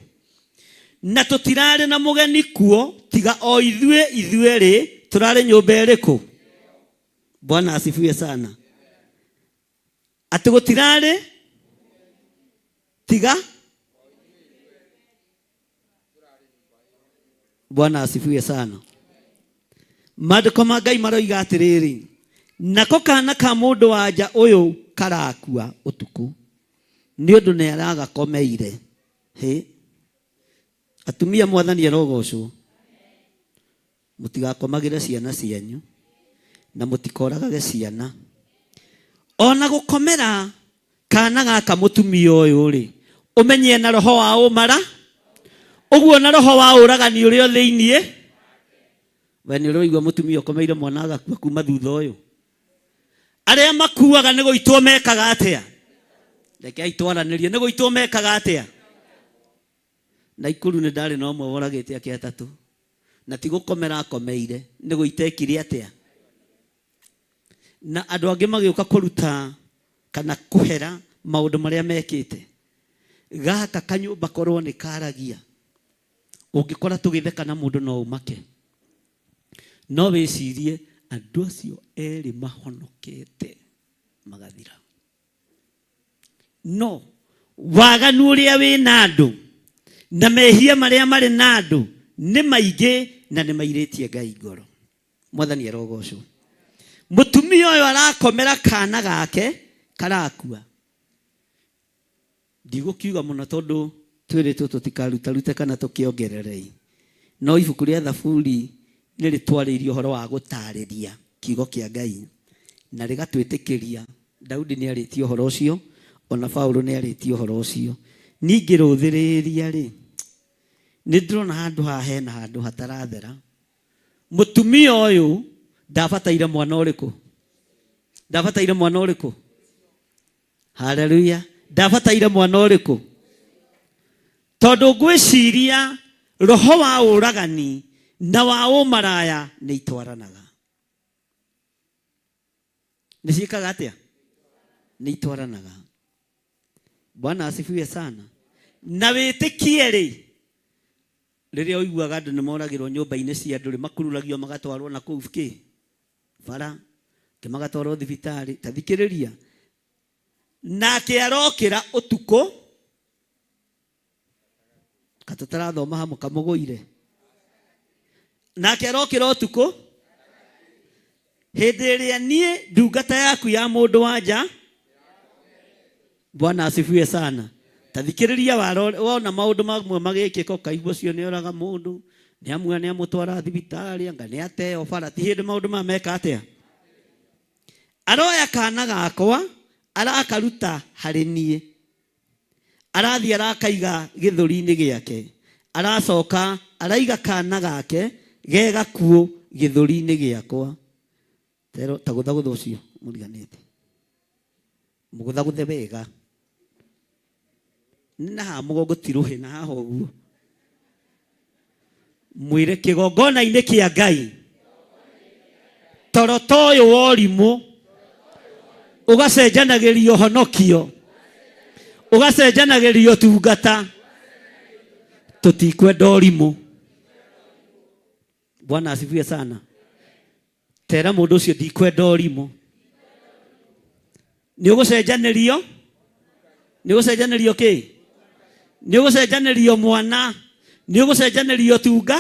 Na tũtirarĩ na mũgeni kuo tiga o ithuĩ ithuerĩ, tũrarĩ nyũmba ĩrĩkũ? Bwana asifiwe sana. Atĩ gũtirarĩ tiga Bwana asifiwe sana. Maandĩko ma Ngai maroiga atĩrĩrĩ, nako kana ka mũndũ wa nja ũyũ karakua ũtukũ nĩ ũndũ nĩ aragakomeire. Hĩ, atumia mwathani arogocwo. Mũtigakomagĩre ciana cianyu, na mũtikoragage ciana. O na gũkomera kana gaka mũtumia ũyũ-rĩ, ũmenye ena roho wa ũmara, ũguo na roho wa ũragani ũrĩa thĩiniĩ. We nĩ ũrĩ waigua mũtumia ũkomeire mwana agakua kuma thutha ũyũ? Arĩa makuaga nĩ gũitwo mekaga atĩa? Rekei twaranĩrie, nĩ gũitwo mekaga atĩa? Naikuru nĩ ndarĩ na ũmwe woragĩte ake atatũ, na ti gũkomera akomeire, nĩ gũita ekire atĩa? Na andũ angĩ magĩũka kũruta kana kũhera maũndũ marĩa mekĩte. Gaka kanyũmba korwo nĩ karagia, ũngĩkora tũgĩtheka na mũndũ no ũmake. No wĩcirie andũ acio erĩ mahonokete magathira. No waganu ũrĩa wĩ na andũ na mehia marĩa marĩ na andũ nĩ maingĩ na nĩ mairĩtie Ngai ngoro. Mwathani arogocwo. Mũtumia ũyũ arakomera kana gake karakua. Ndigũkiuga mũno tondũ twĩrĩtwo tũtikarutarute kana tũkĩongererei. No ibuku rĩa Thaburi nĩ rĩtwarĩirie ũhoro wa gũtarĩria kiugo kĩa Ngai na rĩgatwĩtĩkĩria. Daudi nĩ arĩtie ũhoro ũcio, ona Paulo nĩ arĩtie ũhoro ũcio. Ningĩ rũthĩrĩria rĩ, nĩ ndĩrona handũ haha hena handũ hatarathera. Mũtumia ũyũ ndabataire mwana ũrĩkũ? Ndabataire mwana ũrĩkũ? Haleluya. Ndabataire mwana ũrĩkũ? Tondũ ngwĩciria roho wa ũragani na wa ũmaraya nĩ itwaranaga. Nĩ ciĩkaga atĩa? Nĩ itwaranaga. Bwana asifiwe sana. Na wĩtĩkie rĩ, rĩrĩa ũiguaga andũ nĩ moragĩrwo nyũmba-inĩ cia andũ rĩ, makururagio magatwarwo na kũu kĩ bara, ke magatwarwo thibitarĩ. Ta thikĩrĩria, nake arokĩra ũtukũ katũtarathoma hamwe kamũgũire, nake arokĩra ũtukũ hĩndĩ ĩrĩa niĩ ndungata yaku ya mũndũ wa nja. Bwana asifiwe sana. Ta thikĩrĩria, wona maũndũ mamwe magĩkĩka ũkaigua ũcio nĩ oraga mũndũ, nĩ amwe nĩ amũtwara thibitarĩ, anga nĩ ateo bara. Ti hĩndĩ maũndũ maya meka atĩa? Aroya kana gakwa arakaruta harĩ niĩ, arathiĩ arakaiga gĩthũri-inĩ gĩake, aracoka araiga kana gake ge gakuũ gĩthũri-inĩ gĩakwa. Tero ta gũthagũtha ũcio mũriganĩte, mũgũthagũthe wega, nĩ na haha mũgongo ti rũhĩ, na haha ũguo mwĩre kĩgongona-inĩ kĩa Ngai, toro ta ũyũ wa ũrimũ ũgacenjanagĩrio honokio, ũgacenjanagĩrio tungata, tũtikwenda ũrimũ. Bwana asifiwe sana. Tera mũndũ ũcio ndikwenda ũrimũ. Nĩ ũgũcenjanĩrio, nĩ ũgũcenjanĩrio kĩ? Nĩ ũgũcenjanĩrio mwana, nĩ ũgũcenjanĩrio tunga.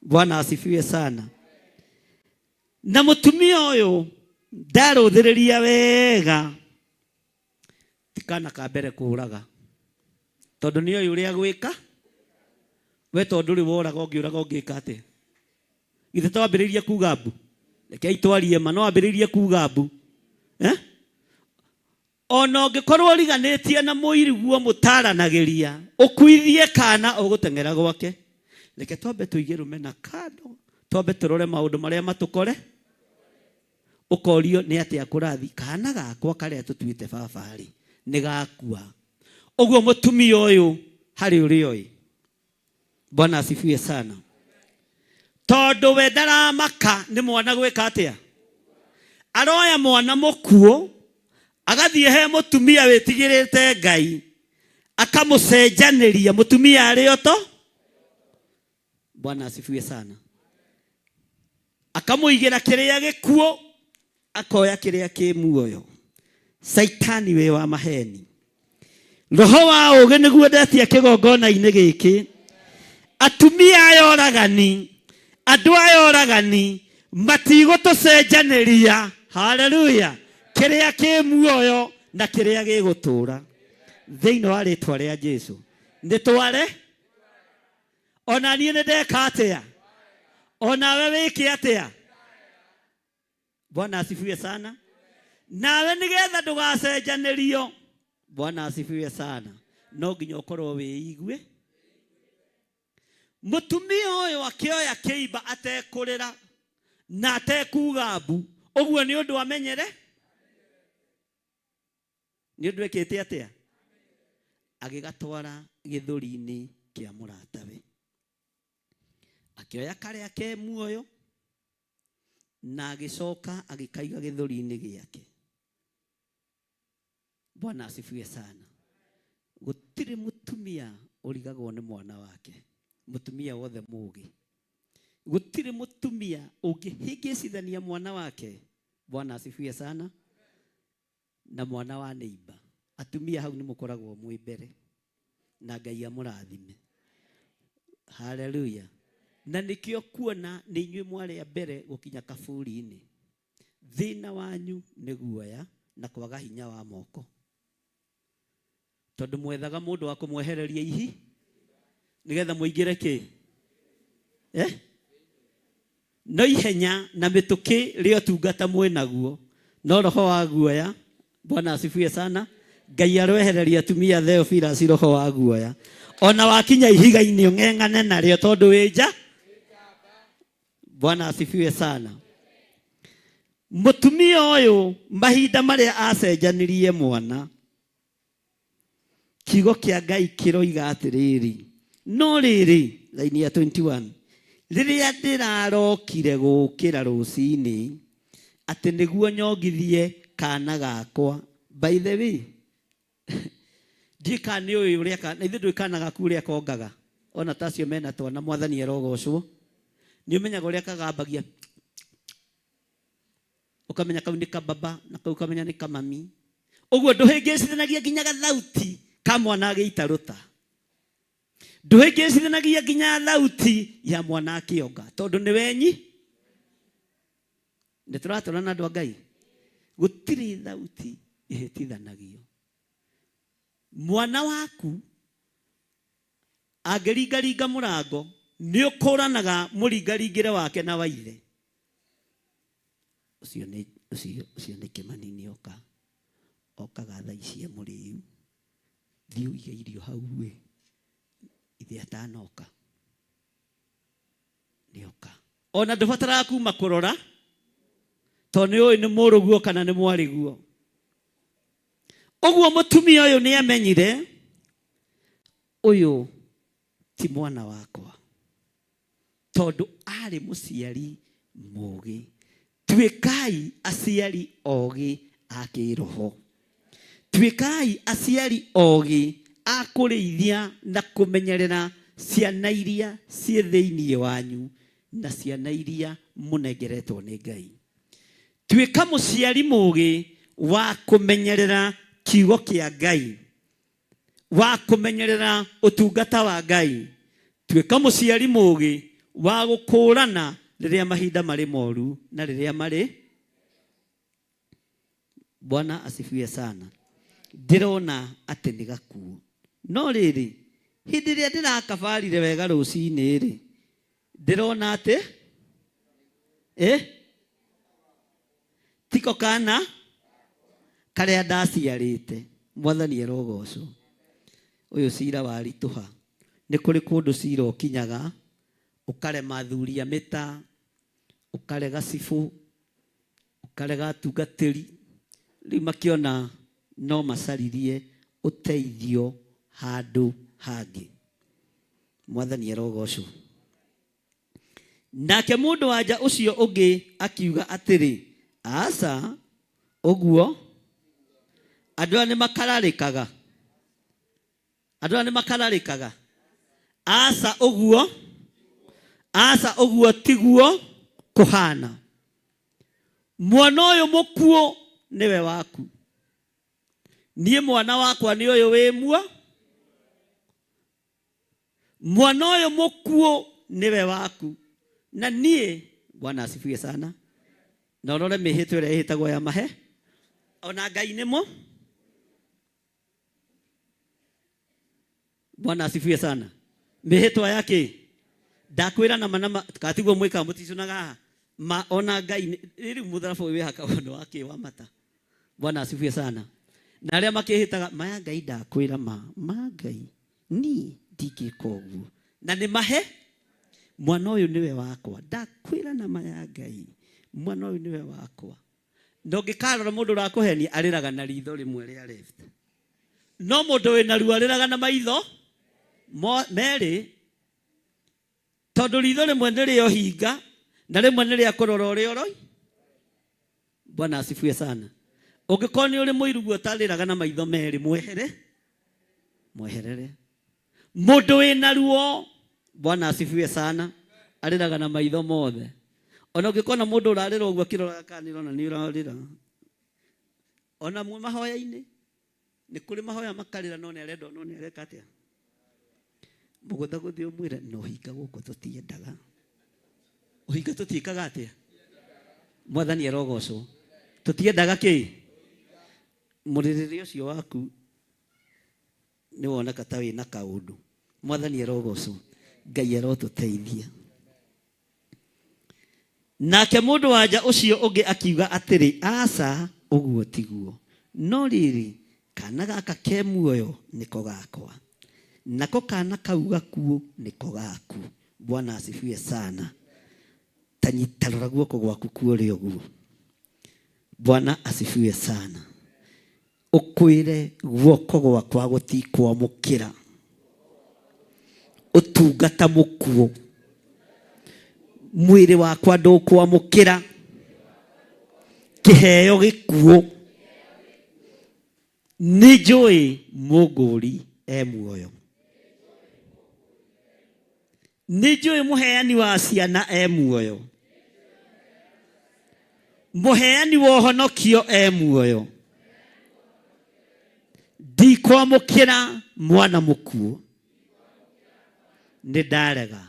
Bwana asifiwe sana. Na mũtumia ũyũ ndarũthĩrĩria wega, ti kana ka mbere kũraga, tondũ nĩ oĩ ũrĩa gwĩka. We tondũ rĩ woraga, ũngĩũraga ũngĩka atĩa? Githĩ twambĩrĩirie kuga mbu? Rekei twarie ma, no wambĩrĩirie kuga mbu, eh? Ona ũngĩkorwo ũriganĩtie na mũiriguo mũtaranagĩria, ũkuithie kana ũgũteng'era gwake. Reke twambe tũige rũmena kando, twambe tũrore maũndũ marĩa matũkore. Ũkorio nĩ atĩa kũrathi kana gakwa karĩa tũtuĩte baba rĩ nĩ gakua. Ũguo mũtumia ũyũ harĩ ũrĩa oĩ. Bwana asifiwe sana. Tondũ we ndaramaka nĩ mwana gwĩka atĩa? Aroya mwana mũkuũ agathiĩ he mũtumia wĩtigĩrĩte Ngai, akamũcenjanĩria mũtumia arĩ oto. Bwana asifiwe sana. Akamũigĩra kĩrĩa gĩkuũ, akoya kĩrĩa kĩ muoyo. Saitani wĩ wa maheni. Roho wa ũũgĩ nĩguo ndetia kĩgongona-inĩ gĩkĩ. Atumia aya oragani, andũ aya oragani matigũtũcenjanĩria, haleluya, kĩrĩa kĩ muoyo na kĩrĩa gĩgũtũũra thĩinĩ wa rĩtwa rĩa Jesu. Nĩ tware ona niĩ nĩ ndeka atĩa, onawe wĩke atĩa. Bwana asifiwe sana. Nawe nĩgetha ndũgacenjanĩrio, Bwana asifiwe sana, no nginya ũkorwo wĩigue. Mũtumia ũyũ akĩoya kĩimba atekũrĩra na atekuga mbu, Ũguo nĩ ũndũ amenyere, nĩ ũndũ ekĩte atĩa? Agĩgatwara gĩthũri-inĩ kĩa mũratawe. Akĩoya karĩa ke muoyo na agĩcoka agĩkaiga gĩthũri-inĩ gĩake. Bwana asifiwe sana. Gũtirĩ mũtumia ũrigagwo nĩ mwana wake, mũtumia wothe mũgĩ. Gũtirĩ mũtumia ũngĩhĩngĩcithania mwana wake. Bwana asifiwe sana. Na mwana wa neighbor. Atumia hau nĩ mũkoragwo mwĩ mbere, na Ngai amũrathime. Haleluya. Na nĩkĩo kuona nĩ inyuĩ mwarĩ a mbere gũkinya kaburi-inĩ. Thĩna wanyu nĩ guoya na kwaga hinya wa moko, tondũ mwethaga mũndũ wa kũmwehereria ihi nĩgetha mũingĩre kĩ? No ihenya na mĩtũkĩ rĩa ũtungata mwĩnaguo, no roho wa guoya. Bwana asifiwe sana. Ngai aroehereria atumia Theophilus roho wa guoya. Ona wakinya ihiga-inĩ ũng'eng'ane narĩo tondũ wĩ nja. Bwana asifiwe sana. Mũtumia ũyũ mahinda marĩa acenjanirie mwana, kiugo kĩa Ngai kĩroiga atĩrĩrĩ, no rĩrĩ, raini ya 21, rĩrĩa ndĩrarokire gũkĩra rũcinĩ atĩ nĩguo nyongithie kana gakwa. By the way, ndiũĩ kana nĩ ũĩ ũrĩa na ithuĩ ndũĩ kana gaku ũrĩa kongaga, ona ta acio mena twana, Mwathani arogocwo. Nĩ ũmenyaga ũrĩa kagambagia, ũkamenya kau nĩ kababa na kau ũkamenya nĩ kamami. Ũguo ndũhĩngĩcithanagia nginya gathauti ka mwana agĩitarũta, ndũhĩngĩcithanagia nginya thauti ya mwana akĩonga, tondũ nĩ wenyi. Nĩ tũratũra na andũ a Ngai, gũtirĩ thauti ĩhĩtithanagio. Mwana waku angĩringaringa mũrango, nĩ ũkũranaga mũringaringĩre wake na wa ithe. Ũcio nĩ, ũcio, ũcio nĩ Kĩmani nĩ oka. Okaga thaa ici e mũrĩu. Thiĩ ũige irio hau ĩ, ithe atanoka. Nĩ oka. Ona ndũbataraga kuma kũrora, tondũ nĩ ũĩ nĩ mũrũguo kana nĩ mwarĩguo. Ũguo mũtumia ũyũ nĩ amenyire, ũyũ ti mwana wakwa, tondũ arĩ mũciari mũũgĩ. Tuĩkai aciari ogĩ a kĩroho. Tuĩkai aciari ogĩ a kũrĩithia na kũmenyerera ciana iria ciĩ thĩinĩ wanyu na ciana iria mũnengeretwo nĩ Ngai. Tuĩka mũciari mũũgĩ wa kũmenyerera kiugo kĩa Ngai, wa kũmenyerera ũtungata wa Ngai. Tuĩka mũciari mũũgĩ wa gũkũũrana rĩrĩa mahinda marĩ moru na rĩrĩa marĩ. Bwana asifiwe sana. Ndĩrona atĩ nĩ gakuo. No rĩrĩ, hĩndĩ ĩrĩa ndĩrakabarire wega rũcinĩ-rĩ, ndĩrona atĩ tiko kana karĩa ndaciarĩte. Mwathani arogocwo. Ũyũ cira waritũha. Nĩ kũrĩ kũndũ cira ũkinyaga, ũkarema athuri a mĩta, ũkarega cibũ, ũkarega atungatĩri. Rĩu makĩona no macaririe ũteithio handũ hangĩ. Mwathani arogocwo. Nake mũndũ wa nja ũcio ũngĩ akiuga atĩrĩ, aca, ũguo andũ aya nĩ makararĩkaga. Andũ aya nĩ makararĩkaga. Aca, ũguo, aca, ũguo tiguo kũhana. Mwana ũyũ mũkuũ nĩwe waku. Niĩ mwana wakwa nĩ ũyũ wĩ muo. Mwana ũyũ mũkuũ nĩwe waku. Na niĩ, Bwana asifiwe sana. Na ũrore mĩhĩtwa ĩrĩa ĩhĩtagwo ya mahe. Ona Ngai nĩ mũ. Bwana asifiwe sana. Mĩhĩtwa ya kĩ? Ndakwĩra na ma na ma, katiguo mwĩkaga mũticunaga haha. Ma ona Ngai nĩ, rĩu mũtharaba ũyũ wĩhakagwo nĩ wa kĩ? Wa mata. Bwana asifiwe sana. Na arĩa makĩhĩtaga, ma ya Ngai ndakwĩra ma, ma Ngai, niĩ ndingĩka ũguo. Na nĩ mahe, mwana ũyũ nĩwe wakwa. Ndakwĩra na ma ya Ngai, Mwana ũyũ nĩwe wakwa. Na ũngĩkarora mũndũ ũrakũhenia arĩraga na ritho rĩmwe rĩa left. No mũndũ wĩna ruo arĩraga na maitho merĩ, tondũ ritho rĩmwe nĩ rĩa ũhinga na rĩmwe nĩ rĩa kũrora ũrĩa ũroi. Bwana asifiwe sana. Ũngĩkorwo nĩ ũrĩ mũiru guo ũtarĩraga na maitho merĩ, mwehere, mweherere. Mũndũ wĩna ruo, Bwana asifiwe sana, arĩraga na maitho mothe. Ona ũngĩkona mũndũ ũrarĩra ũguo akĩroraga kana nĩ ũrona nĩ ũrarĩra. Ona mwe mahoya-inĩ nĩ kũrĩ mahoya makarĩra no nĩ arenda no nĩ areka atĩa? Mũgũthagũthe ũmwĩre no hinga gũkũ tũtiendaga. Ũhinga tũtiĩkaga atĩa? Mwathani arogocwo. Tũtiendaga kĩ? Mũrĩrĩre ũcio waku nĩ woneka ta wĩna kaũndũ. Mwathani arogocwo. Ngai arotũteithia. Nake mũndũ-wa-nja ũcio ũngĩ akiuga atĩrĩ, Aca, ũguo tiguo, no rĩrĩ, kaana gaka ke muoyo nĩko gakwa, nako kaana kau gakuũ nĩko gaku. Bwana asifiwe sana. Ta nyita rora guoko gwaku kwa ũrĩo ũguo. Bwana asifiwe sana. Ũkwĩre guoko gwakwa gũtikwamũkĩra ũtungata mũkuũ, mwĩrĩ wakwa ndũkwamũkĩra kĩheo gĩkuũ. Nĩ njũĩ mũngũri e muoyo, nĩ njũĩ mũheani wa ciana e muoyo, mũheani wa ũhonokio e muoyo. Ndikwamũkĩra mwana mũkuũ, nĩ ndarega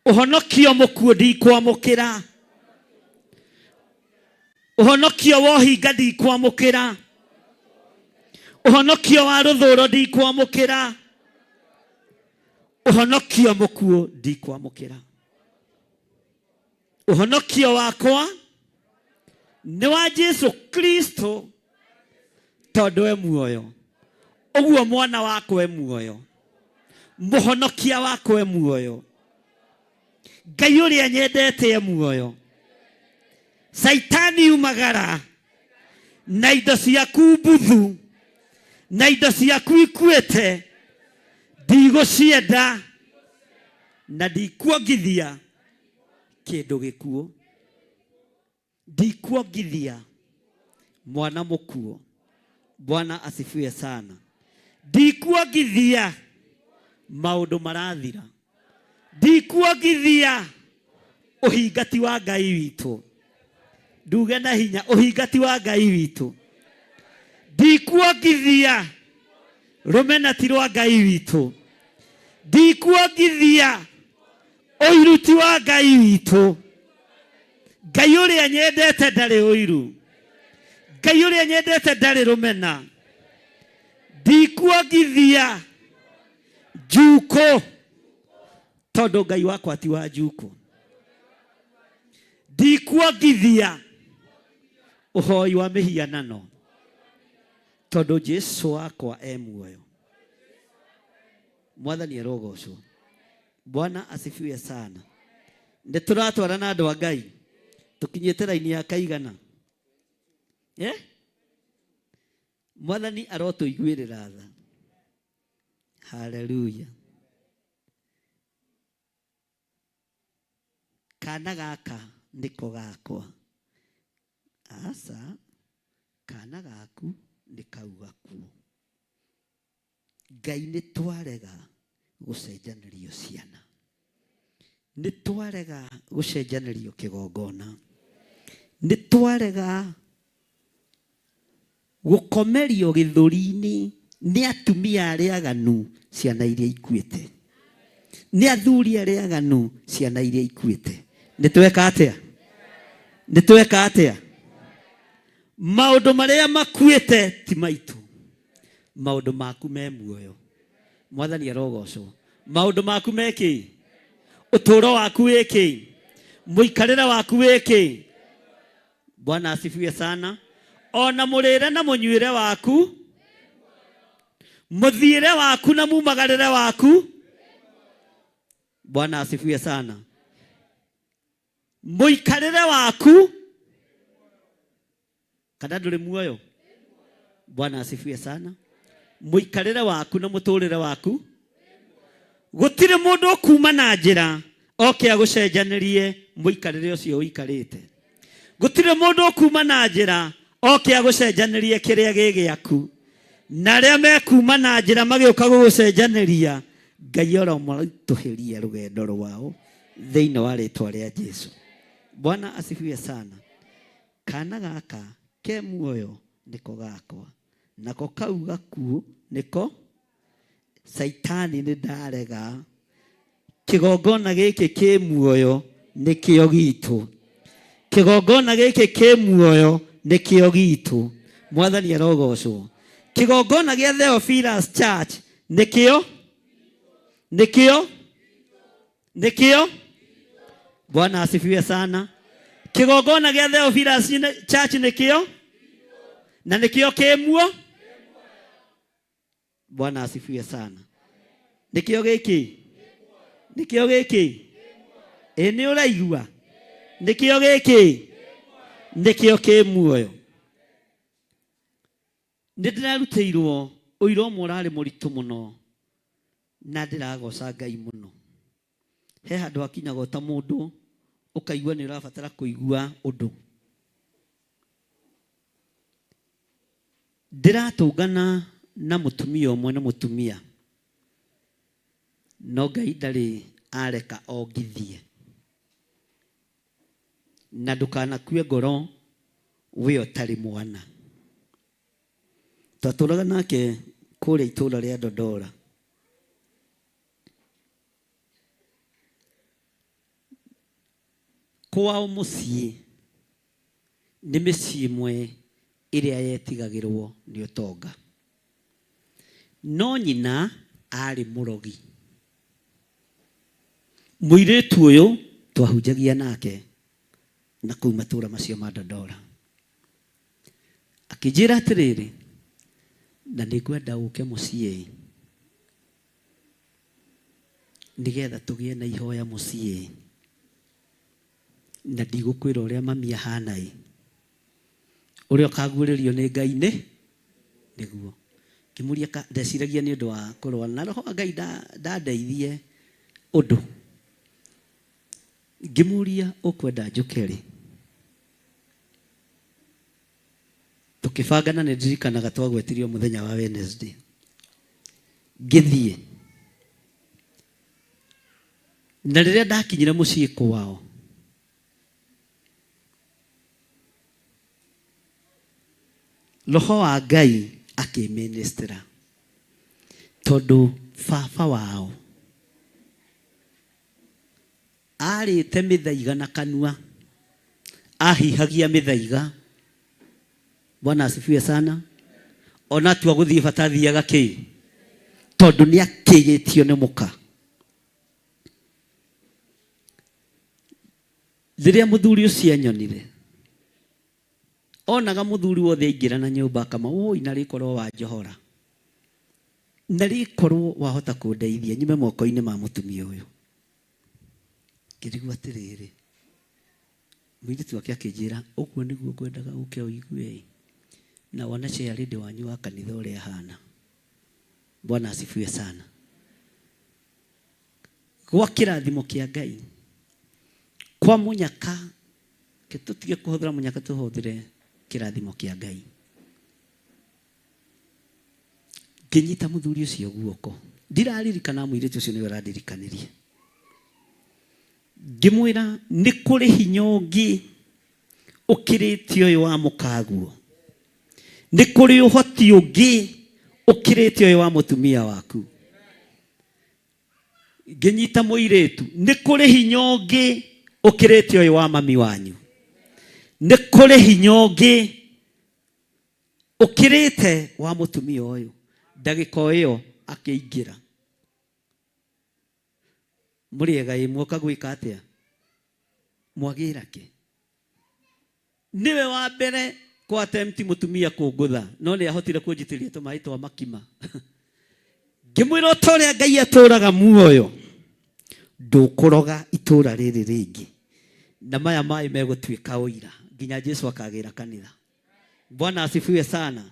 ũhonokio mũkuũ, ndikwamũkĩra ũhonokio wa ũhinga, ndikwamũkĩra ũhonokio wa rũthũro, ndikwamũkĩra ũhonokio mũkuũ, ndikwamũkĩra ũhonokio wakwa nĩ wa Jesu Kristo tondũ e muoyo ũguo mwana wakwa e muoyo mũhonokia wakwa e muoyo Ngai ũrĩa nyendete e muoyo Caitani umagara na indo ciaku mbuthu na indo ciaku ikuĩte ndigũcienda na ndikuongithia kĩndũ gĩkuũ ndikuongithia mwana mũkuũ Bwana asifiwe sana ndikuongithia maũndũ marathira ndikuongithia ũhingati wa Ngai witũ nduge na hinya ũhingati wa Ngai witũ ndikuongithia rũmena ti rwa Ngai witũ ndikuongithia ũiru ti wa Ngai witũ Ngai ũrĩa nyendete ndarĩ ũiru Ngai ũrĩa nyendete ndarĩ rũmena ndikuongithia njukũ tondũ Ngai wakwa ti wa njukũ ndikuongithia ũhoi wa mĩhianano tondũ Jesu wakwa e muoyo Mwathani arogocwo. Bwana asifiwe sana. Nĩ tũratwarana andũ a Ngai. Tũkinyĩte raini ya kaigana. Eh? Mwathani arotũiguĩrĩra tha. Haleluya. Kana gaka nĩko gakwa. Aca, kana gaku nĩ kau gakuũ. Ngai nĩ twarega gũcenjanĩrio ciana. Nĩ twarega gũcenjanĩrio kĩgongona. Nĩ twarega gũkomerio gĩthũri-inĩ nĩ atumia arĩa aganu ciana iria ikuĩte. Nĩ athuri arĩa aganu ciana iria ikuĩte. Nĩ tweka atĩa? Nĩ tweka atĩa? Maũndũ marĩa makuĩte ti maitũ. Maũndũ maku me muoyo. Mwathani arogocwo. Maũndũ maku me kĩ? Ũtũũro waku wĩ kĩ? Mũikarĩre waku wĩ kĩ? Bwana asifiwe sana. Ona mũrĩre na mũnyuĩre waku, mũthiĩre waku na mumagarĩre waku. Bwana asifiwe sana. Mũikarĩre waku kana ndũrĩ muoyo? Bwana asifiwe sana. Mũikarĩre waku na mũtũrĩre waku, gũtirĩ mũndũ ũkuma na njĩra oke agũcenjanĩrie mũikarĩre ũcio ũikarĩte. Gũtirĩ mũndũ ũkuma na njĩra oke agũcenjanĩrie kĩrĩa gĩ gĩaku. Na arĩa mekuma na njĩra magĩũka gũgũcenjanĩria, Ngai oromaritũhĩria rũgendo rwao thĩinĩ wa rĩtwa rĩa Jesu. Bwana asifiwe sana. Kana gaka ke muoyo nĩko gakwa, nako kau gakuũ nĩko Caitani. Nĩ ndarega. Kĩgongona gĩkĩ kĩ muoyo nĩkĩo gitũ. Kĩgongona gĩkĩ kĩ muoyo nĩkĩo gitũ. Mwathani arogocwo. Kĩgongona gĩa Theophilus Church nĩkĩo nĩkĩo nĩkĩo. Bwana asifiwe sana. Kĩgongona gĩa Theophilus Church nĩkĩo na nĩkĩo kĩ muo. Bwana asifiwe sana. Nĩkĩo gĩkĩ, nĩkĩo gĩkĩ. Ĩ nĩ ũraigua? Nĩkĩo gĩkĩ, nĩkĩo kĩ muoyo. Nĩ ndĩrarutĩirwo ũira ũmwe ũrarĩ mũritũ mũno, na ndĩragoca Ngai mũno. He handũ hakinyaga ta mũndũ ũkaigua nĩ ũrabatara kũigua ũndũ. Ndĩratũngana na mũtumia ũmwe, nĩ mũtumia, no Ngai ndarĩ areka ongithie. Na ndũkanakue ngoro we ũtarĩ mwana. Twatũraga nake kũrĩa itũũra rĩa Dodora. Kwao mũciĩ nĩ mĩciĩ ĩmwe ĩrĩa yetigagĩrwo nĩ ũtonga, no nyina arĩ mũrogi. Mũirĩtu ũyũ twahunjagia nake na kũu matũũra macio ma Dodora, akĩnjĩra atĩrĩrĩ, na nĩ ngwenda ũke mũciĩ nĩgetha tũgĩe na ihoya mũciĩ, na ndigũkwĩra ũrĩa mami ahana ĩ, ũrĩa ũkaguũrĩrio nĩ Ngai nĩ nĩguo. Ngĩmũria, ndeciragia nĩ ũndũ wa kũrũa na roho wa Ngai ndandeithie ũndũ. Ngĩmũria, ũkwenda njũke rĩ? Tũkĩbanga, na nĩ ndirikanaga twagwetirio mũthenya wa Wednesday. Ngĩthiĩ, na rĩrĩa ndakinyire mũciĩ kwao, roho wa Ngai akĩministera, tondũ baba wao arĩte mĩthaiga na kanua, ahihagia mĩthaiga. Bwana asifiwe sana. Ona atua gũthiĩ bata athiaga kĩ, tondũ nĩ akĩgĩtio nĩ mũka. Rĩrĩa mũthuri ũcio anyonire, onaga mũthuri wothe aingĩra na nyũmba akama, woi, na rĩkorwo wanjohora, na rĩkorwo wahota kũndeithia nyume moko-inĩ ma mũtumia ũyũ. Ngĩrigwo atĩrĩrĩ, mũirĩtu wake akĩnjĩra, ũguo nĩguo ngwendaga ũke ũigue na wone chairlady wanyu wa kanitha ũrĩa ahana. Bwana asifiwe sana. Gwa kĩrathimo kĩa Ngai, kwa mũnyaka, ke tũtige kũhũthĩra mũnyaka, tũhũthĩre kĩrathimo kĩa Ngai. Ngĩnyita mũthuri ũcio guoko, ndiraririkana, mũirĩtu ũcio nĩwe ũrandirikanirie. Ngĩmwĩra nĩ kũrĩ hinya ũngĩ ũkĩrĩte ũyũ wa mũkaguo, nĩ kũrĩ ũhoti ũngĩ ũkĩrĩte ũyũ wa mũtumia waku. Ngĩnyita mũirĩtu, nĩ kũrĩ hinya ũngĩ ũkĩrĩte ũyũ wa mami wanyu, nĩ kũrĩ hinya ũngĩ ũkĩrĩte wa mũtumia ũyũ. Ndagĩka o ĩyo akĩingĩra. Mũrĩega? Ĩ muoka gwĩka atĩa? Mwagĩra kĩ? Nĩwe wa mbere kũ attempt mũtumia kũngũtha, no nĩ ahotire kũnjitĩrĩria tũmaĩ twa makima. Ngĩmwĩra, o ta ũrĩa Ngai atũraga muoyo, ndũkũroga itũra rĩrĩ rĩngĩ. Na maya maĩ megũtuĩka ũira nginya Jesu akagĩra kanitha. Bwana asifiwe sana.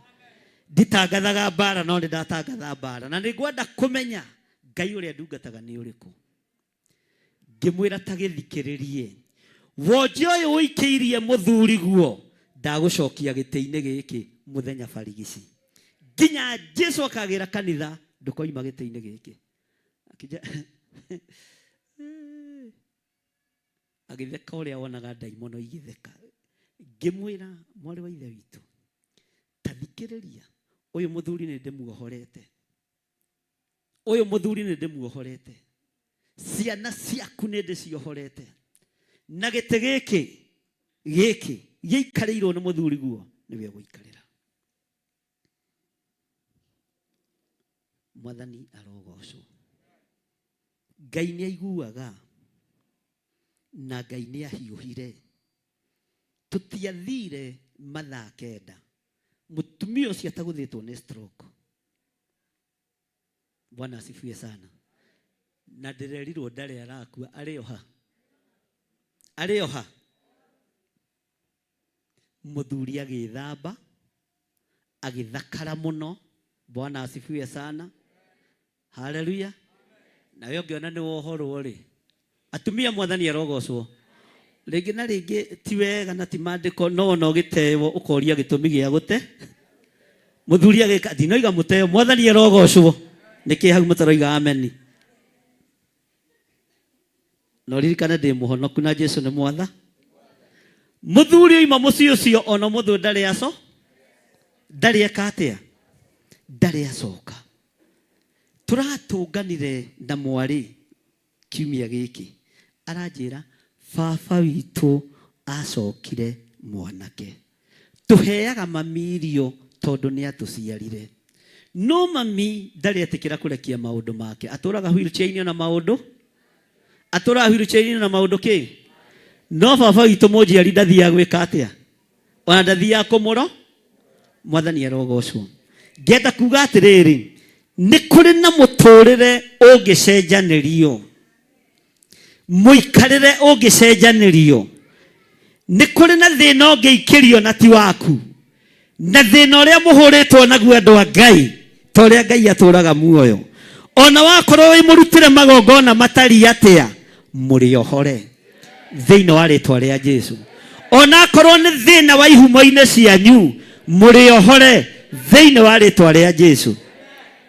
Nditangathaga mbara no nĩ ndatangatha mbara, na nĩ ngwenda kũmenya Ngai ũrĩa ndungataga nĩ ũrĩkũ. Ngĩmwĩra ta gĩthikĩrĩrie, wonje ũyũ ũikĩirie mũthuri guo ndagũcokia gĩtĩ-inĩ gĩkĩ mũthenya barigici nginya Jesu akagĩra kanitha, ndũkoima gĩtĩ-inĩ gĩkĩ. Akĩnja agĩtheka ũrĩa wonaga ndaimono igĩtheka. Ngĩmwĩra, mwarĩ wa ithe witũ, ta thikĩrĩria, ũyũ mũthuri nĩ ndĩmuohorete, ũyũ mũthuri nĩ ndĩmuohorete, ciana ciaku nĩ ndĩciohorete, na gĩtĩ gĩkĩ gĩkĩ gĩikarĩirwo nĩ mũthuri guo nĩwe ũgũikarĩra. Mwathani arogocwo. Ngai nĩ aiguaga na Ngai nĩ ahiũhire. Tũtiathire mathaa 9 mũtumia ũcio atagũthĩtwo nĩ stroke. Bwana asifiwe sana. Na ndĩrerirwo ndarĩ arakua, arĩ oha, arĩ oha. Mũthuri agĩthamba agĩthakara mũno. Bwana asifiwe sana. Haleluya. Nawe ũngĩona nĩ wohorwo rĩ, atumia mwathani arogocwo. Rĩngĩ na rĩngĩ ti wega na ti maandĩko, no ona ũgĩtewo ũkoria gĩtũmi gĩa gũte. Mũthuri agĩka ndinoiga mũteo, mwathani arogocwo. Nĩkĩ hau mũtaroiga ameni? Na ũririkane ndĩ mũhonoku na Jesu nĩ mwatha. Mũthuri oima mũciĩ ũcio ona mũthũ ndarĩ aco, ndarĩ eka atĩa, ndarĩ acoka. Tũratũnganire na mwarĩ kiumia gĩkĩ, aranjĩra baba witũ acokire mwanake. Tũheaga mami irio tondũ nĩ atũciarire, no mami ndarĩ etĩkĩra kũrekia maũndũ make. Atũraga wheelchair-inĩ ona maũndũ, atũraga wheelchair-inĩ na maũndũ kĩ, no baba witũ mũnjiari ndathiaga gwĩka atĩa, ona ndathiaga kũmũro. Mwathani arogocwo. Ngenda kuga atĩrĩrĩ, nĩ kũrĩ na mũtũrĩre ũngĩcenjanĩrio, mũikarĩre ũngĩcenjanĩrio, nĩ kũrĩ na thĩna ũngĩikĩrio na ti waku, na thĩna ũrĩa mũhũrĩtwo naguo andũ a Ngai, ta ũrĩa Ngai atũraga muoyo, ona wakorwo wĩ mũrutĩre magongona matari atĩa, mũrĩohore thĩinĩ wa rĩtwa rĩa Jesu. Ona akorwo nĩ thĩna wa ihumo-inĩ cianyu, mũrĩohore thĩinĩ wa rĩtwa rĩa Jesu.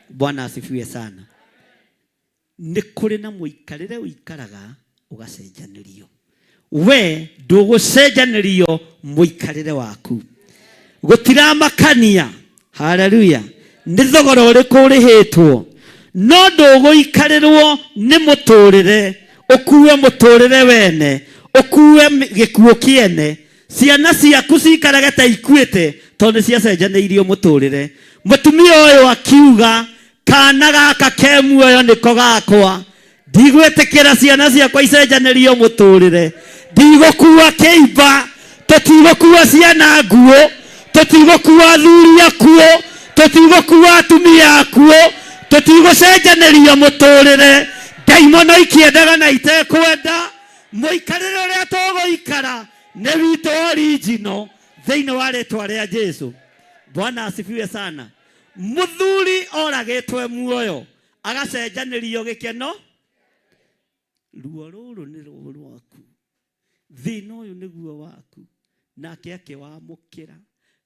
Bwana asifiwe sana. Nĩ kũrĩ na mũikarĩre ũikaraga ũgacenjanĩrio, we ndũgũcenjanĩrio mũikarĩre waku, gũtiramakania. Haleluya. Nĩ thogora ũrĩkũ ũrĩhĩtwo, no ndũgũikarĩrwo nĩ mũtũrĩre, ũkue mũtũrĩre wene, ũkue gĩkuũ kĩene, ciana ciaku ciikarage ta ikuĩte tondũ nĩ ciacenjanĩirio mũtũrĩre. Mũtumia ũyũ akiuga, kana gaka ke muoyo nĩko gakwa, ndigwĩtĩkĩra ciana ciakwa icenjanĩrio mũtũrĩre, ndigũkua kĩimba, tũtigũkua ciana nguũ, tũtigũkua athuri akuũ, tũtigũkua atumia akuũ, tũtigũcenjanĩrio mũtũrĩre. Ndaimono ikĩendaga na itekwenda, mũikarĩre ũrĩa tũgũikara nĩ witũ original thĩinĩ wa rĩtwa rĩa Jesu. Bwana asifiwe sana. Mũthuri oragĩtwe muoyo agacenjanĩrio gĩkeno, ruo rũrũ nĩ ruo rwaku, thĩna ũyũ nĩguo waku, nake akĩwamũkĩra.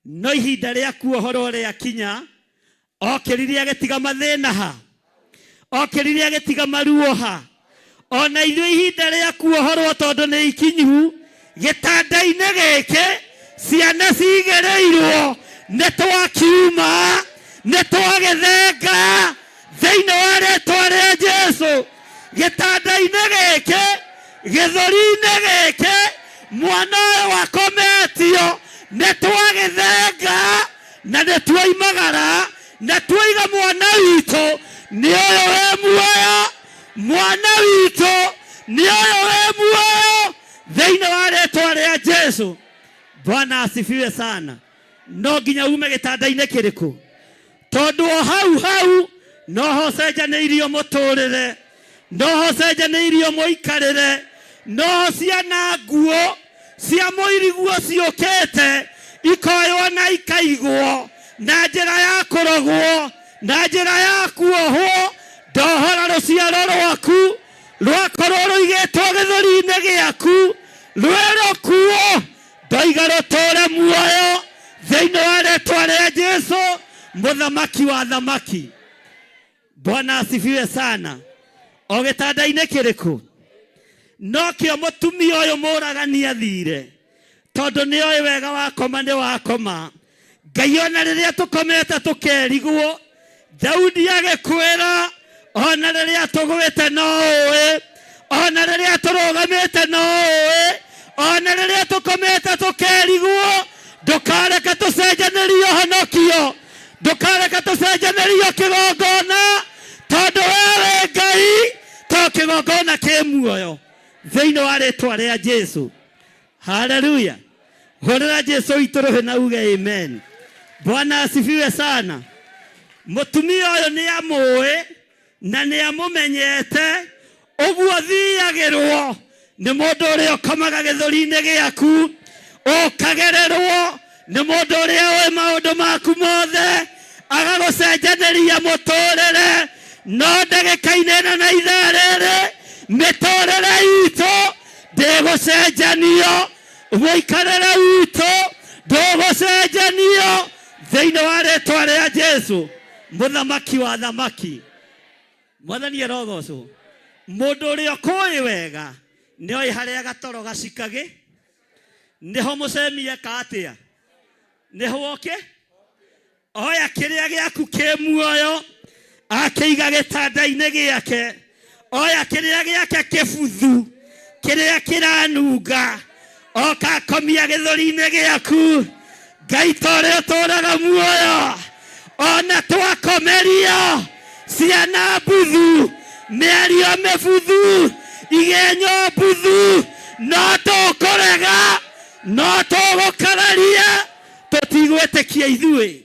No ihinda rĩa kuohorwo rĩakinya, okĩrire agĩtiga mathĩna ha, okĩrire agĩtiga maruo ha. Ona ithuĩ ihinda rĩa kuohorwo tondũ nĩ ikinyu, gĩtanda-inĩ gĩkĩ ciana cigĩrĩirwo, nĩ twakiuma, nĩ twagĩthenga thĩinĩ wa rĩtwa rĩa Jesu. Gĩtanda-inĩ gĩkĩ, gĩthũri-inĩ gĩkĩ, mwana ũyũ akometio, nĩ twagĩthenga na nĩ twoimagara na twoiga mwana witũ nĩ ũyũ wĩ muoyo, mwana witũ nĩ ũyũ wĩ muoyo thĩinĩ wa rĩtwa rĩa Jesu. Bwana asifiwe sana. No nginya ume gĩtanda-inĩ kĩrĩkũ? Tondũ o hau hau no ho cenjanĩirio mũtũrĩre, no ho cenjanĩirio mũikarĩre, No ciana nguo cia mũiriguo ciũkĩte ikoywo na ikaigwo na njĩra ya kũrogwo na njĩra ya kuohwo. Ndohora rũciaro rwaku rwakorwo rũigĩtwo gĩthũri-inĩ gĩaku rwĩ rũkuo, ndoiga rũtũre muoyo thĩinĩ wa rĩtwa rĩa Jesu mũthamaki wa thamaki. Bwana asifiwe sana. O gĩtanda-inĩ kĩrĩkũ? Nokĩo mũtumia ũyũ mũragani athire, tondũ nĩ oĩ wega wakoma nĩ wakoma. Ngai ona rĩrĩa tũkomete tũkerigwo, Daudi agĩkwĩra ona rĩrĩa tũgwĩte no ũĩ, ona rĩrĩa tũrũgamĩte no ũĩ, ona rĩrĩa tũkomete tũkerigwo, ndũkareke tũcenjanĩrio honokio, ndũkareke tũcenjanĩrio kĩgongona, tondũ we wĩ Ngai to kĩgongona kĩ muoyo thĩinĩ wa rĩtwa rĩa Jesu. Haleluya! Hũrĩra Jesu witũ rũhĩ na uge amen. Bwana asifiwe sana. Mũtumia ũyũ nĩ amũĩ na nĩ amũmenyete, ũguo thiagĩrwo nĩ mũndũ ũrĩa ũkomaga gĩthũri-inĩ gĩaku, ũkagererwo nĩ mũndũ ũrĩa ũĩ maũndũ maku mothe, agagũcenjanĩria mũtũrĩre. No ndagĩka-inĩ ĩno na ithaa rĩrĩ, mĩtũrĩre itũ ndĩgũcenjanio, mũikarĩre witũ ndũgũcenjanio thĩinĩ wa rĩtwa rĩa Jesu mũthamaki wa thamaki. Mwathani arogocwo. Mũndũ ũrĩa ũkũĩ wega nĩ oĩ harĩa gatoro gacikagĩ, nĩho mũcemi eka atĩa, nĩho oke oya kĩrĩa gĩaku kĩ muoyo akĩiga gĩtanda-inĩ gĩake, oya kĩrĩa gĩake kĩbuthu kĩrĩa kĩranunga oka akomia gĩthũri-inĩ gĩaku. Ngai ta ũrĩa ũtũũraga muoyo, ona twakomerio ciana mbuthu, mĩario mĩbuthu, igenyo mbuthu, no tũkũrega, no tũgũkararia, tũtigwĩtĩkia ithuĩ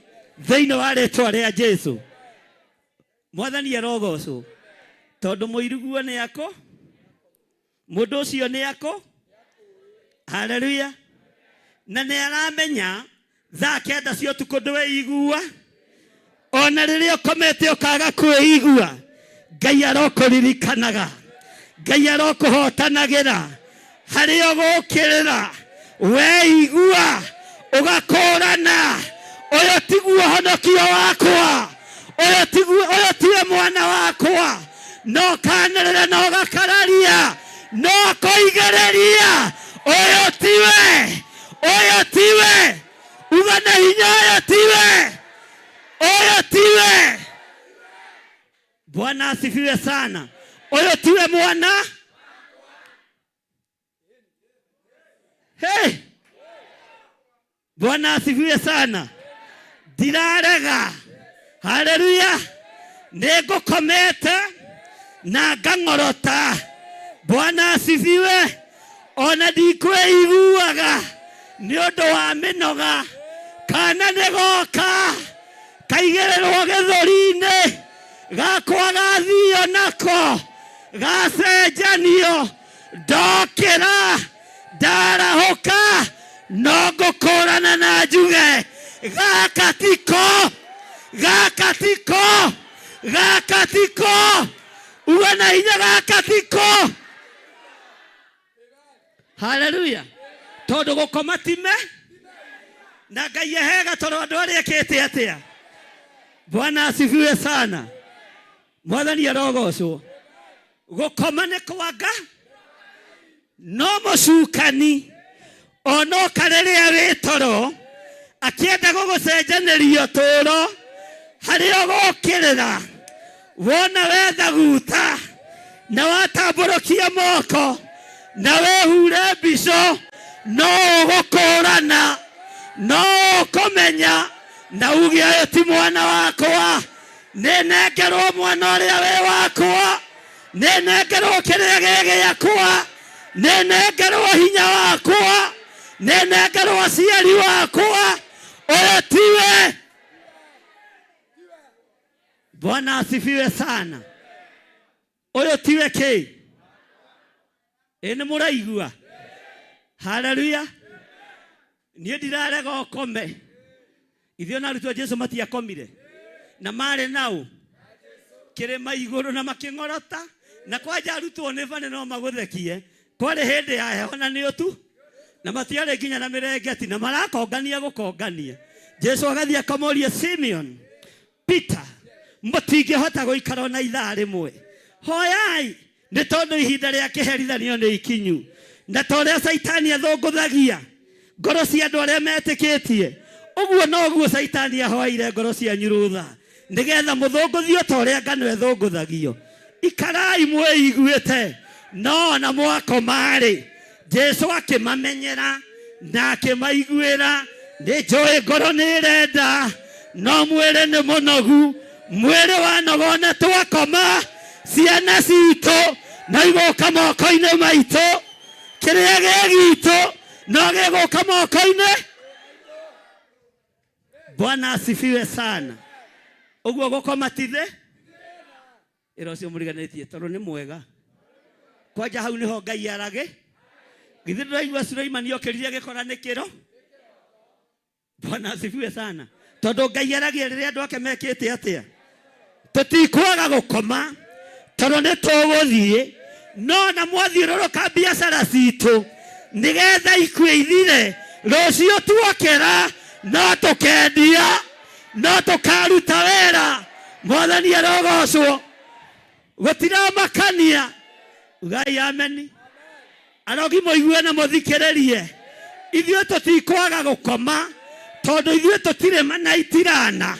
thĩinĩ wa rĩtwa rĩa Jesu. Mwathani arogocwo, tondũ mũiriguo nĩ ako, mũndũ ũcio nĩ ako. Haleluya! Na nĩ aramenya thaa 9 cia ũtukũ ndwĩigua, ona rĩrĩa ũkomete ũkaga kwĩigua, Ngai arokũririkanaga, Ngai arokũhotanagĩra harĩa ũgũkĩrĩra, weigua ũgakũrana, ũyũ tiguo honokio wakwa, ũyũ tiguo, ũyũ tiwe mwana wakwa, no kanĩrĩra no gakararia, no kũigĩrĩria, ũyũ tiwe, ũyũ tiwe, uga na hinya, ũyũ tiwe, ũyũ tiwe. Bwana asifiwe sana. Ũyũ tiwe mwana. Hey! Bwana asifiwe sana. Ndirarega. Haleluya. Nĩngũkomete na ngang'orota. Bwana asifiwe. Ona ndikwĩiguaga nĩ ũndũ wa mĩnoga, kana nĩ goka kaigĩrĩrwo gĩthũri-inĩ gakwa gathio nako gacenjanio, ndokĩra ndarahũka no ngũkũrana na njuge gaka tiko, gaka tiko, gaka tiko, uga na hinya gaka tiko. Haleluya. Tondũ gũkoma time na Ngai ehega tondũ andũ arĩa ekĩte atĩa. Bwana asifiwe sana. Mwathani arogocwo. Gũkoma nĩ kwanga no mũcukani onoka rĩrĩa wĩ toro akĩenda gũgũcenjanĩria ũtũũro harĩa ũgũkĩrĩra, wona wetha guta na watambũrũkia moko na wĩhure mbico, no ũgũkũrana, no ũkũmenya na uge ũyũ ti mwana wakwa, nĩ nengerwo mwana ũrĩa wĩ wakwa, nĩ nengerwo kĩrĩa gĩ gĩakwa, nĩ nengerwo hinya wakwa, nĩ nengerwo aciari wakwa, ũyũ tiwe. Bwana asifiwe sana. Ũyũ tiwe kĩ? Ĩ nĩ mũraigua? Haleluya. Niĩ ndirarega ũkome. Ithuĩ ona arutwo a Jesu matiakomire na marĩ nao kĩrĩma igũrũ na makĩng'orota na kwanja arutwo nĩ bane no magũthekie kwarĩ hĩndĩ ya heho na nĩ ũtu na matiarĩ nginya na mĩrengeti na marakongania gũkongania. Jesu agathiĩ akamoria Simeon, Peter, mũtingĩhota gũikara ona ithaa rĩmwe, hoyai nĩ tondũ ihinda rĩa kĩherithanio nĩ ikinyu. Na ta ũrĩa Caitani athũngũthagia ngoro cia andũ arĩa metĩkĩtie, ũguo noguo Caitani ahoeire ngoro cianyu rũtha, nĩgetha mũthũngũthio ta ũrĩa ngano ĩthũngũthagio. Ikarai mwĩiguĩte, no ona mwakoma-rĩ, Jesu akĩmamenyera na akĩmaiguĩra. Nĩ njũĩ ngoro nĩ ĩrenda, no mwĩrĩ nĩ mũnogu. Mwĩrĩ wanoga ona twakoma, ciana citũ no igũka moko-inĩ maitũ. Kĩrĩa gĩ gitũ no gĩgũka moko-inĩ. Bwana asifiwe sana. Ũguo gũkoma ti thĩ ĩra ũcio mũriganĩtie tondũ nĩ mwega. Kwanja hau nĩho Ngai aragĩ. Githĩ ndũraigua Suleimani okĩrire agĩkora nĩ kĩro? Bwana asifiwe sana. Tondũ Ngai aragia rĩrĩa andũ ake mekĩte atĩa? Tũtikwaga gũkoma tondũ nĩ tũgũthiĩ, no na mwathiũrũrũka biacara citũ nĩgetha ikue ithire, rũciũ tuokĩra no tũkendia, no tũkaruta wĩra. Mwathani arogocwo. Gũtiramakania. Ugai ameni. Arogi mũigue na mũthikĩrĩrie. Ithuĩ tũtikwaga gũkoma tondũ ithuĩ tũtirĩ mana itirana.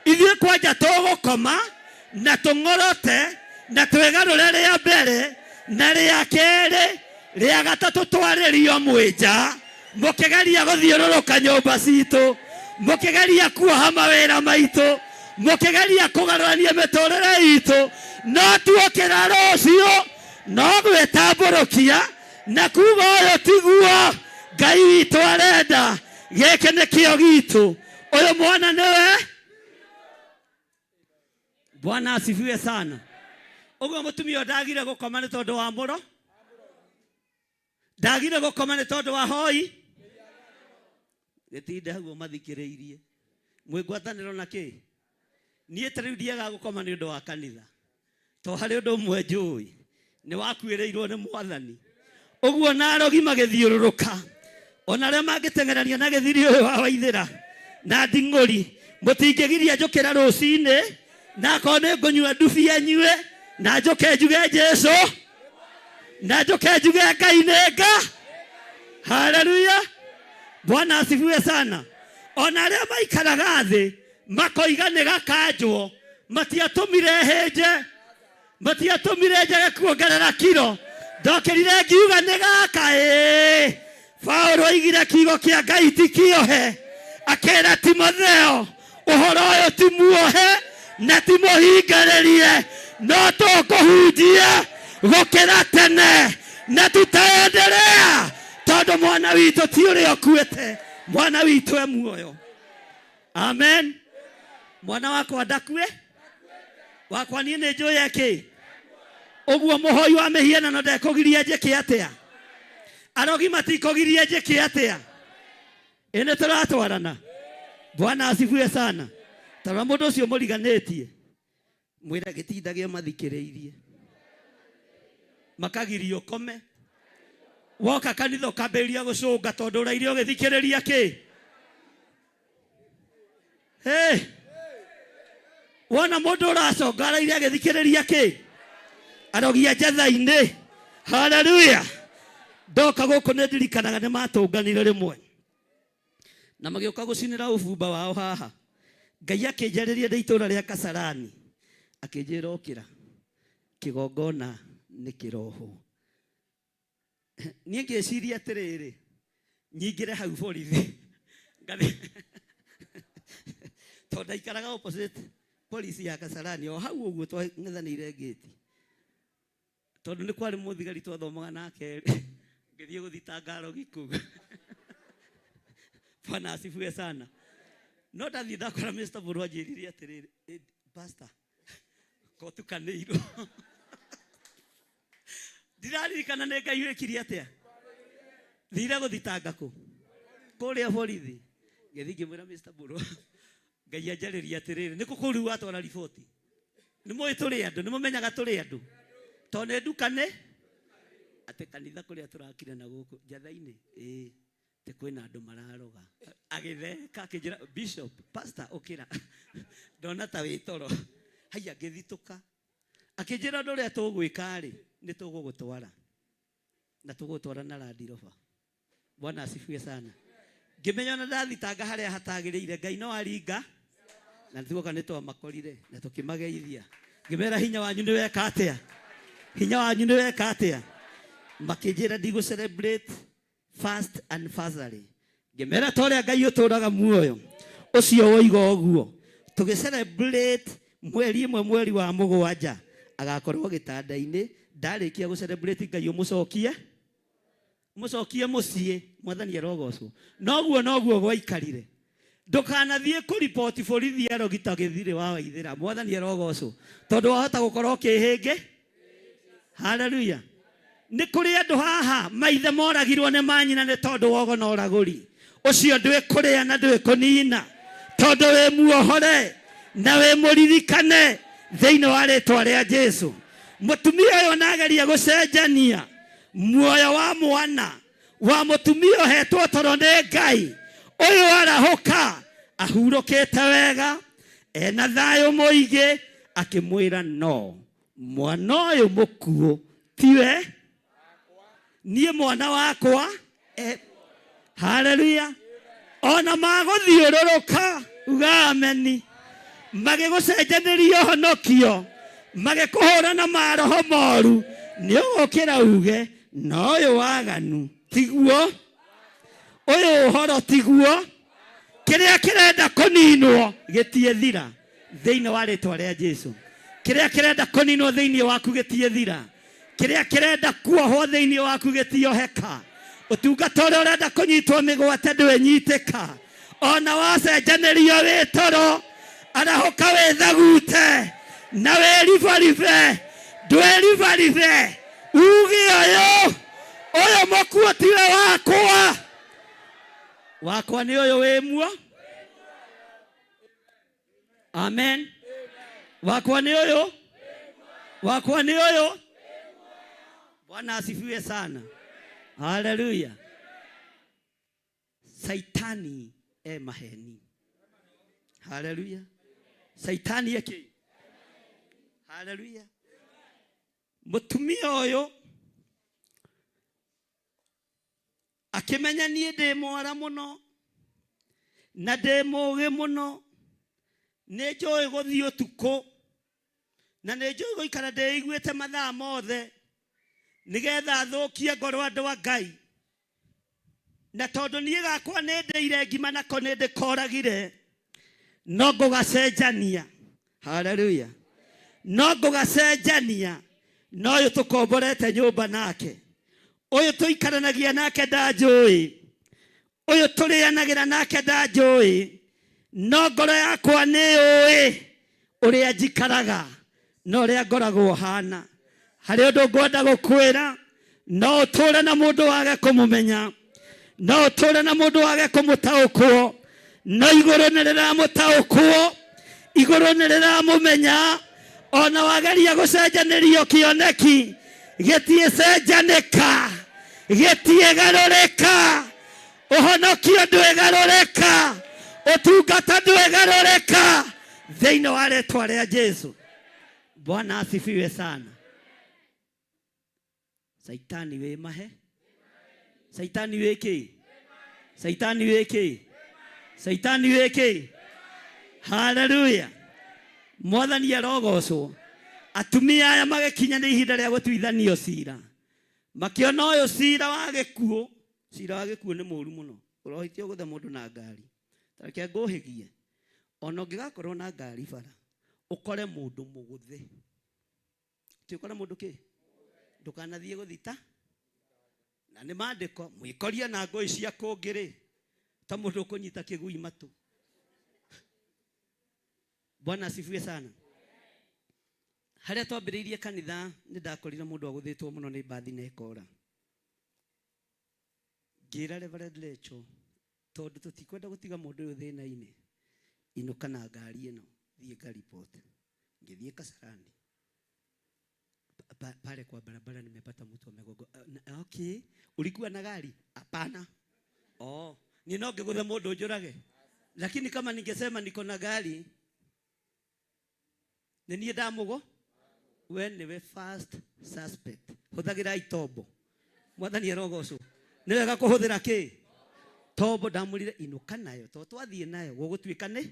Ithuĩ kwanja tũgũkoma na tũng'orote na twĩgarũre rĩa mbere na rĩa kerĩ rĩa gatatũ twarĩrio mwĩ nja mũkĩgeria gũthiũrũrũka nyũmba citũ, mũkĩgeria kuoha mawĩra maitũ, mũkĩgeria kũgarũrania mĩtũrĩre itũ, no tuokĩra rũciũ no gwĩtambũrũkia na kuga ũyũ tiguo Ngai witũ arenda, gĩkĩ nĩkĩo gitũ, ũyũ mwana nĩwe. Bwana asifiwe sana. Ũguo mũtumia ũyũ ndagire gũkoma nĩ tondũ wa mũro, ndagire gũkoma nĩ tondũ wa hoi. Gĩtinde hau ũmathikĩrĩirie mwĩ ngwatanĩro na kĩ. Niĩ ta rĩu ndiagaga gũkoma nĩ ũndũ wa kanitha, to harĩ ũndũ ũmwe njũĩ, nĩ wakuĩrĩirwo nĩ Mwathani. Ũguo na arogi magĩthiũrũrũka, ona arĩa mangĩteng'erania na gĩthiri ũyũ wa Waithĩra na nding'ũri, mũtingĩgiria njũkĩra rũcinĩ, na akorwo nĩ ngũnyua ndubia nyue, na njũke njuge Jesu, na njũke njuge Ngai nĩ nga. Haleluya, Bwana asifiwe sana. Ona arĩa maikaraga thĩ makoiga nĩ gakanjwo, matiatũmire hĩnje, matiatũmire njage kuongerera kiro, ndokĩrire ngiuga nĩ gaka. Ĩĩ, Paulo oigire kiugo kĩa Ngai ti kĩohe, akĩra Timotheo ũhoro ũyũ ti muohe na ti mũhingarĩrie, no tũkũhunjia gũkĩra tene na tutaendelea, tondũ mwana witũ ti ũrĩa ũkuĩte, mwana witũ e muoyo. Amen. Mwana wakwa ndakue, wakwa niĩ nĩ njũĩ ĩkĩ. Ũguo mũhoi wa mĩhianano ndekũgiria njĩke atĩa? Arogi matikũgiria njĩke atĩa? Ĩ nĩ tũratwarana. Bwana asifiwe sana. Tarora mũndũ ũcio mũriganĩtie, mwĩre gĩtindage ũmathikĩrĩirie, makagiria ũkome. Woka kanitha ũkambĩrĩria gũcũnga tondũ ũraire ũgĩthikĩrĩria kĩ? Hey! Wona mũndũ ũraconga araire agĩthikĩrĩria kĩ? Arogia njatha-inĩ. Haleluya. Ndoka gũkũ nĩ ndirikanaga nĩ matũnganire rĩmwe na magĩũka gũcinĩra ũbumba wao haha. Ngai akĩnjarĩria ndĩ itũũra rĩa Kasarani, akĩnjĩra ũkĩra, kĩgongona nĩ kĩrohwo. Niĩ ngĩciria atĩrĩrĩ, nyingĩre hau borithi ngathi tondũ ndaikaraga opposite polisi ya Kasarani o hau ũguo twang'ethanĩire ngĩti, tondũ nĩ kwarĩ mũthigari twathomaga nake, ngĩthiĩ gũthitanga arogi kũu. Bwana asifiwe sana. No ndathiĩ ndakora Mr. Mburu anjĩrire atĩrĩrĩ, pastor, kotukanĩirwo. Ndiraririkana nĩ Ngai wĩkire atĩa. Thire gũthitanga kũ? Kũrĩa borithi. Ngĩthiĩ ngĩmwĩra Mr. Mbũrũ. Ngai anjarĩria atĩrĩrĩ, nĩ kũ kũu rĩu watwara riboti? Nĩ mũĩ tũrĩ andũ, nĩ mũmenyaga tũrĩ andũ. Tondũ nĩ ndukane atĩ kanitha kũrĩa tũrakire na gũkũ njatha-inĩ, ĩĩ, atĩ kwĩna andũ mararoga. Agĩtheka akĩnjĩra, Bishop, pastor, ũkĩra. Ndona ta wĩ toro. Haiya, ngĩthitũka. Akĩnjĩra ũndũ ũrĩa tũgwĩka-rĩ, nĩ tũgũgũtwara. Na tũgũgũtwara na Land Rover. Bwana asifiwe sana. Ngĩmenya ona ndathitanga harĩa hatagĩrĩire, Ngai no aringa. Na tuoka nĩ twamakorire na tũkĩmageithia. Ngĩmera hinya wanyu nĩ weka atĩa? Hinya wanyu nĩ weka atĩa? Makĩnjĩra ndigũ celebrate first anniversary. Ngĩmera ta ũrĩa Ngai ũtũraga muoyo ũcio woiga ũguo. Tũgĩ celebrate mweri ĩmwe mweri wa mũgwanja agakorwo gĩtanda-inĩ. Ndarĩkia gũ celebrate Ngai ũmũcokie, mũcokie mũciĩ. Mwathani arogocwo. Noguo noguo gwaikarire. Ndũkanathiĩ kũriboti borithi arogi ta gĩthirĩ wa Waithĩra. Mwathani arogocwo. Tondũ wahota gũkorwo kĩhĩngĩ. Haleluya. Nĩ kũrĩ andũ haha maithe moragirwo nĩ manyina nĩ tondũ wa ũgo na ũragũri. Ũcio ndwĩ kũrĩa na ndwĩ kũnina. Tondũ wĩ muohore na wĩ mũririkane thĩinĩ wa rĩtwa rĩa Jesu. Mũtumia ũyũ onageria gũcenjania muoyo wa mwana wa mũtumia ũhetwo toro nĩ Ngai. Ũyũ arahũka ahurũkĩte wega ena thayũ mũingĩ, akĩmwĩra no mwana ũyũ mũkuũ tiwe niĩ mwana wakwa. Haleluya. Ona magũthiũrũrũka uga ameni, magĩgũcenjanĩria ũhonokio, magĩkũhũra na maroho moru, nĩ ũgũkĩra uge na ũyũ waganu tiguo, ũyũ ũhoro tiguo, kĩrĩa kĩrenda kũninwo gĩtiĩthira thĩinĩ wa rĩtwa rĩa Jesu. Kĩrĩa kĩrenda kũninwo thĩinĩ waku gĩtiĩthira. Kĩrĩa kĩrenda kuohwo thĩinĩ waku gĩtioheka. Ũtungata ũrĩa ũrenda kũnyitwo mĩgwate ndwĩnyitĩka. Ona wacenjanĩrio wĩ toro, arahũka wĩthagute na wĩribaribe, ndwĩribaribe uge ũyũ, ũyũ mũkuũ tiwe wakwa, wakwa nĩ ũyũ wĩ muo. Amen. Wakwa nĩ ũyũ, wakwa nĩ ũyũ. Bwana asifiwe sana. Haleluya. Saitani e maheni. Haleluya. Saitani eke. Haleluya. Mũtumia ũyũ akĩmenya niĩ ndĩ mwara mũno na ndĩ mũũgĩ mũno, nĩ njũĩ gũthiĩ ũtukũ na nĩ njũĩ gũikara ndĩiguĩte mathaa mothe nĩgetha thũkie ngoro andũ a Ngai. Na tondũ niĩ gakwa nĩ ndĩire ngima nako nĩ ndĩkoragire, no ngũgacenjania. Haleluya. No ngũgacenjania na ũyũ tũkomborete nyũmba nake, ũyũ tũikaranagia nake ndanjũĩ, ũyũ tũrĩanagĩra nake ndanjũĩ, no ngoro yakwa nĩ yũĩ ũrĩa njikaraga na ũrĩa ngoragwo hana. Harĩ ũndũ ngwenda gũkwĩra, no ũtũre na mũndũ wage kũmũmenya, no ũtũre na mũndũ wage kũmũtaũkwo, no igũrũ nĩ rĩramũtaũkwo, igũrũ nĩ rĩramũmenya. Ona wageria gũcenjanĩrio kĩoneki gĩtiĩcenjanĩka, gĩtiĩgarũrĩka. Ũhonokio ndwĩgarũrĩka, ũtungata ndwĩgarũrĩka thĩinĩ wa rĩtwa rĩa Jesu. Bwana asifiwe sana. Saitani wĩ mahe, Saitani wĩ kĩ, Saitani wĩ kĩ, Saitani wĩ kĩ. Haleluya. Mwathani arogocwo. Atumia aya magĩkinya nĩ ihinda rĩa gũtuithanio cira, makĩona ũyũ cira wa gĩkuũ. Cira wa gĩkuũ nĩ mũũru mũno, ũrohĩtia ũgũthe mũndũ na ngari. Ta reke ngũhĩgie, ona ũngĩgakorwo na ngari bara ũkore mũndũ mũgũthe, ti ũkore mũndũ kĩ, ndũkanathiĩ gũthita. Na nĩ maandĩko, mwĩkorie na ngũĩ cia kũngĩ rĩ, ta mũndũ ũkũnyita kĩgui matũ. Bwana asifiwe sana. Harĩa twambĩrĩirie kanitha nĩ ndakorire mũndũ agũthĩtwo mũno nĩ mbathi na ĩkora. Ngĩra Reverend Lecho, tondũ tũtikwenda gũtiga mũndũ ũyũ thĩna-inĩ, inũka na ngari ĩno, thiĩ ngariboti. Ngĩthiĩ Kasarani. Pale kwa barabara nimepata mtu amegongo. Okay, ulikuwa na gari? Hapana. Oh, ni no ngĩgũthe mũndũ njũrage. Lakini kama ningesema niko na gari, nĩ niĩ ndamũgo, we nĩwe first suspect. Hũthagĩra itombo. Mwathani arogocwo. Nĩ wega kũhũthĩra kĩ? Tombo. Ndamũrire inũka nayo, to twathiĩ nayo gũgũtuĩka nĩ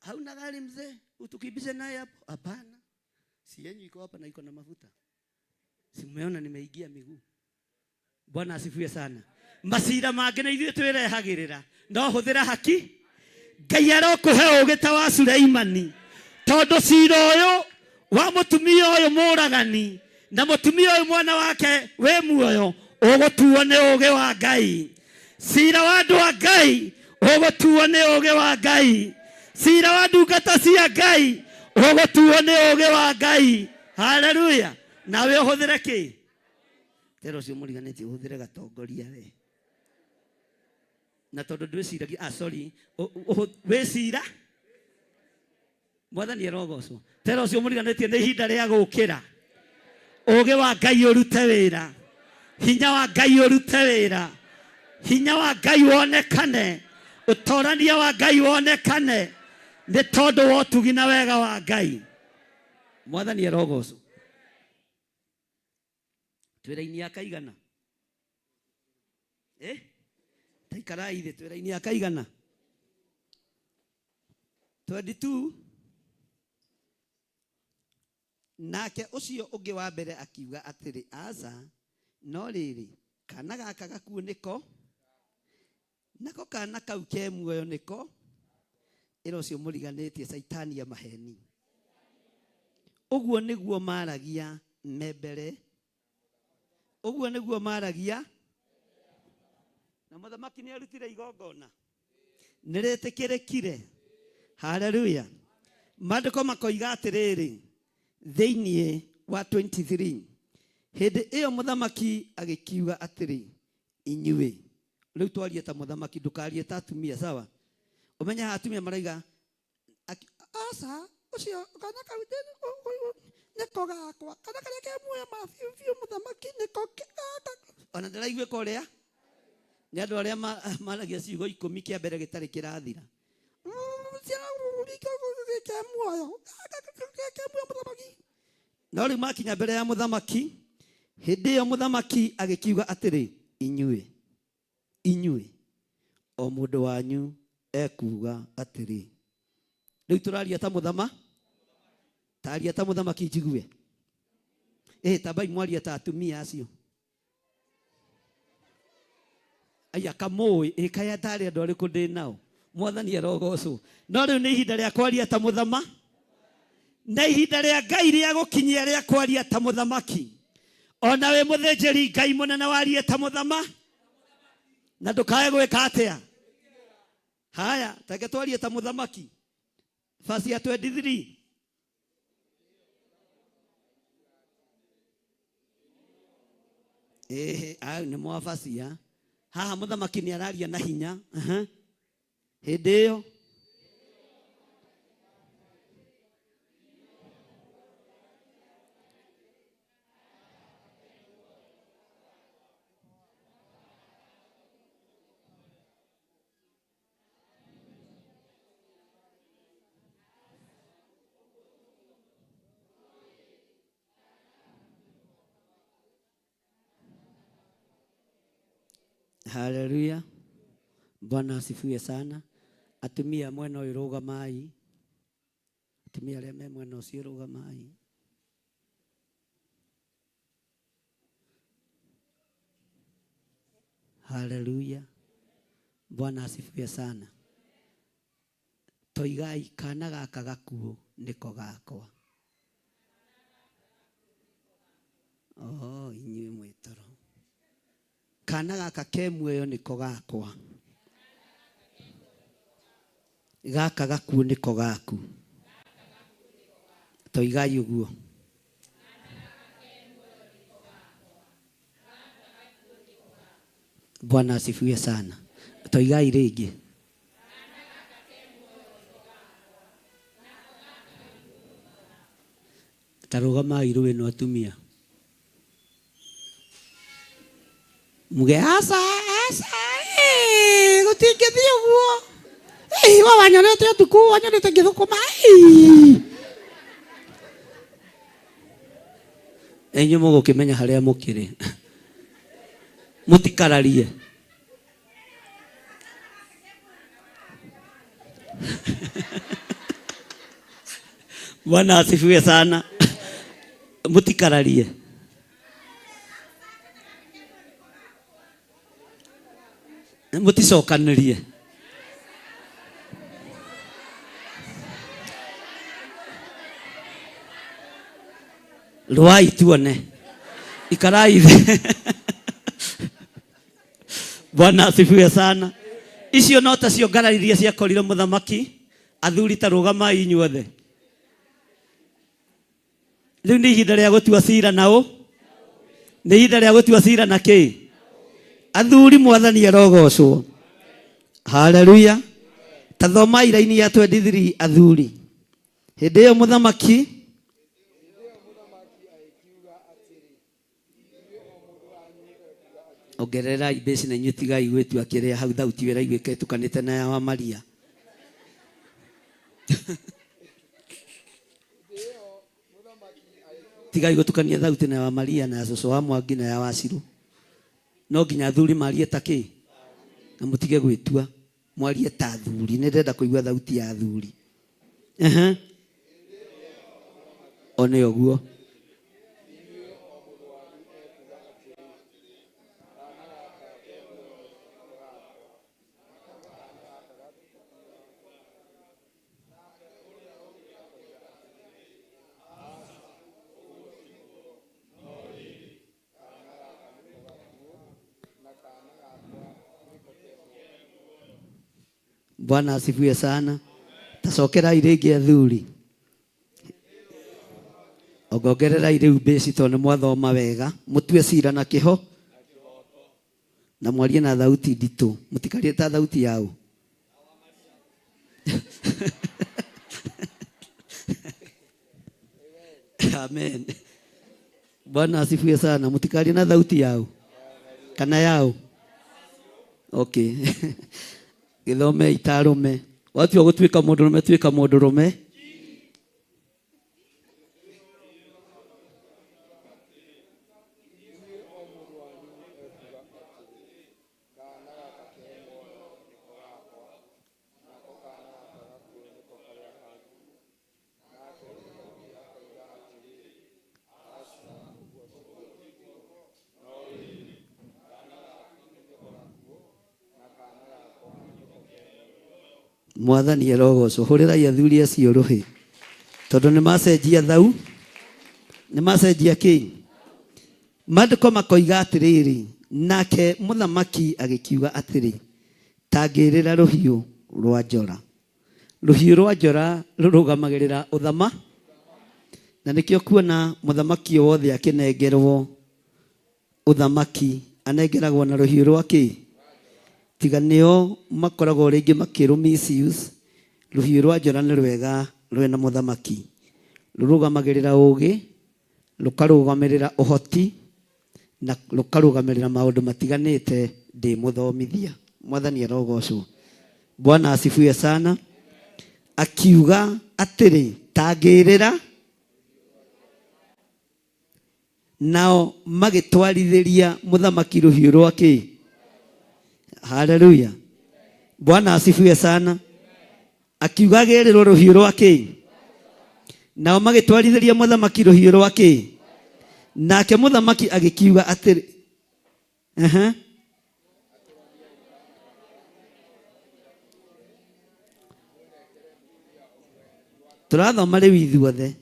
hauna gari mzee, utukimbize naye hapo? Hapana. Si yenyu iko hapa na iko na mafuta. Si mmeona nimeingia miguu. Bwana asifiwe sana. Macira mangĩ na ithuĩ twĩrehagĩrĩra. No hũthĩra haki. Ngai arokũhe ũũgĩ ta wa Suleimani. Tondũ cira ũyũ wa mũtumia ũyũ mũragani na mũtumia ũyũ mwana wake wĩ muoyo ũgũtuo nĩ ũũgĩ wa Ngai. Cira wa andũ a Ngai ũgũtuo nĩ ũũgĩ wa Ngai. Cira wa ndungata cia Ngai ũgũtuo nĩ ũũgĩ wa Ngai. Haleluya. Nawe ũhũthĩre kĩ? Tera ũcio mũriganĩtie ũhũthĩre gatongoria we. Na tondũ ndwĩciragia, sorry, wĩcira Mwathani arogocwo. Tera ũcio mũriganĩtie nĩ ihinda rĩa gũkĩra. Ũũgĩ wa Ngai ũrute wĩra. Hinya wa Ngai ũrute wĩra. Hinya wa Ngai wonekane. Ũtorania wa Ngai wonekane. Nĩ tondũ wa ũtugi na wega wa Ngai. Mwathani arogocwo. Twĩra-inĩ ya kaigana. Taikarai thĩ, twĩra-inĩ ya kaigana. 22. Nake ũcio ũngĩ wa mbere akiuga atĩrĩ, aca, no rĩrĩ, kana gaka gakuũ nĩko, nako kana kau ke muoyo nĩko. Ĩra ũcio mũriganĩtie caitani ya maheni. Ũguo nĩguo maragia me mbere. Ũguo nĩguo maragia. Na mũthamaki nĩ arutire igongona. Nĩ rĩtĩkĩrĩkire. Haleluya. Maandĩko makoiga atĩrĩrĩ, thĩinĩ wa 23, hĩndĩ ĩyo mũthamaki agĩkiuga atĩrĩ, inyuĩ rĩu twarie ta mũthamaki, ndũkarie ta atumia, sawa? Ũmenye haha atumia maraiga, aca, ũcio kana kau nĩko gakwa, kana karĩa ke muoyo ma biũ biũ mũthamaki nĩko gaka. Ona ndĩraiguĩka ũrĩa nĩ andũ arĩa maragia ciugo ikũmi kĩa mbere gĩtarĩ kĩrathira. No rĩu makinya mbere ya mũthamaki, hĩndĩ ĩyo mũthamaki agĩkiuga atĩrĩ, inyuĩ, inyuĩ, o mũndũ wanyu ekuuga atĩrĩ. Rĩu tũraria ta mũthama, taria ta mũthamaki njigue. Tambai mwarie ta atumia acio. Aya kamũĩ, kaya ndarĩ andũ arĩkũ ndĩ nao. Mwathani arogocwo. No rĩu nĩ ihinda rĩa kwaria ta mũthama, na ihinda rĩa Ngai rĩa gũkinyia rĩa kwaria ta mũthamaki. Ona wĩ mũthĩnjĩri Ngai mũnene warie ta mũthama, na ndũkae gwĩka atĩa. Haya, take twarie ta mũthamaki. Verse ya 23. Nĩ mwabacia. Haha mũthamaki nĩ araria na hinya. Hĩndĩ ĩyo Haleluya. Bwana asifiwe sana. Atumia mwena ũyũ rũgamai. Atumia arĩa me mwena ũcio rũgamai. Haleluya. Bwana asifiwe sana. Toigai kana gaka gakuũ nĩko gakwa. Oh, inyuĩ mwĩtoro. Kana gaka ke muoyo nĩko gakwa. Gaka gakuũ nĩko gaku. Toigai ũguo. Bwana asifiwe sana. Toigai rĩngĩ. Tarũgamai rũĩ no atumia. Muge aca aca gũtingĩthiĩ ũguo. We wanyonete ũtukũ wanyonete ngĩthũkũma. Inyuĩ mũgũkĩmenya harĩa mũkĩrĩ. Mũtikararie. Bwana asifiwe sana. Mũtikararie. Mũticokanĩrie. Rũai tuone. Ikarai thĩ. Bwana asifiwe sana. Icio no tacio ngarari iria ciakorire mũthamaki. Athuri ta rũgamai inyuothe. Rĩu nĩ ihinda rĩa gũtua cira na ũ? Nĩ ihinda rĩa gũtua cira na kĩ? Athuri mwathani arogocwo. Haleluya. Ta thomai raini ya 23 athuri. Hĩndĩ ĩyo mũthamaki ongererai mbeci na inyuĩ tigai gwĩtua kĩrĩa hau thauti ĩraiguĩka ĩtukanĩte na ya wa Maria. Tigai gũtukania thauti na ya wa Maria na ya cũcũ wa Mwangi na ya Waciru. No nginya athuri marie ta kĩ? Na mũtige gwĩtua mwarie ta athuri. Nĩ ndĩrenda kũigua thauti ya athuri. One ũguo. Bwana asifiwe sana. Tacokerai rĩngĩ athuri. Ongongererai rĩu mbĩci tondũ nĩ mwathoma wega. Mũtue cira na kĩho na mwarie na thauti nditũ. Mũtikarie ta thauti yao. Amen. Bwana asifiwe sana. Mũtikarie na thauti yao kana yao. Okay. Gĩthome itarũme. Watua gũtuĩka mũndũrũme tuĩka mũndũrũme. Mwathani arogocwo. Hũrĩrai athuri acio rũhĩ tondũ nĩ macenjia thau, nĩ macenjia kĩ. Maandĩko makoiga atĩrĩrĩ, nake mũthamaki agĩkiuga atĩrĩ, tangĩrĩra rũhiũ rwa njora. Rũhiũ rwa njora rũrũgamagĩrĩra ũthama, na nĩkĩo kuona mũthamaki o wothe akĩnengerwo ũthamaki anengeragwo na rũhiũ rwa kĩ? Tiga nĩo makoragwo rĩngĩ makĩrũ misuse. Rũhiũ rwa njora nĩ rwega rwĩna mũthamaki. Rũrũgamagĩrĩra ũgĩ, rũkarũgamĩrĩra ũhoti, na rũkarũgamĩrĩra maũndũ matiganĩte. Ndĩ mũthomithia. Mwathani arogocwo. Bwana asifiwe sana. Akiuga atĩrĩ, tangĩrĩra. Nao magĩtwarithĩria mũthamaki rũhiũ rwa kĩ? Haleluya. Bwana asifiwe sana. Akiuga agĩrĩrwo rũhiũ rwa kĩ? Nao magĩtwarithĩria mũthamaki rũhiũ rwa kĩ? Nake mũthamaki agĩkiuga atĩrĩ, Tũrathoma rĩu ithuothe.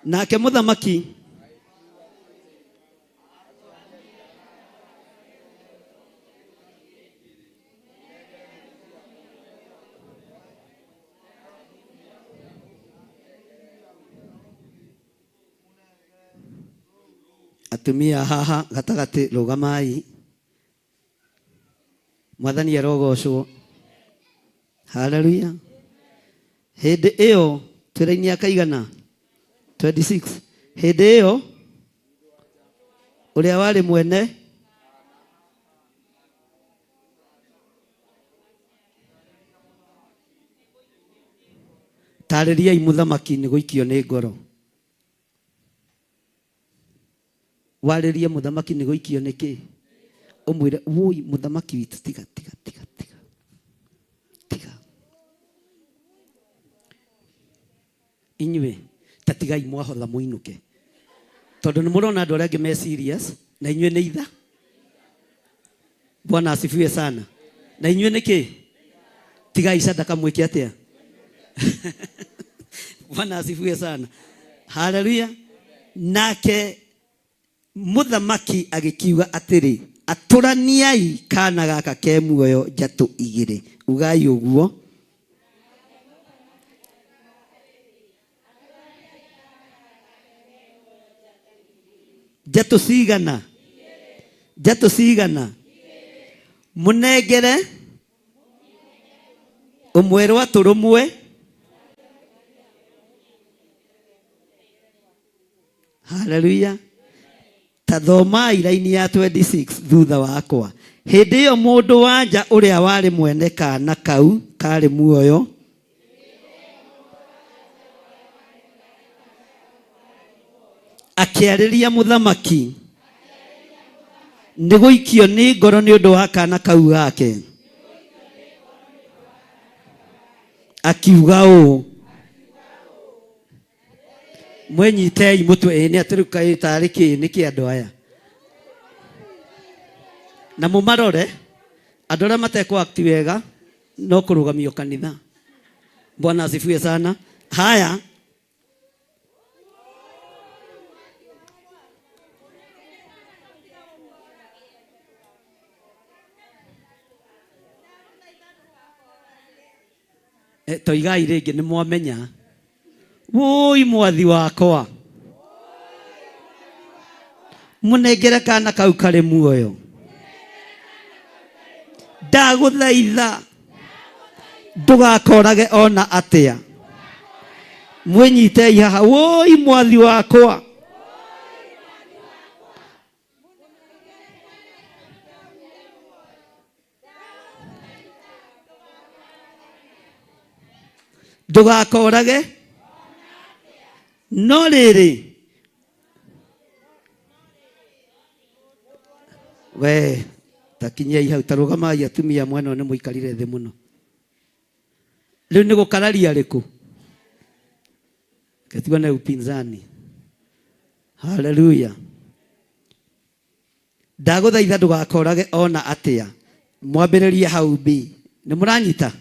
Nake mũthamaki Atumia haha gatagatĩ rũgamai. Mwathani arogocwo. Haleluya. Hĩndĩ ĩyo twĩra-inĩ akaigana 26. Hĩndĩ ĩyo ũrĩa warĩ mwene tarĩriai mũthamaki nĩ gũikio nĩ ngoro. Warĩrie mũthamaki nĩ gũikio nĩ kĩ? Ũmwĩre wũi mũthamaki witũ tiga tiga tiga tiga tiga. Inyuĩ ta tigai mwahotha mũinũke, tondũ nĩ mũrona andũ arĩa angĩ me serious na inyuĩ nĩ itha. Bwana asifiwe sana. Na inyuĩ nĩ kĩ? Tigai sadaka mwĩke atĩa? Bwana asifiwe sana. Haleluya. Nake mũthamaki agĩkiuga atĩrĩ, atũraniai kana gaka ke muoyo njatũ igĩrĩ. Ugai ũguo. Njatũ cigana? Njatũ cigana? Mũnengere ũmwe rwatũ rũmwe. Haleluya. Ta thomai raini ya 26 thutha wakwa. Hĩndĩ ĩyo mũndũ wa nja ũrĩa warĩ mwene kana kau karĩ muoyo akĩarĩria mũthamaki nĩ gũikio nĩ ngoro nĩ ũndũ wa kana kau gake, akiuga ũũ, Mwĩnyitei mũtwe ĩ nĩ atĩ rĩu kaĩ tarĩ kĩ nĩ kĩ andũ aya na mũmarore andũ arĩa matekũ act wega no kũrũgamio kanitha. Bwana asifiwe sana. Haya, Eh, toigai rĩngĩ nĩ mwamenya wũi mwathi wakwa mũnengere kana kau karĩ muoyo ndagũthaitha ndũgakorage ona atĩa mwĩnyitei haha wũi mwathi wakwa Ndũgakorage no rĩrĩ we takinyai hau tarũgamai atumia mwena ũyũ nĩ mũikarire thĩ mũno rĩu nĩ gũkararia rĩkũ ketuone upinzani haleluya Ndagũthaitha ndũgakorage o na atĩa. Mwambĩrĩrie hau B. Nĩ mũranyita?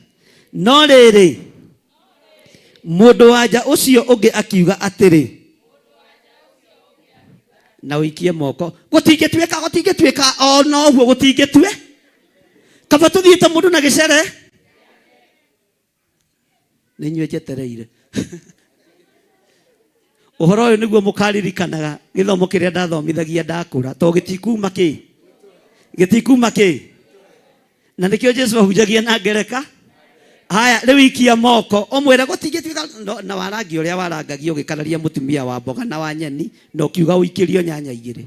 No rĩrĩ, mũndũ-wa-nja ũcio ũngĩ akiuga atĩrĩ, na ũikie moko, gũtingĩtuĩka, gũtingĩtuĩka o na ũguo gũtingĩtue. Kaba tũthiĩte mũndũ na gĩcere. Nĩ inyuĩ njetereire. Ũhoro ũyũ nĩguo mũkaririkanaga gĩthomo kĩrĩa ndathomithagia ndakũra, tondũ gĩtikuma kĩ? Gĩtikuma kĩ? Na nĩkĩo Jesu ahunjagia na ngereka. Haya, rĩu ikia moko ũmwĩre gũtingĩtuĩka no, na warangi ũrĩa warangagia ũgĩkararia mũtumia wa mboga na wa nyeni na ũkiuga ũikĩrio nyanya igĩrĩ.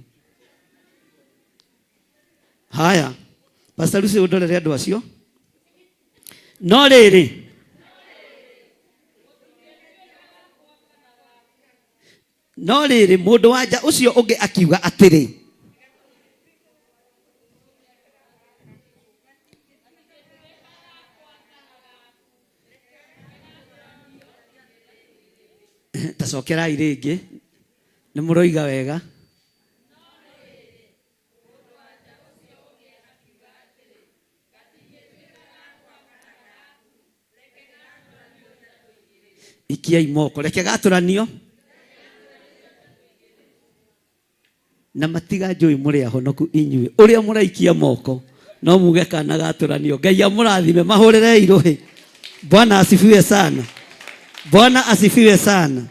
Haya, Pastor Lucy ũndorere andũ acio. No rĩrĩ, no rĩrĩ, mũndũ wa nja ũcio ũngĩ akiuga atĩrĩ, ta cokerai rĩngĩ, nĩ mũroiga wega. Ikiai moko, reke gatũranio na matiga njũĩ mũrĩ ahonoku inyuĩ ũrĩa mũraikia moko no muge kana gatũranio. Ngai amũrathime, mahũrĩrei rũhĩ. Bwana asifiwe sana, Bwana asifiwe sana.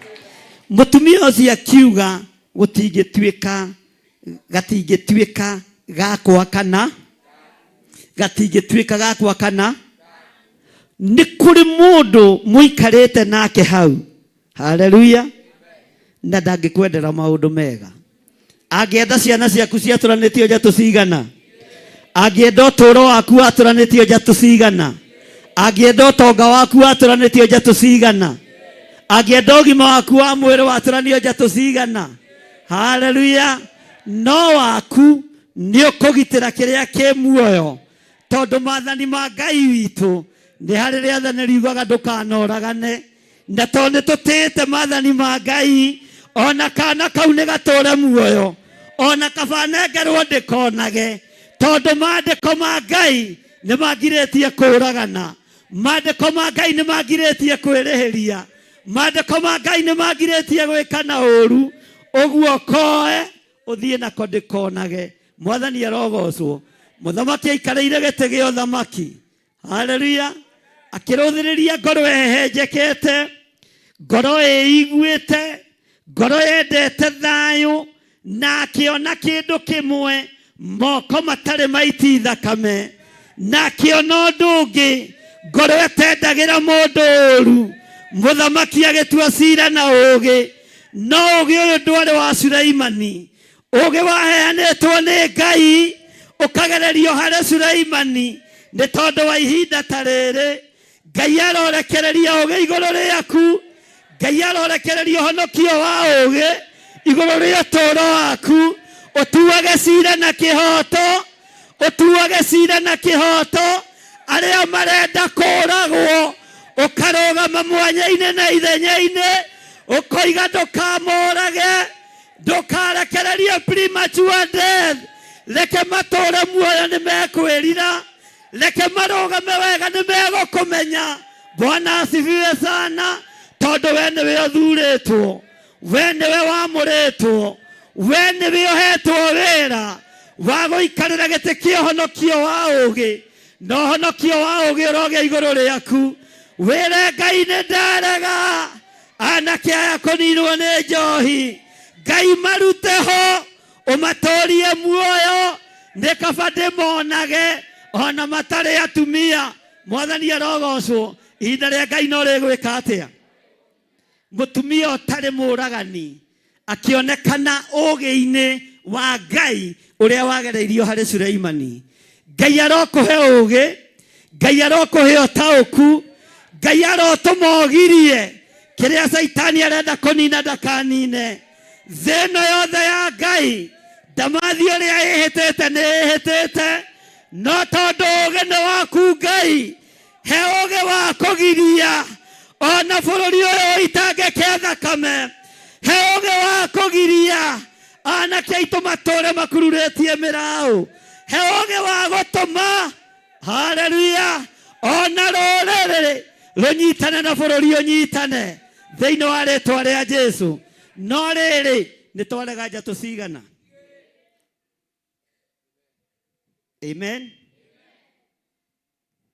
Mũtumia ũcio akiuga gũtingĩtuĩka Gatingĩtuĩka gakwa kana gatingĩtuĩka gakwa kana nĩ kũrĩ mũndũ mũikarĩte nake hau. Haleluya. Na ndangĩkwendera maũndũ mega. Angĩenda ciana ciaku ciatũranĩtio njatũ cigana, angĩenda ũtũũro waku watũranĩtio njatũ cigana, angĩenda ũtonga waku watũranĩtio njatũ cigana, angĩenda ũgima waku wa mwĩrĩ watũranio njatũ cigana. Haleluya. No waku nĩ ũkũgitĩra kĩrĩa kĩ muoyo, tondũ maathani ma Ngai witũ nĩ harĩ rĩathani riugaga ndũkanoragane, na tondũ nĩ tũtĩĩte maathani ma Ngai, ona kana kau nĩ gatũre muoyo, ona kaba nengerwo ndĩkonage, tondũ maandĩko ma Ngai nĩ mangirĩtie kũũragana, maandĩko ma Ngai nĩ mangirĩtie kwĩrĩhĩria, maandĩko ma Ngai nĩ mangirĩtie gwĩkana ũũru. Ũguo koe ũthiĩ nako ndĩkonage. Mwathani arogocwo. Mũthamaki aikarĩire gĩtĩ gĩa ũthamaki. Haleluya. Akĩrũthĩrĩria ngoro ĩhehenjekete, ngoro ĩiguĩte, ngoro yendete thayũ, na akĩona kĩndũ kĩmwe, moko matarĩ maiti thakame, na akĩona ũndũ ũngĩ, ngoro ĩtendagĩra mũndũ ũru. Mũthamaki agĩtua cira na ũũgĩ, no ũũgĩ ũyũ ndwarĩ wa Suleimani. Ũũgĩ waheanĩtwo nĩ Ngai ũkagererio harĩ Suleimani, nĩ tondũ wa ihinda ta rĩrĩ. Ngai arorekereria ũũgĩ igũrũ rĩaku. Ngai arorekereria ũhonokio wa ũũgĩ igũrũ rĩa ũtũũro waku. Ũtuage cira na kĩhooto, ũtuage cira na kĩhooto. Arĩa marenda kũũragwo ũkarũgama mwanya-inĩ na ithenya-inĩ, ũkoiga ndũkamũrage, ndũkarekererie premature death. Reke matũũre muoyo, nĩ mekwĩrira. Reke marũgame wega, nĩ megũkũmenya. Bwana asifiwe sana, tondũ we nĩwe ũthurĩtwo, we nĩwe wamũrĩtwo, we nĩwe ũhetwo wĩra wa gũikarĩra gĩtĩ kĩa ũhonokio wa ũũgĩ, na ũhonokio wa ũũgĩ ũrogĩa igũrũ rĩaku. Wĩre Ngai, nĩ ndarega anake aya kũninwo nĩ njohi. Ngai marute ho, ũmatũrie muoyo, nĩ kaba ndĩmonage ona matarĩ atumia. Mwathani arogocwo. Ihinda rĩa Ngai no rĩgwĩka atĩa? Mũtumia ũtarĩ mũragani akĩonekana ũũgĩ-inĩ wa Ngai ũrĩa wagereirio harĩ Suleimani. Ngai arokũhe ũũgĩ, Ngai arokũhe ũtaũku, Ngai arotũma ũgirie kĩrĩa Caitani arenda kũnina ndakanine. Thĩ ĩno yothe ya Ngai, ndamathi ũrĩa ĩhĩtĩte nĩ ĩhĩtĩte, no tondũ ũũgĩ nĩ waku Ngai, he ũũgĩ wa kũgiria ona bũrũri ũyũ ũitangĩke thakame. He ũũgĩ wa kũgiria anake aitũ matũre makururĩtie mĩraũ. He ũũgĩ wa gũtũma, haleluya, ona rũrĩrĩ rũnyitane na bũrũri ũnyitane thĩinĩ wa rĩtwa rĩa Jesu. No rĩrĩ, nĩ twarega njatũ cigana? Amen.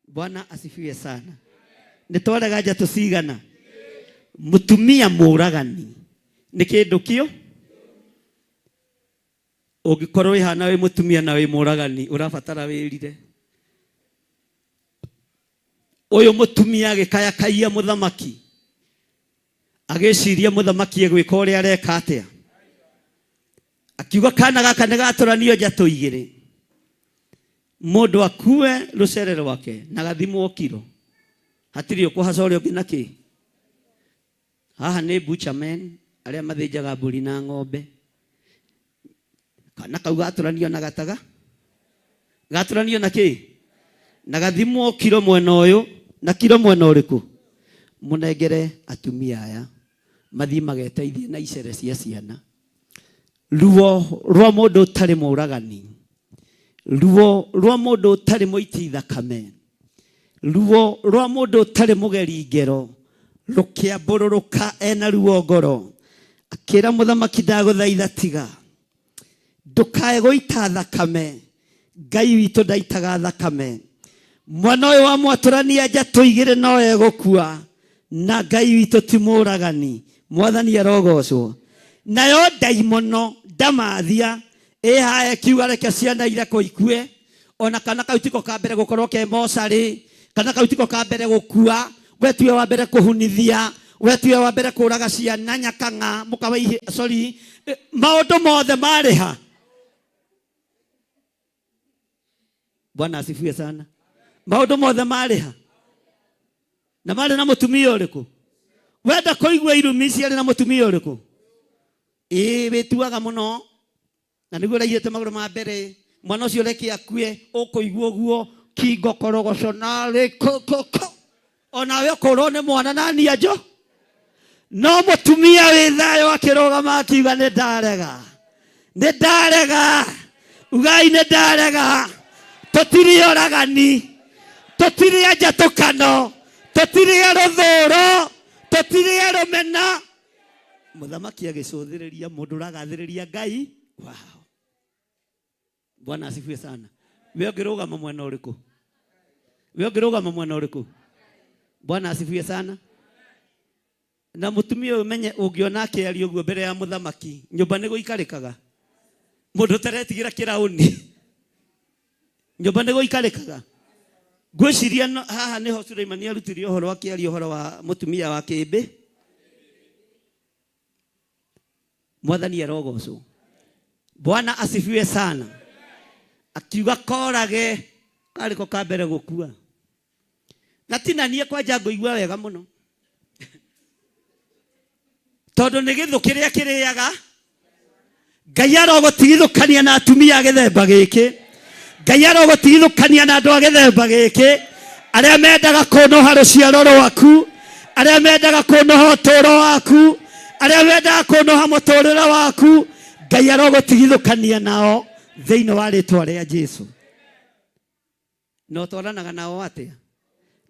Bwana asifiwe sana. Nĩ twarega njatũ cigana? Mũtumia mũragani nĩ kĩndũ kĩo ũngĩkorwo wĩhana wĩ mũtumia na wĩ mũragani, ũrabatara wĩrire. Ũyũ mũtumia agĩkayakaia mũthamaki, agĩciria mũthamaki egwĩka ũrĩa areka atĩa. Akiuga kana gaka nĩ gatũranio njatũ igĩrĩ, mũndũ akue rũcere rwake na gathimwo kiro, hatirĩ ũkũhaca ũrĩa ũngĩ na kĩ. Haha nĩ butchermen arĩa mathĩnjaga mbũri na ng'ombe. Kana kau gatũranio na gataga, gatũranio na kĩ, na gathimwo kiro mwena ũyũ na kiro mwena ũrĩkũ. Mũnengere atumia aya mathiĩ mageteithie na icere cia ciana. Ruo rwa mũndũ ũtarĩ mũragani, ruo rwa mũndũ ũtarĩ mũiti thakame, ruo rwa mũndũ ũtarĩ mũgeri ngero rũkĩambũrũrũka ena ruo ngoro. Akĩra mũthamaki, ndagũthaitha tiga, ndũkae gũita thakame. Ngai witũ ndaitaga thakame. Mwana ũyũ wa mwatũrania njatũ igĩrĩ no egũkua, na Ngai witũ ti mũragani. Mwathani arogocwo. Nayo ndaimono ndamathia Ĩhae ĩkiuga reke ciana irekwo ikue, ona kana kau tiko ka mbere gũkorwo ke mocarĩ, kana kau tiko ka mbere gũkua, we tiwe wa mbere kũhunithia, we tiwe wa mbere kũraga ciana nyakang'a mũka wa ihe, sorry, maũndũ mothe marĩ ha? Bwana asifiwe sana. Maũndũ mothe marĩ ha? Na marĩ na mũtumia ũrĩkũ? Wenda kũigua irumi ciarĩ na mũtumia ũrĩkũ? Ĩĩ wĩtuaga mũno na nĩguo ũraihĩte magũrũ ma mbere, mwana ũcio reke akue, ũkũigua ũguo kingo korogoco narĩ kũ kũ kũ, onawe ũkũrwo nĩ mwana na nianjo. No mũtumia wĩ thayũ akĩrũgama akiuga nĩ ndarega, nĩ ndarega, ugai nĩ ndarega, tũtirĩ oragani, tũtirĩ a njatũkano, tũtirĩ a rũthũro, tũtirĩ a rũmena. Mũthamaki agĩcũthĩrĩria mũndũ ũragathĩrĩria Ngai wao. Bwana asifiwe sana. We ũngĩrũgama mwena ũrĩkũ? We ũngĩrũgama mwena ũrĩkũ? Bwana asifiwe sana. Na mũtumia ũyũ menye ũngĩona akĩaria ũguo mbere ya mũthamaki, nyũmba nĩ gũikarĩkaga. Mũndũ ũtaretigĩra kĩraũni, nyũmba nĩ gũikarĩkaga. Ngwĩciria haha nĩho Suleimani arutire ũhoro akĩaria ũhoro wa mũtumia wa kĩmbĩ. Mwathani arogocwo. Bwana asifiwe sana. Akiuga korage karĩ ko ka mbere gũkua. Na ti na niĩ kwanja ngũigua wega mũno. Tondũ nĩ gĩthũ kĩrĩa kĩrĩaga. Ngai arogũtigithũkania na atumia a gĩthemba gĩkĩ. Ngai arogũtigithũkania na andũ a gĩthemba gĩkĩ, arĩa mendaga kũnoha rũciaro rwaku, arĩa mendaga kũnoha ũtũũro waku, arĩa mendaga kũnoha mũtũũrĩre waku. Ngai arogũtigithũkania nao thĩinĩ wa rĩtwa rĩa Jesu. Na ũtwaranaga nao atĩa?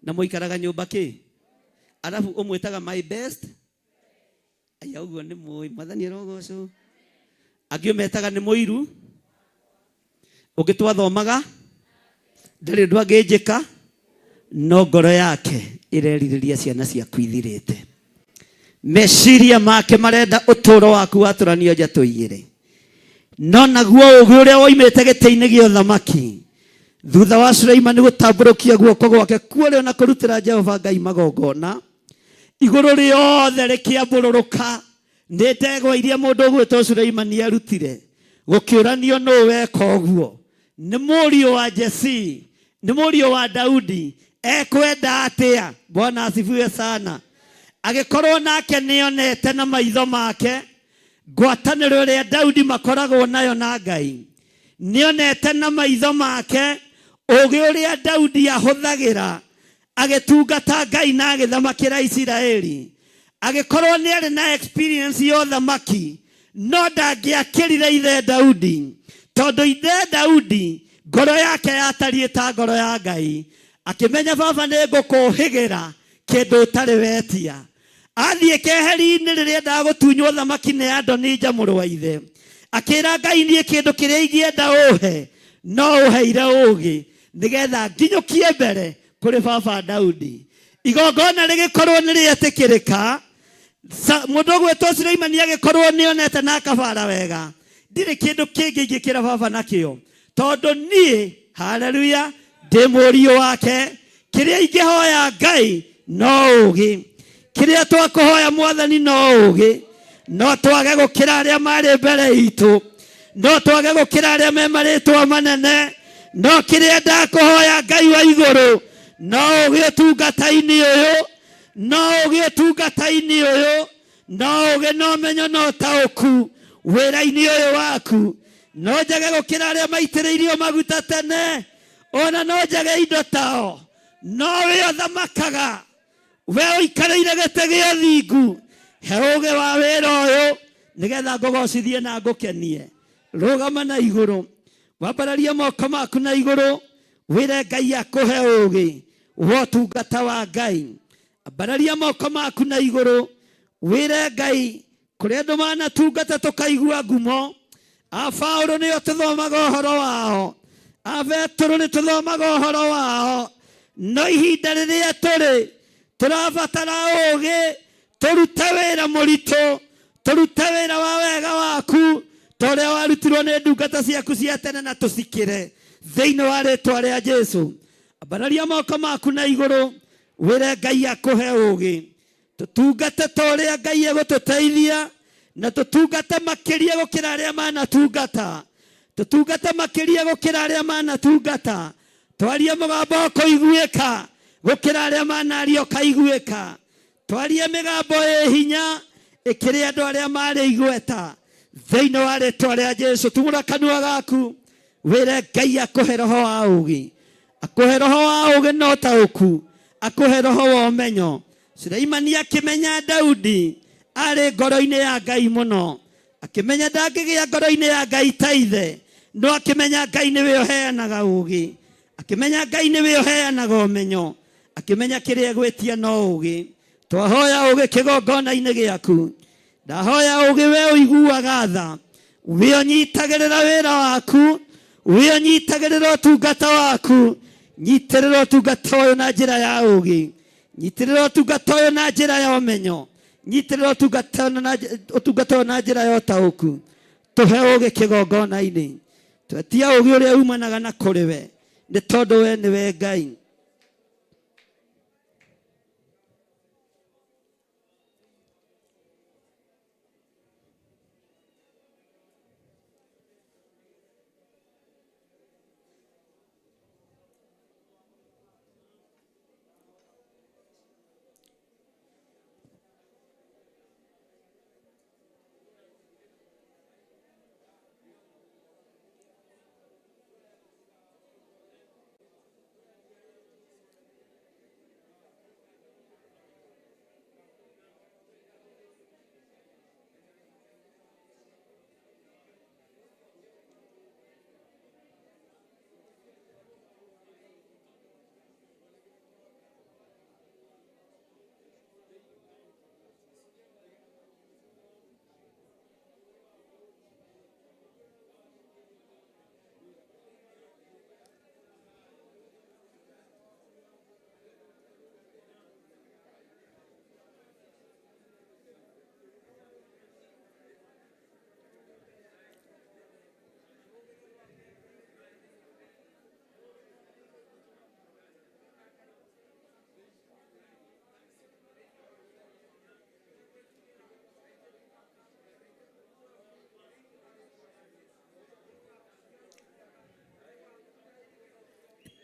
Na mũikaraga nyũmba kĩ? Arabu ũmwĩtaga my best? Aya ũguo nĩ mũĩ, Mwathani arogocwo. Angĩ ũmetaga nĩ mũiru, ũngĩ twathomaga ndarĩ ũndũ angĩnjĩka, no ngoro yake ĩrerirĩria ciana ciaku ithirĩte. Meciria make marenda ũtũũro waku watũranio njatũ igĩrĩ. No naguo ũũgĩ ũrĩa woimĩte gĩtĩ-inĩ gĩa ũthamaki thutha wa Suleimani gũtambũrũkia guoko gwake kuorĩo na kũrutĩra Jehova Ngai magongona, igũrũ rĩothe rĩkĩambũrũrũka nĩ ndegwa iria mũndũ ũgwĩtwo Suleimani arutire. Gũkĩũranio nũũ weka ũguo. Nĩ mũriũ wa Jesii, nĩ mũriũ wa Daudi, ekwenda atĩa? Bwana asifiwe sana. Agĩkorwo nake nĩonete na maitho make ngwatanĩro ĩrĩa Daudi makoragwo nayo na Ngai. Nĩonete na maitho make ũũgĩ ũrĩa Daudi ahũthagĩra agĩtungata Ngai na agĩthamakĩra Isiraeli. Agĩkorwo nĩarĩ na experience ya ũthamaki, no ndangĩakĩrire ithe Daudi, tondũ ithe Daudi ngoro yake yatariĩ ta ngoro ya Ngai. Akĩmenya baba nĩ ngũkũhĩgĩra kĩndũ ũtarĩ wetia. Athiĩ keheri-inĩ rĩrĩa endaga gũtunywo ũthamaki nĩ Adonija mũrũ wa ithe, akĩra Ngai niĩ kĩndũ kĩrĩa ingĩenda ũhe no ũheire ũũgĩ nĩgetha nginyũkie mbere kũrĩ baba Daudi. Igongona rĩgĩkorwo nĩ rĩetĩkĩrĩka, mũndũ ũgwĩtwo Suleimani agĩkorwo nĩonete na akabara wega, ndirĩ kĩndũ kĩngĩ ingĩkĩra baba nakĩo, tondũ niĩ, haleluya, ndĩ mũriũ wake. Kĩrĩa ingĩhoya Ngai no ũũgĩ, kĩrĩa twakũhoya Mwathani no ũũgĩ. No twage gũkĩra arĩa marĩ mbere itũ, no twage gũkĩra arĩa me marĩtwa manene, no kĩrĩa ndakũhoya Ngai wa igũrũ no ũũgĩ ũtungata-inĩ ũyũ, no ũũgĩ ũtungata-inĩ ũyũ, no ũũgĩ na ũmenyo na ũtaũku wĩra-inĩ ũyũ waku. No njage gũkĩra arĩa maitĩrĩirio maguta tene, ona no njage indo tao, no we ũthamakaga, we ũikarĩire gĩtĩ gĩa ũthingu. He ũũgĩ wa wĩra ũyũ nĩgetha ngũgocithie na ngũkenie. Rũgama na igũrũ, wambararie moko maku na igũrũ, wĩre Ngai akũhe ũũgĩ wa ũtungata wa Ngai. Ambararia moko maku na igũrũ, wĩre Ngai kũrĩ andũ manatungata tũkaigua ngumo. A Paũlũ nĩo tũthomaga ũhoro wao, a Petero nĩ tũthomaga ũhoro wao, no ihinda rĩrĩa tũrĩ tũrabatara ũũgĩ, tũrute wĩra mũritũ, tũrute wĩra wa wega waku, Ta ũrĩa warutirwo nĩ ndungata ciaku cia tene na tũcikĩre thĩinĩ wa rĩtwa rĩa Jesu. Ambararia moko maku na igũrũ wĩre Ngai akũhe ũũgĩ. Tũtungate ta ũrĩa Ngai egũtũteithia na tũtungate makĩria gũkĩra arĩa manatungata. Tũtungate makĩria gũkĩra arĩa manatungata. Twarie mũgambo ũkũiguĩka gũkĩra arĩa manaria ũkaiguĩka. Twarie mĩgambo ĩ hinya ĩkĩrĩ andũ arĩa marĩ igweta thĩinĩ wa rĩtwa rĩa Jesu. Tumũra kanua gaku wĩre Ngai akũhe roho wa ũũgĩ, akũhe roho wa ũũgĩ na ũtaũku, akũhe roho wa ũmenyo. Suleimani akĩmenya Daudi arĩ ngoro-inĩ ya Ngai mũno, akĩmenya ndangĩgĩa ngoro-inĩ ya Ngai ta ithe, no akĩmenya Ngai nĩwe ũheanaga ũũgĩ, akĩmenya Ngai nĩwe ũheanaga ũmenyo, akĩmenya kĩrĩa egwĩtia no ũũgĩ. Twahoya ũũgĩ kĩgongona-inĩ gĩaku. Ndahoya ũũgĩ we ũiguaga tha, we ũnyitagĩrĩra wĩra waku, we ũnyitagĩrĩra ũtungata waku. Nyitĩrĩra ũtungata ũyũ na njĩra ya ũũgĩ, nyitĩrĩra ũtungata ũyũ na njĩra ya ũmenyo, nyitĩrĩra ũtungata ũyũ na njĩra ya ũtaũku. Tũhe ũũgĩ kĩgongona-inĩ, twetia ũũgĩ ũrĩa umanaga na kũrĩ we, nĩ tondũ we nĩwe Ngai.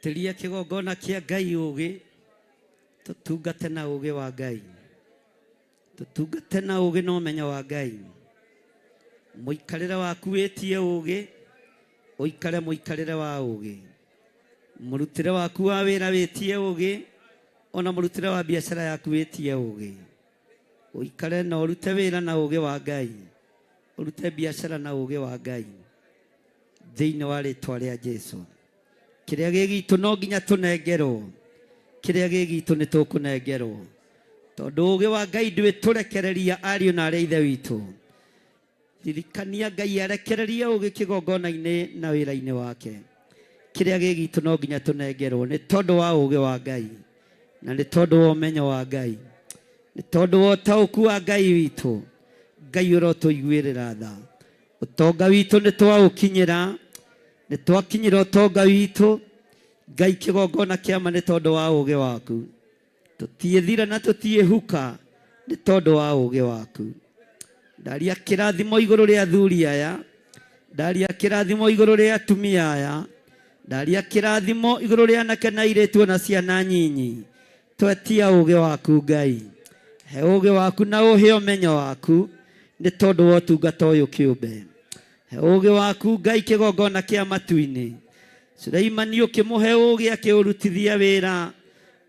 Tĩria kĩgongona kĩa Ngai ũũgĩ, tũtungate na ũũgĩ wa Ngai, tũtungate na ũũgĩ na ũmenyo wa Ngai. Mũikarĩre waku wĩtie ũũgĩ, ũikare mũikarĩre wa ũũgĩ. Mũrutĩre waku wa wĩra wĩtie ũũgĩ, ona mũrutĩre wa biacara yaku wĩtie ũũgĩ. Ũikare na ũrute wĩra na ũũgĩ wa Ngai, ũrute biacara na ũũgĩ wa Ngai thĩinĩ wa rĩtwa rĩa Jesu. Kĩrĩa gĩ gitũ no nginya tũnengerwo, kĩrĩa gĩ gitũ nĩ tũkũnengerwo, tondũ ũũgĩ wa Ngai ndwĩtũrekereria ariũ na arĩ ithe witũ. Ririkania Ngai arekererie ũũgĩ kĩgongona-inĩ na wĩra-inĩ wake. Kĩrĩa gĩ gitũ no nginya tũnengerwo nĩ tondũ wa ũũgĩ wa Ngai na nĩ tondũ wa ũmenyo wa Ngai, nĩ tondũ wa ũtaũku wa Ngai witũ. Ngai ũrotũiguĩrĩra tha. Ũtonga witũ nĩ twaũkinyĩra, nĩ twakinyĩra ũtonga witũ. Ngai kĩgongona kĩa ma nĩ tondũ wa ũũgĩ waku. Tũtiĩthira na tũtiĩhuka nĩ tondũ wa ũũgĩ waku. Ndaria kĩrathimo igũrũ rĩa athuri aya, ndaria kĩrathimo igũrũ rĩa atumia aya, ndaria kĩrathimo igũrũ rĩa anake na airĩtu ona ciana nyinyi. Twetia ũũgĩ waku Ngai, he ũũgĩ waku na ũhe ũmenyo waku nĩ tondũ wa ũtungata ũyũ kĩũmbe. He ũũgĩ waku Ngai kĩgongona kĩa matu-inĩ. Suleimani ũkĩmũhe ũũgĩ akĩũrutithia wĩra,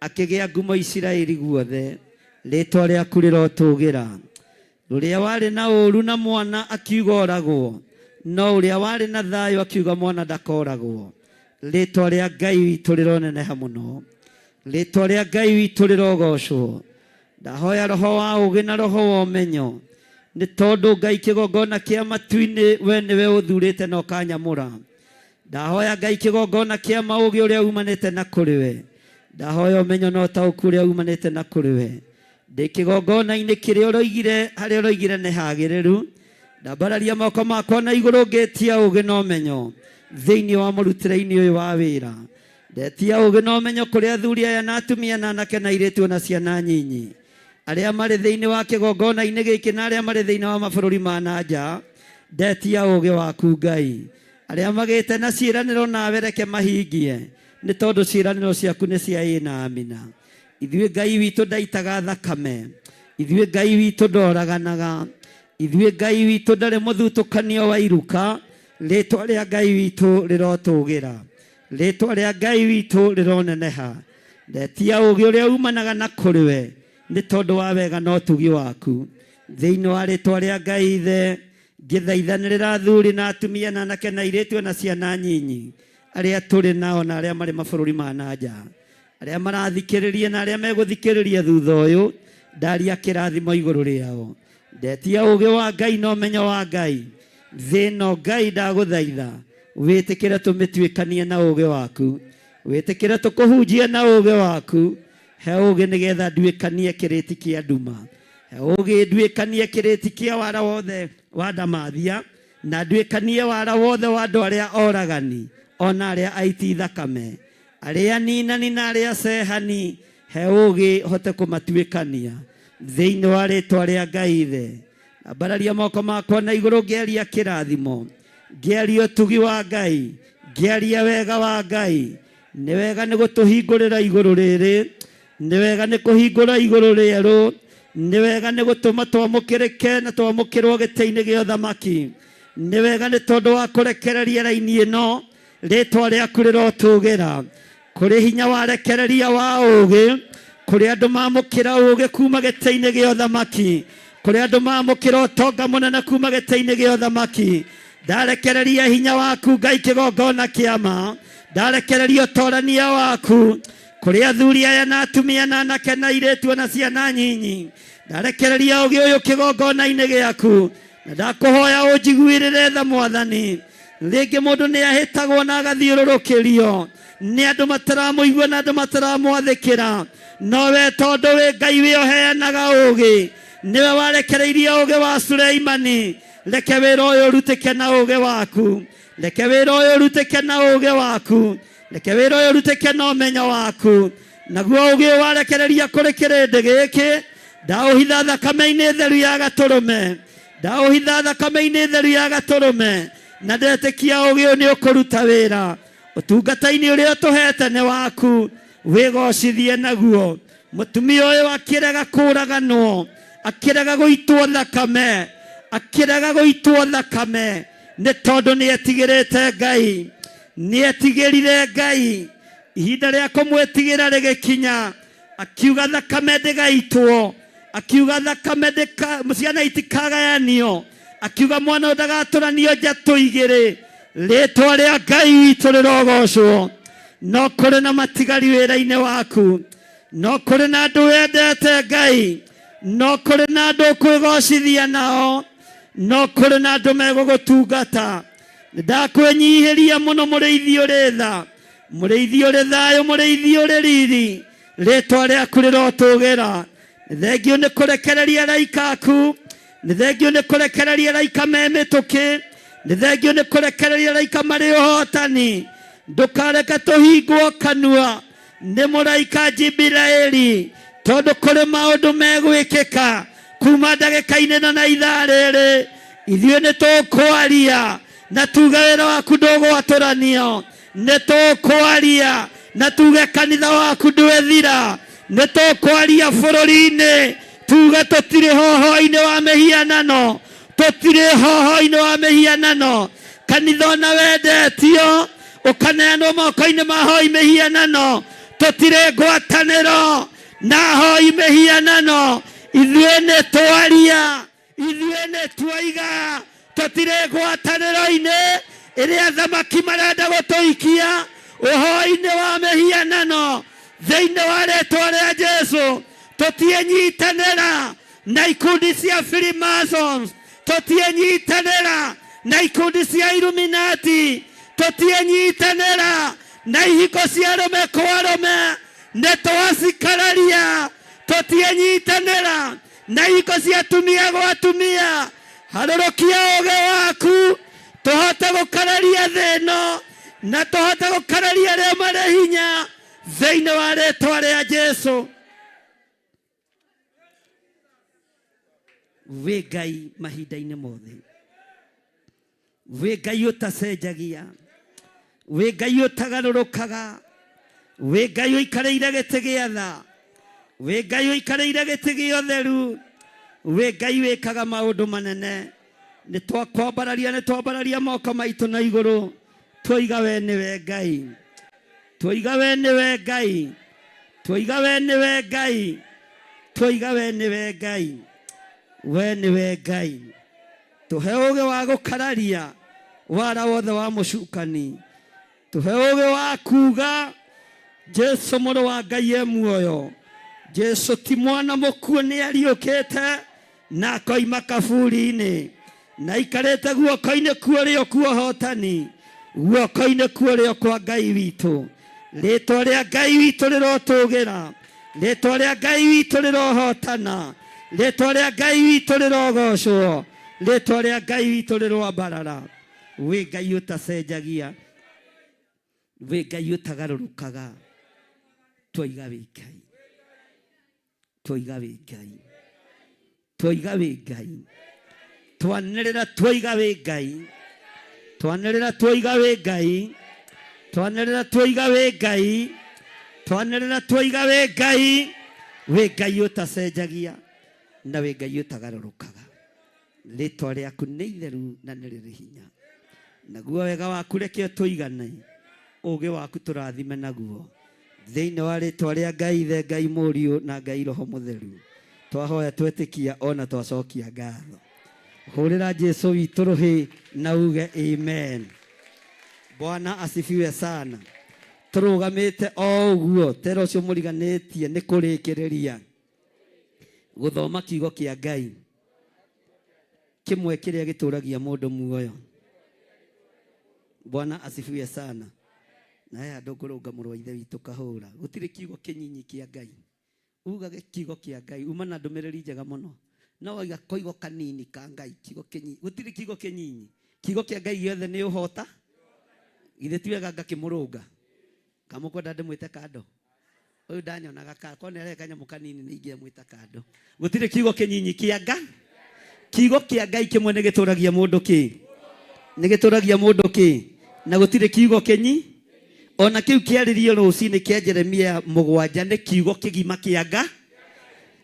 akĩgĩa ngumo Isiraeli guothe. Rĩtwa rĩaku rĩrotũgĩra. Ũrĩa warĩ na ũũru na mwana akiuga oragwo, no ũrĩa warĩ na thayũ akiuga mwana ndakoragwo. Rĩtwa rĩa Ngai witũ rĩroneneha mũno. Rĩtwa rĩa Ngai witũ rĩrogocwo. Ndahoya roho wa ũũgĩ na roho wa ũmenyo, nĩ tondũ Ngai kĩgongona kĩa matu-inĩ we nĩwe ũthurĩte na ũkanyamũra. Ndahoya Ngai kĩgongona kĩa maũgĩ ũrĩa umanĩte na kũrĩ we. Ndahoya ũmenyo na ũtaũku ũrĩa umanĩte na kũrĩ we. Ndĩ kĩgongona-inĩ kĩrĩa ũroigire, harĩa ũroigire nĩ hagĩrĩru. Ndambararia moko makwa na igũrũ ngĩtia ũũgĩ na ũmenyo thĩinĩ wa mũrutĩre-inĩ ũyũ wa wĩra. Ndetia ũũgĩ na ũmenyo kũrĩ athuri aya na atumia na anake na airĩtu na ciana nyinyi arĩa marĩ thĩinĩ wa kĩgongona-inĩ gĩkĩ na arĩa marĩ thĩinĩ wa mabũrũri ma na nja. Ndetia ũũgĩ waku Ngai. Arĩa magĩte na ciĩranĩro nawe reke mahingie, nĩ tondũ ciĩranĩro ciaku nĩ cia ĩĩ na amina. Ithuĩ Ngai witũ ndaitaga thakame, ithuĩ Ngai witũ ndoraganaga, ithuĩ Ngai witũ ndarĩ mũthutũkanio wa iruka. Rĩtwa rĩa Ngai witũ rĩrotũgĩra, rĩtwa rĩa Ngai witũ rĩroneneha. Ndetia ũũgĩ ũrĩa umanaga na kũrĩ we, nĩ tondũ wa wega na ũtugi waku. Thĩinĩ wa rĩtwa rĩa Ngai Ithe, ngĩthaithanĩrĩra athuri na atumia na anake na airĩtu na ciana nyinyi arĩa tũrĩ nao na arĩa marĩ mabũrũri ma na nja, arĩa marathikĩrĩria na arĩa megũthikĩrĩria thutha ũyũ, ndaria kĩrathimo igũrũ rĩao. Ndetia ũũgĩ wa Ngai na ũmenyo wa Ngai. Thĩ ĩno Ngai ndagũthaitha wĩtĩkĩre tũmĩtuĩkanie na ũũgĩ waku, wĩtĩkĩre tũkũhunjie na ũũgĩ waku. He ũũgĩ nĩgetha nduĩkanie kĩrĩti kĩa nduma, he ũũgĩ nduĩkanie kĩrĩti kĩa wara wothe wa ndamathia, na nduĩkanie wara wothe wa andũ arĩa oragani ona arĩa aiti thakame, arĩa ninani na arĩa cehani. He ũũgĩ hote kũmatuĩkania thĩinĩ wa rĩtwa rĩa Ngai Ithe. Ambararia moko makwa na igũrũ ngĩaria kĩrathimo, ngĩaria ũtugi wa Ngai, ngĩaria wega wa Ngai. Nĩ wega nĩ gũtũhingũrĩra igũrũ rĩrĩ, nĩ wega nĩ kũhingũra igũrũ rĩerũ, nĩ wega nĩ gũtũma twamũkĩrĩke na twamũkĩrwo gĩtĩ-inĩ gĩa ũthamaki. Nĩ wega nĩ tondũ wa kũrekereria raini ĩno, rĩtwa rĩaku rĩrotũgĩra. Kũrĩ hinya warekereria wa ũũgĩ, kũrĩ andũ mamũkĩra ũũgĩ kuma gĩtĩ-inĩ gĩa ũthamaki, kũrĩ andũ mamũkĩra ũtonga mũnene kuma gĩtĩ-inĩ gĩa ũthamaki. Ndarekereria hinya waku Ngai kĩgongona kĩa ma, ndarekereria ũtorania waku kũrĩ athuri aya na atumia na anake na airĩtu na ciana nyinyi. Ndarekereria ũũgĩ ũyũ kĩgongona-inĩ gĩaku, na ndakũhoya ũnjiguĩrĩre tha Mwathani. Rĩngĩ mũndũ nĩ ahĩtagwo na agathiũrũrũkĩrio nĩ andũ mataramũigua na andũ mataramwathĩkĩra, no we tondũ wĩ Ngai wĩ ũheanaga ũũgĩ, nĩwe warekereirie ũũgĩ wa Suleimani. Reke wĩra ũyũ ũrutĩke na ũũgĩ waku, reke wĩra ũyũ ũrutĩke na ũũgĩ waku, reke wĩra ũyũ ũrutĩke na ũmenyo waku. Naguo ũũgĩ ũyũ warekereria kũrĩ kĩrĩndĩ gĩkĩ, ndaũhitha thakame-inĩ theru ya gatũrũme, ndaũhitha thakame-inĩ theru ya gatũrũme, na ndetĩkia ũũgĩ ũyũ nĩ ũkũruta wĩra ũtungata-inĩ ũrĩa ũtũhete nĩ waku, wĩgocithie naguo. Mũtumia ũyũ akĩrega kũũraganwo, akĩrega gũitwo thakame, akĩrega gũitwo thakame, nĩ tondũ nĩ etigĩrĩte Ngai, nĩ etigĩrire Ngai. Ihinda rĩa kũmwĩtigĩra rĩgĩkinya, akiuga thakame ndĩgaitwo, akiuga thakame ciana itikagayanio, akiuga mwana ũyũ ndagatũranio njatũ igĩrĩ. Rĩtwa rĩa Ngai witũ rĩrogocwo. No kũrĩ na matigari wĩra-inĩ waku, no kũrĩ na andũ wendete Ngai, no kũrĩ na andũ ũkwĩgocithia nao, no kũrĩ na andũ megũgũtungata. Ndakwĩnyihĩria mũno mũrĩithi ũrĩ tha, mũrĩithi ũrĩ thayũ, mũrĩithi ũrĩ riri, rĩtwa rĩaku rĩrotũgĩra. Nĩ thengiũ nĩ kũrekereria araika aku, nĩ thengiũ nĩ kũrekereria araika me mĩtũkĩ, nĩ thengiũ nĩ kũrekereria araika marĩ ũhotani. Ndũkareke tũhingwo kanua nĩ mũraika Jibiraeli, tondũ kũrĩ maũndũ megwĩkĩka kuma ndagĩka-inĩ ĩno na ithaa rĩrĩ. Ithuĩ nĩ tũkwaria na tuge wĩra waku ndũgwatũranio, nĩ tũkwaria na tuge kanitha waku ndwĩthira, nĩ tũkwaria bũrũri-inĩ tuge tũtirĩ hoho-inĩ wa mĩhianano, tũtirĩ hoho-inĩ wa mĩhianano. Kanitha ona wendetio ũkaneanwo moko-inĩ ma hoi mĩhianano, tũtirĩ ngwatanĩro na hoi mĩhianano. Ithuĩ nĩ twaria, ithuĩ nĩ twaiga, tũtirĩ ngwatanĩro-inĩ ĩrĩa athamaki marenda gũtũikia ũhoi-inĩ wa mĩhianano. Thĩinĩ wa rĩtwa rĩa Jesu tũtienyitanĩra na ikundi cia Freemasons, tũtienyitanĩra na ikundi cia Illuminati, tũtienyitanĩra na ihiko cia arũme kwa arũme, nĩ twacikararia. Tũtienyitanĩra na ihiko cia atumia gwa atumia. Harũrũkia ũũgĩ waku tũhote gũkararia thĩ ĩno na tũhote gũkararia arĩa marĩ hinya thĩinĩ wa rĩtwa rĩa Jesu. Wĩ Ngai mahinda-inĩ mothe, wĩ Ngai ũtacenjagia, wĩ Ngai ũtagarũrũkaga, wĩ Ngai ũikarĩire gĩtĩ gĩa tha, wĩ Ngai ũikarĩire gĩtĩ gĩa ũtheru, wĩ Ngai wĩkaga maũndũ manene. Nĩ twakwambararia, nĩ twambararia moko maitũ na igũrũ, twoiga we nĩwe Ngai, twoiga we nĩwe Ngai, twoiga we nĩwe Ngai, twoiga we nĩwe Ngai, we nĩwe Ngai. Tũhe ũũgĩ wa gũkararia wara wothe wa mũcukani, tũhe ũũgĩ wa kuuga Jesu mũrũ wa Ngai e muoyo, Jesu ti mwana mũkuũ, nĩ ariũkĩte na akoima kaburi-inĩ na aikarĩte guoko-inĩ kwa ũrĩo kwa ũhotani, guoko-inĩ kwa ũrĩo kwa Ngai witũ. Rĩtwa rĩa Ngai witũ rĩrotũgĩra, rĩtwa rĩa Ngai witũ rĩrohotana, rĩtwa rĩa Ngai witũ rĩrogocwo, rĩtwa rĩa Ngai witũ rĩroambarara. Wĩ Ngai ũtacenjagia, wĩ Ngai ũtagarũrũkaga, twoiga wĩ Ngai, twoiga wĩ Ngai, twoiga wĩ Ngai, twanĩrĩra twoiga wĩ Ngai, twanĩrĩra twoiga wĩ Ngai, twanĩrĩra twoiga wĩ Ngai, twanĩrĩra twoiga wĩ Ngai, wĩ Ngai ũtacenjagia na wĩ Ngai ũtagarũrũkaga. Rĩtwa rĩaku nĩ itheru na nĩ rĩrĩ hinya, naguo wega waku reke ũtũigane, ũũgĩ waku tũrathime naguo, thĩinĩ wa rĩtwa rĩa Ngai Ithe, Ngai Mũriũ na Ngai Roho Mũtheru, twahoya twetĩkia ona twacokia ngatho. Hũrĩra Jesu witũ rũhĩ na uge amen. Bwana asifiwe sana. Tũrũgamĩte o ũguo tera ũcio mũriganĩtie nĩ kũrĩkĩrĩria gũthoma kiugo kĩa Ngai kĩmwe kĩrĩa gĩtũragia mũndũ muoyo. Bwana asifiwe sana. Na he handũ ngũrũnga mũrũ wa ithe witũ kahũra, gũtirĩ kiugo kĩnyinyi kĩa Ngai. Ugage kiugo kĩa Ngai, uma na ndũmĩrĩri njega mũno, no waiga koigo kanini ka Ngai, kiugo kĩnyinyi, gũtirĩ kiugo kĩnyinyi. Kiugo kĩa Ngai gĩothe nĩ ũhota. Githĩ ti wega ngakĩmũrũnga? Kamũkwenda ndĩmwĩte kando? Ũyũ ndanyonaga ka korwo nĩ areka kanyamũ kanini nĩ ingĩamwĩta kando. Gũtirĩ kiugo kĩnyinyi kĩa Ngai. Kiugo kĩa Ngai kĩmwe nĩ gĩtũragia mũndũ kĩ? Nĩ gĩtũragia mũndũ kĩ? Na gũtirĩ kiugo kĩnyi ona kĩu kĩarĩrio rũcinĩ kĩa Jeremia 7 nĩ kiugo kĩgima kĩa Ngai.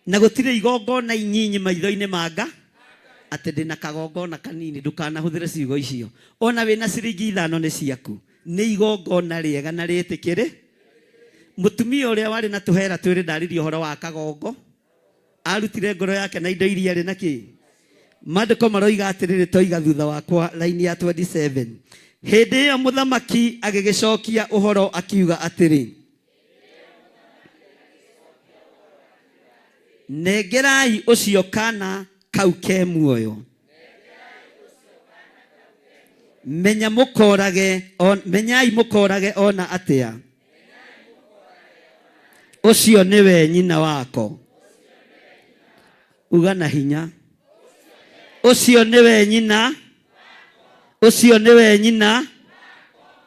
Na gũtirĩ igongona inyinyi maitho-inĩ ma Ngai atĩ ndĩna kagongona kanini. Ndũkanahũthĩre ciugo icio. Ona wĩna ciringi 5 nĩ ciaku, nĩ igongona rĩega na rĩtĩkĩrĩ. Mũtumia ũrĩa warĩ na tũhera twĩrĩ ndaririe ũhoro wa kagongo, arutire ngoro yake na indo iria arĩ na kĩ. Maandĩko maroiga atĩrĩrĩ, toiga thutha wakwa raini ya 27. Hĩndĩ ĩyo mũthamaki agĩgĩcokia ũhoro akiuga atĩrĩ, nengerai ũcio kana kau ke muoyo, menya mũkorage, menyai mũkorage ona atĩa, ũcio nĩwe nyina wako. Uga na hinya, ũcio nĩwe nyina, ũcio nĩwe nyina,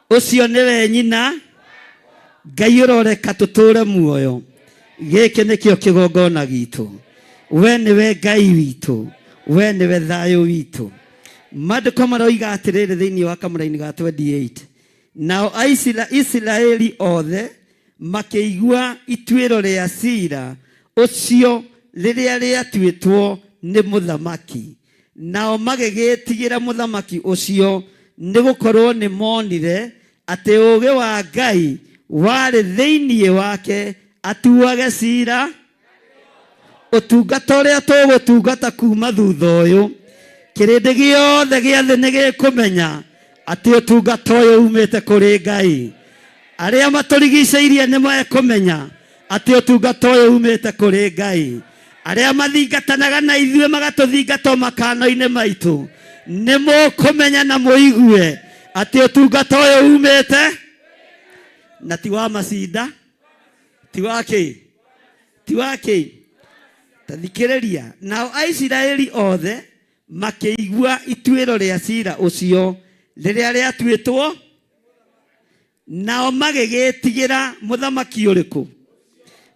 ũcio nĩwe nyina. Ngai ũroreka tũtũre muoyo, gĩkĩ nĩkĩo kĩgongona gitũ. We nĩwe Ngai witũ, we nĩwe thayũ witũ. Maandĩko maroiga atĩrĩrĩ thĩinĩ wa kamũraini ga 28, nao Isiraeli othe makĩigua ituĩro rĩa cira ũcio rĩrĩa rĩatuĩtwo nĩ mũthamaki, nao magĩgĩĩtigĩra mũthamaki ũcio, nĩ gũkorwo nĩ monire atĩ ũũgĩ wa Ngai warĩ thĩinĩ wake atuage cira. Ũtungata ũrĩa tũgũtungata kuma thutha ũyũ, kĩrĩndĩ gĩothe gĩa thĩ nĩ gĩkũmenya atĩ ũtungata ũyũ umĩte kũrĩ Ngai. Arĩa matũrigicĩirie nĩ mekũmenya atĩ ũtungata ũyũ umĩte kũrĩ Ngai. Arĩa mathingatanaga na ithuĩ magatũthingata o makano-inĩ maitũ nĩ mũkũmenya na mũigue atĩ ũtungata ũyũ umĩte na ti wa macinda, ti wa kĩ, ti wa kĩ. Ta thikĩrĩria, nao Aisiraeli othe Makĩigua ituĩro rĩa cira ũcio rĩrĩa rĩatuĩtwo, nao magĩgĩtigĩra mũthamaki ũrĩkũ,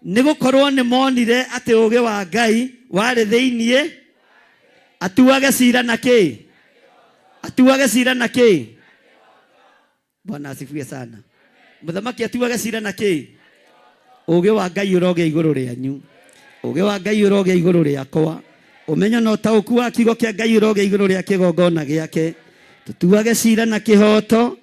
nĩ gũkorwo nĩ monire atĩ ũũgĩ wa Ngai warĩ thĩinĩ atuage cira na kĩ, atuage cira na kĩ. Bwana asifiwe sana. Mũthamaki atuage cira na kĩ? Ũũgĩ wa Ngai ũrogĩa igũrũ rĩanyu, ũũgĩ wa Ngai ũrogĩa igũrũ rĩakwa, ũmenyo na ũtaũku wa kiugo kĩa Ngai ũrogĩa igũrũ rĩa kĩgongona gĩake. Tũtuage cira na kĩhooto,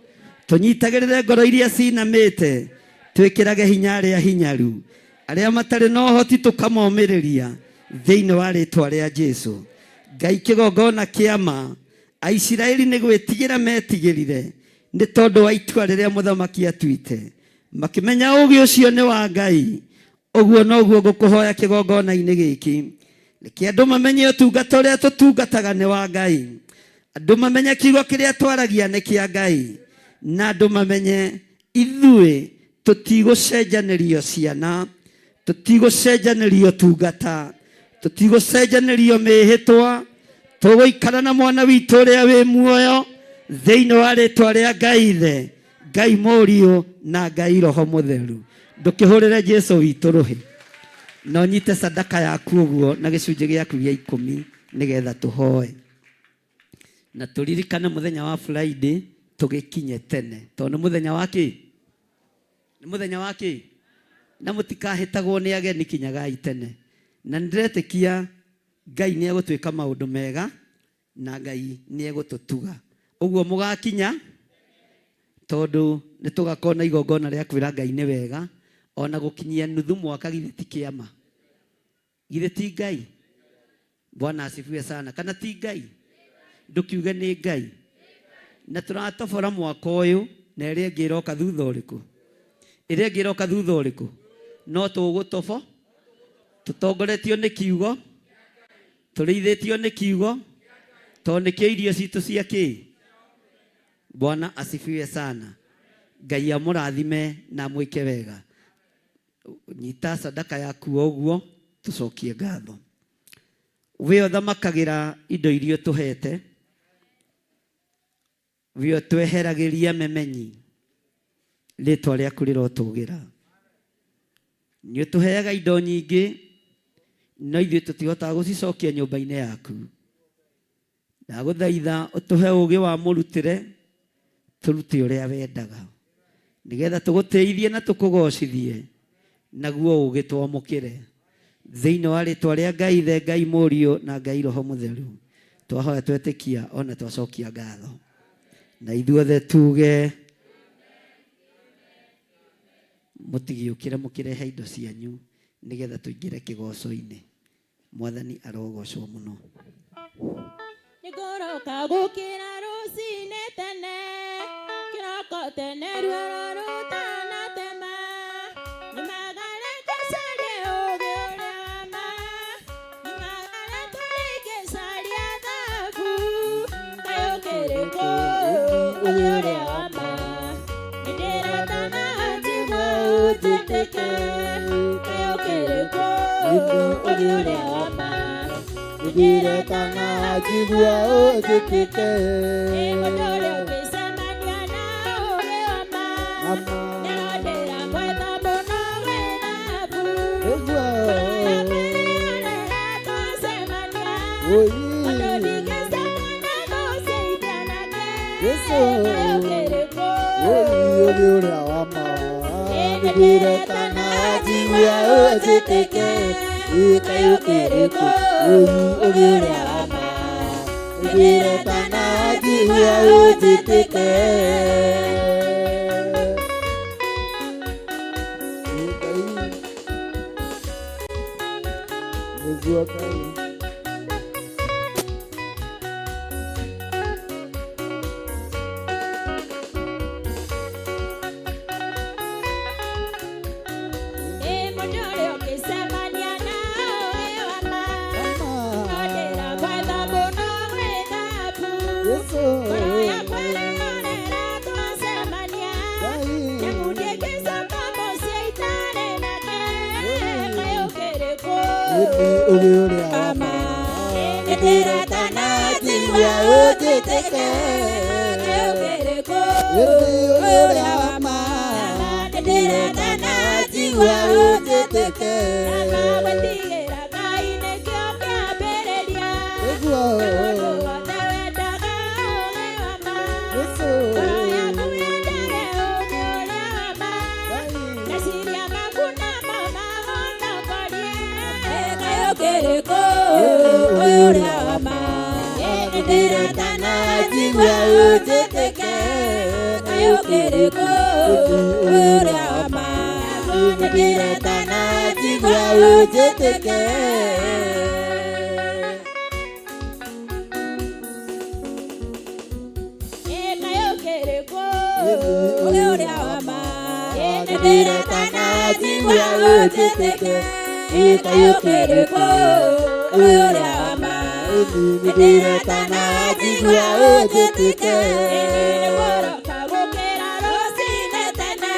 tũnyitagĩrĩre ngoro iria cinamĩte, twĩkĩrage hinya arĩa hinyaru, arĩa matarĩ na ũhoti tũkamomĩrĩria thĩinĩ wa rĩtwa rĩa Jesu. Ngai kĩgongona kĩa ma, Aisiraeli nĩ gwĩtigĩra metigĩrire nĩ tondũ wa itua rĩrĩa mũthamaki atuĩte, makĩmenya ũũgĩ ũcio nĩ wa Ngai. Ũguo noguo ngũkũhoya kĩgongona-inĩ gĩkĩ, reke andũ mamenye ũtungata ũrĩa tũtungataga nĩ wa Ngai, andũ mamenye kiugo kĩrĩa twaragia nĩ kĩa Ngai, na andũ mamenye ithuĩ tũtigũcenjanĩrio ciana, tũtigũcenjanĩrio tungata, tũtigũcenjanĩrio mĩhĩtwa, tũgũikara na mwana witũ ũrĩa wĩ muoyo thĩinĩ wa rĩtwa rĩa Ngai Ithe, Ngai Mũriũ na Ngai Roho Mũtheru. Ndũkĩhũrĩre Jesu witũ rũhĩ, na ũnyite sadaka yaku ũguo na gĩcunjĩ gĩaku gĩa 10 nĩgetha tũhoe na tũririkane mũthenya wa Friday tũgĩkinye tene, tondũ nĩ mũthenya wa kĩ? Nĩ mũthenya wa kĩ? Na mũtikahĩtagwo nĩ ageni, kinyagai tene. Na nĩndĩretĩkia Ngai nĩ egũtwĩka maũndũ mega na Ngai nĩ egũtũtuga. Ũguo mũgakinya, tondũ nĩ tũgakorwo na igongona rĩa kwĩra Ngai nĩ wega, ona gũkinyia nuthu mwaka githĩ ti kĩama? Githĩ ti Ngai? Bwana asifiwe sana. Kana ti Ngai? Ndũkiuge nĩ Ngai. Na tũratobora mwaka ũyũ na ĩrĩa ĩngĩ ĩroka thutha ũrĩkũ? Ĩrĩa ĩngĩ ĩroka thutha ũrĩkũ? No tũgũtobo, tũtongoretio nĩ kiugo, tũrĩithĩtio nĩ kiugo, tondũ nĩkĩo irio citũ cia kĩ? Bwana asifiwe sana. Ngai amũrathime na amwĩke wega. Nyita sadaka yaku o ũguo, tũcokie ngatho. We ũthamakagĩra indo iria ũtũhete, we ũtweheragĩria memenyi, rĩtwa rĩaku rĩrotũgĩra. Nĩ ũtũheaga indo nyingĩ, no ithuĩ tũtihotaga gũcicokia nyũmba-inĩ yaku. Ndagũthaitha ũtũhe ũũgĩ wa mũrutĩre, tũrute ũrĩa wendaga, nĩgetha tũgũtĩithie na tũkũgocithie, naguo ũũgĩ twamũkĩre. Thĩinĩ wa rĩtwa rĩa Ngai Ithe, Ngai Mũriũ na Ngai Roho Mũtheru, twahoya twetĩkia ona twacokia ngatho. Na ithuothe tuge mũtigĩũkĩre mũkĩrehe indo cianyu nĩgetha tũingĩre kĩgoco-inĩ. Mwathani arogocwo mũno. Nĩngũroka gũkĩra rũcinĩ tene, kĩroko tene ruoro rũtanatema, nyumagare ngĩcarie ũũgĩ ũrĩa wa ma, nyumagare tũrĩ ngĩcaria thahabu, kaĩ ũkĩrĩ kũ ũũgĩ ũrĩa wa ma, nĩndĩretana njigua ũnjĩtĩke, kaĩ ũkĩrĩ kũ ũũgĩ ũrĩa wa ma, nĩndĩretana njigua ũnjĩtĩke. Ĩ mũndũ ũrĩa ũngĩcemania na ũũgĩ wa ma, nĩarondĩra mwetha mũno wĩ thahabu, ngoro yakwa ĩrĩrĩra twacemania, ũndũ ndingĩcemania gũceithia nake, kaĩ ũkĩrĩ kũ Ũũgĩ ũrĩa wa ma, nĩndĩretana njigua ũnjĩtĩke, kaĩ ũkĩrĩ kũ ũũgĩ ũrĩa wa ma, nĩndĩretana njigua ũnjĩtĩke. Nĩguo Ngai. Ĩ mũndũ ũrĩa ũngĩcemania na ũũgĩ wa ma, nĩndĩra mwetha mũno wĩ thahabu, ngoro yakwa ĩrĩrĩra twacemania, nyamũ ndĩngĩcoka mũciĩ itarĩ nake, kaĩ ũkĩrĩ kũ Ũũgĩ ũrĩa wa ma, nĩndĩretana njigua ũnjĩtĩke ũrĩa wa ma nĩndĩretana njigua ũnjĩtĩke Gwĩtigĩra Ngai nĩkĩo kĩambĩrĩria nĩguo Mũndũ wothe wendaga ũũgĩ wa ma Ngoro yaku yendage ũũgĩ ũrĩa wa ma Meciria maku namo magũtongorie Kaĩ ũkĩrĩ kũ ũrĩa wa ma Nĩndĩretana njigua ũnjĩtĩke Kaĩ ũkĩrĩ kũ ũrĩa wa ma nĩndĩretana njigua ũnjĩtĩke Kaĩ ũkĩrĩ kũ ũrĩa wa ma Nĩndĩretana njigua ũnjĩtĩke Kaĩ ũkĩrĩ kũ ũrĩa wa ma Nĩndĩretana njigua ũnjĩtĩke Nĩkũroka gũkĩra rũcinĩ tene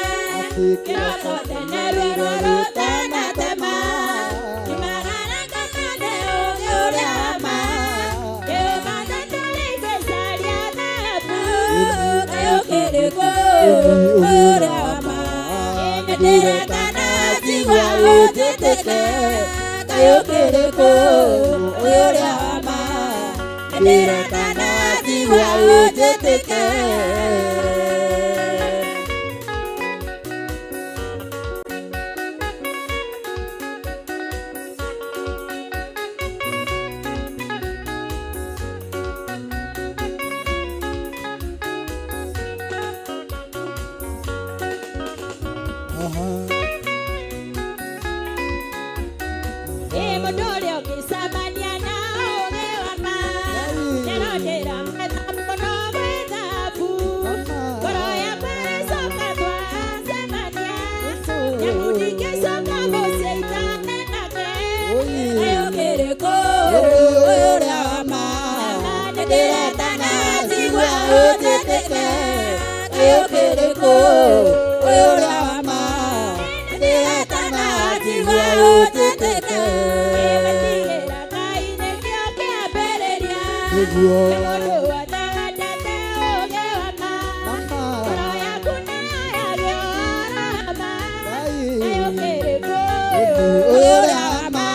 Kĩroko tene rũrũ rũtanatema Nyumagara ngamane ũũgĩ ũrĩa wa ma Ndĩũmathe tũrĩ ngĩcaria thahabu Kaĩ ũkĩrĩ kũ ũrĩa wa ma Nĩndĩretana njigua ũnjĩtĩke Kaĩ ũkĩrĩ kũ ũrĩa wa ma Nĩndĩretana njigua ũnjĩtĩke Ĩ mũndũ ũrĩa ũngĩcemania na ũũgĩ wa ma Nĩarondĩra metha mũno gwĩ thahabu Ngoro yakwa ĩcoka twacemania Nyamũ ndingĩcoka mũciĩ itarĩ nake Kaĩ ũkĩrĩ kũ ũrĩa wa ma Nĩndĩretana njigua ũnjĩtĩke Kaĩ ũkĩrĩ kũ ũrĩa wa ma Nĩndĩretana njigua ũnjĩtĩke Gwĩtigĩra Ngai nĩkĩo kĩambĩrĩria nĩguo Nĩ mũndũ wothe wendete ũũgĩ wa ma Ngoro yaku nĩyo yagĩa ũhoro wa ma Kaĩ ũkĩrĩ kũ ũrĩa wa ma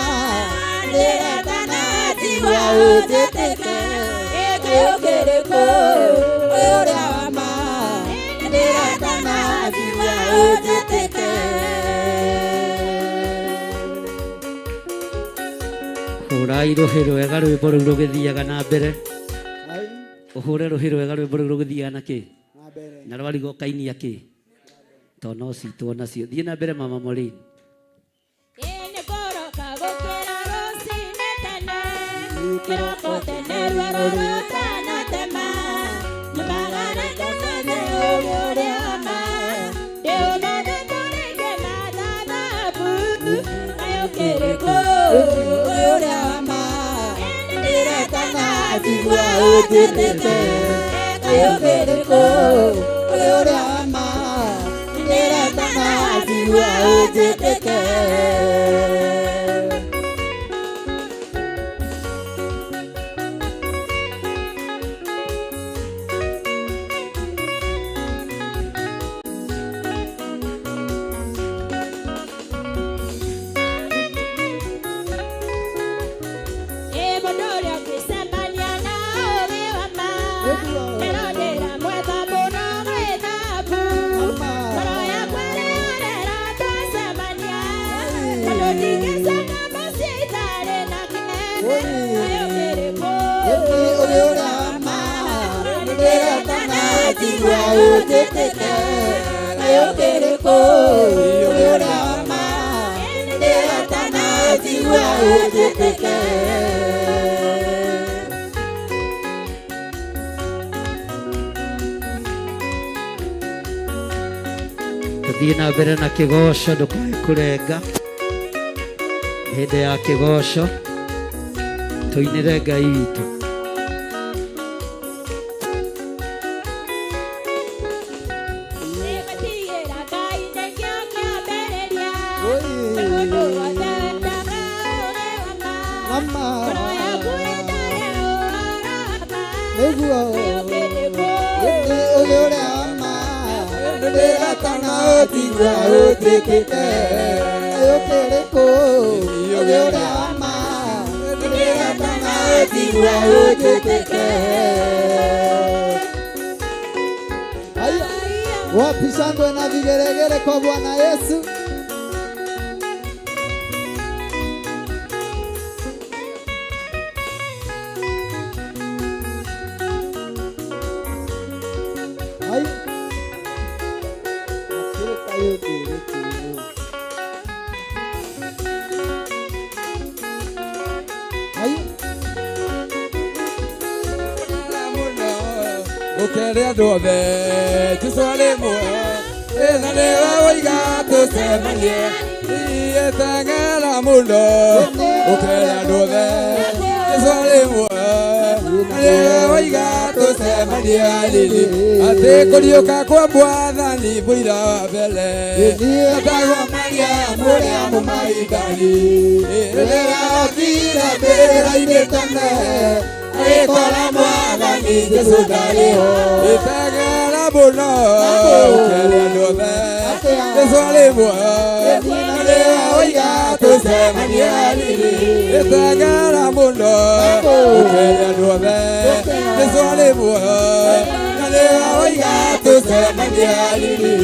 Nĩndĩretana njigua ũnjĩtĩke Kaĩ ũkĩrĩ kũ ũrĩa wa ma Nĩndĩretana njigua ũnjĩtĩke Hũrai rũhĩ rwega rwĩmbo rũu rũgĩthiaga na mbere ũhũre rũhĩ rwega rwĩmbo rũu rũgĩthiaga na kĩ na rwariga ũkainia kĩ to no citwo nacio thiĩ na mbere mama Maureen Ĩ nĩkũroka gũkĩra rũcinĩ tene Kĩroko tene rũrũ rũtanatema Nyumagara ngamane ũũgĩ ũrĩa wa ma Ndĩũmathe tũrĩ ngĩmatha thahabu Kaĩ ũkĩrĩ kũ ũrĩa wa ma Nĩndĩretana njigua ũnjĩtĩke Kaĩ ũkĩrĩ kũ ũrĩa wa ma Nĩndĩretana njigua ũnjĩtĩke Ĩ mũndũ ũrĩa ũngĩcemania na ũũgĩ wa ma Nĩarondĩra mwetha mũno gwĩ thahabu Ngoro yakwa ĩrĩorera twacemania Tondũ ndingĩcoka mũciĩ itarĩ nake Kaĩ ũkĩrĩ kũ ũrĩa wa ma Nĩndĩretana njigua ũnjĩtĩke Kaĩ ũkĩrĩ kũ ũrĩa wa ma Nĩndĩretana njigua ũnjĩtĩke Tũthiĩ na mbere na kĩgoco ndũkae kũrenga hĩndĩ ya kĩgoco tũinĩre Ngai witũ Gwĩtigĩra Ngai nĩkĩo kĩambĩrĩria Nĩ mũndũ wothe wendaga ũũgĩ wa ma Ngoro yaku yendage ũhoro wa Nĩguo ũgĩ ũrĩa wa ma ndĩratana ũtigua ũtĩkĩte ũkĩrĩkũ ũgĩ ũrĩa wa ma ndĩratana ũtigua ũtĩkĩte. Wapi shangwe na vigeregere kwa Bwana Yesu. Ai. Ai. Ukere andũ othe Jesũ arĩ muoyo na nĩwe woiga tũcemanie eteng'era mũno ũkere andũ othe Jesũ arĩ muoyo na nĩwe woiga tũcemanie riri atĩ kũriũka kwa Mwathani mũira wa mbere etagwo Mariamu ũrĩa Mũmaigdali rĩrĩa othire mbĩrĩra-inĩ tene agĩkora Mwathani Jesũ ndarĩ ho eteng'era mũno ũkere andũ othe Jesũ arĩ muoyo na nĩwe woiga tũcemanie riri eteng'era mũno ũkere andũ othe Jesũ arĩ muoyo na nĩwe woiga tũcemanie riri.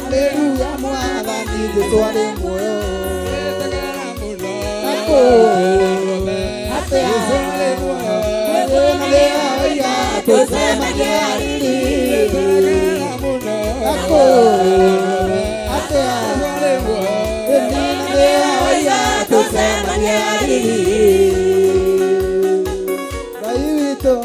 Haleluya Mwathani Jesũ arĩ muoyo Ngai witũ.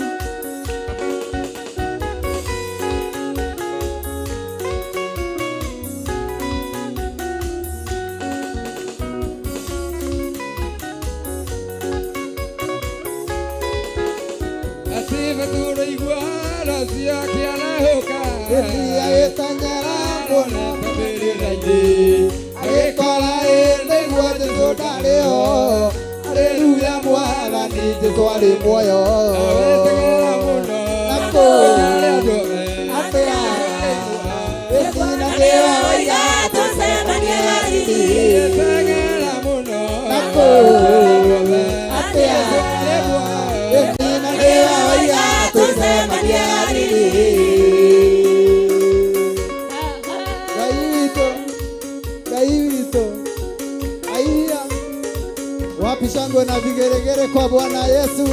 Agĩkora nĩguo Jesũ ndarĩ ho Haleluya Mwathani Jesũ arĩ muoyo Ngai witũ, Ngai witũ. Aiya. Wapi shangwe na vigeregere kwa Bwana Yesu.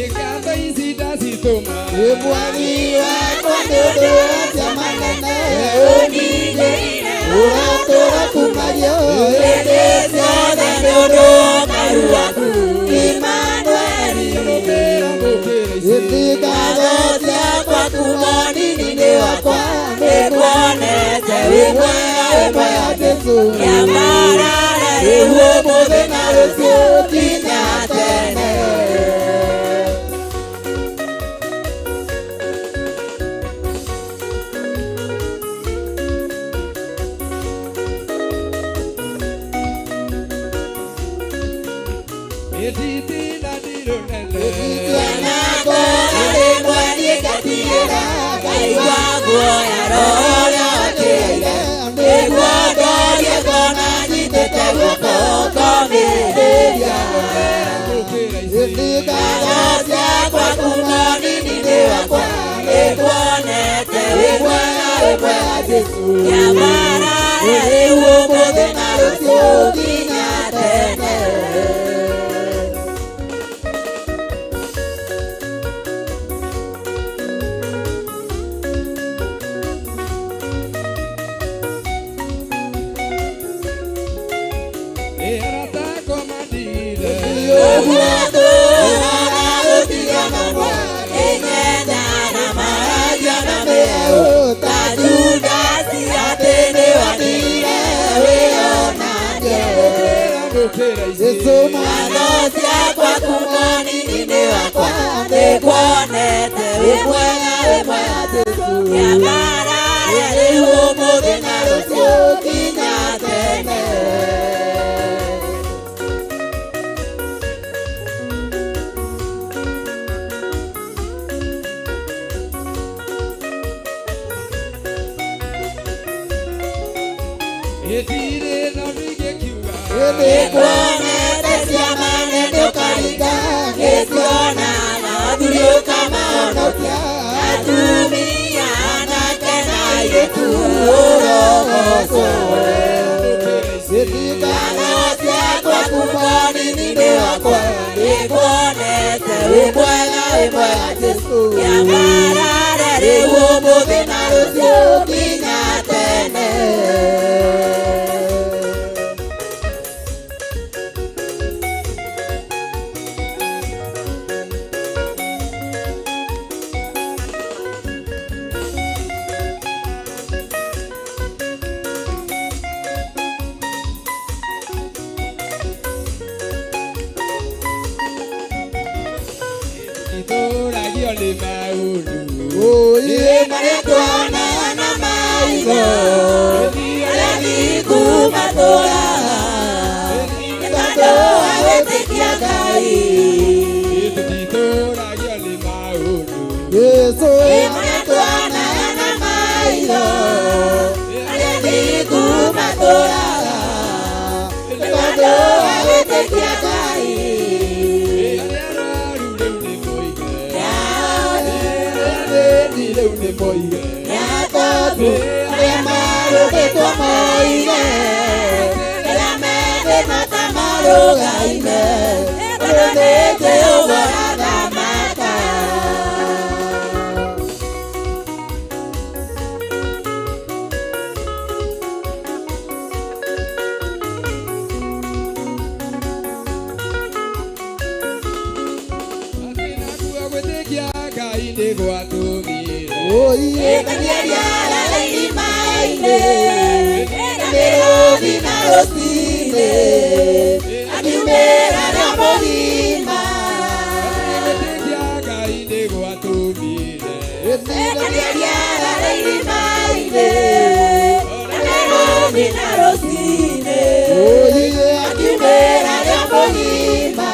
Ikatho ici ndacitũma Mwathi wakwa nĩ ũndũ wa ciama nene ũningĩire ũratũra kumagio hĩndĩ ciothe nĩ ũndũ wa ũkaru waku Imanueli. Ngatho ciakwa kuma nini-inĩ wakwa nĩkuonete wĩ mwega wĩ mwega Jesũ Nĩambarara rĩu ũmũthĩ na rũciũ nginya tene. Ĩra Jesu na ciakwa kuma nini-inĩ wakwa nĩnguonete wĩ mwega wĩ mwega Jesu kĩambarare rĩu ũmũthĩ na rũciũ nginya tene. Nĩnguonete ciama nene ũkaringa ngĩciona na athuri ũkamahonokia atumia anake na airĩtu ũrogocwo. Ngano ciakwa kuma nini-inĩ wakwa nĩnguonete wĩ mwega wĩ mwega Jesu kĩambarare rĩu ũmũthĩ na rũciũ nginya tene. Marĩa tuonaga na maitho arĩa thingu matũũraga nĩ tondũ wa gwĩtĩkia Ngai. Marĩa tuonaga na maitho arĩa thingu matũũraga nĩ tondũ wa gwĩtĩkia Ngai. Arĩa marũgĩtwo moige arĩa methĩna ta marũgaime tondũ nĩ Jehova ũrathamaka. Ĩkania irima-inĩ na mĩrũthi na rũcinĩ akiumĩra na mũgima. Ĩkania rĩara irima-inĩ na mĩrũthi na rũcinĩ akiumĩra na mũgima.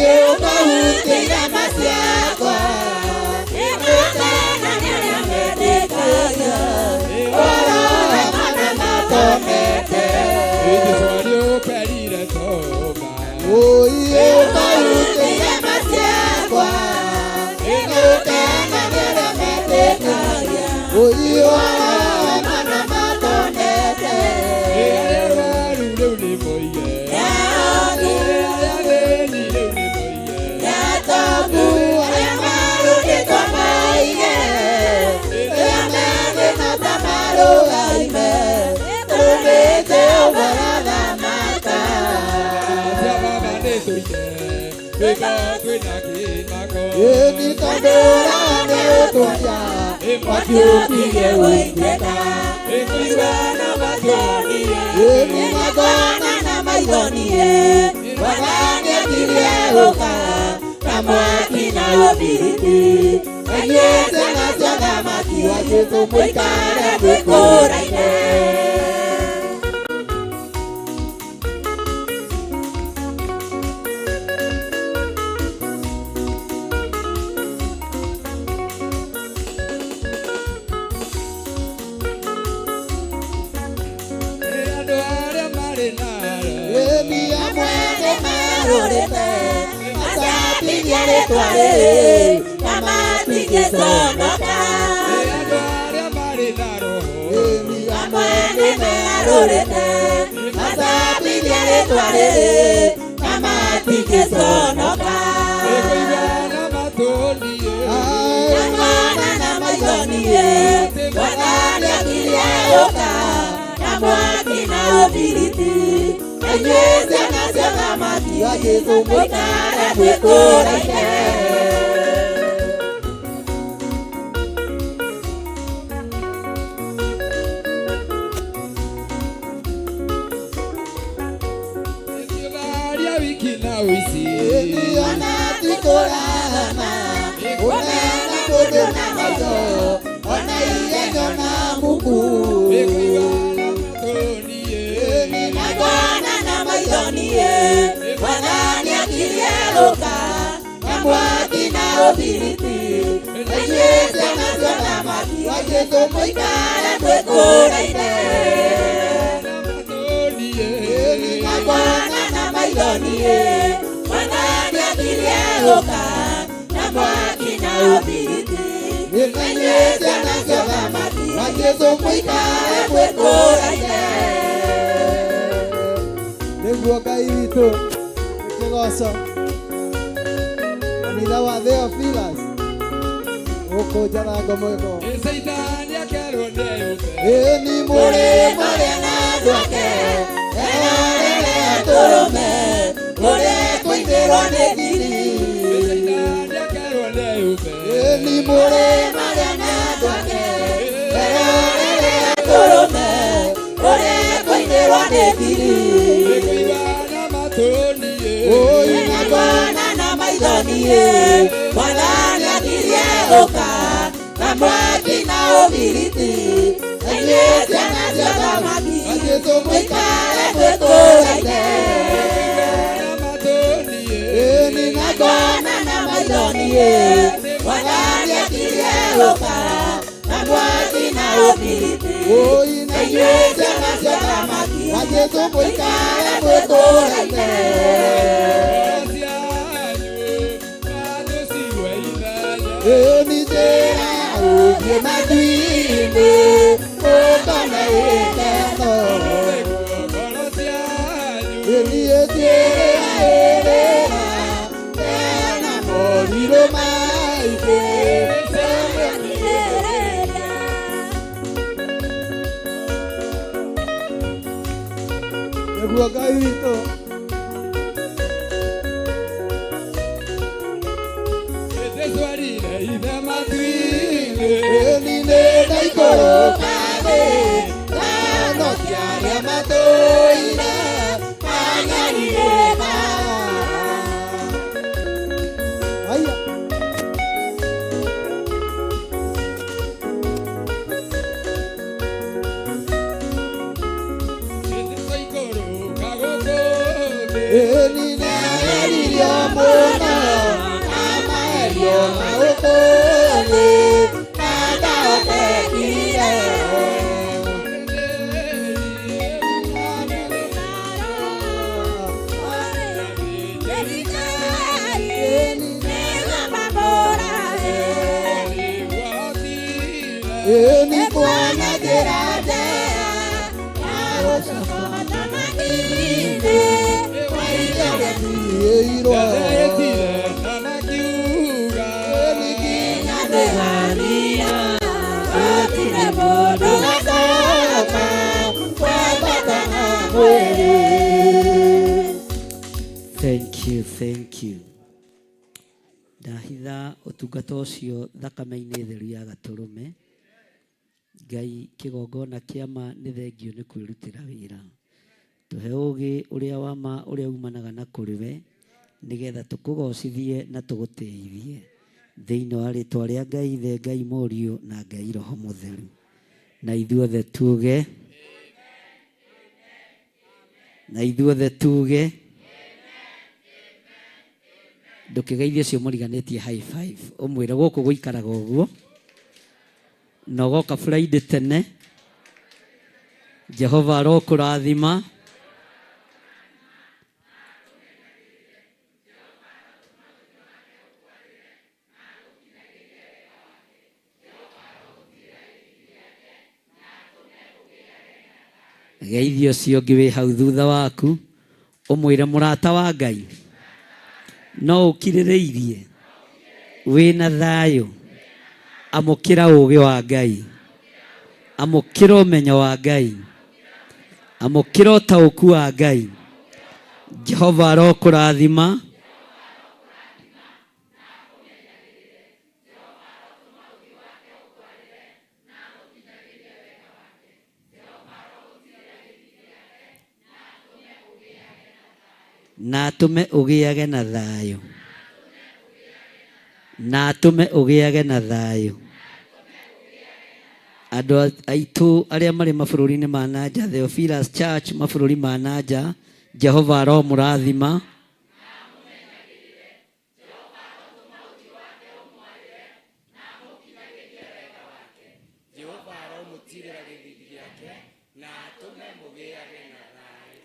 Ũkahutĩra maciakwa nĩgũkena nĩ arĩa metĩkagia ũrore mana matonete. Ũkahutĩra maciakwa nĩgũkena nĩ arĩa metĩkagia ũrore mana matonete. matũrĩte macambithie rĩtwa rĩrĩ na matingĩconoka na na maitho niĩ Mwathani akirie gũka na mwaki na ũbiriti na inyuĩ ciana cia ũthamaki wa Jesũ mũikare mwĩkũraine. Ona ti kũrathana ũnena mũndũ na maitho ona igenyo na muku na ngona na maitho niĩ Mwathani akirie gũka na mwaki na ũbiriti na inyuĩ ciana cia ũthamaki wa Jesũ mũikare mwĩkũraine. Na ngona na maitho niĩ Mwathani akirie gũka na mwaki na ũbiriti na inyuĩ ciana cia ũthamaki wa Jesũ mũikare mwĩkũraine. Nĩguo Ngai witũ kĩgoco kanitha wa Theophilus gũkũ Njarango Mwĩgo. Ĩni mũrĩ marĩa na andũ ake erorere atũrũme ũrĩa kũingĩrwo nĩ thiri. Ĩni mũrĩ marĩa na andũ ake erorere atũrũme ũrĩa kũingĩrwo nĩ thiri. Na ngona na maitho niĩ Mwathani akirie gũka na mwaki na ũbiriti na inyuĩ ciana cia ũthamaki mũikare mwĩkũraine. Na ngona na maitho niĩ Mwathani akirie gũka na mwaki na ũbiriti na inyuĩ ciana cia ũthamaki mũikare mwĩkũraine. Ĩni njĩra ũthiĩ matu-inĩ ũkone gĩkeno. Ĩni njĩra ĩrĩa ĩna morirũ maingĩ. Nĩguo Ngai witũ Ĩni nĩ ndaikũrũka thĩ ndanokia arĩa matũire manyarirĩka. Haya. Ĩni nĩageririo mũno na magerio ma gũkũ thĩ na ndahotekire. Ĩni kuona njĩra njega ya gũcoka ũthamaki-inĩ wa iria rĩtigĩirwo. Ĩni nginya ndĩharia gũtirĩ mũndũ ũgacoka kwambata na mwĩrĩ. Thank you, thank you. Ndahitha ũtungata ũcio thakame-inĩ theru ya gatũrũme. Ngai kĩgongona kĩa ma nĩ thengio nĩ kwĩrutĩra wĩra. Tũhe ũũgĩ ũrĩa wa ma ũrĩa umanaga na kũrĩ we nĩgetha tũkũgocithie na tũgũtĩithie thĩinĩ wa rĩtwa rĩa Ngai Ithe, Ngai Mũriũ na Ngai Roho Mũtheru. Na ithuothe tuge, na ithuothe tuge, ndũkĩgeithie ũcio mũriganĩtie high five ũmwĩre gũkũ gũikaraga ũguo na ũgoka Friday tene. Jehova arokũrathima. Geithia ũcio ũngĩ wĩ hau thutha waku, ũmwĩre mũrata wa Ngai, no ũkirĩrĩirie, wĩna thayũ, amũkĩra ũũgĩ wa Ngai, amũkĩra ũmenyo wa Ngai, amũkĩra ũtaũku wa Ngai. Jehova arokũrathima. Na atũme ũgĩage na thayũ, na atũme ũgĩage na thayũ. Andũ aitũ arĩa marĩ mabũrũri-inĩ ma na nja, Theophilus Church mabũrũri ma na nja, Jehova aromũrathima.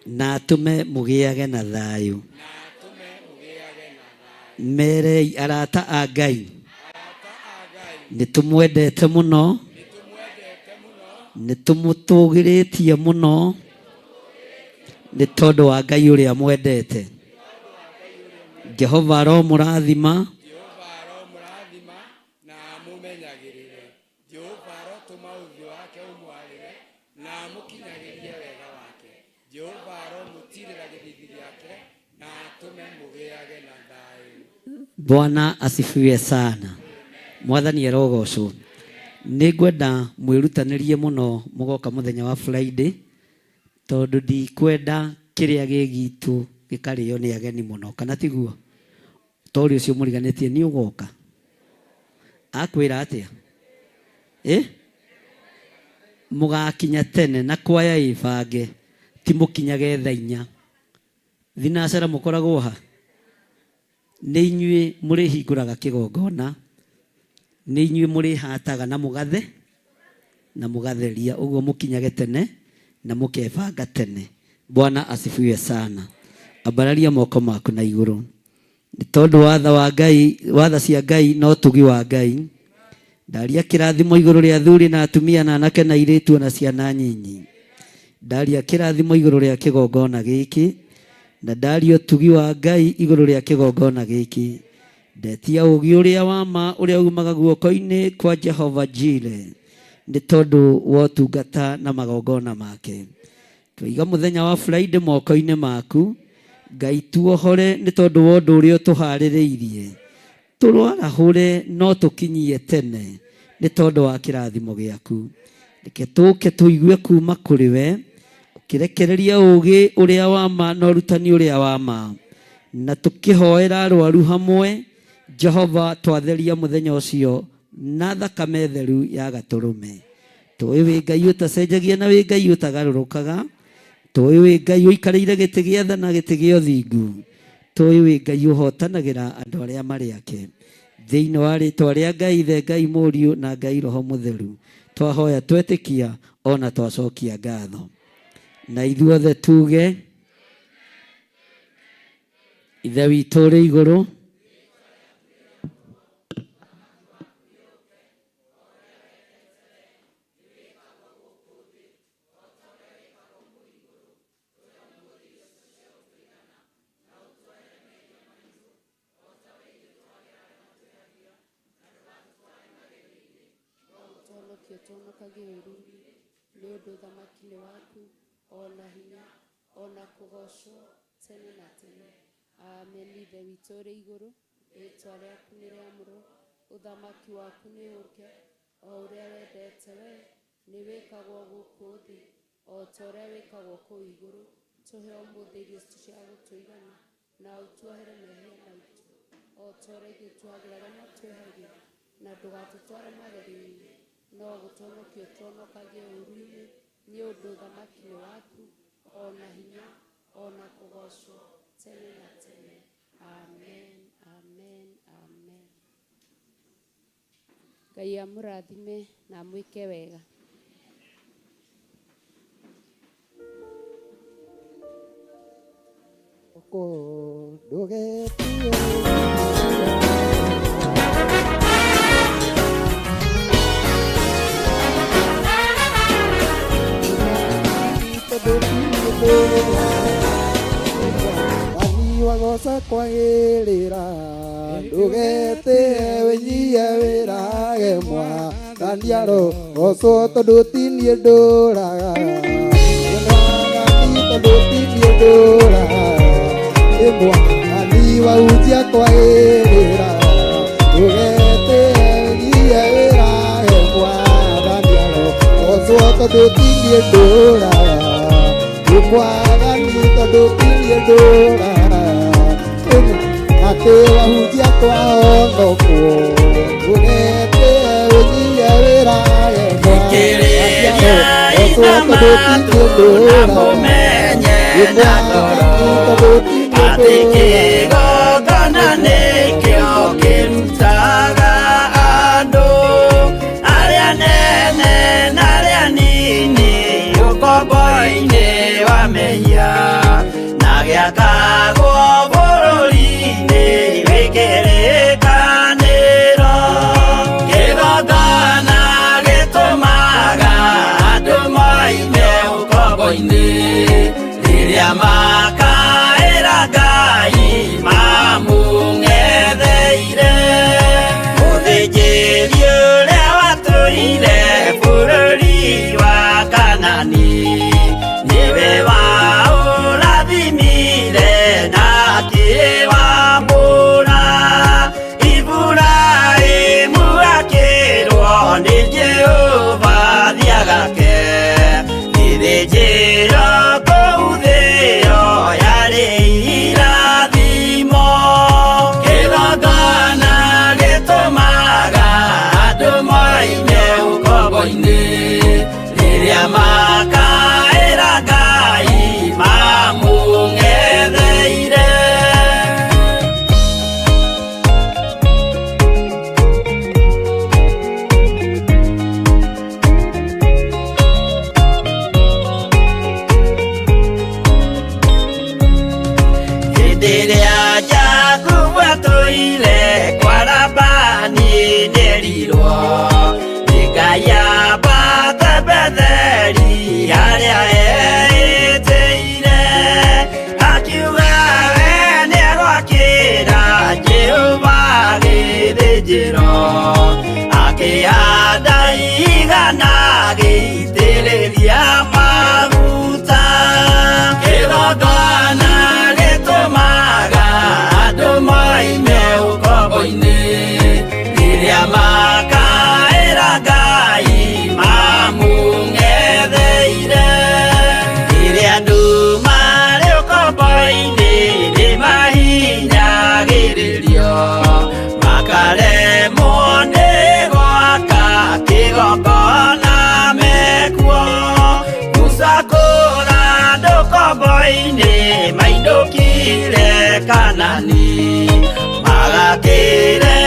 Na atũme mũgĩage na thayũ. Merei arata a Ngai nĩ tũmwendete mũno, nĩ tũmũtũgĩrĩtie mũno nĩ tondũ wa Ngai ũrĩa mwendete. Jehova aromũrathima. Jehova arotũma ũthiũ wake ũmwarĩre na amũkinyagĩrie wega wake. Jehova aromũtiirĩra gĩthiithi gĩake na atũme mũgĩage na thayũ. Bwana asifiwe sana. Mwathani arogocwo. Nĩ ngwenda mwĩrutanĩrie mũno mũgoka mũthenya wa Friday tondũ ndikwenda kĩrĩa gĩ gitũ gĩkarĩo nĩ ageni mũno, kana tiguo? Tori ũcio mũriganĩtie nĩ ũgoka. Akwĩra atĩa? Ĩ? Mũgakinya tene na kwaya ĩbange, ti mũkinyage thaa inya. Thinacara mũkoragwo ha? Nĩ inyuĩ mũrĩhingũraga kĩgongona, nĩ inyuĩ mũrĩhataga na mũgathe na mũgatheria, ũguo mũkinyage tene na mũkebanga tene. Bwana asifiwe sana. Ambararia moko maku na igũrũ. Nĩ tondũ watha wa Ngai, watha cia Ngai na ũtugi wa Ngai, ndaria kĩrathimo igũrũ rĩa athuri na atumia na anake na airĩtu ona ciana nyinyi. Ndaria kĩrathimo igũrũ rĩa kĩgongona gĩkĩ, na ndaria ũtugi wa Ngai igũrũ rĩa kĩgongona gĩkĩ. Ndetia ũũgĩ ũrĩa wa ma ũrĩa umaga guoko-inĩ kwa Jehova Jire, nĩ tondũ wa ũtungata na magongona make. Twaiga mũthenya wa Friday moko-inĩ maku, Ngai tuohore nĩ tondũ wa ũndũ ũrĩa ũtũharĩrĩirie. Tũrwarahũre no tũkinyie tene nĩ tondũ wa kĩrathimo gĩaku. Reke tũke tũigue kuma kũrĩ we, ũkĩrekereria ũũgĩ ũrĩa wa ma na ũrutani ũrĩa wa ma. Na tũkĩhoera arwaru hamwe, Jehova twatheria mũthenya ũcio na thakame theru ya gatũrũme. Tũĩ wĩ Ngai ũtacenjagia na wĩ Ngai ũtagarũrũkaga. Tũĩ wĩ Ngai ũikarĩire gĩtĩ gĩa tha na gĩtĩ gĩa ũthingu. Tũĩ wĩ Ngai ũhotanagĩra andũ arĩa marĩ ake. Thĩinĩ wa rĩtwa rĩa Ngai Ithe, Ngai Mũriũ na Ngai Roho Mũtheru, twahoya twetĩkia ona twacokia ngatho. Na ithuothe tuge, Ithe witũ ũrĩ igũrũ, Tũhonokie tũhonokagie ũũru-inĩ, nĩ ũndũ ũthamaki nĩ waku, o na hinya, o na kũgoocwo tene na tene. Amen. Ithe witũ ũrĩ igũrũ, rĩĩtwa rĩaku nĩ rĩamũrwo, ũthamaki waku nĩ ũũke, o ũrĩa wendete wee, nĩ wĩkagwo gũkũ thĩ, o ta ũrĩa wĩkagwo kũu igũrũ. Tũhe ũmũthĩ irio citũ cia gũtũigana, na ũtuohere mehia maitũ, o ta ũrĩa ithuĩ tuohagĩra arĩa matwĩhagia, na ndũgatũtware magerio-inĩ, no gũtũhonokia ũtũhonokagie ũũru-inĩ, nĩ ũndũ ũthamaki nĩ waku, o na hinya, o na kũgoocwo tene na tene. Amen, amen, amen. Ngai amũrathime na amwĩke wega. Tondũ ti niĩ ndũraga. Mwathani wagoca kwagĩrĩra ndũgetĩe wĩnyihie wĩrage Mwathani arogocwo tondũ ti niĩ ndũraga. Mwathani tondũ ti niĩ ndũraga. Ĩ Mwathani wahunjia kwagĩrĩra ndũgetĩe wĩnyihie wĩrage Mwathani arogocwo tondũ ti niĩ ndũraga. Ĩ Mwathani tondũ ti niĩ ndũraga. Atĩ wahunjia twahonokwo ndũgetĩe wĩnyihie wĩrage Thikĩrĩria ithamatũ na mũmenye na ngoro atĩ kĩgongona nĩkĩo kĩrutaga andũ arĩa nene na arĩa nini ũkombo-inĩ wa mehia na gĩakagwo bũrũri-inĩ wĩ kĩrĩkanĩro. Kĩgongona gĩtũmaga andũ moime ũkombo-inĩ rĩrĩa makaĩra Ngai mamũng'etheire. Mũthĩnjĩri ũrĩa watũire bũrũri wa Kanani nĩwe waũrathimire na akĩwamũra. Iburahĩmu akĩrwo nĩ Jehova thiagake gĩthĩnjĩro kũu thĩo yarĩ irathimo. Kĩgongona gĩtũmaga andũ moime ũkombo-inĩ rĩrĩa makaĩra Ngai mamũng'etheire. Hĩndĩ ĩrĩa Jakubu atũire kwa Labani nĩerirwo nĩ Ngai ambate Betheli harĩa eĩtĩire. Akiuga we nĩegwakĩra Jehova gĩthĩnjĩro, akĩhanda ihiga na agĩitĩrĩria maguta. Kĩgongona gĩtũmaga andũ moime ũkombo-inĩ rĩrĩa makaĩra Ngai mamũng'etheire. Rĩrĩa andũ marĩ ũkombo-inĩ nĩmahinyagĩrĩrio makaremwo nĩ gwaka kĩgongona mekuo. Musa kũra andũ ũkombo-inĩ mainũkire Kanani magakĩre